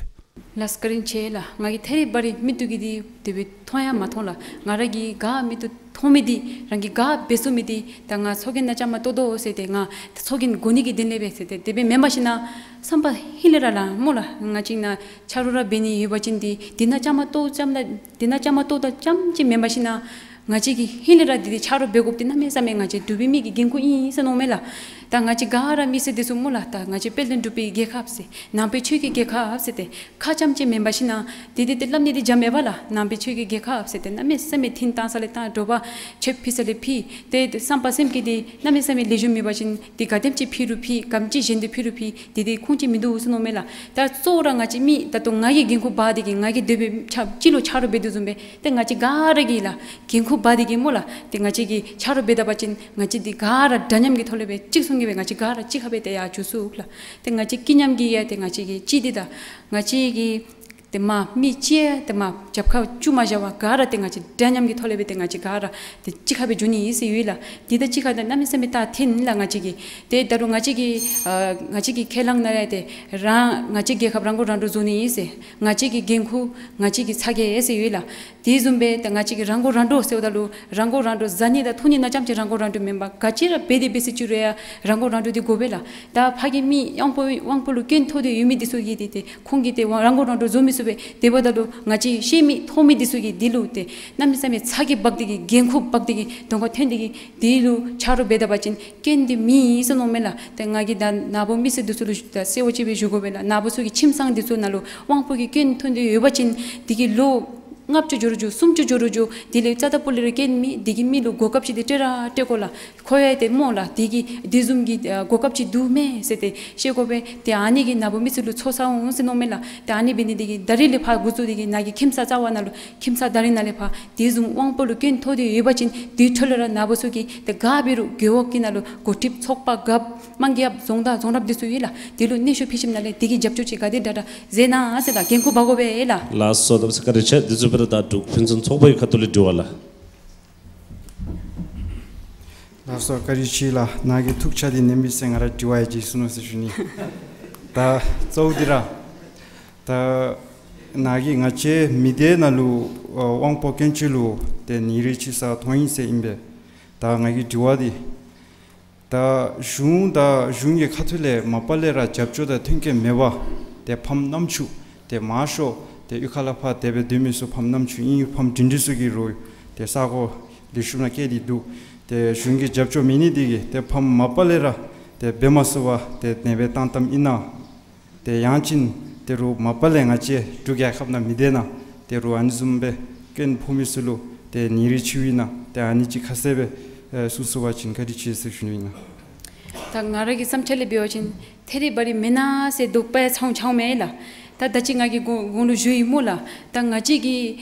ལགས་སོ། བཀའ་དྲིན་ཆེ་ལགས། ང་གིས་ཐད་རི་བ་རི་མིག་ཏོ་གིས་འདི་དེ་སྦེ་མཐོང་ཡང་མ་མཐོང་ལགས། ང་ར་གིས་ག་མིག་ཏོ་མཐོང་མི་འདི་རང་གིས་ག་འབད་ཚུགས་མི་འདི་ད་ང་ཚོགས་རྒྱན་ནང་བཅའ་མར་གཏོགས་དོ་ཟེར་ཏེ་ང་ཚོགས་རྒྱན་གོ་ནི་གི་དོན་ལས་སྦེ་ཟེར་ཏེ་དེ་སྦེ་མེན་པར་ཞིན་ན་བསམ་པ་ཧིང་ལས་ར་ལགས་སྨོ་ལགས། ང་བཅས་ནཱ་ཆ་རོགས་ར་འབད་ནི་ཡོད་པ་ཅིན་འདི་འདི་ནང་བཅའ་མར་གཏོགས་བཅའ་མར་འདི་ནང་བཅའ་མར་གཏོགས་ད་རྐྱངམ་ཅིག་མེན་པར་ཞིན་ན་ང་བཅས་ཀྱི་ཧིང་ལས་ར་འདི་འདི་ཆ་རོགས་འབད་དགོཔ་འདི་གནམ་མེད་ས་མེད་ང་བཅས་འབྲུག་པའི་མི་གི་འགན་ཁུར་ཨིན་ཟེར་མནོཝ་མས་ལགས། ད་ང་བཅས་ག་ར་མི་སེར་འདི་ཚུ་སྨོ་ལགས། ད་ང་བཅས་དཔལ་ལྡན་འབྲུག་པའི་རྒྱལ་ཁབ་ཟེར་ནང་པའི་ཆོས་ཀྱི་རྒྱལ་ཁབ་ཟེར་ཏེ་ཁ་ཙམ་ཅིག་མེན་པར་ཞིན་ན་འདི་འདི་ཏེ་སླབ་ནི་འདི་འཇམ་མེད་པ་ལགས། ནང་པའི་ཆོས་ཀྱི་རྒྱལ་ཁབ་ཟེར་ཏེ་གནམ་མེད་ས་མེད་ཐིམ་བཏང་ས་ལས་བཏང་དྲོ་པ་མཆོད་ཕུལ་ས་ལས་ཕུལ་ཏེ་བསམ་པ་སེམས་བསྐྱེད་འདི་གནམ་མེད་ས་མེད་ལེགས་ཤོམ་མེད་པ་ཅིན་འདི་ག་དེམ་ཅིག་ཕུལ་རུང་ཕུལ་ག་དེམ་ཅིག་བཞེངས་ཏེ་ཕུལ་རུང་ཕུལ་འདི་འདི་ཁུངས་ཅིག་མིན་འདུག་ཟེར་མནོཝ་མས་ལགས། ད་གཙོ་བོ་ར་ང་བཅས་མི་ད་ལྟོ་ང་གིས་འགན་ཁུར་འབག་སྟེ་གིས་ང་གིས་དེ་སྦེ་ཆ་སྤྱི་ལུ་ཆ་རོགས་འབད་དོ་བཟུམ་སྦེ་ཏེ་ང་བཅས་ག་ར་གིས་ལགས་འགན་ཁུར་འབག་སྟེ་གིས་སྨོ་ལགས། ཏེ་ང་བཅས་ཀྱིས་ཆ་རོགས་འབད་ད་པ་ཅིན་ང་བཅས་འདི་ག་ར་འདྲ་མཉམ་གྱི་ཐོག་ལས་སྦེ་གཅིག་མཚུངས་ཀྱི་སྦེ་ང་བཅས་ག་ར་གཅིག་ཁར་སྦེ་ཏེ་ཡར་འགྱོ་ཚུགས་ལགས། ཏེ་ང་བཅས་ཀུན་མཉམ་གྱིས་ཡང་ཏེ་ང་བཅས་ཀྱི་སྤྱི་འདི་དང་ང་བཅས་ཀྱི་ཏེ་མ་མི་གཅིག་ཏེ་མ་རྒྱབ་ཁར་བཅུག་མ་བཞག་པར་ག་ར་ཏེ་ང་བཅས་འདྲ་མཉམ་གྱི་ཐོག་ལས་སྦེ་ཏེ་ང་བཅས་ག་ར་ཏེ་གཅིག་ཁར་སྦེ་འགྱོ་ནི་ཨིན་ཟེར་ཡོད་ལགས། འདི་དང་གཅིག་ཁར་ཏེ་གནམ་མེད་ས་མེད་ད་ཐིམ་ལགས། ང་བཅས་ཀྱི་ཏེ་ད་རུང་ང་བཅས་ཀྱི་ཨ་ང་བཅས་ཀྱི་ཁས་བླངས་ནང་ཡང་ཏེ་རང་ང་བཅས་རྒྱལ་ཁབ་རང་མགོ་རང་འདྲོངས་བཟོ་ནི་ཨིན་ཟེར་ང་བཅས་ཀྱི་འགན་ཁུར་ང་བཅས་ཀྱི་ཚ་གྱང་ཨིན་ཟེར་ཡོད་ལགས། དེ་བཟུམ་སྦེ་ད་ང་བཅས་ཀྱིས་རང་མགོ་རང་འདྲོངས་ཟེརཝ་ད་ལུ་རང་མགོ་རང་འདྲོངས་བཟའ་ནི་དང་འཐུང་ནི་ནང་རྐྱངམ་ཅིག་རང་མགོ་རང་འདྲོངས་མེན་པར་ག་ཅི་ར་འབད་དེ་འབད་ཟེར་ཅི་རུང་ཡང་རང་མགོ་རང་འདྲོངས་འདི་དགོ་པས་ལགས། ད་ཕར་གྱི་མི་དབང་པོ་དབང་པོ་ལུ་སྐྱོན་ཐོགས་ཏེ་ཡོད་མི་འདི་ཚུ་གིས་ཏེ་ཏེ་ཁོང་གིས་ཏེ་རང་མགོ་རང་འདྲོངས་བཟོ་མི་ཚུགས་པས། དེ་འབདཝ་ད་ལུ་ང་བཅས་ཤེས་མི་མཐོང་མི་འདི་ཚུ་གིས་འདི་ལུ་ཏེ་གནམ་མེད་ས་མེད་ཚ་གྱང་འབག་སྟེ་གིས་འགན་ཁུར་འབག་སྟེ་གིས་གདོང་ཁར་ཐོན་ཏེ་གིས་འདི་ལུ་ཆ་རོགས་འབད་ད་པ་ཅིན་སྐྱོན་འདི་མེད་ཟེར་མནོཝ་མས་ལགས། ཏེ་ང་གིས་ད་ནཱ་བུ་མི་སེར་འདི་ཚུ་ལུ་ད་གསལ་པོ་ཅིག་སྦེ་ཞུ་དགོ་པས་ལགས། ནཱ་བུ་ཚུ་གི་ཁྱིམ་ཚང་འདི་ཚུ་ནང་ལུ་དབང་པོ་གི་སྐྱོན་ཐོན་ཏེ་ཡོད་པ་ཅིན་འདི་གིས་ལོ་ལྔ་བཅུ་འགྱོ་རུང་འགྱོ་སུམ་ཅུ་འགྱོ་རུང་འགྱོ་དེ་ལས་རྩ་དང་སྤུ་ལས་ར་སྐྱོན་མེད། དེ་གིས་མི་ལུ་གོ་སྐབས་ཅིག་འདི་སྤྲོད་ར་སྤྲོད་དགོ་ལགས། ཁོ་ཡང་ཏེ་སྨོ་ལགས། དེ་གིས་དེ་བཟུམ་གྱི་ཨ་གོ་སྐབས་ཅིག་འདུག་མས་ཟེར་ཏེ་ཤེས་དགོ་པས། ཏེ་ཨ་ནི་གིས་ནཱ་བུ་མི་སེར་ལུ་ཚོར་སོང་ཟེར་མནོཝ་མས་ལགས། ཏེ་ཨ་ནི་འབད་ནི་འདི་གིས་ད་རིས་ལས་ཕར་འགོ་བཙུགས་ཏེ་གིས་ནཱ་གི་ཁྱིམ་ཚང་རྩ་བ་ནང་ལུ་ཁྱིམ་ཚང་ད་རིས་ནང་ལས་ཕར་དེ་བཟུམ་དབང་པོ་ལུ་སྐྱོན་ཐོགས་ཏེ་ཡོད་པ་ཅིན་དེ་འཕྲོ་ལས་ར་ནཱ་བུ་ཚུ་གིས་ཏེ་ག་འབད་རུང་རྒེད་འོག་གི་ནང་ལུ་འགོ་ཁྲིདཔ་ཚོགས་པ་རྒཔོ་དམངས་རྒཔོ་རྫོང་བདག་རྫོང་རབ་འདི་ཚུ་ཡོད་ལགས། དེ་ལུ་སྙན་ཞུ་ཕུལ་ཞིནམ་ལས་དེ་གི་རྒྱབ་སྐྱོར་ཅིག་ག་དེ་དྲག་དྲག་མཛད་གནང་ཟེར་ལགས། འགན་ཁུར་འབག་དགོ་པས་ལགས། ལགས་སོ། ད་བཀའ་དྲིན་ཆེ། དེ་བཟུམ་སྦེ་ར་ད་འབྲུག་ཕུན་སུམ་ཚོགས་པའི་ཁ་ཐུག་ལས་དྲི་བ་ལགས། ལགས་སོ། བཀའ་དྲིན་ཆེ་ལགས། ནཱ་གི་ཐུགས་འཆར་འདི་ཉན་མི་ཚེ་ང་ར་དྲི་བ་ཡང་བརྗེད་སོ་ནུག་ཟེར་ཞུ་ནི། ད་གཙོ་བོ་འདི་ར་ད་ནཱ་གིས་ང་བཅས་མི་སྡེ་ནང་ལུ་ཨ་དབང་པོ་སྐྱོན་ཅན་ལུ་ཏེ་ཉིན་རེ་ཅིག་ས་མཐོང་ཡི་ཟེར་ཨིན་པས། ད་ང་གི་དྲི་བ་འདི་ད་གཞུང་དང་གཞུང་གི་ཁ་ཐུག་ལས་མ་པ་ལས་ར་རྒྱབ་སྐྱོར་དང་མཐུན་རྐྱེན་མེད་པར་ཏེ་ཕམ་རྣམ་ཅོ་ཏེ་མང་ཤོས་ཏེ་གཡུས་ཁ་ལས་ཕར་དེ་སྦེ་སྡོད་མི་ཚུ་ཕམ་རྣམ་ཅོ་ཨིན། ཕམ་སྒྲིང་སྒྲི་ཚུ་གིས་རུང་ཏེ་ས་གོ་ལེགས་ཤོམ་ནང་བསྐྱལ་ཏེ་འདུག། ཏེ་གཞུང་གི་རྒྱབ་སྐྱོར་མེད་ནི་འདི་གིས་ཏེ་ཕམ་མ་པ་ལས་ར་ཏེ་འབད་མ་ཚུགས་པར་ཏེ་ནེ་སྦེ་བཏང་བཏངམ་ཨིན་ན། ཏེ་ཡང་ཅིན་ཏེ་རུང་མ་པ་ལས་ང་བཅས་འབྲུག་རྒྱལ་ཁབ་ནང་མི་སྡེ་ནང་ དེ་རུང་ཨ་ནི་བཟུམ་སྦེ་སྐྱོན་ཕོག་མི་ཚུ་ལུ་ཏེ་ཉིན་རེ་ཕྱེ་བའི་ནང་ཏེ་ཨ་ནི་ཅིག་ཁ་གསལ་སྦེ་ཨེ་གསུང་ཚུགས་པ་ཅིན་བཀའ་དྲིན་ཆེ་ཟེར་ཞུ་ནི་ཨིན་ལགས། ད་ང་ར་གི་བསམ་འཆར་ལས་འབད་བ་ཅིན་ཐད་རི་བ་རི་མེན་ན་ཟེར་དོགས་པ་ཡང་ཚང་ཚང་མས་ལགས། ད་ད་ཅི་ང་གིས་གོང་གོང་ལུ་ཞུ་ཡི་སྨོ་ལགས། ད་ང་བཅས་ཀྱི་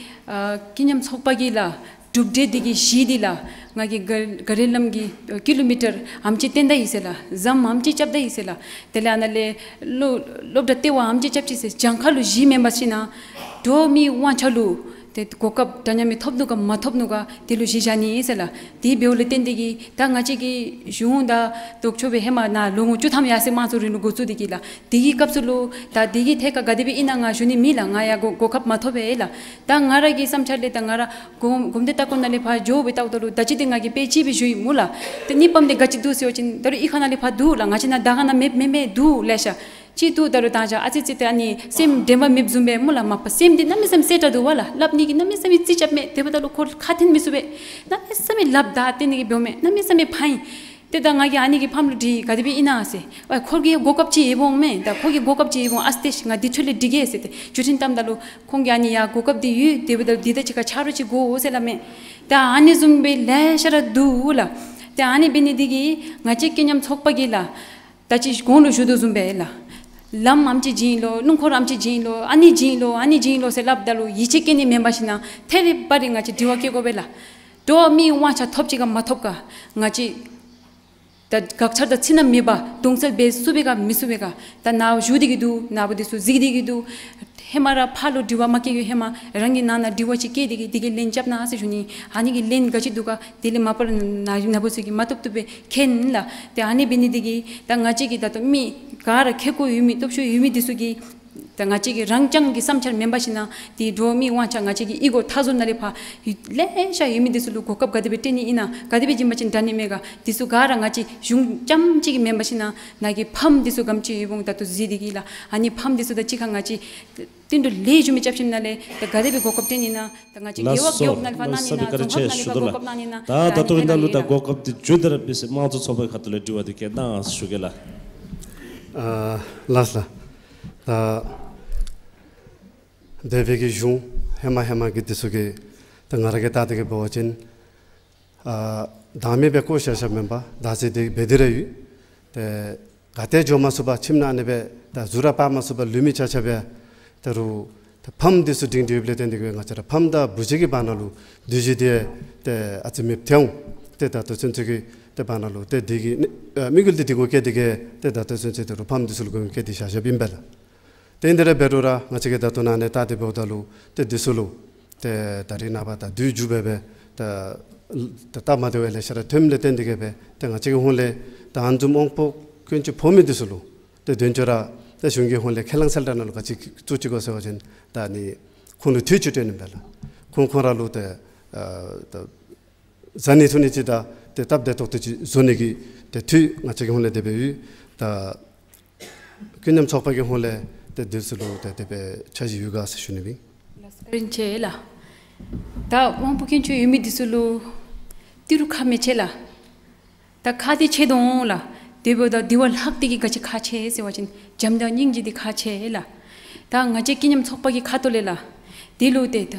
ཨ་ཀུན་མཉམ་ཚོགས་པ་གི་ལགས་གྲུབ་འབྲས་འདི་གི་གཞི་འདི་ལགས་ང་གིས་ག་ག་རི་ལམ་གྱི་ཨ་ཀི་ལོ་མི་ཊར་ཨེམ་ཅིག་བཏོན་ད་ཡི་ཟེར་ལགས། ཟམ་ཨེམ་ཅིག་རྐྱབ་ད་ཡི་ཟེར་ལགས། དེ་ལས་ཨ་ནཱ་ལས་སློབ་སློབ་གྲྭ་ལྟེ་བ་ཨེམ་ཅིག་རྐྱབ་ཅི་ཟེར་གྱངས་ཁ་ལུ་གཞི་མེན་པར་ཞིན་ན་འགྲོ་བ་མིའི་དབང་ཆ་ལུ་ཏེ་གོ་སྐབས་འདྲ་མཉམ་མི་ཐོབ་ནུག་ག་མ་ཐོབ་ནུག་ག་དེ་ལུ་གཞི་བཞག་ནི་ཟེར་ལགས། དེ་འབདཝ་ལས་བརྟེན་ཏེ་གིས་ད་ང་བཅས་ཀྱི་གཞུང་དང་ལྡོག་ཕྱོགས་སྦེ་ཧེ་མ་ནཱ་ལོ་ངོ་བཅུ་ཐམ་ཡར་སོང་དམངས་གཙོའི་རིང་ལུགས་འགོ་བཙུགས་ཏེ་གིས་ལགས། དེ་གི་སྐབས་སུ་ལུ་ད་དེ་གི་ཐད་ཁར་ག་དེ་སྦེ་ཨིན་ན་ང་ཞུ་ནི་མེད་ལགས། ང་ཡང་གོ་གོ་སྐབས་མ་ཐོབ་པས་ལགས། ད་ང་ར་གི་བསམ་འཆར་ལས་ད་ང་ར་གོམ་གོམ་འདྲིས་ལྟ་སྐོར་ནང་ལས་ཕར་འགྱོ་སྦེ་བལྟཝ་ད་ལུ་ད་ཅི་འདི་ང་གིས་དཔེ་ཅིག་སྦེ་ཞུ་ཡི་སྨོ་ལགས། ཏེ་གནས་བབ་འདི་ག་ཅི་འདུག་ཟེར་བ་ཅིན་ད་རུང་གཡུས་ཁ་ནང་ལས་ཕར་འདུག་ལགས། ང་བཅས་ནཱ་དར་དཀར་ནང་མེད་མེད་མེད་འདུག་ལེ་ཤ་ཅིག་འདུག། ད་རུང་ད་ཅི་ཨ་ཙི་ཙི་ཏེ་ཨ་ནི་སེམས་དྲན་པ་མེདཔ་བཟུམ་སྦེ་སྨོ་ལགས། མ་པ་སེམས་འདི་གནམ་མེད་ས་མེད་སེར་དྲགས་འདུག་པ་ལགས། སླབ་ནི་གི་གནམ་མེད་ས་མེད་རྩིས་རྐྱབ་མས། དེ་འབདཝ་ད་ལུ་ཁོ་ཁ་འཐོན་མི་ཚུགས་པས། གནམ་མེད་ས་མེད་ལགཔ་བརྡ་སྟོན་ནི་གི་འབདཝ་མས། གནམ་མེད་ས་མེད་ཕངས་ཡི། ཏེ་ད་ང་གིས་ཨ་ནི་གི་ཕམ་ལུ་དྲིས་ག་དེ་སྦེ་ཨིན་ན་ཟེར། ཨ་ཁོ་གིས་གོ་སྐབས་ཅིག་ཡོདཔ་འོང་མས། ད་ཁོ་གིས་གོ་སྐབས་ཅིག་ཡོདཔ་འོང་། ཨ་ཙི་ཏེ་ང་འདི་འཕྲོ་ལས་འདྲི་གེ་ཟེར་ཏེ་བརྒྱུད་འཕྲིན་བཏངམ་ད་ལུ་ཁོང་གིས་ཨ་ནི་ཡ་གོ་སྐབས་འདི་ཡོད། དེ་འབདཝ་ད་འདི་དང་གཅིག་ཁར་ཆ་རོགས་ཅིག་དགོ་ཟེར་སླབ་མས། ད་ཨ་ནི་བཟུམ་སྦེ་ལེ་ཤ་ར་འདུག་ལགས། ཏེ་ཨ་ནི་འབད་ནི་འདི་གིས་ང་བཅས་ཀུན་མཉམ་ཚོགས་པ་གིས་ལགས་ད་ཅི་གོང་ལུ་ཞུ་དོ་བཟུམ་སྦེ་ལགས་ལམ་ཨེམ་ཅིག་བྱིན་ལོ། སྣུམ་འཁོར་ཨེམ་ཅིག་བྱིན་ལོ། ཨ་ནི་བྱིན་ལོ། ཨ་ནི་བྱིན་ལོ་ཟེར་སླབ་ད་ལུ་ཡིད་ཆེས་བསྐྱེད་ནི་མེན་པར་ཞིན་ན་ཐད་རི་བ་རི་ང་བཅས་དྲི་བ་བཀོད་དགོ་པས་ལགས། འགྲོ་བ་མིའི་དབང་ཆ་ཐོབ་ཅི་ག་མ་ཐོབ་ག་ང་བཅས་ད་དགག་བྱ་དང་ཚིག་ནག་མེད་པར་གདོང་བསལ་འབད་ཚུགས་པས་ག་མི་ཚུགས་པས་ག། ད་ནཱ་བཞུགས་ཏེ་གི་འདུག། ནཱ་བུ་འདི་ཚུ་གཟིགས་ཏེ་གི་འདུག། ཧེ་མ་ར་ཕར་ལུ་དྲི་བ་མ་བཀོད་གི་ཧེ་མ་རང་གི་ནང་ན་དྲི་བ་ཅིག་བཀོད་དེ་གི་དེ་གི་ལན་རྐྱབ་གནང་ཟེར་ཞུ་ནི། ཨ་ནི་གི་ལན་ག་ཅི་འདུག་ག་དེ་ལས་མ་པར་ནཱ་ནཱ་བུ་ཚུ་གིས་མ་བཏུབ་བཏུབ་སྦེ་མཁྱེན་ལགས། ཏེ་ཨ་ནི་འབད་ནི་འདི་གིས་ད་ང་བཅས་ཀྱི་ད་ལྟོ་མི་ག་ར་ཁེ་ཀོ་ཡོད་མི་སྟོབས་ཤུགས་ཡོད་མི་འདི་ཚུ་གིས་ད་ང་བཅས་ཀྱི་རང་རྐྱང་གི་བསམ་འཆར་མེན་པར་ཞིན་ན་དེ་འགྲོ་བ་མིའི་དབང་ཆ་ང་བཅས་ཀྱི་གཡུས་སྒོ་མཐའ་ཟུར་ནང་ལས་ཕར་ལེ་ཤ་ཡོད་མི་འདི་ཚུ་ལུ་གོ་སྐབས་ག་དེ་སྦེ་སྤྲོད་ནི་ཨིན་ན། ག་དེ་སྦེ་བྱིན་པ་ཅིན་དྲག་ནི་མས་ག། འདི་ཚུ་ག་ར་ང་བཅས་གཞུང་རྐྱངམ་གཅིག་གི་མེན་པར་ཞིན་ན་ནཱ་གི་ཕམ་འདི་ཚུ་ག་དེམ་ཅིག་ཡོདཔ་འོང་ད་ལྟོ་གཟིགས་ཏེ་གི་ལགས། ཨ་ནི་ཕམ་འདི་ཚུ་དང་གཅིག་ཁར་ང་བཅས་བསྟུན་གྲོས་ལེགས་ཤོམ་སྦེ་རྐྱབ་ཞིནམ་ལས་ད་ག་དེ་སྦེ་གོ་སྐབས་སྤྲོད་ནི་ཨིན་ན། ད་ང་བཅས་རྒེད་འོག་རྒེད་འོག་ནང་ལས་ཕར་གནང་ནི་ཨིན་ན། རྫོང་ཁག་ནང་ལས་ཕར་གོ་སྐབས་གནང་ནི་ཨིན་ན། ད་ད་ལྟོ་གི་ནང་ལུ་ད་གོ་སྐབས་འདི་མཇུག་བསྡུ་ར་འབད་ཟེར་དམངས་གཙོ་ཚོགས་པའི་ཁ་ཐུག་ལས་དྲི་བ་འདི་བཀོད་གནང་ཞུ་གེ་ལགས། ཨ་ལགས་ལགས། ད་འདས་པའི་གི་གཞུང་ཧེ་མ་ཧེ་མ་གི་འདི་ཚུ་གིས་ད་ང་ར་གིས་བལྟ་སྟེ་གི་འབད་བ་ཅིན་ཨ་བདག་མེད་སྦེ་བཀོ་བཞག་བཞགཔ་མེན་པར་བདག་འཛིན་འདི་འབད་དེ་ར་ཡོད། ཏེ་ག་ཏེ་འགྱོ་མ་ཚུགས་པར་ཁྱིམ་ནང་ཨ་ནི་སྦེ་ད་གཟུགས་ར་སྤར་མ་ཚུགས་པར་ལུས་མི་ཆ་ཆ་སྦེ་ད་རུང་ད་ཕམ་འདི་ཚུ་སྒྲིང་སྒྲི་ཡོདཔ་ལས་བརྟེན་ཏེ་གི་ང་བཅས་ར་ཕམ་དང་བུ་གཞི་གི་བར་ན་ལུ་འདུ་ཤེས་འདི་ཏེ་ཨ་ཙི་མེདཔ་ཐལ་འོང་། ཏེ་ད་ལྟོ་ཚུན་ཚོད་ཀྱི་ཏེ་བར་ན་ལུ་ཏེ་འདི་གི་ཨ་དམིགས་ཡུལ་འདི་འདི་གུ་བསྐྱེད་དེ་གི་ཏེ་ད་ལྟོ་ཚུན་ཚོད་ད་རུང་ཕམ་འདི་ཚུ་ལུ་གུ་བསྐྱེད་དེ་བཞག་བཞགཔ་ཨིན་པས་ལགས། ཏེ་འདི་ར་འབད་རུང་ར་ང་བཅས་ཀྱིས་ད་ལྟོ་ནཱ་ནས་བལྟ་སྟེ་འབདཝ་ད་ལུ་ཏེ་འདི་ཚུ་ལུ་ཏེ་ད་རིས་ནངས་པ་ད་དུས་མཇུག་སྦེ་སྦེ་ད་ད་སྟབས་མ་བདེཝ་ལེ་ཤ་ར་ཐོནམ་ལས་བརྟེན་ཏེ་གི་སྦེ་ཏེ་ང་བཅས་ཀྱི་ཧོངས་ལས་ད་ཨ་ནི་བཟུམ་དབང་པོ་སྐྱོན་ཅན་ཕོག་མི་འདི་ཚུ་ལུ་ཏེ་དོན་གཅོད་ར་ཏེ་གཞུང་གི་ཧོངས་ལས་ཁས་བླངས་གསལ་བསྒྲགས་ནང་ལུ་ག་ཅི་བཙུགས་ཅི་གོ་ཟེར་བ་ཅིན་ད་ཨ་ནི་ཁོང་ལུ་ཐུགས་ཆེ་སྤྲོད་ནི་སྦེ་ལགས། ཁོང་ཁོང་ར་ལུ་ཏེ་ཨ་ད་བཟའ་ནི་འཐུང་ནི་ཅིག་དང་ཏེ་སྟབས་བདེ་ཏོག་ཏོ་ཅིག་བཟོ་ནི་གི་ཏེ་འཐུས་ང་བཅས་ཀྱི་ཧོངས་ལས་དེ་སྦེ་ཡོད། ད་ཀུན་མཉམ་ཚོགས་པ་གི་ཧོངས་ལས་ཏེ་འདི་ཚུ་ལུ་ཏེ་དེ་སྦེ་འཆར་གཞི་ཡོད་ག་ཟེར་ཞུ་ནི་ཨིན། ལགས་བཀའ་དྲིན་ཆེ་ལགས། ད་དབང་པོ་སྐྱོན་ཅན་ཡོད་མི་འདི་ཚུ་ལུ་ཏི་རུ་ཁག་མི་ཆེ་ལགས། ད་ཁག་འདི་ཆེ་དོ་འོང་ལགས། དེ་འབདཝ་ད་དེ་བ་ལྷག་སྟེ་གི་ག་ཅི་ཁག་ཆེ་ཟེར་བ་ཅིན་བྱམས་དང་སྙིང་རྗེ་འདི་ཁག་ཆེ་ལགས། ད་ང་བཅས་ཀུན་མཉམ་ཚོགས་པ་གི་ཁ་ཐུག་ལས་ལགས། འདི་ལུ་ཏེ་ད་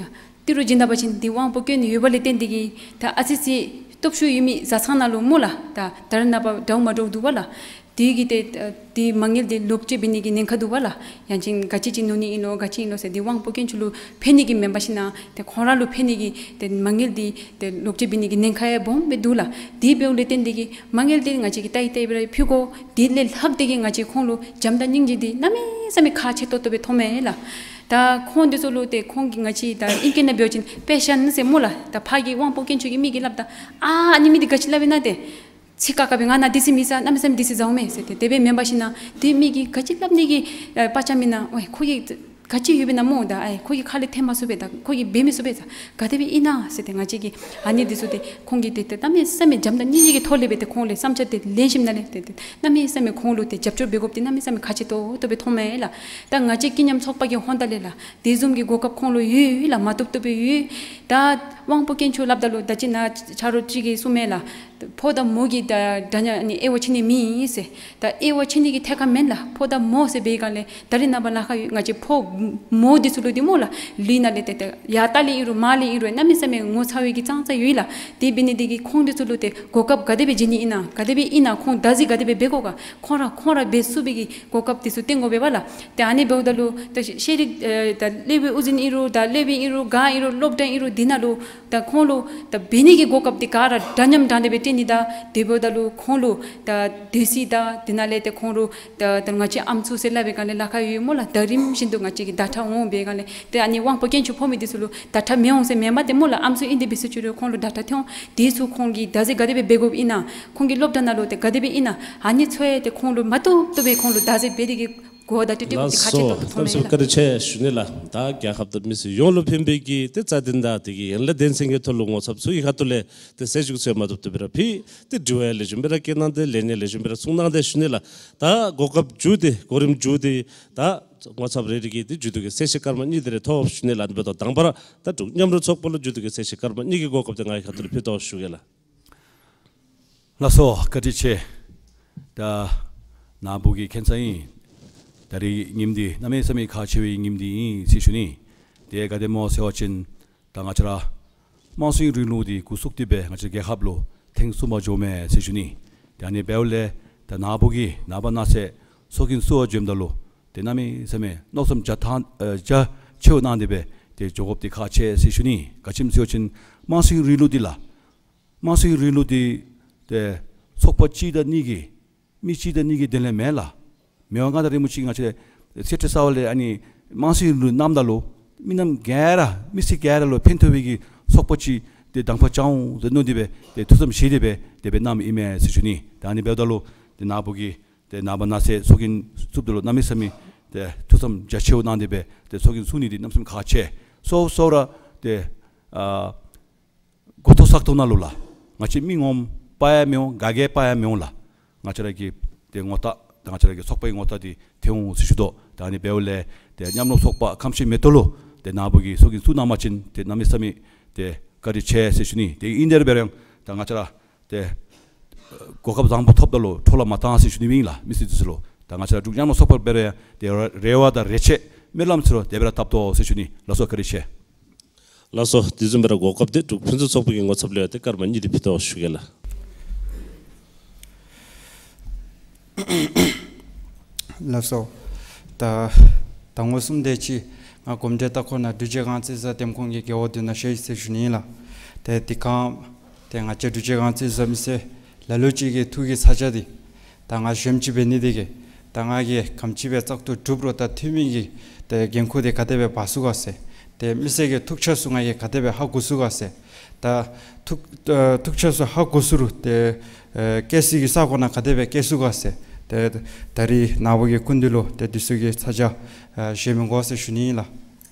ཏི་རུ་བྱིན་ད་པ་ཅིན་འདི་དབང་པོ་སྐྱོན་ཡོད་པ་ལས་བརྟེན་ཏེ་གི་ད་ཨ་ཙི་ཅིག་སྟོབས་ཤུགས་ཡོད་མི་བཟའ་ཚང་ནང་ལུ་སྨོ་ལགས། ད་ད་རེས་ནངས་པ་འདྲཝ་མ་འདྲཝ་འདུག་པ་ལགས། དེ་གིས་ཏེ་ད་དེ་མ་དངུལ་འདི་ལོག་སྤྱོད་འབད་ནི་གི་ཉེན་ཁ་འདུག་པ་ལགས། ཡང་ཅིན་ག་ཅི་ཅིག་ཉོ་ནི་ཨིན་ལོ་ག་ཅི་ཨིན་ལོ་ཟེར་འདི་དབང་པོ་སྐྱོན་ཅན་ལུ་ཕན་ནི་གི་མེན་པར་ཞིན་ན་ཏེ་ཁོང་ར་ལུ་ཕན་ནི་གི་ཏེ་མ་དངུལ་འདི་ཏེ་ལོག་སྤྱོད་འབད་ནི་གི་ཉེན་ཁ་ཡང་སྦོམ་སྦེ་འདུག་ལགས། དེ་འབདཝ་ལས་བརྟེན་ཏེ་གི་མ་དངུལ་འདི་ང་བཅས་ཀྱིས་ལྟ་ཡི་ལྟ་ཡི་སྦེ་ར་ཕུལ་དགོ། དེ་ལས་ལྷག་སྟེ་གི་ང་བཅས་ཁོང་ལུ་བྱམས་དང་སྙིང་རྗེ་འདི་གནམ་མེད་ས་མེད་ཁག་ཆེ་ཏོག་ཏོ་སྦེ་མཐོངམ་མས་ལགས། ད་ཁོང་འདི་ཚུ་ལུ་ཏེ་ཁོང་གིས་ང་བཅས་ད་ཨིང་སྐད་ནང་འབད་བ་ཅིན་པེ་ཤཱན་ཟེར་སྨོ་ལགས། ད་ཕར་གྱི་དབང་པོ་སྐྱོན་ཅན་གྱི་མི་གིས་སླབ་ད་ཨ་ཨ་ནི་མི་འདི་ག་ཅི་སླབ་ཨིན་ན་ཏེ་ཚིག་ཁ་ཁ་སྦེ་ང་ནཱ་དེ་ཅིག་མེད་ས་གནམ་མེད་ས་མེད་དེ་ཅིག་བཟའཝ་མས་ཟེར་ཏེ་དེ་སྦེ་མེན་པར་ཞིན་ན་དེ་མི་གིས་ག་ཅི་སླབ་ནི་གི་ཨེ་དཔའ་རྩལ་མེད་ན་ཨོའི་ཁོ་གིས་ག་ཅི་ཡོད་པས་ན་སྨོ། ད་ཨེ་ཁོ་གིས་ཁ་ལས་འཐེན་མ་ཚུགས་པས། ད་ཁོ་གིས་འབད་མི་ཚུགས་པས། ད་ག་དེ་སྦེ་ཨིན་ན་ཟེར་ཏེ་ང་བཅས་ཀྱིས་ཨ་ནི་འདི་ཚུ་ཏེ་ཁོང་གིས་ཏེ་ཏེ་གནམ་མེད་ས་མེད་བྱམས་དང་སྙིང་རྗེ་གི་ཐོག་ལས་སྦེ་ཏེ་ཁོང་ལས་བསམ་འཆར་འདི་ལེན་ཞིནམ་ལས་ཏེ་ཏེ་གནམ་མེད་ས་མེད་ཁོང་ལུ་ཏེ་རྒྱབ་སྐྱོར་འབད་དགོཔ་འདི་གནམ་མེད་ས་མེད་ཁག་ཆེ་ཏོག་ཏོ་སྦེ་མཐོངམ་མས་ལགས། ད་ང་བཅས་ཀུན་མཉམ་ཚོགས་པ་གི་ཧོངས་ལས་ལགས་དེ་བཟུམ་གྱི་གོ་སྐབས་ཁོང་ལུ་ཡོད་ལགས། མ་བཏུབ་བཏུབ་སྦེ་ཡོད། ད་དབང་པོ་སྐྱོན་ཅན་སླབ་ད་ལུ་ད་ཅི་ནཱ་ཆ་རོགས་ཅིག་གིས་གསུངམ་མས་ལགས། ཕོ་དང་མོ་གི་ད་འདྲ་མཉམ་ཨ་ནི་དབྱེ་བ་ཕྱེ་ནི་མེད་ཟེར། ད་དབྱེ་བ་ཕྱེ་ནི་གི་ཐད་ཁར་མེན་ལགས། ཕོ་དང་མོ་ཟེར་བའི་སྒང་ལས་ད་རེས་ནངས་པ་ལཱ་ཁག་ཡོད། ང་བཅས་ཕོ་མོ་འདི་ཚུ་ལུ་འདི་སྨོ་ལགས། ལུས་ནང་ལས་ཏེ་ཏེ་ཡར་ལྟག་ལས་ཨིན་རུང་མར་ལས་ཨིན་རུང་གནམ་མེད་ས་མེད་ངོ་ཚ་བའི་གི་ཙང་ཙ་ཡོད་ལགས། དེ་འབད་ནི་འདི་གིས་ཁོང་འདི་ཚུ་ལུ་ཏེ་གོ་སྐབས་ག་དེ་སྦེ་བྱིན་ནི་ཨིན་ན། ག་དེ་སྦེ་ཨིན་ན་ཁོང་བདག་འཛིན་ག་དེ་སྦེ་འབད་དགོ་ག། ཁོང་ར་ཁོང་ར་འབད་ཚུགས་པའི་གི་གོ་སྐབས་འདི་ཚུ་སྟོན་དགོ་པས་པ་ལགས། ཏེ་ཨ་ནི་འབདཝ་ད་ལུ་ད་ཤེས་རིག་ཨེ་ད་སློབ་དཔོན་དབུ་འཛིན་ཨིན་རུང་ད་སློབ་དཔོན་ཨིན་རུང་ག་ཨིན་རུང་སློབ་གྲྭ་ཨིན་རུང་འདི་ནང་ལུ་ད་ཁོང་ལུ་ད་འབད་ནི་གི་གོ་སྐབས་འདི་ག་ར་འདྲ་མཉམ་འདྲ་འདི་སྦེ་སྤྲོད་ནི་དང་དེ་འབདཝ་ད་ལུ་ཁོང་ལུ་ད་སྡོད་ས་དང་དེ་ནང་ལས་ཏེ་ཁོང་ལུ་ད་ད་ང་བཅས་ཨམ་སྲུ་ཟེར་སླབ་པའི་སྒང་ལས་ལཱ་ཁག་ཡོད་སྨོ་ལགས། ད་རིམ་བཞིན་དུ་ང་བཅས་ཀྱི་བརྡ་ཁྲ་འོང་བའི་སྒང་ལས་ཏེ་ཨ་ནི་དབང་པོ་དཀོན་མཆོག་ཕོག་མི་འདི་ཚུ་ལུ་བརྡ་ཁྲ་མི་འོང་ཟེར་མེན་པར་ཏེ་སྨོ་ལགས། ཨམ་སྲུ་ཨིན་ཏེ་འབད་ཟེར་ཅི་རུང་ཁོང་ལུ་བརྡ་ཁྲ་ཐོན་འོང་། དེ་ཚུ་ཁོང་གིས་བདག་འཛིན་ག་དེ་སྦེ་འབད་དགོཔ་ཨིན་ན། ཁོང་གི་སློབ་གྲྭ་ནང་ལུ་ཏེ་ག་དེ་སྦེ་ཨིན་ན། ཨ་ནི་ཚུ་ཡང་ཏེ་ཁོང་ལུ་མ་བཏུབ་བཏུབ་སྦེ་ཁོང་ལུ་བདག་འཛིན་འབད་དེ་གི་གོ་བརྡ་སྤྲོད་སྤྲོད་དགོཔ་འདི་ཁག་ཆེ་ཏོག་ཏོ་མཐོང་མས་ལགས། ལགས་སོ། བཀའ་དྲིན་ཆེ་ཞུ་ནི་ལགས། ད་རྒྱལ་ཁབ་དང་མི་སེར་ཡོངས་ལུ་ཕན་པའི་གི་ཏེ་རྩ་དོན་དང་དེ་གི་ཡན་ལག་དོན་ཚན་གྱི་ཐོག་ལུ་ངོ་ཚབ་ཚུ་གི་ཁ་ཐུག་ལས་ཏེ་ཟེར་བཅུག་ཟེར་མ་བཏུབ་བཏུབ་སྦེ་ར་ཕུལ། ཏེ་དྲི་བ་ཡང་ལེགས་ཤོམ་སྦེ་ར་བཀོད་གནང་སྟེ་ལན་ཡང་ལེགས་ཤོམ་སྦེ་ར་གསུངས་གནང་སྟེ་ཞུ་ནི་ལགས། ད་གོ་སྐབས་མཇུག་འདི་གོ་རིམ་མཇུག་འདི་ད་ངོ་ཚབ་རེ་རེ་གིས་ཏེ་མཇུག་བསྡུ་གི་གསལ་བཤད་སྐར་མ་གཉིས་དེ་རེ་ཐོབ་ཞུ་ནི་ལགས། འདི་འབདཝ་ད་དང་པ་ར་ད་འབྲུག་མཉམ་རུབ་ཚོགས་པ་ལུ་མཇུག་བསྡུ་གི་གསལ་བཤད་སྐར་མ་གཉིས་ཀྱི་གོ་སྐབས་འདི་ང་གི་ཁ་ཐུག་ལས་ཕུལ་དོ་ཞུ་གེ་ལགས། ལགས་སོ། བཀའ་དྲིན་ཆེ། ད་ནཱ་བུ་གི་ཁྱད་ཚད་ཨིན། ད་རིས་ཉིནམ་འདི་གནམ་མེད་ས་མེད་ཁག་ཆེ་བའི་ཉིནམ་འདི་ཨིན་ཟེར་ཞུ་ནི། དེ་ག་དེ་སྨོ་ཟེར་བ་ཅིན་ད་ང་བཅས་ར་དམངས་གཙོའི་རིང་ལུགས་འདི་འགོ་བཙུགས་ཏེ་སྦེ་ང་བཅས་རྒྱལ་ཁབ་ལུ་ཐེངས་གསུམ་པ་འགྱོཝ་མས་ཟེར་ཞུ་ནི། ཏེ་ཨ་ནི་འབདཝ་ལས་ད་ནཱ་བུ་གིས་ནངས་པ་གནངས་ཚེ་ཚོགས་རྒྱན་བཙུགས་པར་འགྱོཝ་ད་ལུ་ཏེ་གནམ་མེད་ས་མེད་མནོ་བསམ་རྒྱ་ཐང་ཨེ་རྒྱ་ཆེཝ་གནང་སྟེ་སྦེ་ཏེ་འགྱོ་དགོཔ་འདི་ཁག་ཆེ་ཟེར་ཞུ་ནི། ག་ཅི་སྨོ་ཟེར་བ་ཅིན་དམངས་གཙོའི་རིང་ལུགས་འདི་ལགས། དམངས་གཙོའི་རིང་ལུགས་འདི་ཏེ་ཚོགས་པ་གཅིག་དང་གཉིས་ཀྱི་མི་གཅིག་དང་གཉིས་ཀྱི་དོན་ལས་མེན་ལགས། མི་དབང་མངའ་བདག་རིན་པོ་ཆེ་ང་བཅས་གསེར་ཁྲི་ཟེར་བ་ལས་ཨ་ནི་དམངས་གཙོའི་རིང་ལུགས་གནངམ་ད་ལུ་མི་རྣམས་ག་ར་མི་སེར་ག་ར་ལུ་ཕན་ཐོགས་པའི་གི་ཚོགས་པ་ཅིག་ཏེ་དང་པ་རྐྱབ་འོང་ཟེར་མནོ་སྟེ་སྦེ་ཏེ་ཐུགས་བསམ་བཞེས་ཏེ་སྦེ་དེ་སྦེ་གནངམ་ཨིན་མས་ཟེར་ཞུ་ནི། ད་ཨ་ནི་འབདཝ་ད་ལུ་ཏེ་ནཱ་བུ་གིས་ཏེ་ནངས་པ་གནངས་ཚེ་ཚོགས་རྒྱན་བཙུགསཔ་ད་ལུ་གནམ་མེད་ས་མེད་ཏེ་ཐུགས་བསམ་རྒྱ་ཆེཝ་གནང་སྟེ་སྦེ་ཏེ་ཚོགས་རྒྱན་བཙུགས་ནི་འདི་གནམ་མེད་ས་མེད་ཁག་ཆེ། སོ་སོ་ར་ཏེ་ཨ་མགུ་ཏོ་ས་ཏོག་ནང་ལུ་ལགས། ང་བཅས་མི་ངོམ་སྤར་ཡང་མི་འོང་ག་གིས་སྤར་ཡང་མི་འོང་ལགས། ང་བཅས་ར་གི་ཏེ་ངོ་རྟགས་ད་ང་བཅས་ར་གི་ཚོགས་པའི་ངོ་རྟགས་འདི་ཐོན་འོང་ཟེར་ཞུ་དོ། ད་ཨ་ནི་འབདཝ་ལས་ཏེ་མཉམ་རུབ་ཚོགས་པ་ཁམས་སྤྱི་མེ་ཏོག་ལུ་ཏེ་ནཱ་བུ་གིས་ཚོགས་རྒྱན་བཙུགས་གནང་པ་ཅིན་ཏེ་གནམ་མེད་ས་མེད་ཏེ་བཀའ་དྲིན་ཆེ་ཟེར་ཞུ་ནི། ཏེ་ཨིན་དེ་ར་འབད་རུང་ད་ང་བཅས་ར་ཏེ་གོ་སྐབས་བཟང་པོ་ཐོབ་ད་ལུ་འཕྲོ་བརླག་མ་བཏང་ཟེར་ཞུ་ནི་ཨིན་ལགས། མི་སེར་འདི་ཚུ་ལུ་ད་ང་བཅས་ར་འབྲུག་མཉམ་རུབ་ཚོགས་པ་འབད་རུང་ཡང་ཏེ་རེ་བ་དང་རེ་ཆེ་སྨོན་ལམ་ཚུ་ལུ་དེ་སྦེ་ར་བཏབ་དོ་ཟེར་ཞུ་ནི། ལགས་སོ། བཀའ་དྲིན་ཆེ། ལགས་སོ། དེ་བཟུམ་སྦེ་ར་གོ་སྐབས་འདི་འབྲུག་ཕུན་སུམ་ཚོགས་པ་གི་ངོ་ཚབ་ལས་ཡང་ཏེ་སྐར་མ་གཉིས་འདི་ཕུལ་དོ་ཞུ་གེ་ལགས། ལགས་སོ། ད་ད་ངོ་སུམ་དེ་ཅིག་ང་གོམས་འདྲིས་ལྟ་སྐོར་ནང་འབྲུག་རྒྱལ་ཁང་རྩིས་ཟ་འདེམས་ཁོངས་ཀྱི་རྒེད་འོག་འདི་ནང་ཤར་ཡི་ཟེར་ཞུ་ནི་ཨིན་ལགས། ཏེ་འདི་གང་ཏེ་ང་བཅས་འབྲུག་རྒྱལ་ཁང་རྩིས་ཟ་མི་སེར་ལ་ལུ་ཅིག་གི་ཐུགས་ཀྱི་ཚ་གྱང་འདི་ད་ང་གཞོནམ་ཅིག་འབད་ནི་དེ་གིས་ད་ང་གིས་ག་དེམ་ཅིག་སྦེ་བཙག་འཐུ་གྲུབ་རུང་ད་འཐུས་མི་གི་ཏེ་འགན་ཁུར་འདི་ག་དེ་སྦེ་འབག་ཚུགས་ག་ཟེར། ཏེ་མི་སེར་གྱི་ཐུགས་འཆར་ཚུ་ང་གིས་ག་དེ་སྦེ་ཧ་གོ་ཚུགས་ག་ཟེར། ད་ཐུགས་ཨ་ཐུགས་འཆར་ཚུ་ཧ་གོ་ཚུགས་རུང་ཏེ་ཨེ་བཀལ་སའི་གི་ས་གོ་ནང་ག་དེ་སྦེ་བཀལ་ཚུགས་ག་ཟེར། ཏེ་ད་རིས་ནཱ་བུ་གི་སྐུ་མདུན་ལུ་ཏེ་འདི་ཚུ་གི་ཚ་གྱང་ཨ་བཞེས་མི་དགོ་ཟེར་ཞུ་ནི་ཨིན་ལགས།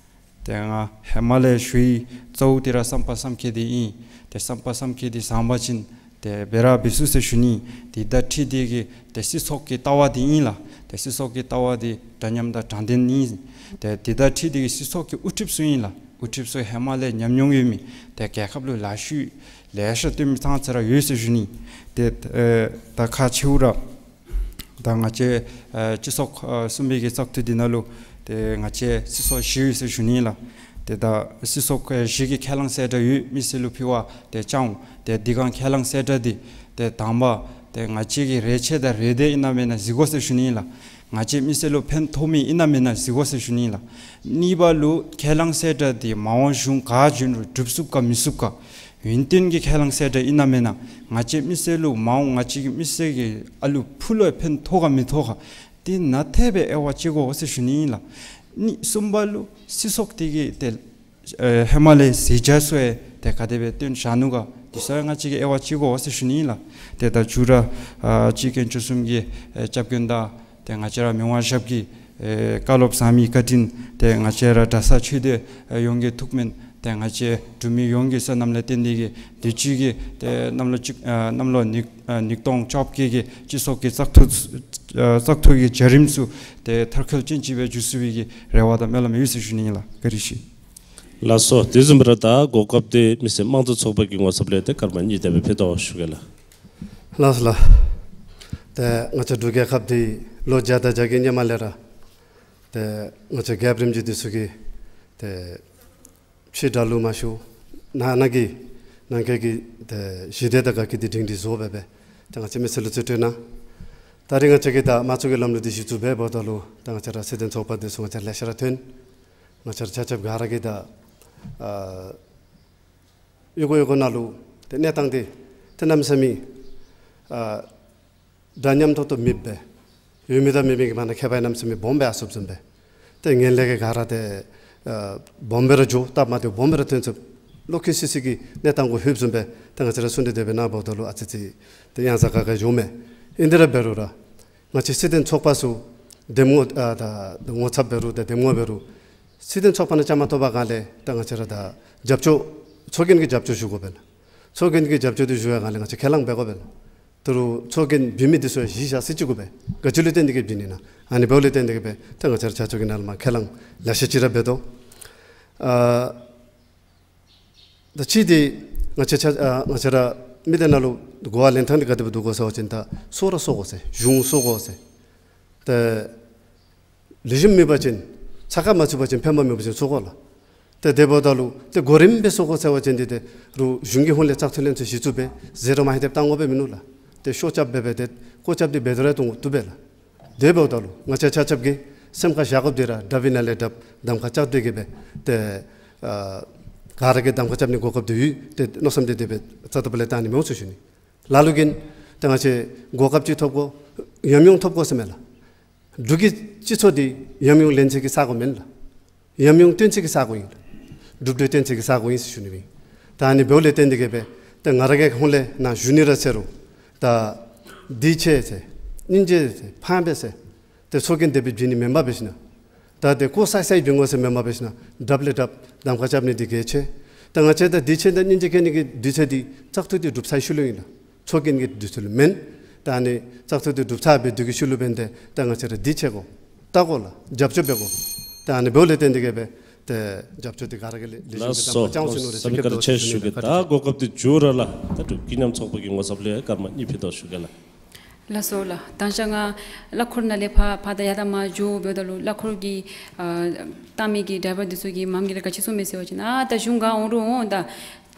ཏེ་ང་ཧེ་མ་ལས་ཞུ་ཡི། གཙོ་བོ་འདི་ར་བསམ་པ་བསམ་འཁྱེར་འདི་ཨིན། ཏེ་བསམ་པ་བསམ་འཁྱེར་འདི་བཟང་པ་ཅིན་ཏེ་འབད་ར་འབད་ཚུགས་ཟེར་ཞུ་ནི། འདི་དང་འཁྲིལ་ཏེ་གི་ཏེ་སྲིད་ཚོགས་ཀྱི་ལྟ་བ་འདི་ཨིན་ལགས། ཏེ་སྲིད་ཚོགས་ཀྱི་ལྟ་བ་འདི་འདྲ་མཉམ་དང་དྲང་བདེན་ཨིན། ཏེ་འདི་དང་འཁྲིལ་ཏེ་གི་སྲིད་ཚོགས་ཀྱི་དབུ་ཁྲིདཔ་ཚུ་ཨིན་ལགས། དབུ་ཁྲིདཔ་ཚུ་ཧེ་མ་ལས་ཉམས་མྱོང་ཡོད་མི་ཏེ་རྒྱལ་ཁབ་ལུ་ལཱ་ཤུལ་ལེ་ཤ་སྟོན་མི་ཚང་ཚ་ར་ཡོད་ཟེར་ཞུ་ནི། ཏེ་ཨེ་ད་ཁག་ཆེཝ་ར་ད་ང་བཅས་ཨེ་སྤྱི་ཚོགས་ཨེ་གསུམ་པའི་གི་བཙག་འཐུ་འདི་ནང་ལུ་ཏེ་ང་བཅས་སྲིད་ཚོགས་བཞི་ཡོད་ཟེར་ཞུ་ནི་ལགས། ཏེ་ད་སྲིད་ཚོགས་ཨེ་བཞི་གི་ཁས་བླངས་གསལ་བསྒྲགས་ཡོད། མི་སེར་ལུ་ཕུལ་བར་ཏེ་བཅར་འོང་། ཏེ་འདི་གང་ཁས་བླངས་གསལ་བསྒྲགས་འདི་ཏེ་དང་པ་ཏེ་ང་བཅས་ཀྱི་རེ་ཆེ་དང་རེ་འདོད་ཨིན་ན་མེན་ན་གཟིགས་དགོ་ཟེར་ཞུ་ནི་ལགས། ང་བཅས་མི་སེར་ལུ་ཕན་ཐོགས་མི་ཨིན་ན་མེན་ན་གཟིགས་དགོ་ཟེར་ཞུ་ནི་ལགས། གཉིས་པ་ལུ་ཁས་བླངས་གསལ་བསྒྲགས་འདི་མ་འོངས་གཞུང་ག་བྱོན་རུང་འགྲུབ་ཚུགས་ག་མི་ཚུགས་ག། ཡུན་བརྟན་གྱི་ཁས་བླངས་གསལ་བསྒྲགས་ཨིན་ན་མེན་ན། ང་བཅས་མི་སེར་ལུ་མ་འོངས་ང་བཅས་ཀྱི་མི་སེར་གྱི་ཨ་ལུ་ཕུ་ལུ་ཕན་ཐོགས་ག་མི་ཐོགས་ག། འདི་ནང་ཐད་སྦེ་དབྱེ་བ་དཔྱད་དགོ་ཟེར་ཞུ་ནི་ཨིན་ལགས། གཉིས་གསུམ་པ་ལུ་སྲིད་ཚོགས་འདི་གི་ཏེ་ཨེ་ཧེ་མ་ལས་གཟི་བརྗིད་ཚུ་ཡང་ཏེ་ག་དེ་སྦེ་སྟོན་བཞག་ནུག་ག། འདི་ཚུ་ཡང་ང་བཅས་ཀྱིས་དབྱེ་བ་དཔྱད་དགོ་ཟེར་ཞུ་ནི་ཨིན་ལགས། ཏེ་ད་མཇུག་ར་ཨ་སྤྱི་དཀོན་མཆོག་གསུམ་གྱི་ཨེ་སྐྱབས་མགོན་དང་ཏེ་ང་བཅས་ར་མི་དབང་ཞབས་ཀྱི་ཨེ་བཀའ་སློབ་ཟབ་མོའི་བཀའ་དྲིན་ཏེ་ང་བཅས་ར་གྲྭ་ཚང་ཆོས་སྡེ་ཨེ་ཡོངས་ཀྱི་ཐུགས་སྨོན་ཏེ་ང་བཅས་འབྲུག་མི་ཡོངས་ཀྱི་བསོད་ནམས་ལས་བརྟེན་ཏེ་གི་དུས་ཅི་གི་ཏེ་གནམ་ལོ་གཅིག་ཨེ་གནམ་ལོ་ཉིས་ཨེ་ཉིས་སྟོང་བཅོ་བརྒྱད་ཀྱི་སྤྱི་ཚོགས་ཀྱི་བཙག་འཐུ་ཨེ་བཙག་འཐུ་གི་བྱ་རིམ་ཚུ་ཏེ་མཐར་འཁྱོལ་ཅན་ཅིག་སྦེ་འགྱོ་ཚུགས་པའི་གི་རེ་བ་དང་སྨོན་ལམ་ཡོད་ཟེར་ཞུ་ནི་ཨིན་ལགས། བཀའ་དྲིན་ཆེ། ལགས་སོ། དེ་བཟུམ་སྦེ་ར་ད་གོ་སྐབས་འདི་མི་སེར་དམངས་གཙོ་ཚོགས་པ་གི་ངོ་ཚབ་ལས་ཏེ་སྐར་མ་གཉིས་དེ་སྦེ་ཕུལ་དོ་ཞུ་གེ་ལགས། ལགས་སོ་ལགས། ཏེ་ང་བཅས་འབྲུག་རྒྱལ་ཁབ་འདི་ལོ་བརྒྱ་དང་བརྒྱ་གི་སྔོན་མ་ལས་ར་ཏེ་ང་བཅས་རྒྱལཔོ་རིམ་བྱོན་འདི་ཚུ་གིས་ཏེ་ཕྱི་དགྲ་ལུ་མ་ཞུགས། ནང་ན་གི་ནང་འཁོད་ཀྱི་ཏེ་ཞི་བདེ་དང་དགའ་སྐྱིད་འདི་སྒྲིང་སྒྲི་བཟོ་སྦེ་སྦེ་ཏེ་ང་བཅས་མི་སེར་ལུ་བརྩི་བཀུར་གནང་། ད་རིས་ང་བཅས་ཀྱིས་ད་དམངས་གཙོ་གི་ལམ་ལུགས་འདི་གཞི་བཙུགས་འབདཝ་ད་ལུ་ད་ང་བཅས་ར་སྲིད་དོན་ཚོགས་པ་འདི་ཚུ་ང་བཅས་ལེ་ཤ་ར་ཐོན། ང་བཅས་ར་ཆ་ཁྱབ་ག་ར་གིས་ད་ཨ་གཡུས་སྒོ་གཡུས་སྒོ་ནང་ལུ་ཏེ་གནས་སྟངས་འདི་ཏེ་གནམ་མེད་ས་མེད་ཨ་འདྲ་མཉམ་ཏོག་ཏོ་མེདཔ་སྦེ་ཡོད་མི་དང་མེད་མི་གི་མ་ན་ཁྱད་པར་གནམ་མེད་ས་མེད་སྦོམ་སྦེ་ཨ་སོབ་བཟུམ་སྦེ་ཏེ་ངན་ལྷད་ཀྱིས་ག་ར་ཏེ་ཨ་སྦོམ་སྦེ་ར་འགྱོ། སྟབས་མ་བདེཝ་སྦོམ་སྦེ་ར་ཐོན་སོཔ་ལོག་ཁི་སི་སི་གི་གནས་སྟངས་གུ་ལྷོདཔ་བཟུམ་སྦེ་ཏེ་ང་བཅས་ར་གསུང་གྲོས་དེ་སྦེ་གནང་འབདཝ་ད་ལུ་ཨ་ཙི་ཙི་ཏེ་ཡང་ཟ་ཁ་ཁ་འགྱོཝ་མས། ཨིན་དེ་ར་འབད་རུང་ར་ང་བཅས་སྲིད་དོན་ཚོགས་པ་ཚུ་འདེམས་ངོ་ཨ་ད་ངོ་ཚབ་འབད་རུང་ད་འདེམས་ངོ་འབད་རུང་སྲིད་དོན་ཚོགས་པ་ནང་བཅའ་མར་གཏོགས་པའི་སྒང་ལས་ད་ང་བཅས་ར་ད་རྒྱབ་སྐྱོར་ཚོགས་རྒྱན་གྱི་རྒྱབ་སྐྱོར་ཞུ་དགོ་པས་ལགས། ཚོགས་རྒྱན་གྱི་རྒྱབ་སྐྱོར་འདི་ཞུ་བའི་སྒང་ལས་ང་བཅས་ཁས་བླངས་འབད་དགོ་པས་ལགས། ད་རུང་ཚོགས་རྒྱན་བྱིན་མི་འདི་ཚུ་ཡང་གཞི་བཞག་སྲིད་ཅིག་དགོ་པས། ག་ཅི་ལུ་བརྟེན་ཏེ་གིས་བྱིན་ནི་ན། ཨ་ནི་འབདཝ་ལས་བརྟེན་ཏེ་གིས་སྦེ་ད་ང་བཅས་ར་ཆ་ཁྱབ་ཀྱིས་ནཱ་ལས་མར་ཁས་བླངས་ལེ་ཤ་ཅིག་ར་འབད་དོ། ཨ་ད་ཅི་འདི་ང་བཅས་ཆ་ཨ་ང་བཅས་ར་མི་སྡེ་ནང་ལུ་གོ་བ་ལེན་ཐངས་འདི་ག་དེ་སྦེ་འདུག་གོ་ཟེར་བ་ཅིན་ད་གསོ་ར་གསོ་དགོ་ཟེར། གཞུང་གསོ་དགོ་ཟེར། ཏེ་ལེགས་ཤོམ་མེད་པ་ཅིན་ཚ་ཁ་མ་ཚུད་པ་ཅིན་ཕན་པ་མེད་པ་ཅིན་གསོ་དགོ་ལགས། ཏེ་དེ་འབདཝ་ད་ལུ་ཏེ་གོ་རིམ་སྦེ་གསོ་དགོ་ཟེར་བ་ཅིན་འདི་ཏེ་རུང་གཞུང་གི་ཧོངས་ལས་བཙག་འཐུ་ལྷན་ཚོགས་གཞི་བཙུགས་སྦེ་ཟེར་ར་མ་ཧེ་དེབ་བཏང་དགོ་པས་མིན་ནུག་ལགས། ཏེ་ཤོ་རྐྱབ་འབད་སྦེ་ཏེ་སྐོར་རྐྱབ་སྟེ་འབད་དེ་ར་གཏང་དགོ་བཏུབ་པས་ལགས། དེ་འབདཝ་ད་ལུ་ང་བཅས་ཆ་ཁྱབ་ཀྱིས་སེམས་ཁར་བཞག་དགོཔ་འདི་ར་དྲགཔ་ཨིན་ན་ལས་དྲགཔ་གདམ་ཁ་རྐྱབ་སྟེ་གིས་སྦེ་ཏེ་ཨ་ག་ར་གིས་གདམ་ཁ་རྐྱབ་ནི་གོ་སྐབས་འདི་ཡོད། ཏེ་མནོ་བསམ་འདི་དེ་སྦེ་རྩ་དང་པོ་ལས་བཏང་ནི་མི་འོང་ཟེར་ཞུ་ནི། ལ་ལུ་གིས་ད་ང་བཅས་གོ་སྐབས་ཅིག་ཐོབ་དགོ། ཉམས་མྱོང་ཐོབ་དགོ་ཟེར་མས་ལགས། འབྲུག་གི་སྤྱི་ཚོགས་འདི་ཉམས་མྱོང་ལེན་ཚད་ཀྱི་ས་གོ་མེན་ལགས། ཉམས་མྱོང་སྟོན་ཚད་ཀྱི་ས་གོ་ཨིན། གྲུབ་འབྲས་སྟོན་ཚད་ཀྱི་ས་གོ་ཨིན་ཟེར་ཞུ་ནི་ཨིན། ད་ཨ་ནི་འབདཝ་ལས་བརྟེན་ཏེ་གིས་སྦེ་ད་ང་ར་གི་ཧོངས་ལས་ནཱ་བཞུགས་ནི་ར་ཟེར་རུང་ད་འདི་ཆེ་ཟེར་སྙིང་རྗེ་ཟེར་ཕངས་པས་ཟེར་ཏེ་ཚོགས་རྒྱན་དེ་སྦེ་བྱིན་ནི་མེན་པར་འབད་ཞིན་ན་ད་ཏེ་ཁོ་སའི་སའི་བྱིན་དགོ་ཟེར་མེན་པར་འབད་ཞིན་ན་དྲགཔ་ལས་དྲགཔ་གདམ་ཁ་རྐྱབ་ནི་འདི་གལ་ཆེ། ད་ང་བཅས་ད་འདི་ཆེ་དང་སྙིང་རྗེ་བསྐྱེད་ནི་གི་དུས་ཚོད་འདི་བཙག་འཐུ་འདི་གྲུབ་ཚར་ཤུལ་ལུ་ཨིན་ལགས། ཚོགས་རྒྱན་གྱི་དུས་ཚོད་ལུ་མེན། ད་ཨ་ནི་བཙག་འཐུ་འདི་གྲུབ་ཚར་བའི་དུས་ཀྱི་ཤུལ་ལུ་འབདན་ཏེ་ད་ང་བཅས་ར་འདི་ཆེ་དགོ་ལྟ་དགོ་ལགས། རྒྱབ་སྐྱོར་འབད་དགོ། ད་ཨ་ནི་འབདཝ་ལས་བརྟེན་ཏེ་གིས་སྦེ་ཏེ་རྒྱབ་སྐྱོར་འདི་ག་ར་གིས་ལེགས་ཤོམ་ལགས་སྦེ་སོ། གནང་བཅའ་ཟེར་ནོ་རེ་བསམ་ཡས་བཀའ་དྲིན་ཆེ་ཞུ་གེ། ད་གོ་སྐབས་འདི་མཇུག་ར་ལགས་ད་འབྲུག་ཀུན་མཉམ་ཚོགས་པ་གི་ངོ་ཚབ་ལས་སྐར་མ་གཉིས་ཕུལ་དོ་ཞུ་གེ་ལགས། ལགས་སོ་ལགས། ད་ཅི་ང་གླ་འཁོར་ནང་ལས་ཕར་ཕར་དང་ཡར་དང་མར་འགྱོ་འབདཝ་ད་ལུ་གླ་འཁོར་གྱི་ཨ་བཏང་མི་གི་ཌའི་བར་འདི་ཚུ་གིས་མམ་གིས་ར་ག་ཅི་གསུངས་མས་ཟེར་བ་ཅིན་ཨ་ད་གཞུང་ག་འོང་རུང་འོང་ད་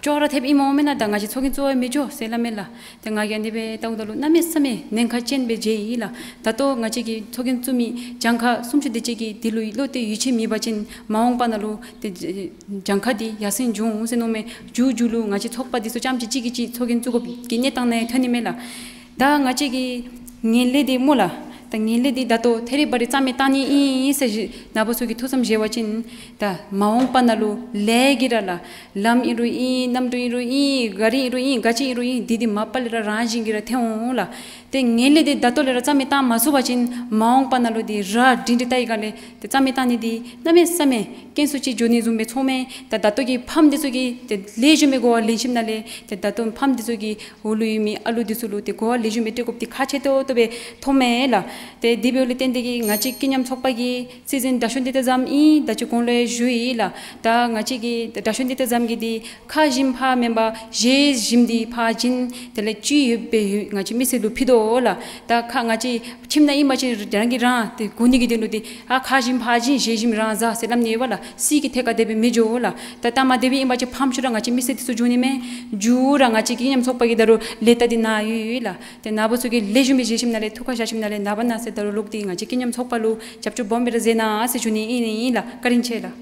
ཅོག་ར་འཐདཔ་ཨིནམ་འོང་མེན་ན་ད་ང་བཅས་ཚོགས་རྒྱན་བཙུགས་པར་མི་འགྱོ་ཟེར་སླབ་མས་ལགས། ཏེ་ང་གིས་ཨ་ནི་སྦེ་བལྟཝ་ད་ལུ་གནམ་མེད་ས་མེད་ཉེན་ཁ་ཅན་སྦེ་མཇལ་ཡི་ལགས། ད་ལྟོ་ང་བཅས་ཀྱི་ཚོགས་རྒྱན་བཙུགས་མི་གྱངས་ཁ་སུམ་ཅུ་དེ་ཅིག་གི་དེ་ལུ་བློ་གཏད་ཡིད་ཆེས་མེད་པ་ཅིན་མ་འོངས་པ་ནང་ལུ་ཏེ་གྱངས་ཁ་འདི་ཡར་སེང་འགྱོ་འོང་ཟེར་མནོཝ་མས། མཇུག་མཇུག་ལུ་ང་བཅས་ཚོགས་པ་འདི་ཚུ་རྐྱངམ་ཅིག་གཅིག་གིས་གཅིག་ཚོགས་རྒྱན་བཙུགས་དགོཔ་གི་གནས་སྟངས་ནང་ཐོན་ནི་མས་ལགས། ད་ང་བཅས་ཀྱི་ངན་ལྷད་འདི་སྨོ་ལགས། ད་ངན་ལྷད་འདི་ད་ལྟོ་ཐད་རི་བ་རི་རྩ་མེད་བཏང་ནི་ཨིན་ཟེར་ཞུ་ནཱ་བུ་ཚུ་གིས་ཐུགས་བསམ་བཞེས་པ་ཅིན་ད་མ་འོངས་པ་ནང་ལུ་ལས་ཀྱི་ར་ལགས་ལམ་ཨིན་རུང་ཨིན་གནམ་གྲུ་ཨིན་རུང་ཨིན་ག་རི་ཨིན་རུང་ཨིན་ག་ཅི་ཨིན་རུང་ཨིན་འདི་འདི་མ་པ་ལས་ར་རང་བཞིན་གྱིས་ར་ཐོན་འོང་ལགས། ཏེ་ངན་ལྷད་འདི་ད་ལྟོ་ལས་ར་རྩ་མེད་བཏང་མ་ཚུགས་པ་ཅིན་མ་འོངས་པ་ནང་ལུ་འདི་ར་སྒྲིང་སྒྲི་བལྟ་བའི་སྒང་ལས་ཏེ་རྩ་མེད་བཏང་ནི་འདི་གནམ་མེད་ས་མེད་དཀོན་སུ་ཅིག་འགྱོ་ནི་བཟུམ་སྦེ་ཚོརཝ་མས། ད་ད་ལྟོ་གི་ཕམ་འདི་ཚུ་གིས་ཏེ་ལེགས་ཤོམ་སྦེ་གོ་བ་ལེན་ཞིནམ་ལས་ཏེ་ད་ལྟོ་ཕམ་འདི་ཚུ་གི་འོག་ལུ་ཡོད་མི་ཨ་ལུ་འདི་ཚུ་ལུ་ཏེ་གོ་བ་ལེགས་ཤོམ་སྦེ་སྤྲོད་དགོཔ་འདི་ཁག་ཆེ་ཏོག་ཏོ་སྦེ་མཐོངམ་མས་ལགས། ཏེ་དེ་འབདཝ་ལས་བརྟེན་ཏེ་གིས་ང་བཅས་ཀུན་མཉམ་ཚོགས་པ་གིས་སྲིད་འཛིན་དྲག་ཤོས་འདི་ཏེ་བཟུམ་ཨིན་ད་ཅི་གོང་ལུ་ཡང་ཞུ་ཡི་ལགས། ད་ང་བཅས་ཀྱི་དྲག་ཤོས་འདི་ཏེ་བཟུམ་གྱིས་འདི་ཁ་ཞིམ་ཕར་མེན་པར་ཞལ་ཞིམ་འདི་ཕར་བྱིན། དེ་ལས་ཅི་ཡོདཔ་སྦེ་ཡོད་ང་བཅས་མི་སེར་ལུ་ཕུལ་དོ་ལགས། ད་ཁ་ང་བཅས་ཁྱིམ་ནང་ཨིན་པ་ཅིན་རང་གིས་རང་ཏེ་གོ་ནི་གི་དོན་ལུ་འདི་ཨ་ཁ་ཞིམ་ཕར་བྱིན་ཞལ་ཞིམ་རང་བཟའ་ཟེར་སླབ་ནི་ཡོདཔ་ལགས། སྲིད་ཀྱི་ཐད་ཁར་དེ་སྦེ་མི་འགྱོ་ལགས། ད་ལྟ་མ་དེ་སྦེ་ཨིན་པ་ཅིན་ཕམ་ཤུལ་ར་ང་བཅས་མི་སེར་འདི་ཚུ་འགྱོ་ནི་མས། མཇུག་ར་ང་བཅས་ཀྱི་ཀུན་མཉམ་ཚོགས་པ་གི་ད་རུང་ལས་རྟགས་འདི་ནཱ་ཡོད་ཡོད་ལགས། ཏེ་ནཱ་བུ་ཚུ་གིས་ལེགས་ཤོམ་སྦེ་མཇལ་ཞིནམ་ལས་ཐུགས་ཁར་བཞག་ཞིནམ་ལས་ནངས་པ་གནངས་ཚེ་ད་རུང་ལོག་སྟེ་ང་བཅས་ཀྱི་ཀུན་མཉམ་ཚོགས་པ་ལུ་རྒྱབ་སྐྱོར་སྦོམ་སྦེ་ར་མཛད་གནང་ཟེར་ཞུ་ནི་ཨིན་ཨིན་ལགས། བཀའ་དྲིན་ཆེ་ལགས།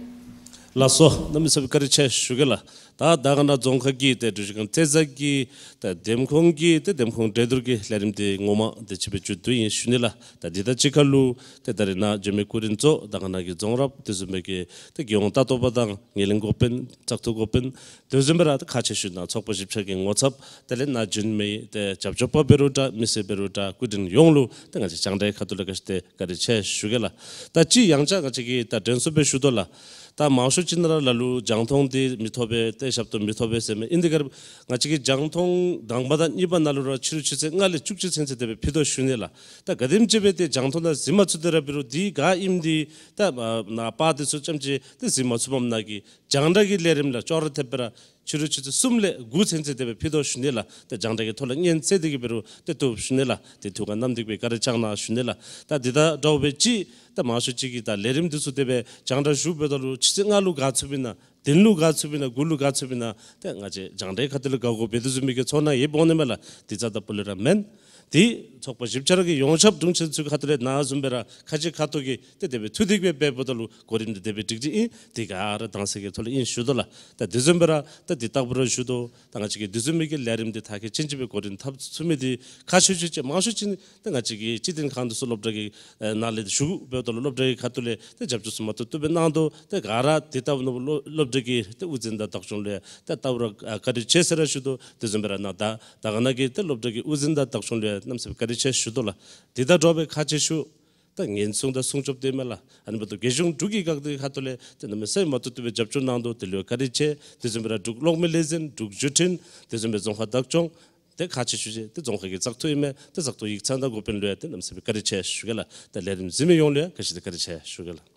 ལགས་སོ། གནམ་མེད་ས་མེད་བཀའ་དྲིན་ཆེ་ཞུ་གེ་ལགས། ད་དར་དཀར་ན་རྫོང་ཁག་གི་ཏེ་འབྲུག་གཞི་སྒང་རྩེ་གཟར་གྱི་ཏེ་འདེམས་ཁོངས་ཀྱི་ཏེ་འདེམས་ཁོངས་འབྲེལ་གཏོར་གྱི་ལས་རིམ་འདི་ངོ་མ་དེ་ཅིག་སྦེ་མཇུག་བསྡུ་ཡི་ཞུ་ནི་ལགས། ད་འདི་དང་གཅིག་ཁར་ལུ་ཏེ་ད་རེས་ནཱ་འབྱོན་མི་སྐུ་མགྲོན་གཙོ་དར་དཀར་ན་གི་རྫོང་རབ་དེ་བཟུམ་སྦེ་གི་ཏེ་རྒྱལ་ཡོངས་ལྟ་རྟོག་པ་དང་ངོས་ལེན་འགོ་དཔོན་བཙག་འཐུ་འགོ་དཔོན་དེ་བཟུམ་སྦེ་ར་ཏེ་ཁག་ཆེ་ཤོས་ནཱ་ཚོགས་པ་བཞི་ཆ་གི་ངོ་ཚབ་དེ་ལས་ནཱ་འབྱོན་མི་ཏེ་རྒྱབ་སྐྱོར་པ་འབད་རུང་འདྲ་མི་སེར་འབད་རུང་འདྲ་སྐུ་མགྲོན་ཡོངས་ལུ་ཏེ་ང་བཅས་རྒྱང་བསྒྲགས་ཁ་ཐུག་ལས་ག་ཅི་ཏེ་བཀའ་དྲིན་ཆེ་ཞུ་གེ་ལགས། ད་ཅི་ཡང་བསྐྱར་ང་བཅས་ཀྱིས་ད་དྲན་གསོ་སྦེ་ཞུ་དོ་ལགས། ད་མང་ཤོས་ཅིག་ནང་ར་ལ་ལུ་རྒྱང་མཐོང་འདི་མི་ཐོབ་པས་ཏེ་ཞབས་ཏོག་མི་ཐོབ་པས་ཟེར་མི་ཨིན། དེ་ག་ར་ང་བཅས་ཀྱིས་རྒྱང་མཐོང་དང་པ་དང་གཉིས་པ་ནང་ལུ་ར་ཕྱི་རུ་ཆུ་ཚོད་ལྔ་ལས་བཅུ་གཅིག་ཚུན་ཚོད་དེ་སྦེ་ཕུལ་དོ་ཞུ་ནི་ལགས། ད་ག་དེམ་ཅིག་སྦེ་ཏེ་རྒྱང་མཐོང་ནང་གཟིགས་མ་ཚུགས་ཏེ་ར་འབད་རུང་འདི་ག་ཨིནམ་འདི་ད་ནཱ་པར་འདི་ཚུ་རྐྱངམ་ཅིག་ཏེ་གཟིགས་མ་ཚུགསཔ་ནང་གི་རྒྱང་བསྒྲགས་ཀྱི་ལས་རིམ་ལུ་ཅོག་ར་འཐདཔ་སྦེ་ར་ ཕྱི་རུ་ཆུ་ཚོད་གསུམ་ལས་དགུ་ཚུན་ཚོད་དེ་སྦེ་ཕུལ་དོ་ཞུ་ནི་ལགས། ཏེ་རྒྱང་བསྒྲགས་ཀྱི་ཐོག་ལས་སྙན་གསན་ཏེ་གི་འབད་རུང་ཏེ་བཏུབ་ཞུ་ནི་ལགས། ཏེ་ཐུགས་ཁར་བསྣམས་ཏེ་གི་སྦེ་བཀའ་དྲིན་བསྐྱང་གནང་ཞུ་ནི་ལགས། ད་འདི་དང་འདྲཝ་སྦེ་ཅིག་ད་མང་ཤོས་ཅིག་གིས་ད་ལས་རིམ་འདི་ཚུ་དེ་སྦེ་རྒྱང་བསྒྲགས་ཞུ་འབདཝ་ད་ལུ་ཕྱི་ཚེས་ལྔ་ལུ་ག་ཚུདཔ་ཨིན་ན། བདུན་ལུ་ག་ཚུདཔ་ཨིན་ན། དགུ་ལུ་ག་ཚུདཔ་ཨིན་ན། ཏེ་ང་བཅས་རྒྱང་བསྒྲགས་ཁ་ཐུག་ལས་དགའ་དགོ་པས་དེ་བཟུམ་མའི་གི་ཚོར་སྣང་ཡོདཔ་འོང་ནི་མས་ལགས། དེ་རྩ་དང་སྤུ་ལས་ར་མེན། དེ་ཚོགས་པ་བཞི་ཆ་ར་གི་ཡོངས་ཁྱབ་དྲུང་ཆེན་ཚུ་ཁ་ཐུག་ལས་ནཱ་བཟུམ་སྦེ་ར་ཁ་ཆེ་ཁ་ཐུག་གི་ཏེ་དེ་སྦེ་ཐུགས་གཏད་སྦེ་འབདཝ་ད་ལུ་གོ་རིམ་འདི་དེ་སྦེ་སྒྲིག་སྒྲིག་ཨིན། དེ་ག་ར་དྭངས་གསལ་གྱི་ཐོག་ལས་ཨིན་ཞུ་དོ་ལགས། ད་དེ་བཟུམ་སྦེ་ར་ད་དེ་ལྟ་བུ་ར་ཞུ་དོ། ད་ང་བཅས་ཀྱིས་དེ་བཟུམ་མའི་གི་ལས་རིམ་འདི་མཐར་འཁྱོལ་ཅན་ཅིག་སྦེ་གོ་རིམ་འཐབ་ཚུགས་མི་འདི་ཁག་ཆེ་ཤོས་ཅིག་མང་ཤོས་ཅིག་ནི་ད་ང་བཅས་ཀྱི་སྤྱི་བསྟན་ཁང་འདི་ཚུ་སློབ་གྲྭ་གི་ཨེ་ནང་ལས་ཞུ་འབདཝ་ད་ལུ་སློབ་གྲྭ་གི་ཁ་ཐུག་ལས་ཏེ་རྒྱབ་སྐྱོར་ཚུ་མ་བཏུབ་བཏུབ་སྦེ་གནང་དོ། ཏེ་ག་ར་དེ་ལྟ་བུ་ནོ་སློབ་སློབ་གྲྭ་གི་ཏེ་དབུ་འཛིན་དང་བདག་སྐྱོང་ལུ་ཡང་ཏེ་ལྟ་བུ་ར་ཨ་བཀའ་དྲིན་ཆེ་ཟེར་ར་ཞུ་དོ། དེ་བཟུམ་སྦེ་ར་ནཱ་ད་ད་ག་ནང་གི་ཏེ་སློབ་གྲྭ་གི་དབུ་འཛིན་དང་བདག་སྐྱོང་ལུ་ཡང་གནམ་མེད་ས་མེད་བཀའ་དྲིན་ཆེ་ཞུ་དོ་ལགས། དེ་དང་འདྲཝ་སྦེ་ཁག་ཆེ་ཤོས་ད་ཉེན་སྲུང་དང་སྲུང་སྐྱོབ་འདི་མས་ལགས། ཨ་ནི་འབདཝ་ད་རྒྱལ་གཞུང་འབྲུག་གི་འགག་སྡེ་ཁ་ཐུག་ལས་ཏེ་གནམ་མེད་ས་མེད་མ་བཏུབ་བཏུབ་སྦེ་རྒྱབ་སྐྱོར་གནང་དོ། དེ་ལུ་ཡང་བཀའ་དྲིན་ཆེ། དེ་བཟུམ་སྦེ་ར་འབྲུག་གློག་མེ་ལས་འཛིན་འབྲུག་བརྒྱུད་འཕྲིན་དེ་བཟུམ་སྦེ་རྫོང་ཁག་བདག་སྐྱོང་ཏེ་ཁག་ཆེ་ཤོས་ཅིག་ཏེ་རྫོང་ཁག་གི་བཙག་འཐུ་ཨིན་མས། ཏེ་བཙག་འཐུ་ཡིག་ཚང་དང་འགོ་དཔོན་ལུ་ཡང་ཏེ་གནམ་མེད་ས་མེད་བཀའ་དྲིན་ཆེ་ཞུ་གེ་ལགས། ཏེ་ལས་རིམ་གཟིགས་མི་ཡོངས་ལུ་ཡང་ག་ཅི་ཏེ་བཀའ་དྲིན་ཆེ་ཞུ་གེ་ལགས།